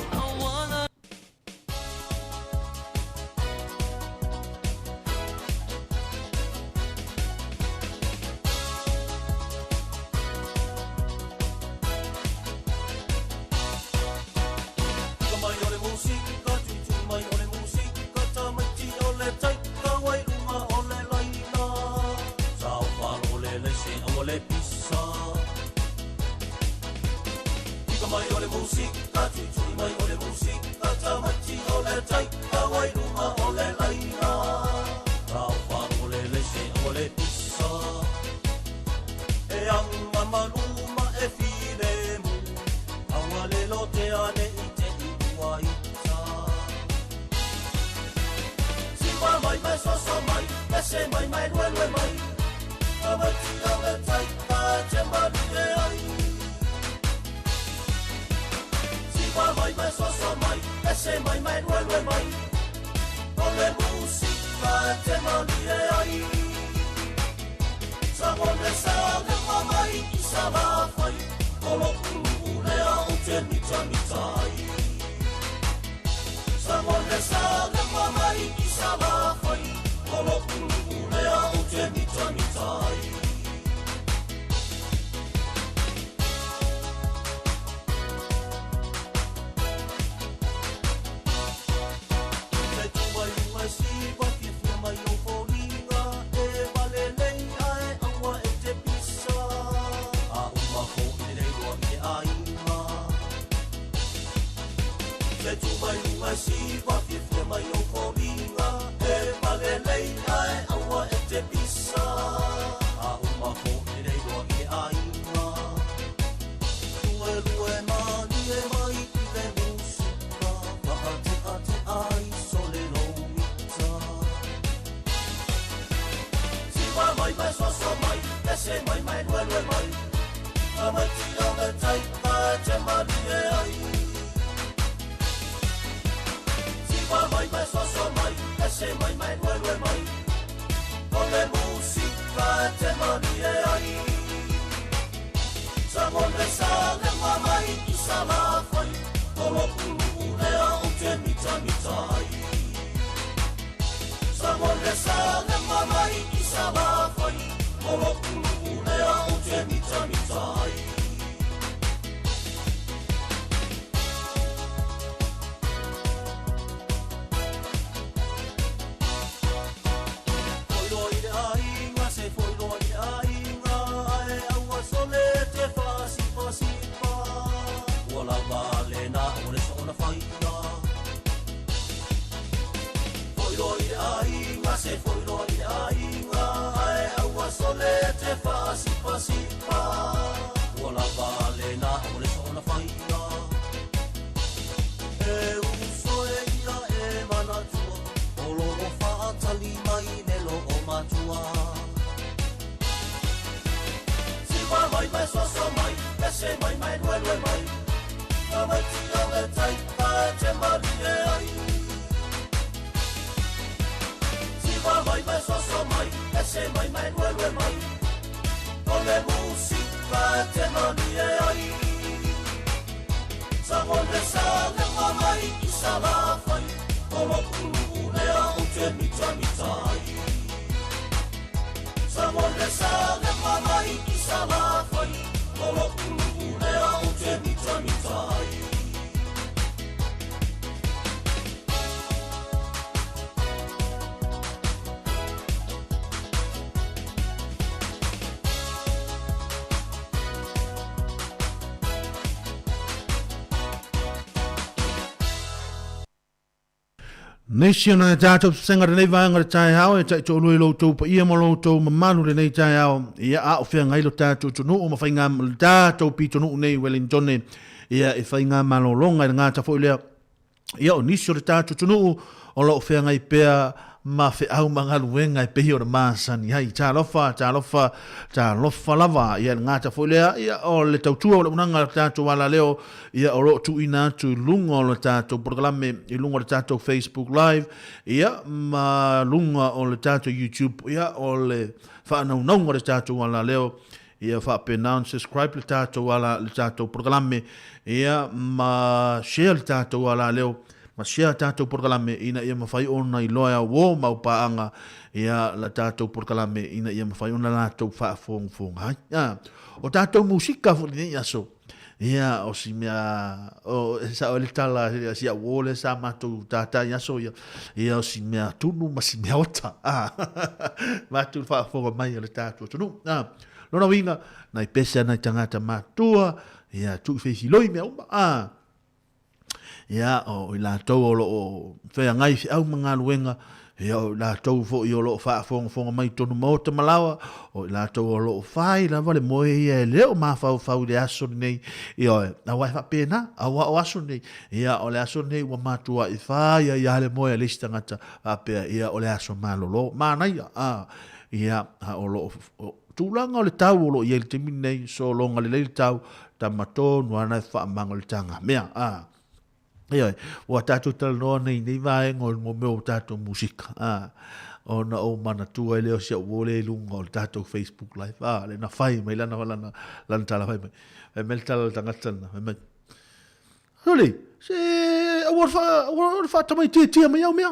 E tu mai luga e siva fiafia mai ou foliga E palelei ae aua e te pisa A uma foi le iloa i le aiga Luelue malie mai i le musika Faateatea ai sole lou mita Siva mai mai soso mai Pese mai mai luelue mai Tamaiti o le tai e te malie ai Siva mai mai soso mai Pese mai mai luelue mai O le musika e te malie ai Sa le sa lema mai i Salafai O lo pulu lea o te mitamita ai Sa le sa lema mai i Salafai O lo pulu lea o te mitamita ai Foi loa i le aiga, se foi loa i le aiga, ae aua sole te faasipasipa. Ua lava lena o le soona faia. Foi loa i le aiga, se foi loa i le aiga, ae aua sole te faasipasipa. Ua lava lena o le soona faia. E uso e ia e manatua, o loo faatali mai le loo matua. Siva mai mai soso mai, pese mai mai luelue mai. Tamaiti o le tai e te malie ai. Siva mai mai soso mai, pese mai mai luelue mai. O le musika e te malie ai. Sa le sa lema mai i Salafai, o lo pulu lea o te mitamita ai. Sa le sa lema mai i Salafai, o lo pulu lea o te mitamita ai. Nisi o nai tātou senga lenei vaega o le taeao e taitoalua i lo outou paia ma lo outou mamalu lenei taeao, ia a o feagai lo tatou atunuu ma faiga le tatou pitonuu nei i Wellingtone, ia i faiga malologa i le gata foi lea, ia o nisi o le tatou atunuu o lo o feagai pea ma feau ma galuega e pei ona masani ai. Talofa, talofa, talofa lava. Ia, i le gata foi lea, ia, o le tautua o le auaunaga a le tatou alaleo, ia, o lo o tuuina atu i luga o le tatou polokalame, i luga o le tatou Facebook Live, ia, ma luga o le tatou YouTube, ia, o le faanaunauga o le tatou alaleo, ia faapena ona subscribe le tatou ala le tatou polokalame ia ma share le tatou alaleo ma share tatou polokalame ina ia mafai ona iloa e auō mau paaga ia la tatou polokalame ina ia mafai ona latou faafogafoga ai. A o tatou musika foi lenei aso ia o si mea o e sao ai le tala a si au uō lea sa matou tātā i aso ia ia o si mea tunu ma si mea ota a matou faafofoga mai a le tatou atunuu. A lona uiga nai pese a nai tagata matua ia tuu feifiloi mea uma a Ia, o i latou o lo o feagai feau ma galuega, ia, o i latou foi o lo o faafogafoga mai i tonu maota ma laoa, o i latou o lo o fai lava le moe ia e le o mafaufau i le aso lenei, ioe, aua e faapena, aua o aso nei, ia, o le aso lenei ua matuai fai ai lava le moe a le isi tagata, faapea, ia, o le aso malolo, manaia, a, ia, a o lo o, tulaga o le tau o lo o i ai i le taimi lenei, sologa lelei le tau, Tama tonu ana e whaamanga o le tanga mea. A. Ioe, ua tātou talanoa nei nei vaega o mo mea o tātou musika. A. Ona o manatua e leo si au vole i lunga o le tātou Facebook Live. A, le na whai mai lana, lana, lana tala whai mai. Whai mai le tala le tangata na, whai mai. Huli, se aua aua le whaatamai tia mai au mea.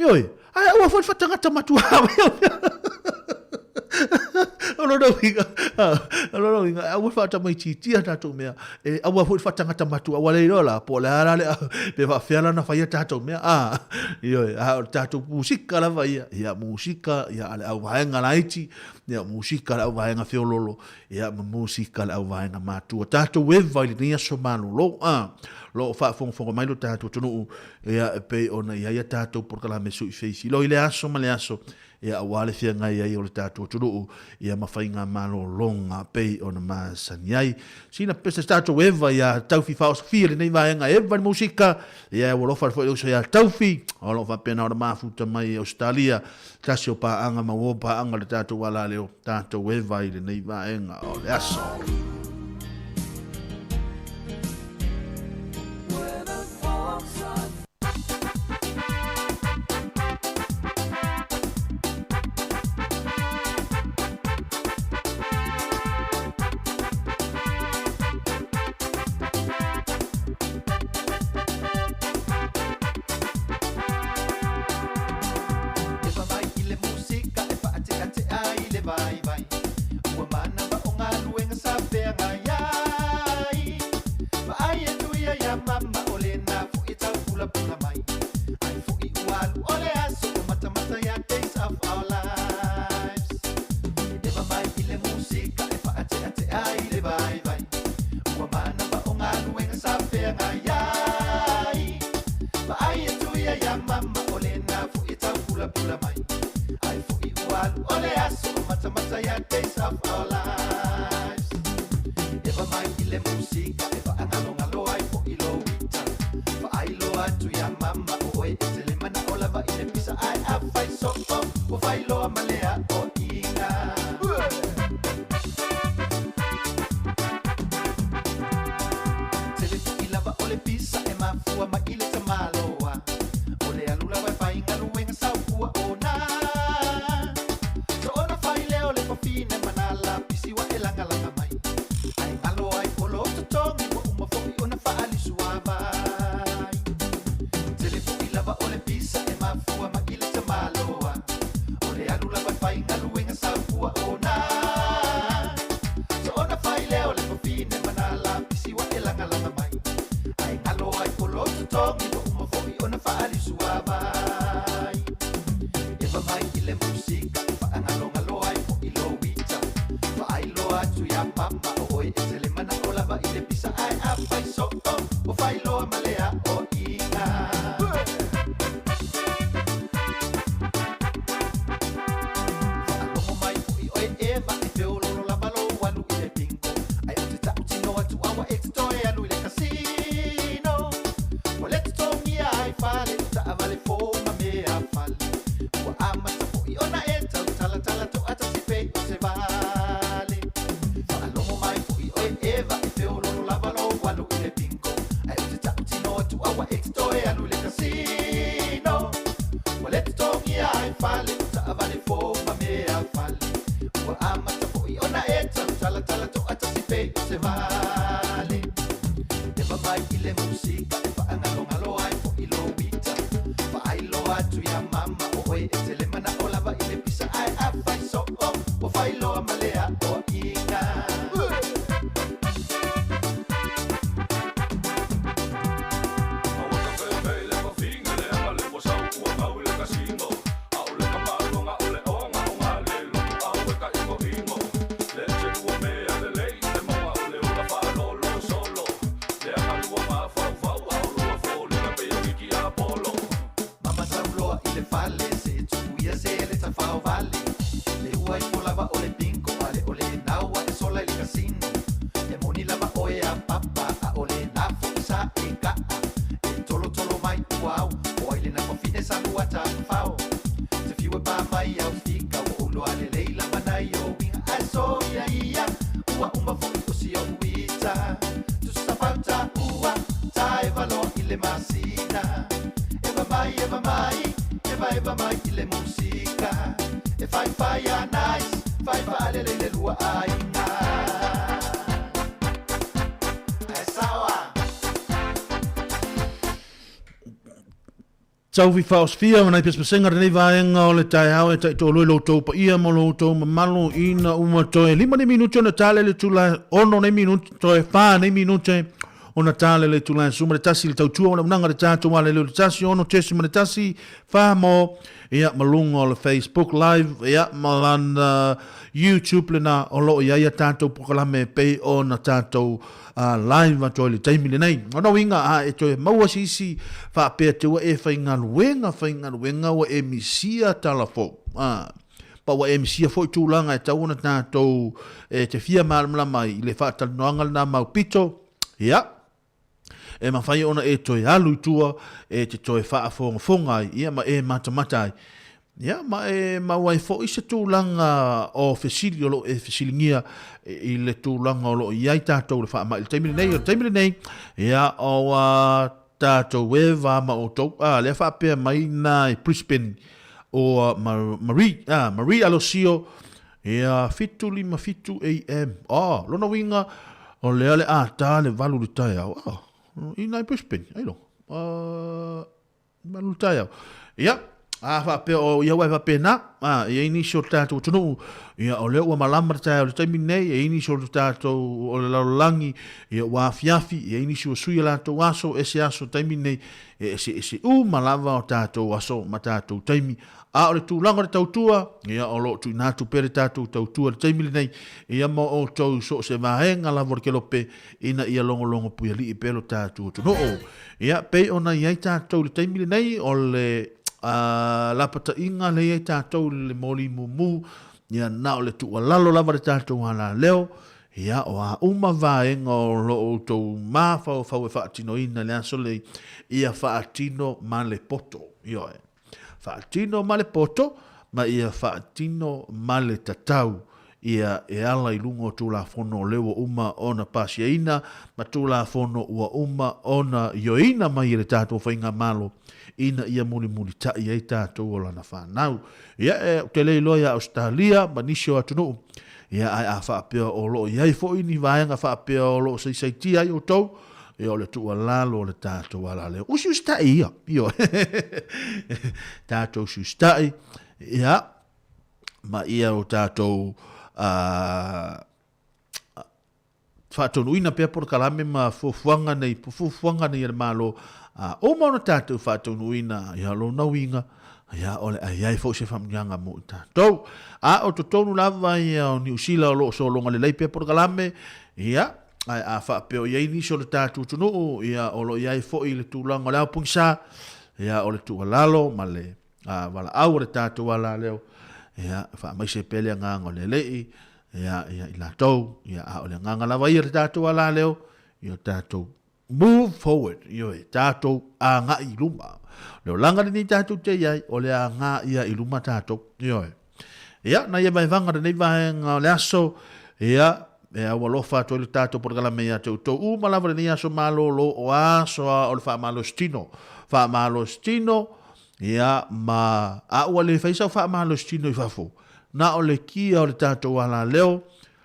Ioe, ai aua foi le whatangata matua mai au mea. O lona uiga, o lona uiga, aua le whaatamaitiitia tātou mea, e aua foi le whatangata matua, aua le iloa la, po o le a la le, pe faafefea la ona faia tātou mea, a, ioe, a o le tātou musika lava ia, ia musika, ia a le auvaega laiti, ia musika a le auvaega feololo, ia ma musika a le auvaega matua. Tātou eva i lenei aso malolo, a. Lo o faafogafoga mai lo tatou atunuu, ia, e pei ona i ai a tatou polokalame sui feisi lo i le aso ma le aso, ia, aua le feagai ai o le tatou atunuu, ia, ma faiga malologa pei ona masani ai. Sina pese se tatou Eva ia Taufi Faaosofia lenei vaega Eva le musika, ia, e ua alofa foi le uso ia Taufi, o lo o faapena ona mafuta mai i Ausetalia, tasi o paaga ma uo paaga le tatou alaleo, tatou Eva i lenei vaega o le aso. Taufi Faaosofia ma nai pesepesega lenei vaega o le taeao e taitoalua i lo outou paia ma lo outou mamalu ina uma toe 5 nei minute ona tale le tula 6 nei minute toe 4 nei minute. ona ta le le itula e 11 i le tautua o le auaunaga a le tatou alaleo i le 1 6.1 fa mo, ia, ma luga o le Facebook Live, ia, ma lana YouTube lena o lo o i ai a tatou polokalame e pei ona tatou live atu ai i le taimi lenei. O lona uiga, a e toe maua se isi faapea te ua e faigaluega, faigaluega ua e misia tala fou, pa ua e misia foi tulaga e tatau ona tatou e te fia malamalama ai i le faatalanoaga lena maupito, ia, e mafai ona e toe alu i tua e te toe faafogafoga ai, ia, ma e matamata ai, ia, ma e maua ai foi se tulaga o fesili o lo o e fesiligia i le tulaga o lo o i ai tatou i le faamai i le taimi lenei. O le taimi lenei, ia, ua tatou e va ma outou, a, lea faapea mai na i Brisbane o Marie, a, Marie Alosio, ia, 7:57 AM. Oh, lona uiga, o lea le a ta le 8 i le taeao. Oh, i nai Brisbane, ailoga. 8 i le taeao. Ia, a faapea o ia ua e faapena, a, e i ai nisi o le tatou atunuu, ia, o lea ua malama le taeao i le taimi lenei, e i ai nisi o le tatou, o le lalolagi, ia, ua afiafi, e i ai nisi ua sui a latou aso, ese aso i le taimi lenei, e eseese uma lava o tatou aso ma tatou taimi. A o le tulaga o le tautua, ia, o lo o tuuina atu pea le tatou tautua i le taimi lenei, ia, mo outou i so o se vaega lava o le kelope, ina ia logologo puialii pea lo tatou atunuu. Ia, pei ona i ai tatou i le taimi lenei, o le lapataiga lea i ai tatou i le moli mumu, ia, na o le tuualalo lava le tatou alaleo, ia, o a uma vaega o lo o outou mafaufau e faatinoina i le aso lenei, ia faatino ma le poto. Ioe. Faatino ma le poto, ma ia faatino ma le tatau, ia e ala i luga o Tulafono o lea ua uma ona pasiaina ma Tulafono ua uma ona ioeina mai e le tatou Faigamalo ina ia mulimulitai ai tatou o lana fanau. Ia, e, ou te le iloa ia Ausetalia ma nisi o atunuu, ia, ae a faapea o lo o i ai foi ni vaega faapea o lo o saisaitia ai outou, ia o le tuualalo o le tatou alaleo. Usiusitai ia, ioe. Tatou usiusitai, ia, ma ia o tatou faataunuuina pea polokalame ma fuafuaga nei, fuafuaga nei a le Malo, a uma ona tatou faataunuuina, ia lona uiga, ia o le a i ai foi se faamanuiaga mo i tatou. A o totonu lava ia o Niu Sila o lo o sologa lelei pea polokalame, ia, ae a faapea o i ai nisi o le tatou atunuu, ia o lo o i ai foi le tulaga o le ao pogisa, ia o le tuualalo ma le a valaau a le tatou alaleo, ia, faamaise pea le agaga o le Alii, ia, ia i latou, ia, a o le agaga lava ia o le tatou alaleo, ia tatou move forward, ioe, tatou agai i luma. O le olaga lenei tatou te i ai, o le agai ia i luma tatou, ioe. Ia, na ia vaevaga lenei vaega o le aso, ia, e au alofa atu ai le tatou polokalame ia te outou uma lava lenei aso malolo o aso a o le faamalositino. Faamalositino, Ia, ma a ua le fai sau faamalositino i fafo, na o le kia o le tatou alaleo,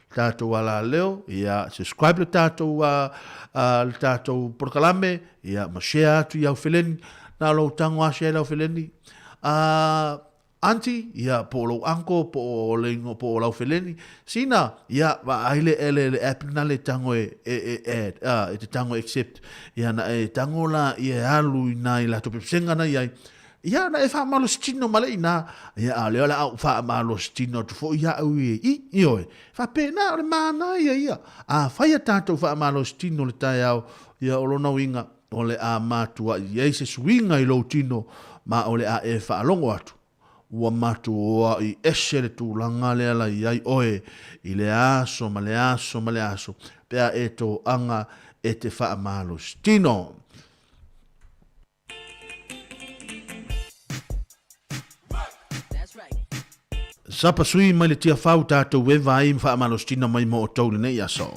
le tatou alaleo, ia, subscribe le tatou, le tatou polokalame, ia, ma share atu i au feleni, na o lou tago a share i lau feleni. Auntie, ia, po o lou uncle, po o le ingoa, po o lau feleni, sina, ia, vaai le, le, le app lena le tago e, e, e add, e te tago e accept, Ia na e tango la ia e alu i nai latou pesega na i ai, ia na e faamalositino ma le ina, ia a o lea o le a ou faamalositino atu foi au i i, ioe, faapena o le manaia ia. A fai a tatou faamalositino i le taeao, ia o lona uiga, o le a matuai i ai se suiga i lou tino, ma o le a e faalogo atu. Ua matuai ese le tulaga lea la i ai oe i le aso ma le aso ma le aso pe a e toaga e te faamalositino. Sapa sui mai le Tiafau tatou e vaai ma faamalositino mai mo outou lenei aso.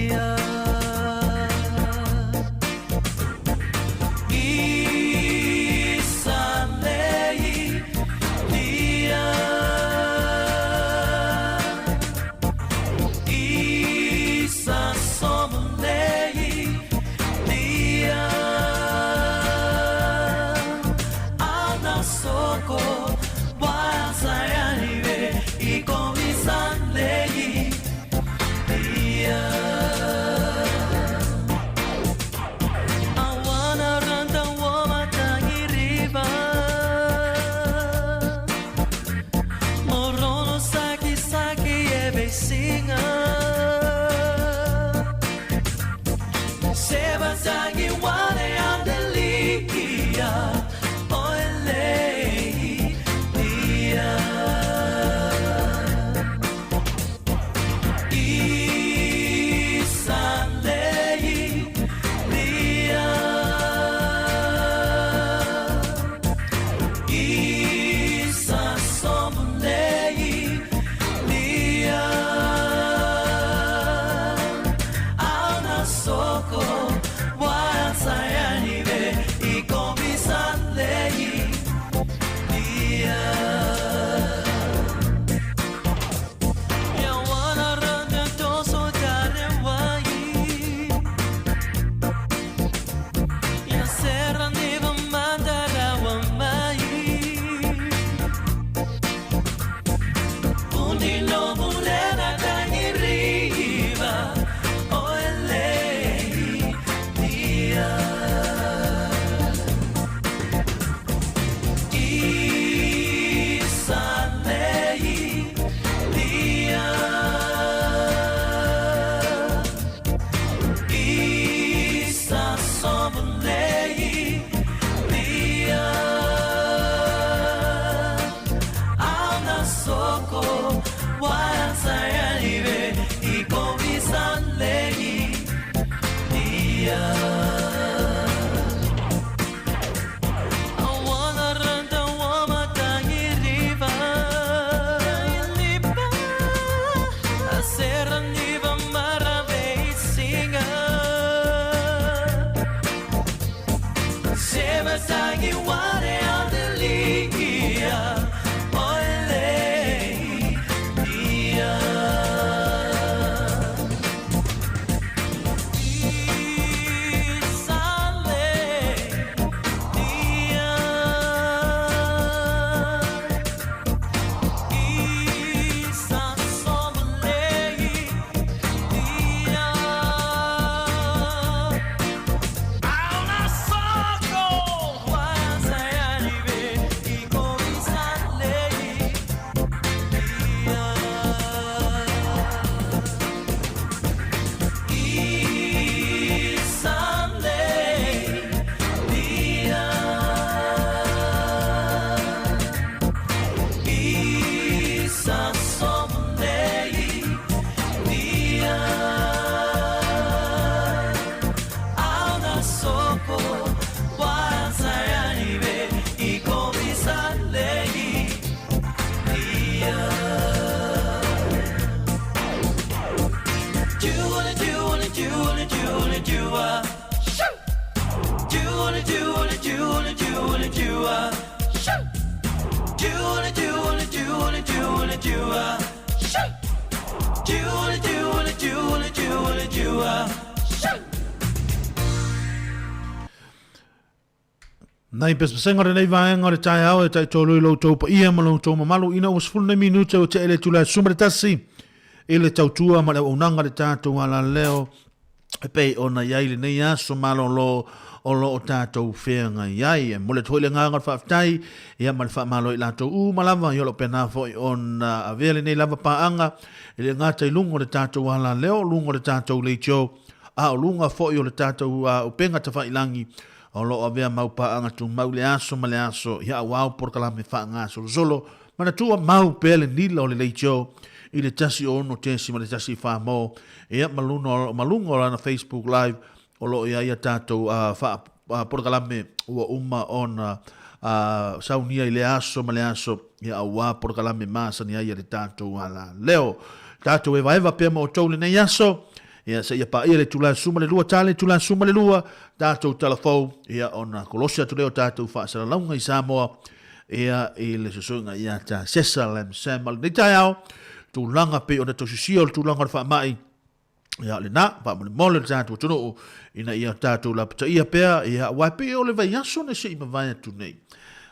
Ia. Nai pesepesega o lenei vaega o le taeao e taitolu i lo outou paia ma lo outou mamalu ina ua 10 minute ua tea i le itula e 11 i le tautua ma le auaunaga a le tatou alaleo e pei ona i ai lenei aso malolo o lo o tatou feagai ai. E momoli atu foi le agaga o le faafetai ia ma le faamalo i latou uma lava ia o lo o pena foi ona avea lenei lava paaga e le gata i luga o le tatou alaleo, luga o le tatou leitio, a o luga foi o le tatou upega tafailagi o lo o avea mau paaga tumau i le aso ma le aso ia aua o polokalame faagasolosolo. Manatua mau pea le nila o le leitio i le 1 6.1 mo ia ma luna, ma luga o lana Facebook Live o lo o i ai a tatou faa polokalame ua uma ona saunia i le aso ma le aso ia aua polokalame masani ai a le tatou alaleo. Tatou evaeva pea ma outou lenei aso ia seia paia le itula e 12 tala itula e 12 tatou talafou ia ona kolosi atu lea o tatou faasalalauga i Samoa ia i le susuga ia ta Sesa Lam Sam. A o lenei taeao, tulaga pei ona tausisia o le tulaga o le faamai, ia o lena, faamolemole le tatou atunuu ina ia tatou lapataia pea, ia aua e pei o le vaiaso na se i mavae atu nei.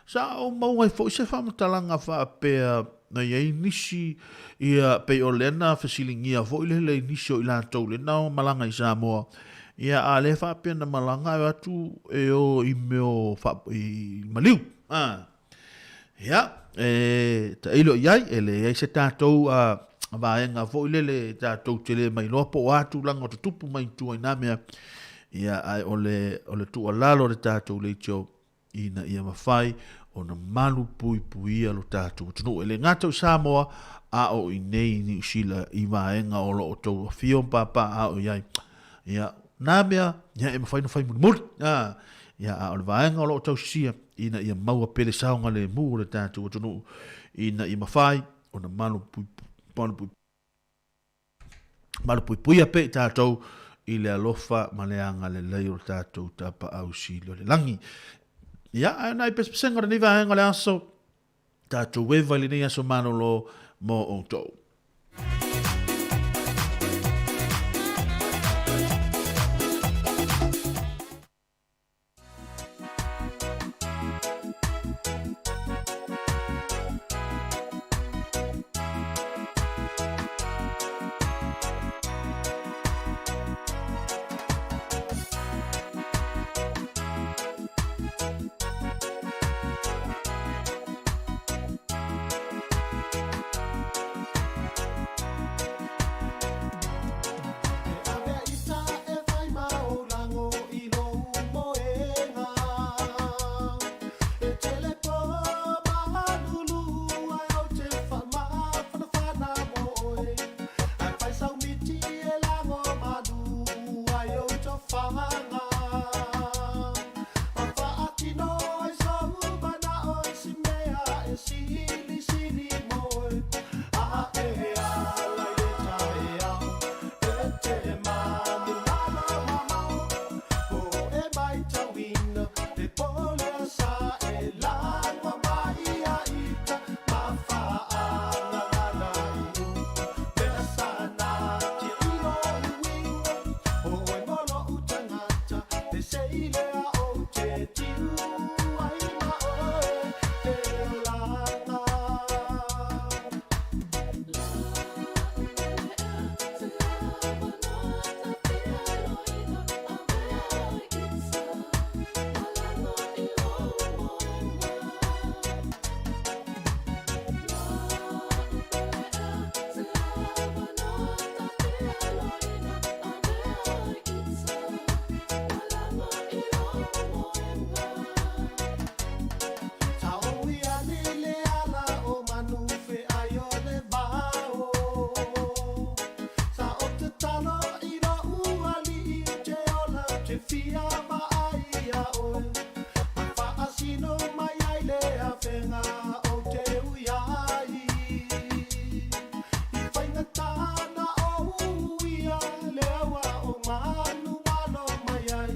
Sa ou maua ai foi se faamatalaga faapea na i ai nisi, ia pei o lea na fesiligia foi lele i nisi o i latou lena o malaga i Samoa, ia a le faapea na malaga e o atu e o i mea o i maliu. A. Ia, e tailo i ai, e leai se tatou vaega foi lele tatou te le mailoa po o a tulaga o tutupu mai tua i nā mea, ia, ae o le, o le tuualalo a le tatou leitio ina ia mafai ona malu puipuia lo tatou atunuu. E le gata i Samoa, a o i nei i Niu Sila i vaega o lo o outou afio ma papaaao i ai. Ia, nā mea, ia, e mafai ona fai mulimuli. A, ia, a o le vaega o lo o tausisia ina ia maua pea le saogalemu o le tatou atunuu ina ia mafai ona malu malu malupuipuia pea i tatou i le alofa ma le agalelei o le tatou Tapaau Sili o le lagi. Ia, ae nai pesepesega o lenei vaega o le aso, tatou eva i lenei aso malolo mo outou. lago mai ia ita ma faagagana i uta pea sana tia i o uiga o oe mo lo'u tagata e seilea ou te tiu ai ma oe le olaga. Taomi ani le ala o manu fe'ai o le vao. Sa o tatalo i lo'u ali'i ou te ola ou te fia vaai iā oe. Ma faasino mai ai le afega ou te ui ai. I faigata na ou uia le aua o manu malo mai ai.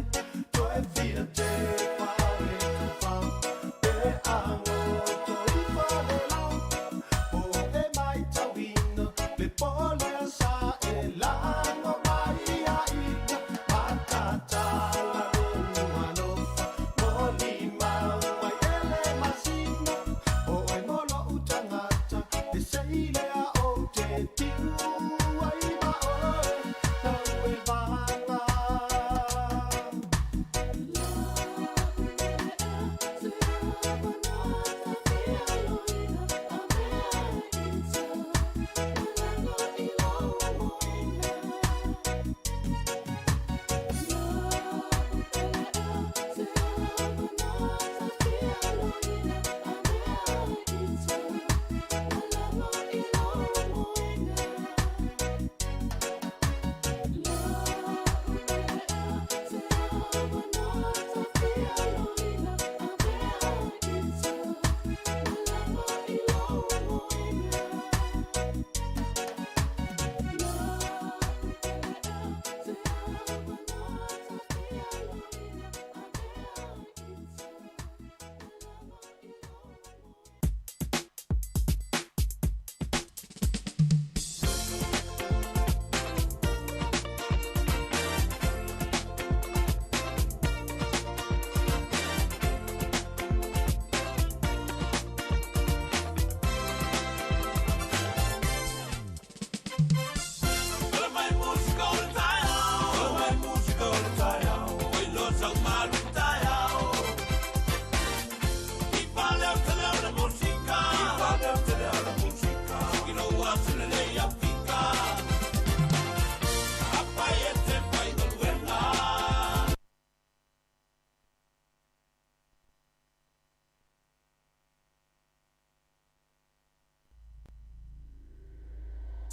Toe fia tepa le tufao pe agoto ifo le lau. Po e maitauina le po lea sa e lago mai ia ita ma tatala lou alofa molimau mai e le masina. O oe mo lo'u tagata e seilea ou te tiu ai ma oe tau e vaga.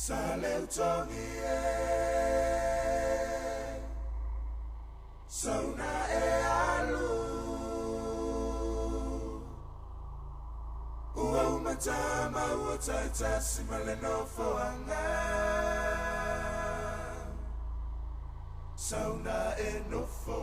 Sa leutogi e Sauna e alu Ua umatama ua taitasi ma le nofoaga Sauna e nofo.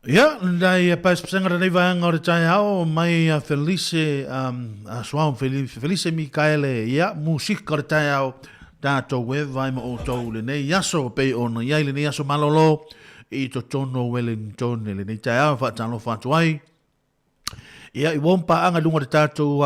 Ia, nai paesepesega lenei vaega o le taeao mai a Felice um, a Suao Felice Mikaele, ia, musika o le taeao, tātou e vai ma outou lenei aso, pei ona iai lenei aso malolo i totonu o Wellington i lenei taeao e faatalofa atu ai. Ia, i uom paaga i luga o le tatou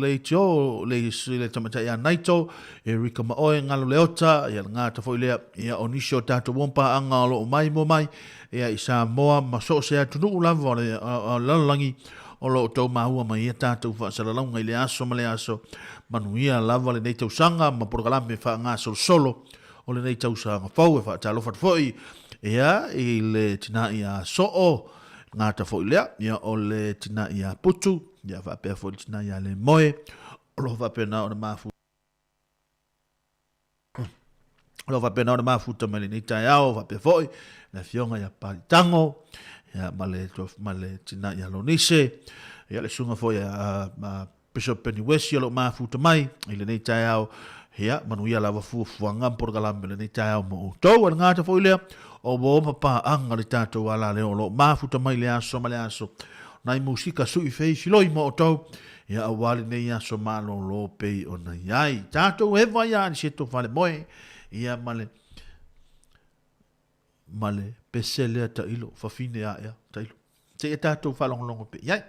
leitio, le, le tamaitai ia Naito, e Rika Maoe, Ngalo Leota, ia le gata foi lea, ia o nisi o tatou uom paaga o lo o mai mo mai, ia i Samoa ma so o se atunuu lava o le, o le lalolagi o lo o tou maua mai ia tatou faasalalauga i le aso ma le aso, manuia lava lenei tausaga ma polokalame faagasolosolo o lenei tausaga fou. E faatalofa atu foi ia i le tina ia Soo, Gata foi lea, ia o le tina ia Putu, ia faapea foi le tina ia Lemoe, o lo o faapena ona mafu o lo o faapena ona mafuta mai lenei taeao, faapea foi le afioga ia Palitango, ia ma le, ma le tina ia Lonise, ia le susuga foi a, a Bishop Penny Wesi o lo o mafuta mai i lenei taeao. Ia, manuia lava fuafuaga ma polokalame o lenei taeao mo outou. A le gata foi lea, o ua oma paaga le tatou alaleo o lo o mafuta mai le aso ma le aso. Nai musika sui fei filoi mo outou, ia aua lenei aso malolo pei ona i ai. Tatou eva ia Aniseto Falemoe, ia ma le, ma le pese lea tailo, fafine a ea, tailo. Seia tatou faalogologo pe i ai.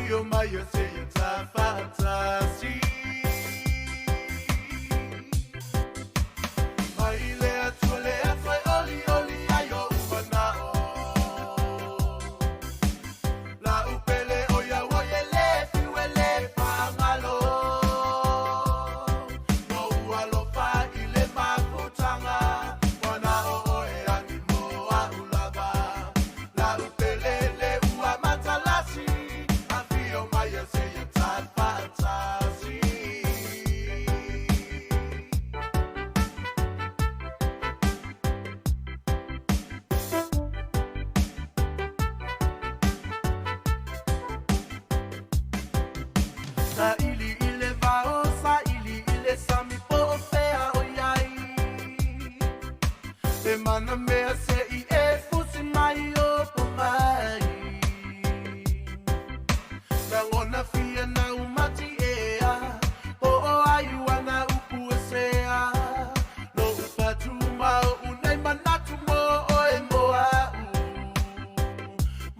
Afio mai e seia tafaatasi. Mai le Atua le aso e olioli ai o'u mana'o. La'u pele o ia ua e lē fiu e lē faagalo. Lou alofa i le mafutaga, ua na o oe agi mo a'u lava. La'u pele le ua matalasi, afio mai e seia tafaatasi. Saili i le vao, saili i le sami po o fea o i ai. E mana mea se i e fusi mai o po mai. Lagona fia na umati ea, po o ai ua na upu e sea. Lou fatu ma o unei manatu mo oe mo a'u.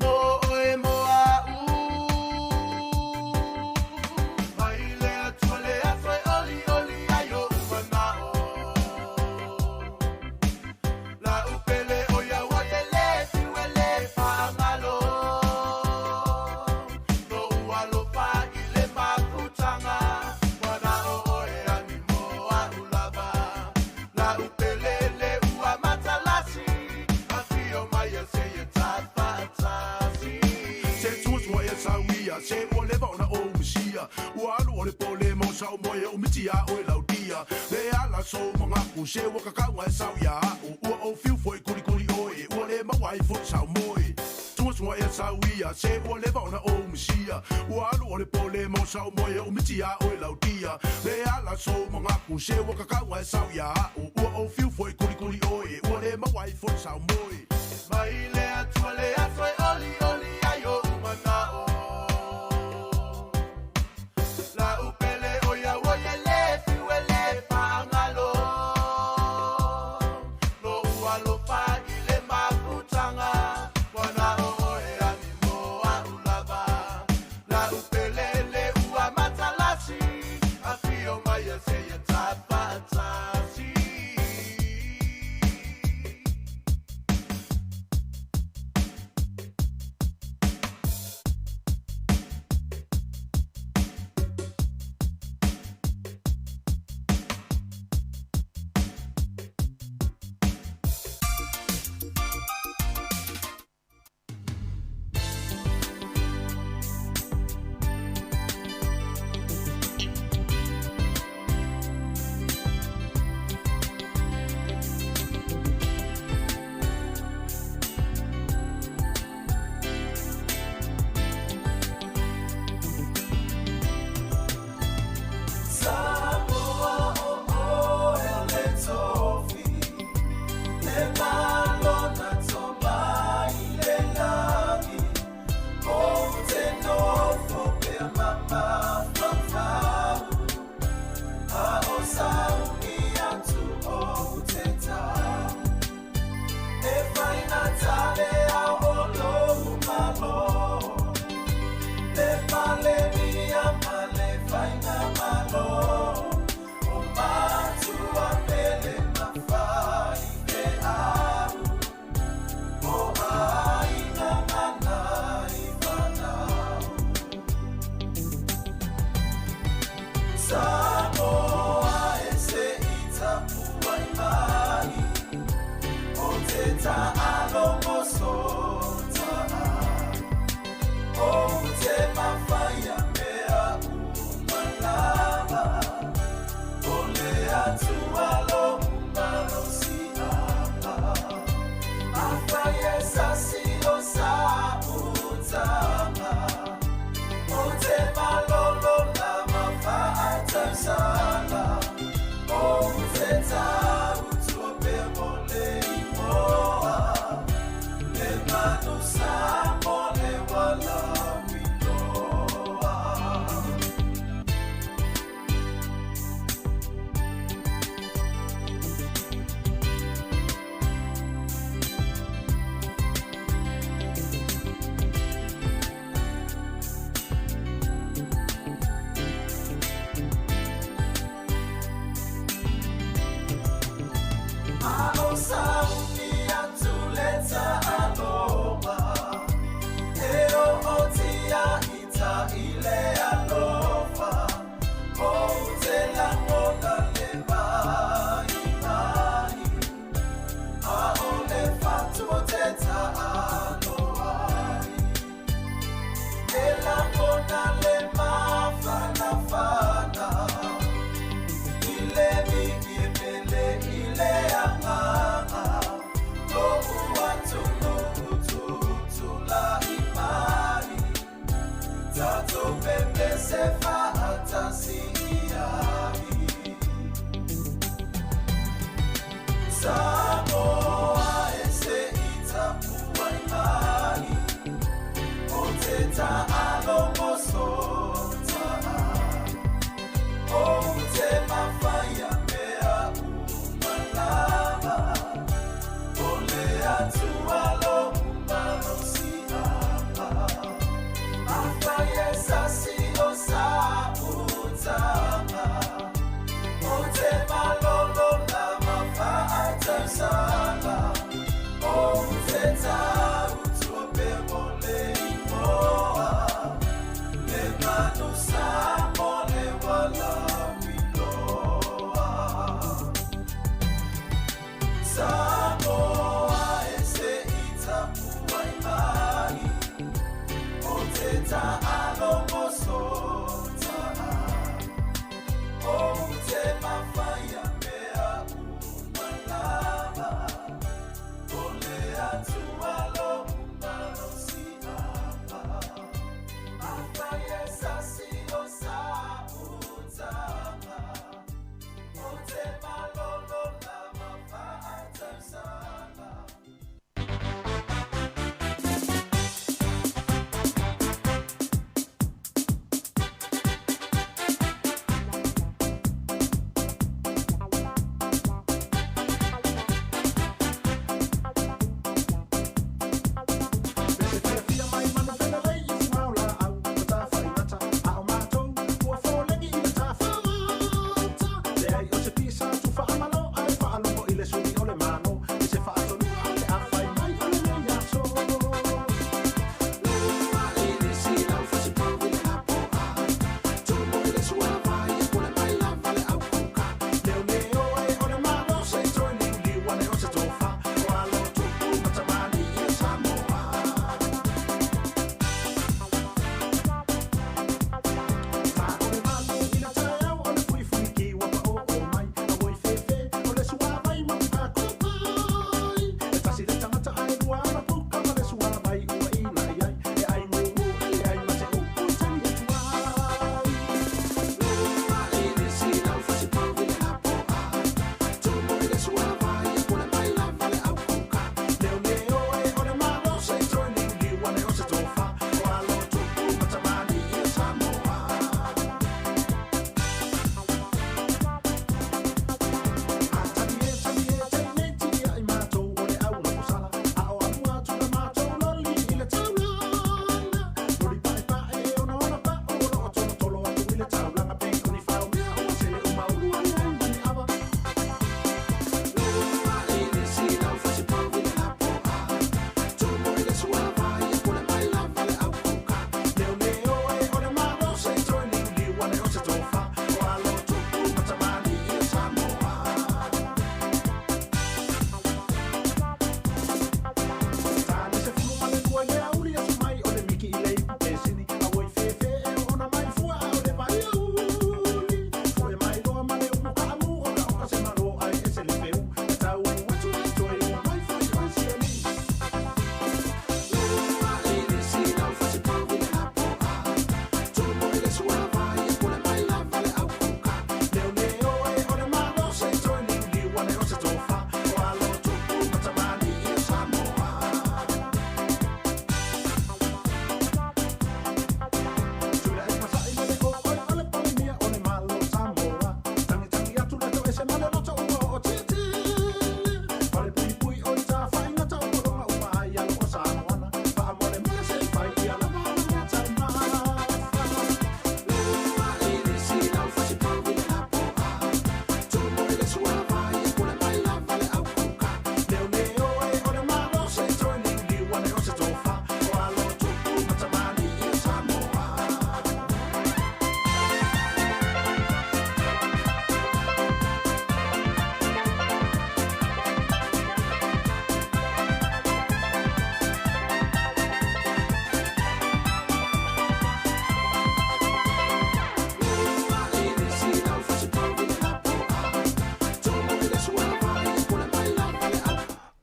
Mo oe mo a'u. Mai le Atua le aso e olioli ai o'u mana'o. La'u pele o ia ua e lē fiu e lē faagalo. Lou alofa i le mafutaga, ua na o oe agi mo a'u lava. La'u pele le ua matalasi, afio mai e seia tafaatasi. Se suasua e sauia, se ua leva ona ou misia. Ua alu o le po le mau sau moe o miti a oe lautia. Le ala sou mangaku, se ua kakauga e sau ia a'u. Ua ou fiu foi kulikuli oe, ua le maua ai foi sau moe. Suasua e sauia, se ua leva ona ou misia. Ua alu o le po le mau sau moe o miti a oe lautia. Le ala sou mangaku, se ua kakauga e sau ia a'u. Ua ou fiu foi kulikuli oe, ua le maua ai foi sau moe. Mai le Atua le aso e olioli ai o'u mana'o. La'u pele o ia ua e lē fiu e lē faagalo. Lou alofa i le mafutaga, ua na o oe agi mo a'u lava. La'u pele le ua matalasi, afio mai e seia tafaatasi. Tatou pepese faatasi i ai. Samoa e se i tapuai mai, o te taalo mosota, o te mafaia mea uma lava, o le Atua lo malosiaga. Afai e sasi o sa utaga, o te malolo lava faatausala, o te tautua pea mo le imoa, le manusa mo le walauiloa. Samoa e se i tapuai mai, o te taalo mosota, o te mafaia mea uma lava, o le Atua lo malosiaga. Afai e sasi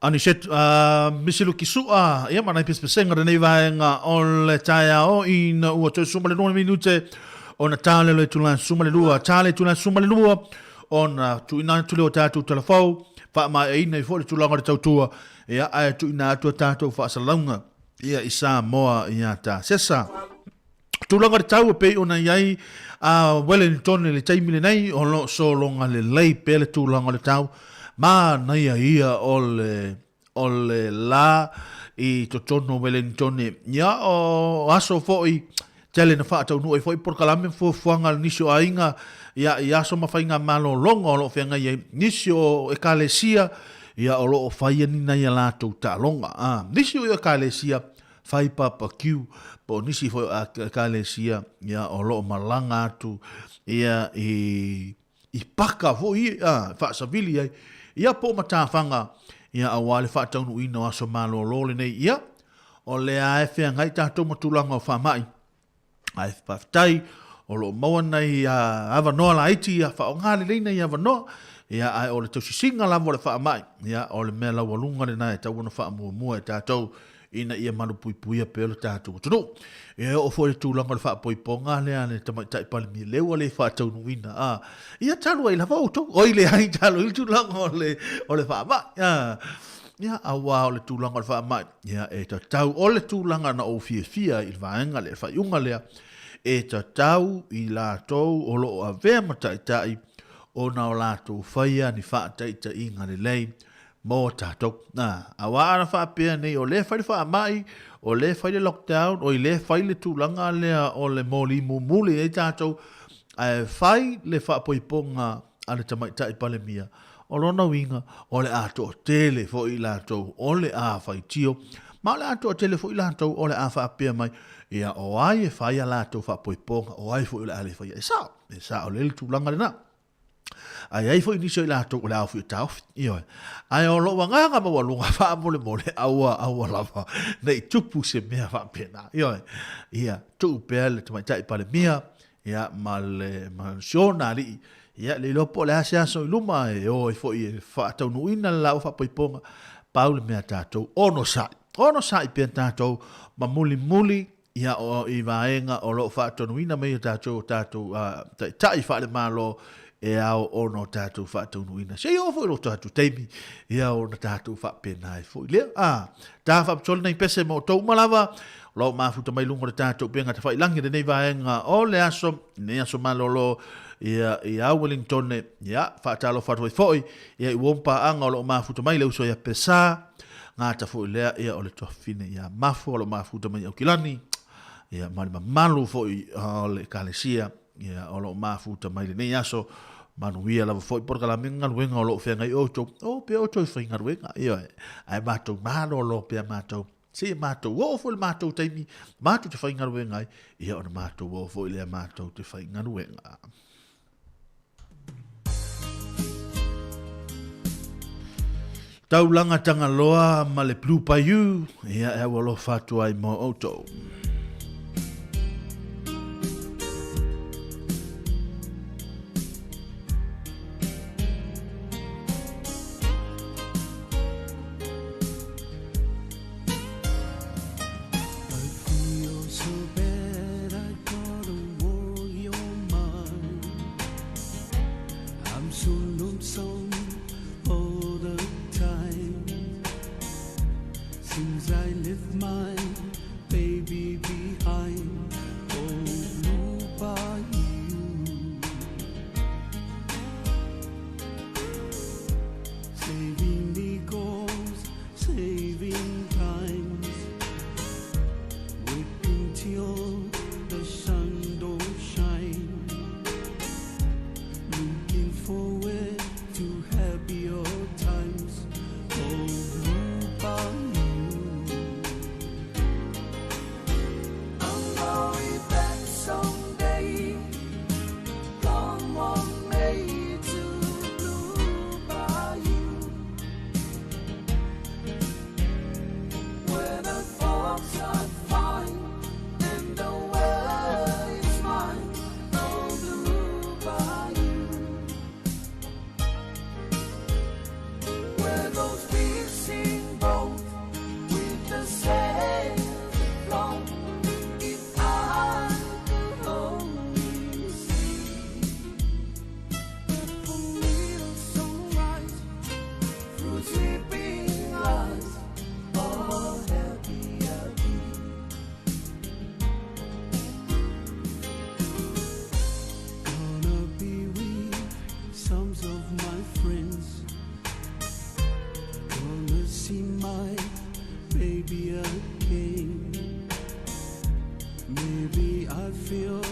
Aniset Misiluki Su'a, ia ma nai pesepesega o lenei vaega o le taeao ina ua toe 12 minute ona ta lea o le itula 12, ta le itula 12 ona tuuina atu lea o tatou talafou, faamaeaina ai foi le tulaga o le tautua, ia ae tuuina atu a tatou faasalalauga ia i Samoa ia Tasesa. Tulaga o le tau e pei ona i ai a Wellington i le taimi lenei, o lo o sologa lelei pea le tulaga o le tau, manaia ia o le, o le la i totonu o Wellington. Ia, o aso foi tele na faataunuu ai foi polokalame ma fuafuaga a nisi o aiga, ia, i aso ma faiga malologa o lo o feagai ai nisi o ekalesia, ia, o lo o faia ni nai a latou taaloga. A, nisi o ekalesia, fai papakiu po o nisi foi o ekalesia ia o lo o malaga atu ia i i paka foi a faasavili ai ia po o matafaga ia aua le faataunuuina o aso malolo lenei ia o lea e feagai tatou ma tulaga o faamai Ae faafetai o lo o maua nai avanoa laiti ia faaaoga lelei nai avanoa, ia ae o le tausisiga lava o le faamai, ia o le mea laualuga lena e tatau ona faamuamua e tatou ina ia malupuipuia pea lo tatou atunuu. Ia e oo foi i le tulaga o le faapoipoga lea a le Tamaitai Palemia, lea ua le faataunuuina, a, ia talu ai lava outou, oi leai talu ai le tulaga o le faamai, a, ia aua o le tulaga o le faamai, Ia, e tatau, o le tulaga na ou fiafia ai i le vaega lea, le faaiuga lea, e tatau i latou o lo o avea ma taitai ona o latou faia ni faataitaiga lelei mo tatou. Na, aua ana faapea nei, o lea e fai le faamai, o lea e fai le lockdown, oi lea e fai le tulaga lea o le moli mumuli ai tatou, ae fai le faapoipoga a le Tamaitai Palemia, O lona uiga, o le a toatele foi i latou o le a faitio, ma o le a toatele foi i latou o le a faapea mai, ia, o ai e fai a latou faapoipoga, o ai foi o le a le faia. E sao, e sao lelei le tulaga lena. Ae i ai foi nisi o i latou o le a ofi e taofi, ioe. Ae o lou agaga maualuga faamolemole, aua, aua lava ne i tupu se mea faapena, ioe. Ia, tuu pea le Tamaitai Palemia ia, ma le, ma si ona alii, ia, le iloa po o le a se aso i luma e o ai foi e faataunuuina le laua faapoipoga, pau le mea tatou, onosai, onosai pea tatou ma mulimuli ia o i vaega o lo o faatonuina mai e tatou o tatou taitai faale-Malo e ao ona o tatou faataunuuina. Se i oo foi lo tatou taimi, ia ona tatou faapena ai foi lea. A, ta faapitoa lenei pese mo outou uma lava, o lo o mafuta mai luga o le tatou upega tafailangi lenei vaega o le aso, lenei aso malolo, ia, i Wellington, ia, faatalofa atu ai foi, ia, i uo paaga o lo o mafuta mai le uso ia Pesa, gata foi lea, ia, o le tuafafine ia Mafu o lo o mafuta mai Aukilani, ia, ma le mamalu foi o le Ekalesia, ia, o lo o mafuta mai lenei aso, manuia lava foi polokalame galuega o lo o feagai outou, o pea outou e faigaluega, ia, ae matou malolo pea matou, Seia matou oo foi le matou taimi, matou te faigaluega ai, ia ona matou oo foi lea matou te faigaluega. Taulaga Tagaloa ma le Blue Bayou, ia e aualofa atu ai mo outou.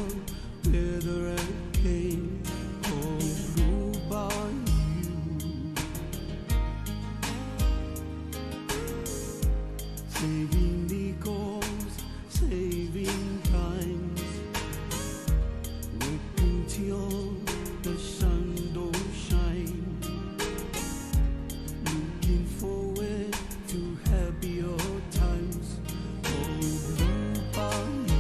With a hurricane oh blue bayou. Saving nickels, saving times, working till the sun don't shine. Looking forward to happier times, oh blue bayou.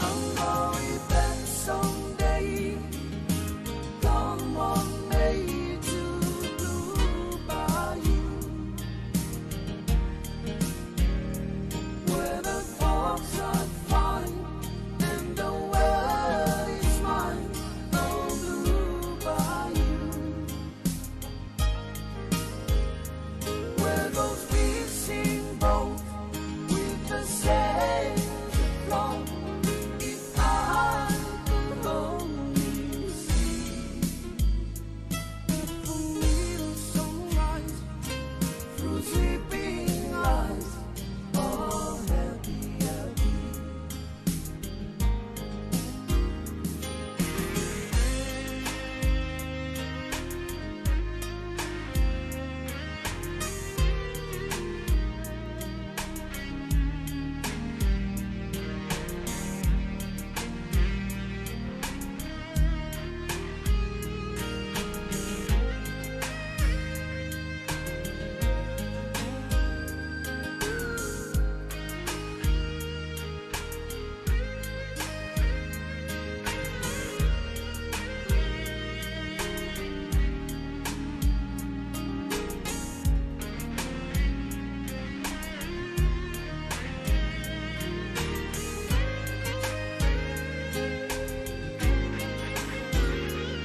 I'm going back someday. Come on, May to Blue Bayou, where the folks are fine and the world is mine. Oh, Blue Bayou, where those fishing boats with the sails afloat. If I could only see a little sunrise through sleeping eyes, oh happy I'll be.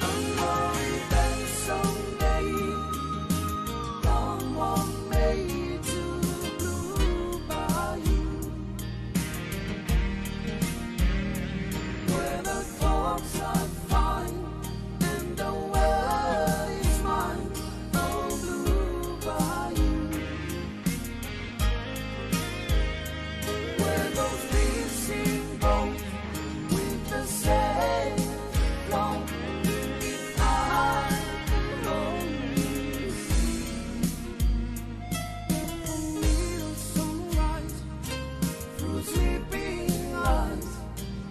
I'm going back someday. Come on, May to Blue Bayou, where the folks are fine and the world is mine. Oh, Blue Bayou, where those fishing boats with the sails afloat. If I could only see a little sunrise through sleeping eyes,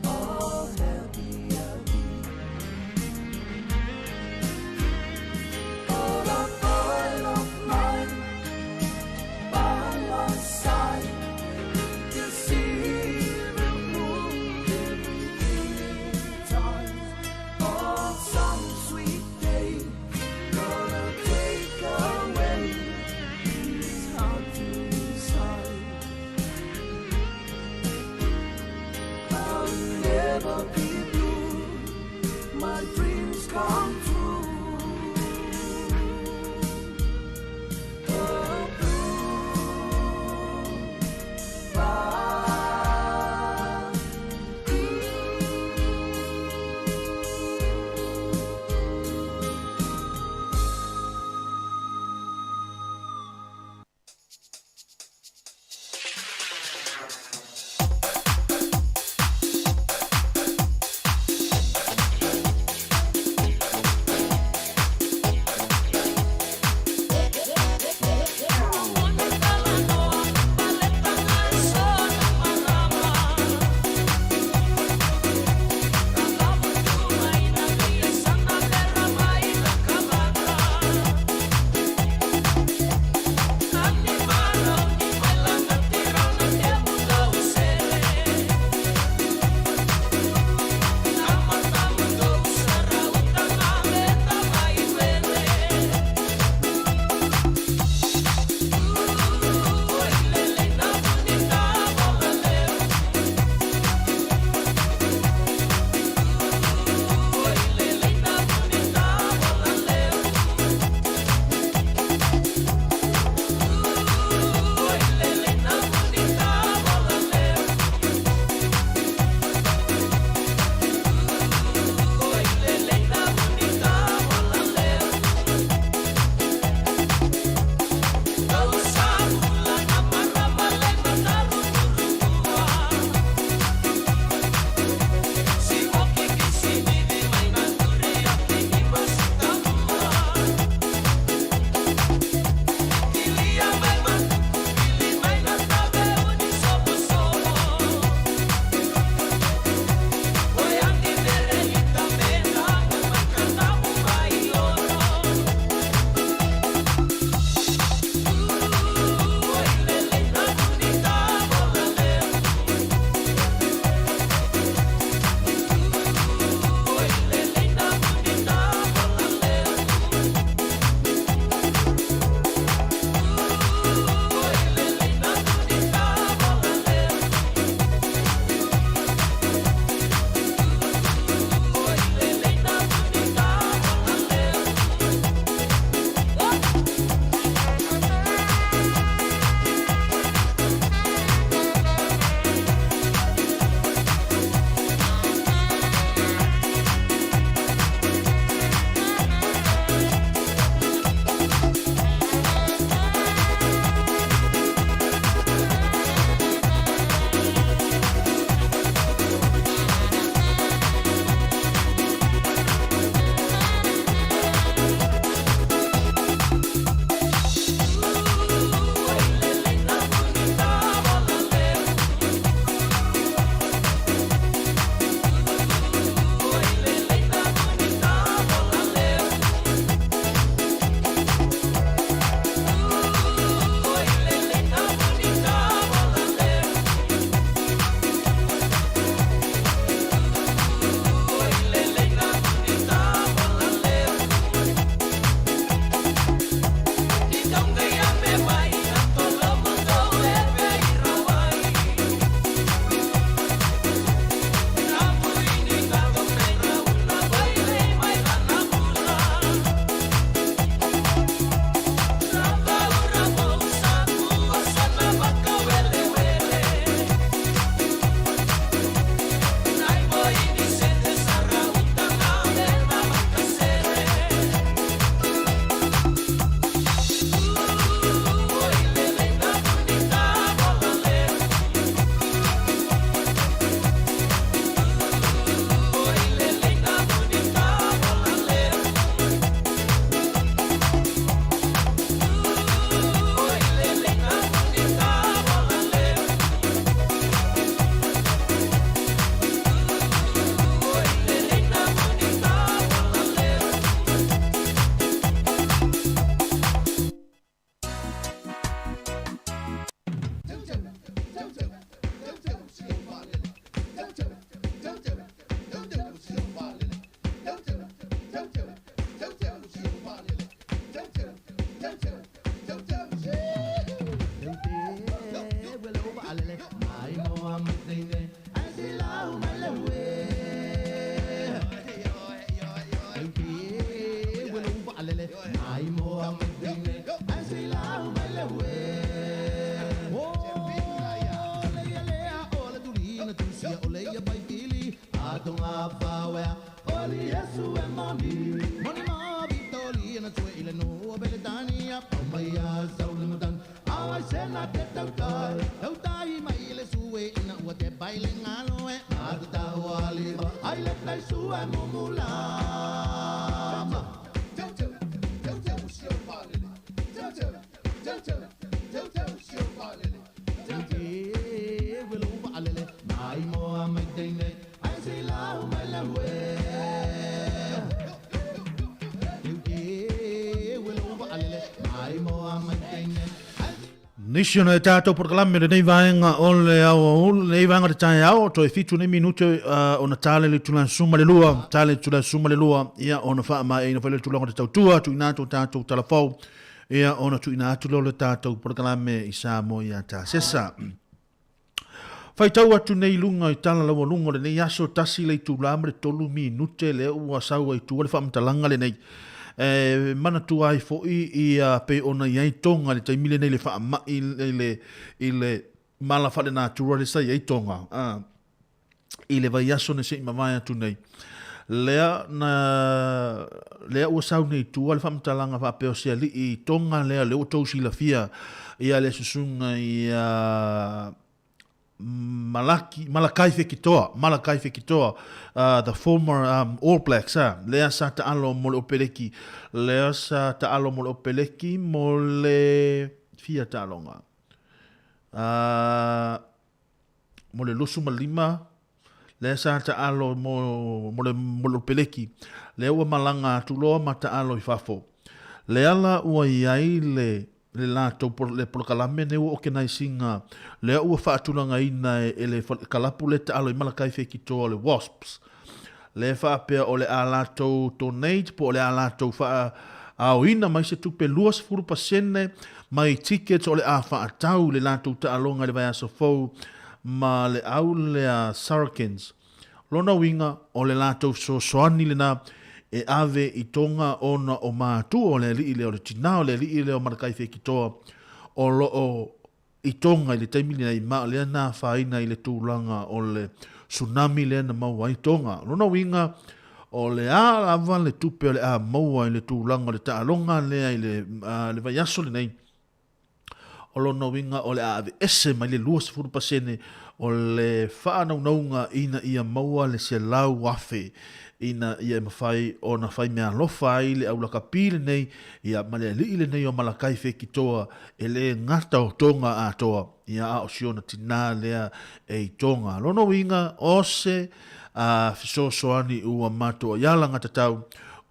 oh happy I'll be. Oh, the boy of mine by my side, you see the moon every time. Oh, some sweet day gonna take away. It's hard to decide. I'll never be blue. My dreams come true. Oh, blue bayou. Nisi o nai tātou porokalame lenei vaega o le aoauli, lenei vaega o le taeao, toe fitu nei minute uh, ona tale le itula suma le lua, tale le itula suma le lua, ia ona faamaeaina foi le tulaga o le tautua, tuuina atu o tātou talafou, ia ona tuuina atu lea o le tātou porokalame i Samoa ia Tasesa. Faitau atu nei i luga i tala laualuga o lenei aso, tasi le itula ma le tolu minute lea ua sau ai tua le faamatalaga lenei. E manatua ai foi ia pei ona i ai Tonga i le taimi lenei i le faamai i le, i le mala faalenatura lea sa i ai Tonga a, i le vaiaso na se i mavae atu nei. Lea na, lea ua sau nei i tua le faamatalaga faapea o se alii Tonga lea, lea ua tou silafia ia le susuga ia Malaki, Malakai Fekitoa, Malakai Fekitoa, uh, the former um, All Blacks, ah, lea sa taalo mo le Opeleki, lea sa taalo mo le Opeleki mo le fia taaloga. Uh, mo le 25, lea sa taalo mo, mo le, mo le Opeleki, lea ua malaga atu loa ma taalo i fafo. Lea la ua i ai le, le latou le polokalame nei ua okenaisiga, lea ua faatulagaina e, e le kalapu lea taalo i Malakai Fekitoa o le Wasps. Lea faapea o le a latou donate po o le a latou faaaoina mai se tupe 20% mai tickets o le a faatau i le latou taaloga i le vaiaso fou ma le au lea Saracens. Lona uiga, o le latou fesoasoani lena e ave i Tonga ona o matua o le alii lea, o le tinā o le alii lea o Malakai Fekitoa o lo o i Tonga i le taimi lenei, ma o lea na afaina i le tulaga o le tsunami lea na maua ai Tonga. O lona uiga, o le a lava le tupe o le a maua i le tulaga o le taaloga lea i le, uh, le vaiaso lenei, o lona uiga o le a aveese mai le 20% o le faanaunauga ina ia maua le 100,000 ina ia e mafai ona fai meaalofa ai le aulakapi lenei ia ma le alii lenei o Malakai Fekitoa e le gata o Tonga atoa ia a o si ona tinā lea e i Tonga. Lona uiga o se a fesoasoani ua matou ai alagatatau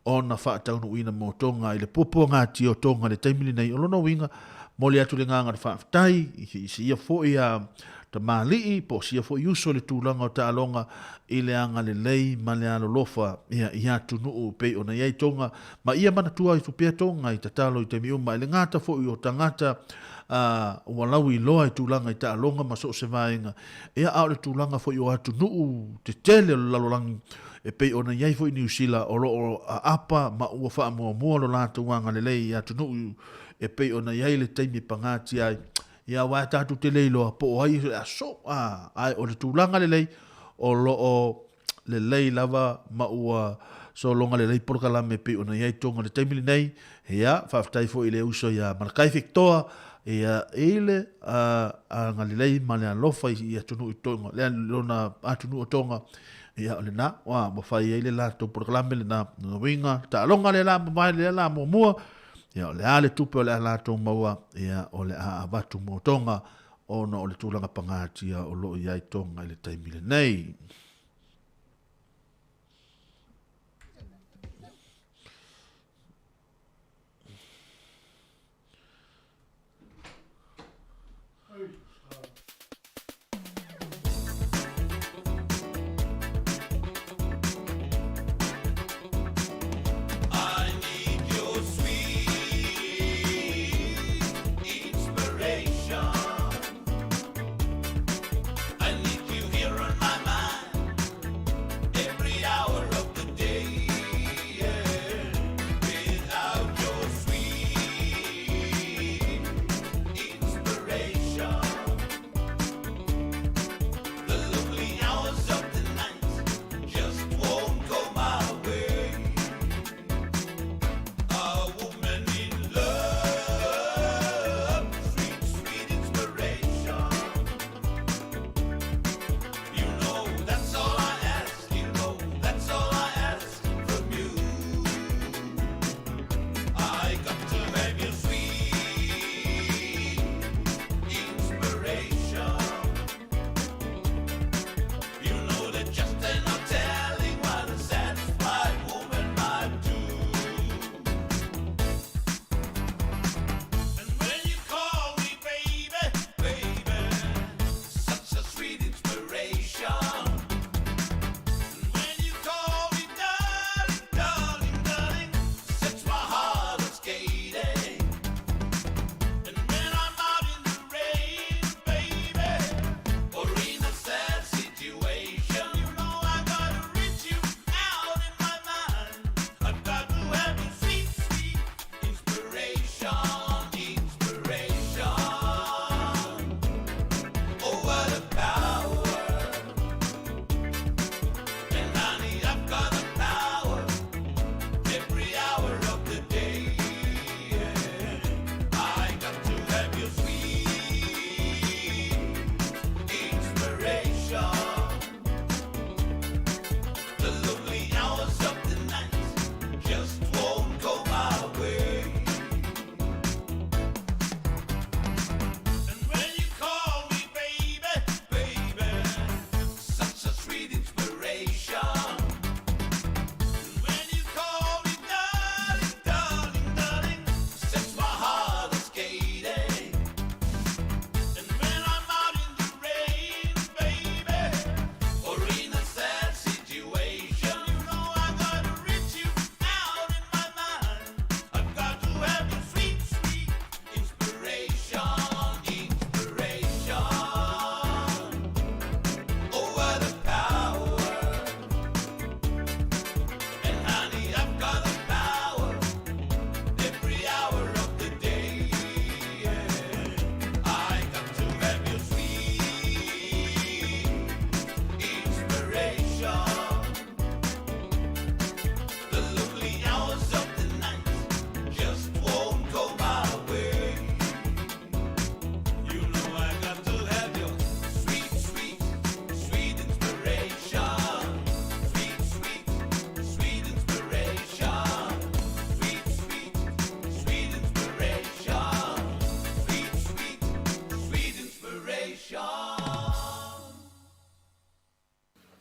ona faataunuuina mo Tonga i le puapuagatia o Tonga i le taimi lenei. O lona uiga, momoli atu le agaga o le faafetai i si ia foi a tamalii po o si ia foi uso i le tulaga o taaloga i le agalelei ma le alolofa ia i atunuu pei ona i ai Tonga ma ia manatua ifo pea Tonga i tatalo i taimi uma i le gata foi o tagata a ua lauiloa i tulaga i taaloga ma so o se vaega ia a o le tulaga foi o atunuu tetele o le lalolagi e pei ona i ai foi Niu Sila o lo o aapa ma ua faamuamua lo latou agalelei i atunuu e pei ona i ai le taimi e pagatia ai. Ia aua e tatou te le iloa po o ai o le a so, a, ae o le tulaga lelei o lo o lelei lava ma ua sologa lelei polokalame e pei ona i ai Tonga i le taimi lenei. Ia, faafetai foi i le uso ia Malakai Fekitoa, ia, i le agalelei ma le alofa i atunuu i Tonga, le lona atunuu o Tonga. Ia, o lena, ua, ua fai ai le latou polokalame lena, lona uiga, taaloga lea la mavae lea la muamua, ia, o le a le tupe o le a latou maua, ia, o le a avatu mo Tonga, ona o le tulaga pagatia o lo o i ai Tonga i le taimi lenei.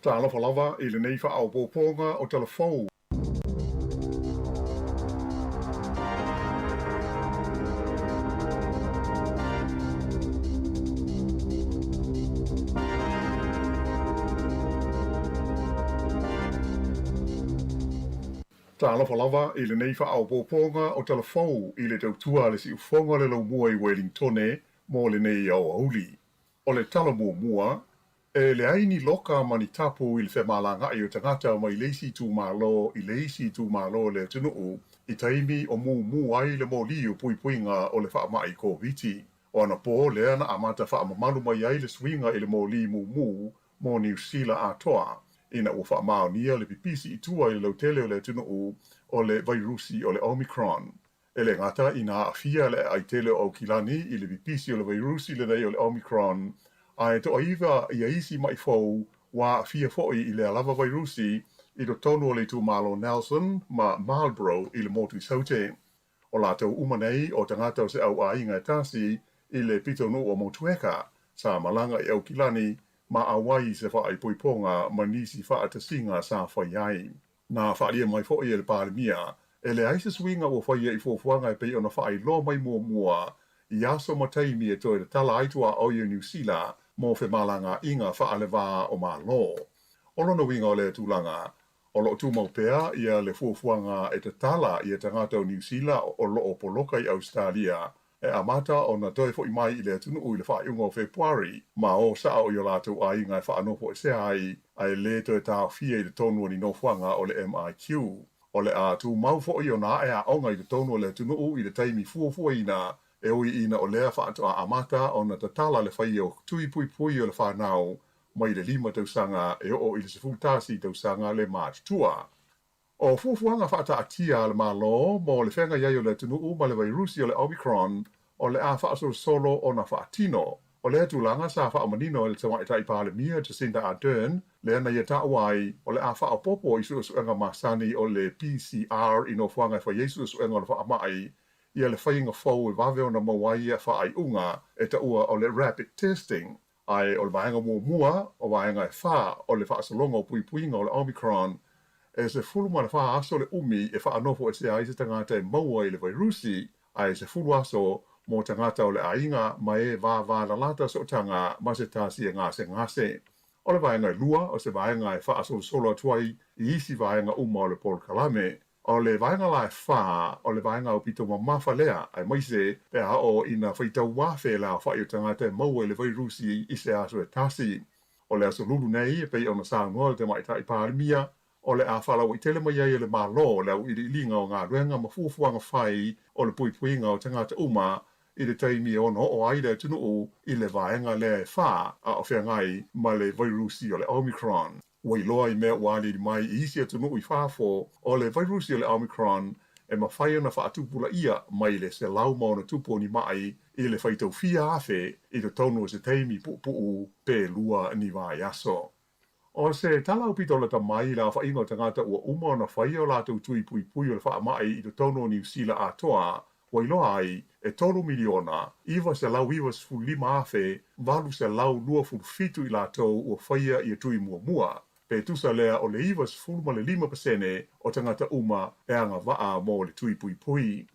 Talofa lava i lenei faaopoopoga o Tala Fou. Talofa lava i lenei faaopoopoga o Tala Fou i le tautua a le siufofoga o le Laumua i Welingtone mo lenei aoauli. O le tala muamua, e leai ni loka ma ni tapu i le femalagaai o tagata mai le isi itumalo i le isi itumalo o le atunuu i taimi o mumu ai le moli o puipuiga o le faamai Koviti. O anapo lea na amata faamamalu mai ai le suiga i le moli mumu mo Niu Sila atoa, ina ua faamaonia le pipisi i tua i le lautele o le atunuu o le vairusi o le Omicron. E le gata ina aafia le aai tele o Aukilani i le pipisi o le vairusi lenei o le Omicron, ae toaiva ia isi ma'i fou ua aafia foi i lea lava vairusi i totonu o le itumalo Nelson ma Marlborough i le motu i Saute. O latou uma nei o tagata o se au aiga e tasi i le pitonuu o Motueka, sa malaga i Aukilani ma auai i se faaipoipoga ma nisi faatasiga sa fai ai. Na faaalia mai foi e le Palemia, e leai se suiga ua faia i fuafuaga e pei ona faailoa mai muamua i aso ma taimi e toe tatala ai tuaoi o Niu Sila mo femalagaaiga faale-va o Malo. O lona uiga o lea tulaga, o lo o tumau pea ia le fuafuaga e tatala ia tagata o Niu Sila o lo o poloka i Ausetalia e amata ona toe fo'i mai i le atunuu i le faaiuga o Fepuari, ma o sa'o i o latou aiga e faanofoesea ai, ae lē toe taofia i totonu o ni nofoaga o le MIQ. O le a tumau fo'i ona a'e aoga i totonu o le atunuu i le taimi fuafuaina, e ui ina o lea faatoa amata ona tatala le faia o tui puipui o le fanau mai le 5 tausaga e oo i le 11 tausaga le matutua. O fuafuaga faataatia a le Malo mo le feagai ai o le atunuu ma le vairusi o le Omicron o le a faasolosolo ona faatino. O lea tulaga sa faamanino e le Tamaitai Palemia Jacinda Ardern, lea na ia taua ai o le a faaopoopo i suesuega masani o le PCR i nofoaga e fai ai suesuega o le faamai ia le faiga fou e vave ona maua ai ia faaiuga e taua o le rapid testing. Ae o le vaega muamua o vaega e fa o le faasologa o puipuiga o le Omicron, e 14 aso le umi e faanofoesea ai se tagata e maua i le vairusi, ae 10 aso mo tagata o le aiga ma e vavalalata sootaga ma se tasi e gasegase. O le vaega e lua o se vaega e faasolosolo atu ai i isi vaega uma o le polokalame. O le vaega la e fa, o le vaega aupito mamafa lea, aemaise pe a oo ina faitau afe le aofa'i o tagata e maua i le vairusi i se aso e tasi. O le aso Lulu nei, e pei ona saunoa le Tamaitai Palemia, o le a faalauaitele mai ai e le Malo le auiliiliga o galuega ma fuafuaga fai o le puipuiga o tagata uma i le taimi e ono oo ai le atunuu i le vaega lea e fa a o feagai ma le vairusi o le Omicron. Ua iloa i mea ua aliali mai i isi atunuu i fafo, o le vairusi o le Omicron e mafai ona faatupulaia mai le 160 o ni ma'i i le faitau fia afe i totonu o se taimi puupuu pe lua ni vaiaso. O se tala aupito lata mai i le aofaiga o tagata ua uma ona faia o latou tui puipui o le faamai i totonu o Niu Sila atoa, ua iloa ai e 3,995,827 i latou ua faia ia tui muamua, pe tusa lea o le 95% o tagata uma e agavaa mo le tui puipui.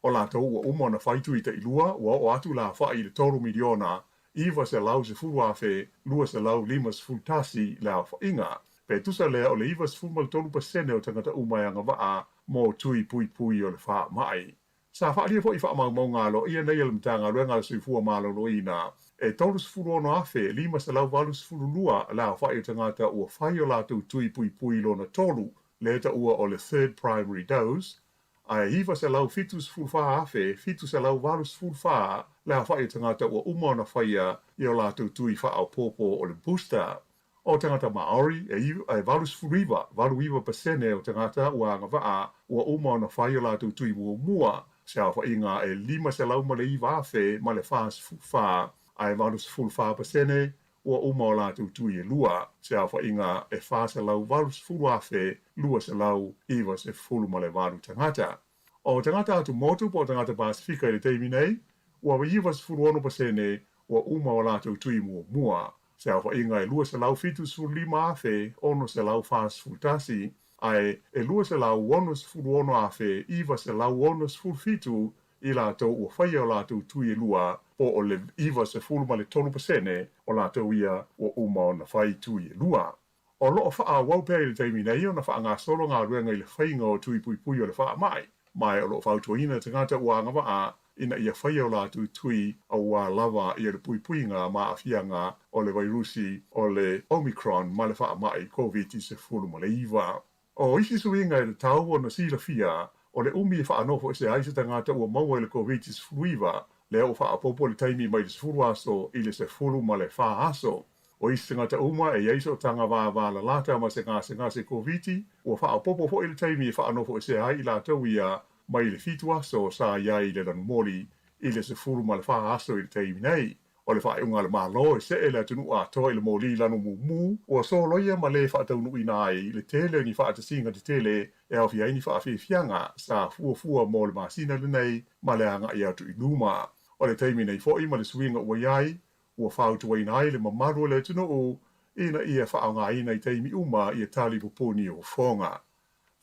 O latou ua uma ona fai tui tailua ua oo atu le aofa'i i le 3,910,251 le aofaiga, pe tusa lea o le 93% o tagata uma e agavaa mo tui puipui o le faamai. Sa faaalia foi i faamaumauga aloaia nei a le Matagaluega a le Soifua Maloloina, e 36,582 le aofa'i o tagata ua fai o latou tui puipui lona tolu, lea e taua o le third primary dose, ae 974,784 le aofa'i o tagata ua uma ona faia i o latou tui faaopoopo o le booster. O tagata Māori, e 89, 89% o tagata ua agavaa ua uma ona fai o latou tui muamua, se aofaiga e 509,044, ae 84% ua uma o latou tui e lua, se aofaiga e 480,298 tagata. O tagata atumotu po o tagata Pasefika i le taimi nei, ua 96% ua uma o latou tui muamua. se aofaiga e 275,641, ae e 266,967 i latou ua faia o latou tui e lua, po o le 93% o latou ia ua uma ona fai tui e lua. O lo o faaauau pea i le taimi nei ona faagasolo galuega i le faiga o tui puipui o le faamai, ma o lo o fautuaina tagata ua agavaa ina ia faia o latou tui aua lava ia le puipuiga ma aafiaga o le vairusi o le Omicron ma le faamai Koviti-19. O isi suiga e tatau ona silafia, o le umi e faanofoesea ai se tagata ua maua i le Koviti-19, lea ua faaopoopo le taimi mai le 10 aso i le 14 aso. O isi tagata uma e i ai sootaga vavalalata ma se gasegase Koviti, ua faaopoopo foi le taimi e faanofoesea ai i latou ia mai le 7 aso sa i ai i le lanumoli i le 14 aso i le taimi nei. O le faaiuga a le Malo e see le atunuu atoa i le moli lanu mumu, ua soloia ma le faataunuuina ai le tele o ni faatasiga tetele e aofia ai ni faafiafiaga sa fuafua mo le masina lenei ma le agai atu i luma. O le taimi nei foi ma le suiga ua i ai, ua fautuaina ai le mamalu o le atunuu ina ia faaaogaina i taimi uma ia tali pupuni o fofoga.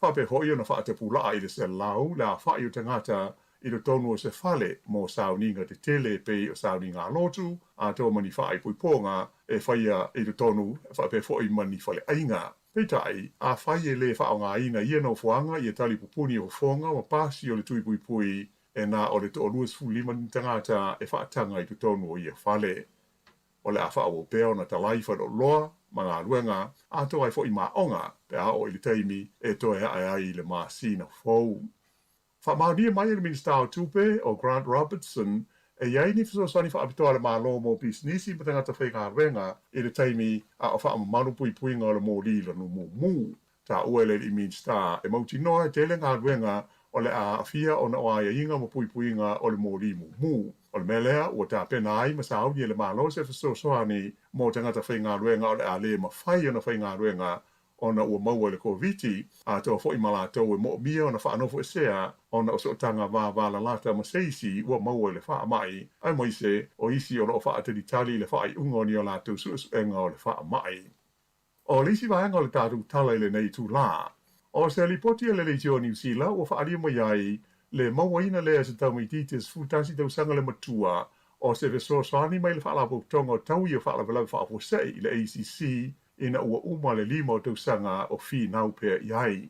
Faapea foi ona faatapulaa i le 100 le aofai o tagata i totonu o se fale mo sauniga tetele e pei o sauniga a lotu, atoa ma ni faaipoipoga e faia i totonu faapea foi ma ni faleaiga. Peitai, afai e le faaaogaina ia nofoaga ia tali pupuni o fofoga ma pasi o le tui puipui, e na o le toa-25 ni tagata e faataga i totonu o ia fale. O le a faaauau pea ona talai faleoloa ma galuega atoa ai foi ma aoga pe a oo i le taimi e toe ae ai i le masina fou. Faamaonia mai e le Minisita o Tupe, o Grant Robertson, e i ai ni fesoasoani faapitoa a le Malo mo pisinisi ma tagata faigaluega i le taimi a o faamamalu puipuiga o le moli lanu mumu. Taua e le alii Minisita e mautinoa e tele galuega o le a aafia ona o aiaiga ma puipuiga o le moli mumu. O le mea lea ua tapena ai ma sauni e le Malo se fesoasoani mo tagata faigaluega o le a le mafai ona faigaluega ona ua maua i le Koviti, atoa foi ma latou e moomia ona faanofoesea ona o sootaga vavalalata ma se isi ua maua i le faamai, aemaise o isi o lo o faatalitali i le faaiuga o ni a latou suesuega o le faamai. O le isi vaega o le tatou tala i lenei itulā, o se lipoti a le Leitio o Niu Sila ua faaalia mai ai le mauaina lea e se tamaitiiti e 11 tausaga le matua o se fesoasoani mai le Faalapotopotoga o Taui o Faalavelave Faafuasei i le ACC ina ua uma le 5 o tausaga o finau pea i ai.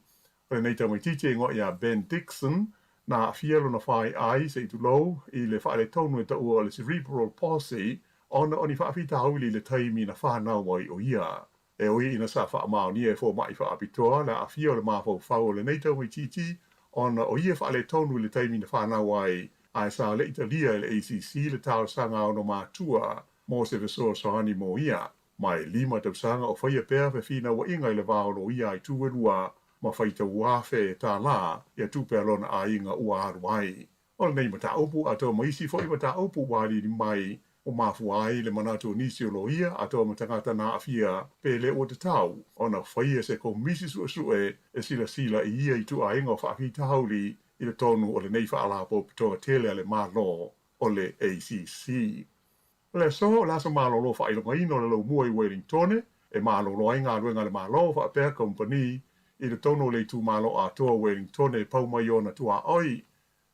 O lenei tamaitiiti e igoa ia Ben Dixon, na aafia lona faiai se i tulou i le faaletonu e taua o le cerebral palsy ona o ni faafitauli i le taimi na fanau ai o ia. E ui ina sa faamaonia e fomai faapitoa le aafia o le mafaufau o lenei tamaitiiti ona o ia faaletonu i le taimi na fanau ai, ae sa le i talia e le ACC le talosaga a ona matua mo se fesoasoani mo ia. Ma e 5 tausaga o faia pea fefinauaiga i le va o loia a itu e lua ma faitau afe tālā ia tupe a lona aiga ua alu ai. O lenei mataupu atoa ma isi foi mataupu ua aliali mai ua mafua ai le manatu o nisi o loia atoa ma tagata na aafia pe le ua tatau ona faia se komisi suesue e silasila i ia ituaiga o faafitauli i totonu o lenei faalapotopotoga tele a le Malo o le ACC. O le aso o le aso malolo faailogaina o le laumua i Wellingtone, e malolo ai galuega a le Malo faapea kamupani i totonu o le itumalo atoa o Wellingtone e pau mai ona tuaoi.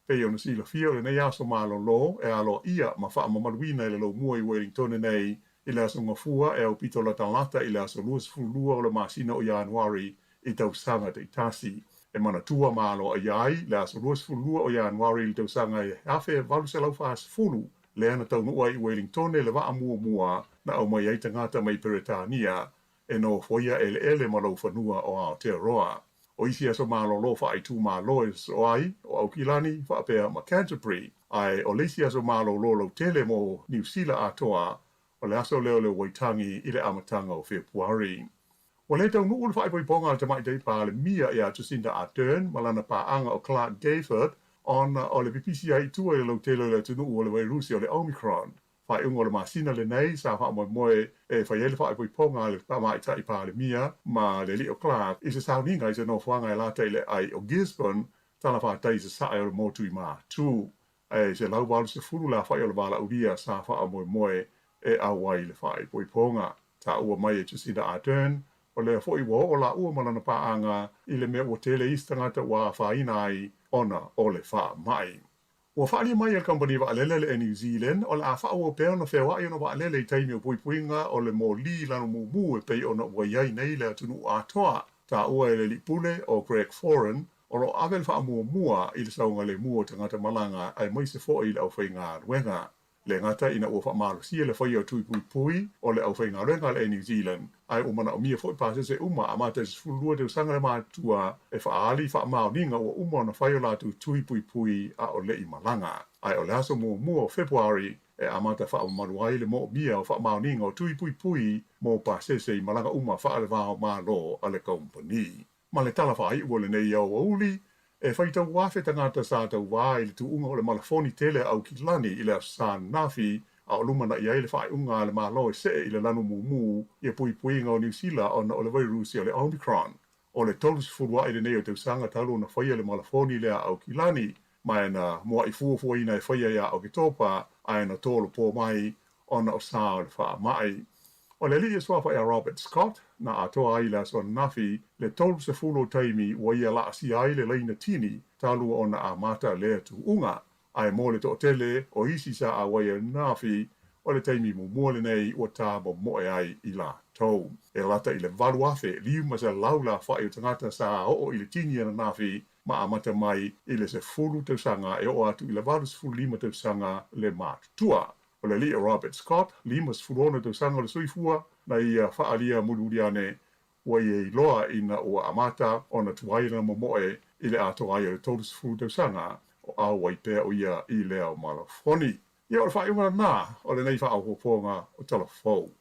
Pei ona silafia o lenei aso malolo e aloaia ma faamamaluina e le laumua i Wellingtone nei i le aso Gafua e aupito latalata i le aso 22 o le masina o Ianuari i tausaga taitasi. E manatua ma aloaia ai le aso 22 o Ianuari i le tausaga e 1840, lea na taunuu ai i Wellingtone le vaa muamua na aumai ai tagata mai Peretania e nofoia eleele ma laufanua o Aotearoa. O isi aso malolo faaitumalo e sosoo ai o Aukilani faapea ma Canterbury, ae o le isi aso malolo lautele mo Niu Sila atoa o le aso lea o le Waitangi i le amataga o Fepuari. Ua le taunuu le faaipoipoga a le Tamaitai Palemia ia Jacinda Ardern ma lana paaga o Clark Gayford ona o le pipisi ai i tua i le lautele o le atunuu o le vairusi o le Omicron. Faaiuga o le masina lenei sa faamoemoe e fai ai le faaipoipoga a le Tamaitai Palemia ma le alii o Clark i se sauniga i se nofoaga e lata i le aai o Gisborne, talafatai i sasae o le motu i Matu. Ae 180 le aofai o le valaaulia sa faamoemoe e auai i le faaipoipoga. Taua mai e Jacinda Ardern, o lea foi ua oo laua ma lana paaga i le mea ua tele isi tagata ua afaina ai ona o le faamai. Ua faaalia mai e le kamupani vaalele a le Air New Zealand o le a faaauau pea ona feoai ona vaalele i taimi o puipuiga o le moli lanu mumu e pei ona ua i ai nei le atunuu atoa. Taua e le alii pule o Greg Foran, o lo o ave le faamuamua i le saogalemu o tagata malaga aemaise foi i le aufaigaluega. Le gata ina ua faamalosia le faia o tui puipui o le aufaigaluega a le Air New Zealand, ae ua manaomia foi pasese uma amata i le 12 tausaga le matutua e faaali faamaoniga ua uma ona fai o latou tui puipui a o le i malaga. Ae o le aso muamua o Fepuari e amata faamamalu ai le moomia o faamaoniga o tui puipui mo pasese i malaga uma faale-va-o-Malo a le kamupani. Ma le tala faaiu o lenei aoauli, e faitau afe tagata sa tauva i le tuuga o le malafoni tele a Aukilani i le Aso Sa ananafi, a o lumanai ai le faaiuga a le Malo e see i le lanu mumu ia puipuiga o Niu Sila ona o le vairusi o le Omicron. O le 30 aʻe lenei o tausaga talu ona faia le malafoni lea a Aukilani, ma e na muaʻi fuafuaina e faia ia Oketopa, ae na tolopo mai ona o sa o le faamai. O le alii e suafa ia Robert Scott, na atoa ai i le aso ananafi le 30 o taimi ua ia laasia ai le laina tini talu ona amata lea tuuga. Ae mo le toatele o isi sa auai ananafi, o le taimi muamua lenei ua ta momoe ai i latou. E lata i le 8,500 le aofai o tagata sa oo i le tini ananafi ma amata mai i le 10 tausaga e oo atu i le 85 tausaga le matutua. O le alii o Robert Scott, 56 tausaga o le soifua, na ia faaalia mulimuli ane, ua ia iloa ina ua amata ona tuai lana momoe i le atoa ai o le 30 tausaga o auai pea o ia i lea malafoni. Ia o le faaiuga lena o lenei faaopoopoga o Tala Fou.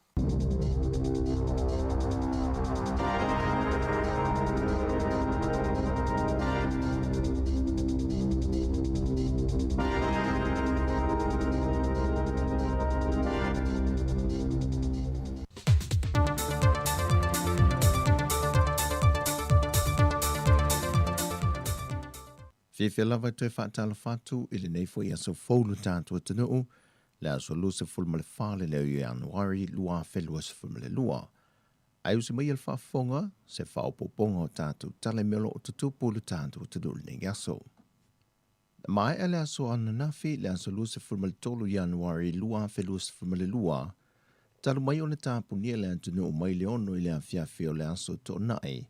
Fiafia lava e toe faatalofa atu i lenei foi aso fou lo tatou atunuu, le aso 24 lenei o Ianuari 2022. Ae usi mai le faafofoga se faaopoopoga o tatou tala i mea o lo o tutupu i lo tatou atunuu i lenei aso. Na maea le aso ananafi, le aso 23 Ianuari 2022, talu mai ona tapunia le atunuu mai le 6 i le afiafi o le aso Toonai.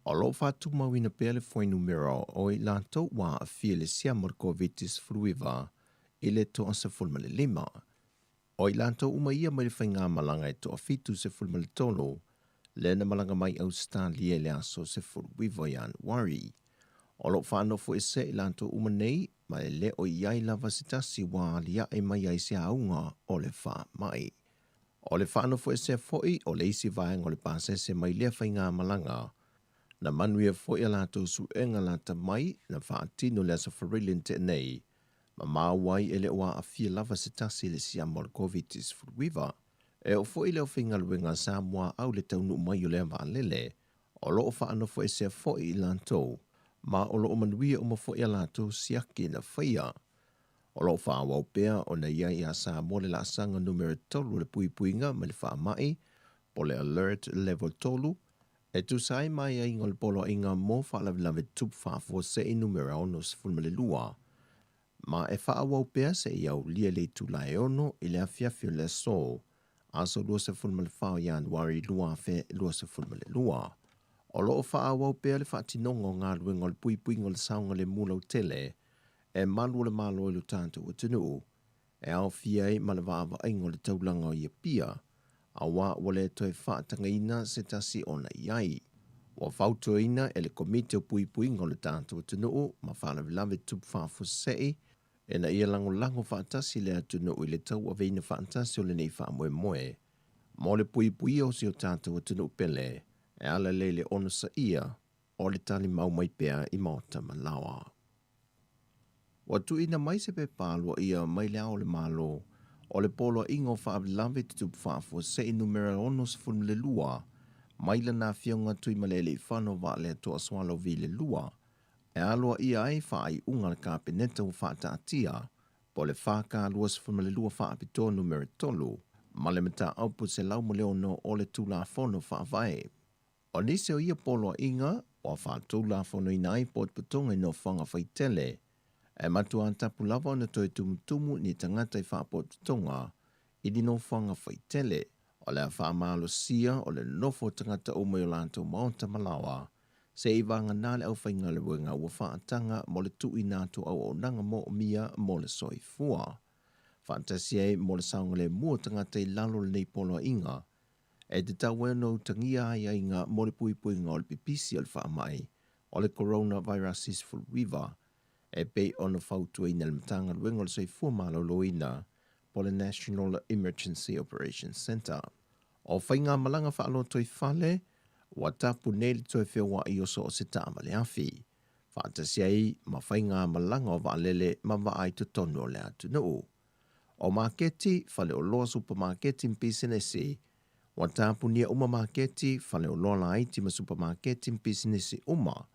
O lo o faatumauina pea le fuainumera o i latou ua aafia i le siama o le Koviti-19 i le 15. O i latou uma ia mai le faigamalaga e toa-73 lea na malaga mai Ausetalia i le aso 19 Ianuari. O lo o faanofoesea i latou uma nei ma e le o i ai lava se tasi ua aliae mai ai se auga o le faamai. O le faanofoesea foi o le isi vaega o le pasese mai lea faigamalaga. Na manuia foi a latou suega lata mai na faatino i le aso Farile na tea nei, ma maua ai e le o aafia lava se tasi i le siama o le Koviti-19. E oo foi i le aufaigaluega a Samoa au le taunuu mai o lea vaalele, o lo o faanofoesea foi i latou, ma o lo o manuia uma foi a latou siaki na faia. O lo o faaauau pea ona i ai ia Samoa le laasaga numera 3 o le puipuiga mai le faamai, po o le Alert Level 3, e tusa ai ma aiaiga o le Poloaiga mo Faalavelave Tutupu Faafuasei Numera 62, ma e faaauau pea seia aulia le itula e 6 i le afiafi o le aso, aso 24 o Ianuari 2022. O lo o faaauau pea le faatinoga o galuega o le puipuiga o le saogalemu lautele e malu o le Malo i lo tatou atunuu, e aofia ai ma le vaavaaiga o le taulaga o Apia, auā ua le toe faatagaina se tasi ona i ai. Ua fautuaina e le Komiti o Puipuiga o le tatou atunuu ma Faalavelave Tutupu Faafuasei ina ia lagolago faatasi le atunuu i le tauaveina faatasi o lenei faamoemoe mo le puipuia o si o tatou atunuu pele e ala lea i le onosaia o le talimau mai pea i maota ma laoa. Ua tuuina mai se pepa aloaia mai le Ao o le Malo o le Poloaiga o Faalavelave Tutupu Faafuasei Numera 62 mai lana Afioga Tuimalealiifano Vaaletoa Sualauvi le 2 e aloaia ai faaiuga a le Kapeneta ua faataatia po o le FK 22 faapitoa numera 3 ma le Mataupu 106 o le Tulafono Faavae. O nisi o ia poloaiga ua faatulafonoina ai potopotoga i nofoaga faitele, e matuā tapu lava ona toe tumutumu ni tagata i faapotopotoga i ni nofoaga faitele. O le a faamalosia o le nonofo o tagata uma i o latou maota ma laoa, seivagana le aufaigaluega ua faataga mo le tuuina atu o auaunaga moomia mo le soifua. Faatasi ai mo le saogalemu o tagata i lalo o lenei poloaiga, e tatau ai ona utagia aiaiga mo le puipuiga o le pipisi o le faamai o le coronavirus 19 e pei ona fautuaina e le Matagaluega o le Soifua Maloloina po o le National Emergency Operations Centre. O faigamalaga faalotoifale, ua tapu nei le toe feoai o so o se taavale afi, faatasi ai ma faigamalaga o vaalele ma vaa i totonu o le atunuu. O maketi, faleoloa, supamaketi ma pisinisi, ua tapunia uma maketi, faleoloa laiti ma supamaketi ma pisinisi uma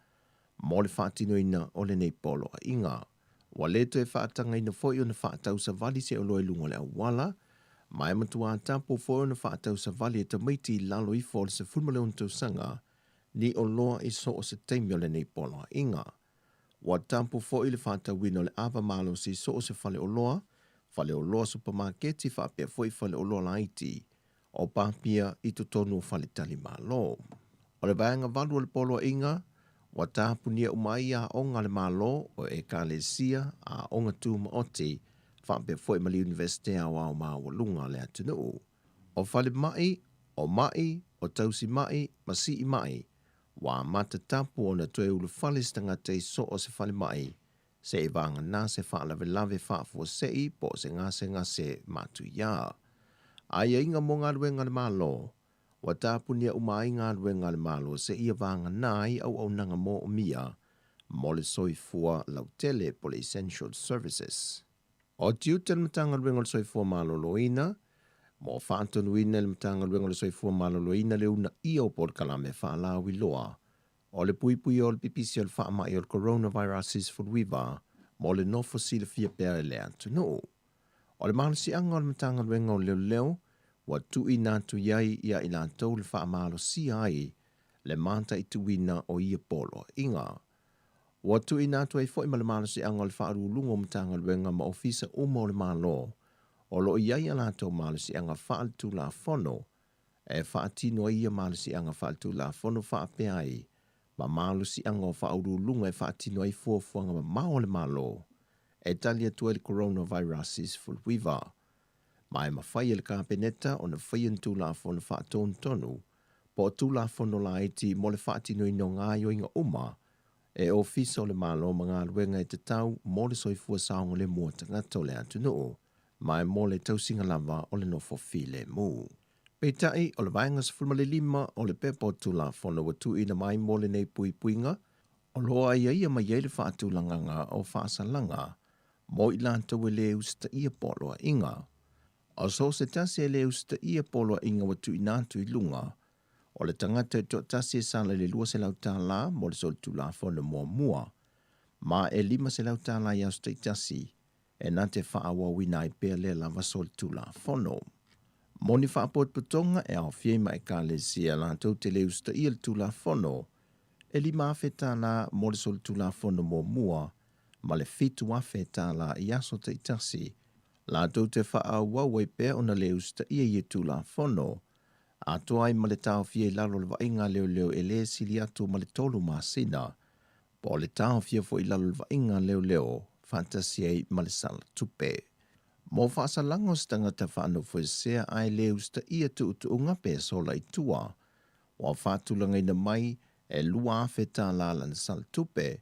mo le faatinoina o lenei poloaiga. Ua le toe faatagaina foi ona faatau savali se oloa i luga o le auala, ma e matuā tapu foi ona faatau savali e tamaiti i lalo ifo o le 16 tausaga ni oloa i so o se taimi o lenei poloaiga. Ua tapu foi le faatauina o le ava malosi i so o se faleoloa, faleoloa supamaketi faapea foi faleoloa laiti o papia i totonu o faletalimalo. O le vaega valu o le poloaiga, ua tapunia uma ai aoga a le Malo, o Ekalesia, aoga tumaoti, faapea foi ma le Iunivesite Aoao Maualuga a le atunuu. O falemai, o mai, o tausimai ma siimai, ua amata tapu ona toe ulufale se tagata i so o se falemai, seivagana se faalavelave faafuasei po o se gasegase matuia. Aiaiga mo galuega a le Malo, Ua tapunia uma ai galuega a le Malo seia vagana ai auaunaga moomia mo le soifua lautele po o le essential services. O tiute o le Matagaluega o le Soifua Maloloina, mo faatonuina e le Matagaluega o le Soifua Maloloina le uunaia o polokalame faalauiloa o le puipuia o le pipisi o le faamai o le coronavirus 19 mo le nofo silafia pea e le atunuu. O le malosiaga o le Matagaluega o Leoleo ua tuuina atu i ai ia i latou le faamalosia ai le mataituina o ia poloaiga. Ua tuuina atu ai foi ma le malosiaga o le Faauluuluga o Matagaluega ma Ofisa uma o le Malo o lo o i ai a latou malosiaga faaletulafono e faatino ai ia malosiaga faaletulafono faapea ai ma malosiaga o faauluuluga e faatino ai fuafuaga mamao a le Malo e tali atu ai le coronavirus 19. Ma e mafai e le Kapeneta ona faia ni Tulafono Faatonutonu po o Tulafono laiti mo le faatinoina o gaoioiga uma e Ofisa o le Malo ma galuega e tatau mo le soifua saogalemu o tagata o le atunuu ma e mo le tausiga lava o le nofo filemu. Peitai, o le Vaega 15 o le Pepa o Tulafono ua tuuina mai mo lenei puipuiga, o lo o aiaia mai ai le faatulagaga o faasalaga mo i latou e lē usitaia poloaiga. O so o se tasi e lē usitaia poloaiga ua tuuina atu i luga, o le tagata e toatasi e sala i le $200 mo le solitulafono muamua, ma e $500 i aso taitasi e na te faaauauina ai pea lea lava solitulafono. Mo ni faapotopotoga e aofia ai ma Ekalesia latou te le usitaia le Tulafono, e $5,000 mo le solitulafono muamua ma le $7,000 i aso taitasi latou te faaauau ai pea ona le usitaia ia Tulafono, atoa ai ma le taofia i lalo o le vaaiga a leoleo e le sili atu ma le tolu masina, po o le taofia foi i lalo o le vaaiga a leoleo faatasi ai ma le sala tupe. Mo faasalaga o se tagata faanofoesea ae le usitaia tuutuuga pe sola i tua, ua faatulagaina mai e $2,000 lana sala tupe.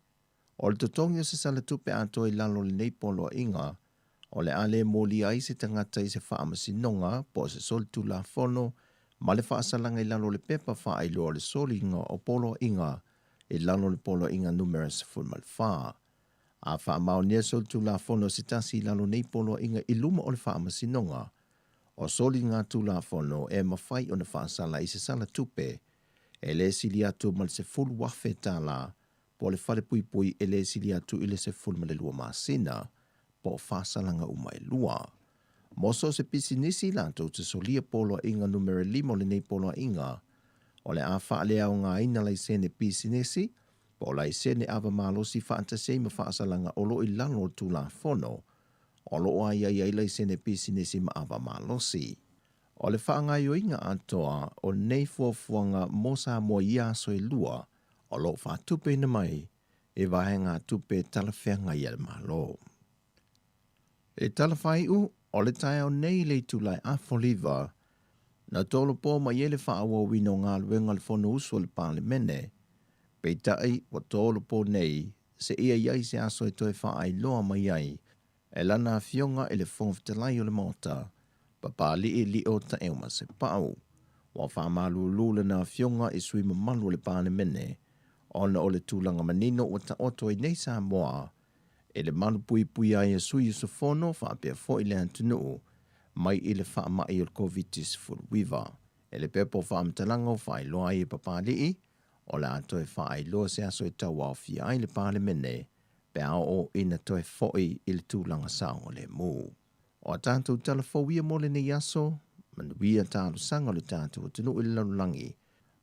O le totogi o se sala tupe atoa i lalo o lenei poloaiga, o le a le molia ai se tagata i se faamasinoga po o se solitulafono ma le faasalaga i lalo o le pepa faailoa o le soliga o poloaiga i lalo o le Poloaiga Numera 14. A faamaonia solitulafono se tasi i lalo nei poloaiga i luma o le faamasinoga, o soligatulafono e mafai ona faasala i se sala tupe e le sili atu ma le $10,000 po o le falepuipui e le sili atu i le 12 masina po o faasalaga uma e lua. Mo so o se pisinisi latou te solia poloaiga numera lima o lenei poloaiga, o le a faaleaogaina laisene pisinisi po o laisene ava malosi faatasi ai ma faasalaga o lo o i lalo o le Tulafono o lo o aiaia ai laisene pisinisi ma ava malosi. O le faagaoioiga atoa o nei fuafuaga mo Samoa i ia aso e lua o lo o faatupeina mai e vaegatupe talafeagai a le Malo. E tala faaiu, o le taeao nei i le itula e 9:30, na tolopo mai ai le faaauauina o galuega a le Fonousu a le Palemene, peitai ua tolopo nei seia i ai se aso e toe faailoa mai ai e lana Afioga i le Fofoga Fetalai o le Maota, Papalii Lio Taeumasepau. Ua faamalulu lana Afioga i sui usufono mamalu o le Palemene ona o le tulaga manino ua taoto ai nei Samoa e le malupuipuia ai e sui usufono faapea foi le atunuu mai i le faamai o le Koviti-19. E le pepa o faamatalaga o faailoa ai e Papalii, o le a toe faailoa se aso e tauaofia ai le Palemene pe a oo ina toe foi i le tulaga saogalemu. O a tatou tala fou ia mo lenei aso, manuia talosaga o le tatou atunuu i le lalolagi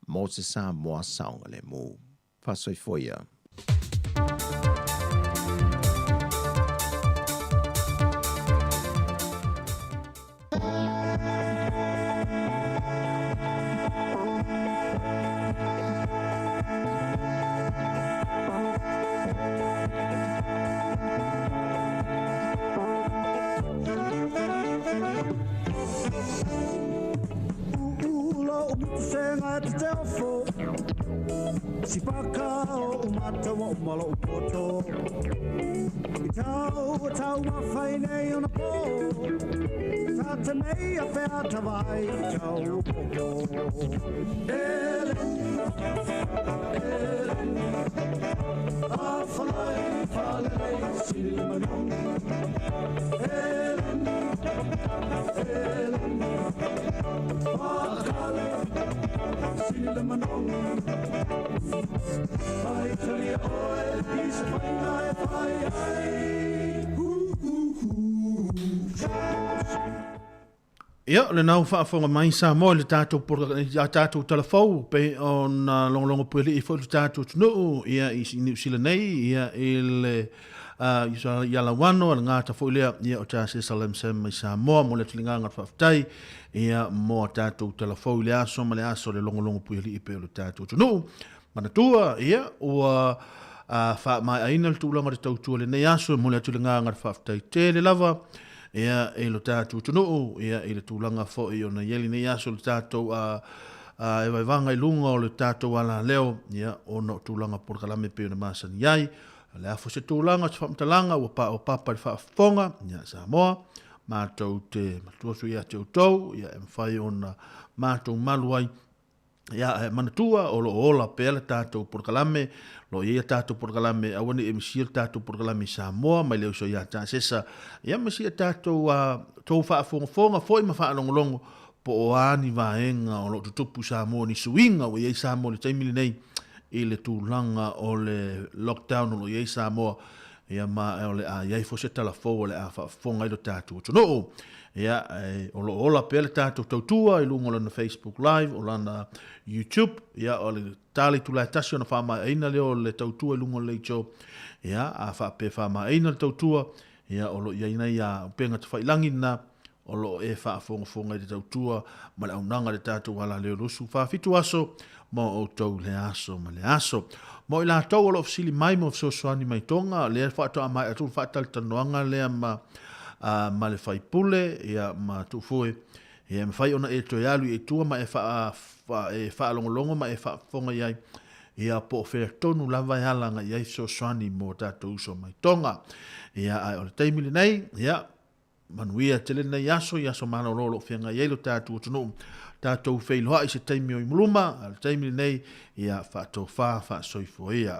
mo se Samoa saogalemu. Faasoifua ia. Ia, o lena ua faafofoga mai Samoa i le tatou i a tatou tala fou pei ona logologo puelii foi le tatou atunuu ia i Niu Sila nei ia i le i Alauano le gata foi lea ia o ta Cecil M. Sam mai Samoa mo le atu le agaga o le faafetai ia mo a tatou tala fou i le aso ma le aso le logologo puelii pei o le tatou atunuu. Manatua ia ua faamaeaina le tulaga o le tautua i lenei aso e momoli atu le agaga o le faafetai tele lava ia i lo tatou atunuu ia i le tulaga foi ona i ai lenei aso le tatou e vaevaga i luga o le tatou alaleo ia ona o tulaga polokalame pei ona masani ai. O le a foi se tulaga o se faamatalaga ua paopapa i le faafofoga ia Samoa matou te matua atu ia te outou ia e mafai ona matou malu ai. Ia, e manatua o lo o ola pea le tatou polokalame, o lo o i ai a tatou polokalame, aua ne i e misia le tatou polokalame i Samoa mai le uso ia Tasesa, ia ma si a tatou tou faafogafoga foi ma faalogologo po o a ni vaega o lo o tutupu i Samoa, ni suiga ua i ai Samoa i le taimi lenei i le tulaga o le lockdown o lo o i ai Samoa. Ia ma o le a i ai foi se tala fou o le a faafofoga ai lo tatou atunuu. Ia, e, o lo o ola pea le tatou tautua i luga o lana Facebook Live, o lana YouTube, ia, o le tali itula e tasi ona faamaeaina lea o le tautua i luga o le leitio. Ia, a faapea e faamaeaina le tautua, ia, o lo o i ai nei a upega tafailagi lena, o lo o e faafogafoga i le tautua ma le auaunaga i le tatou alaleo 27 aso mo outou i le aso ma le aso. Mo i latou o lo o fesili mai mo fesoasoani mai Tonga, lea faatoa maea atu le faatalatalanoaga lea ma, ma le faipule ia, ma Tuufue, ia, e mafai ona e toe alu i tua ma e, faa, fa, e faalogologo ma e faafofoga i ai, ia, po o fea tonu lava e ala agai ai fesoasoani mo tatou uso mai Tonga. Ia, ae o le taimi lenei, ia, Manuia tele lenei aso i aso malolo o lo o feagai ai lo tatou atunuu. Tatou feiloai i se taimi o i muluma, a o le taimi lenei, ia faatofa faasoifua ia.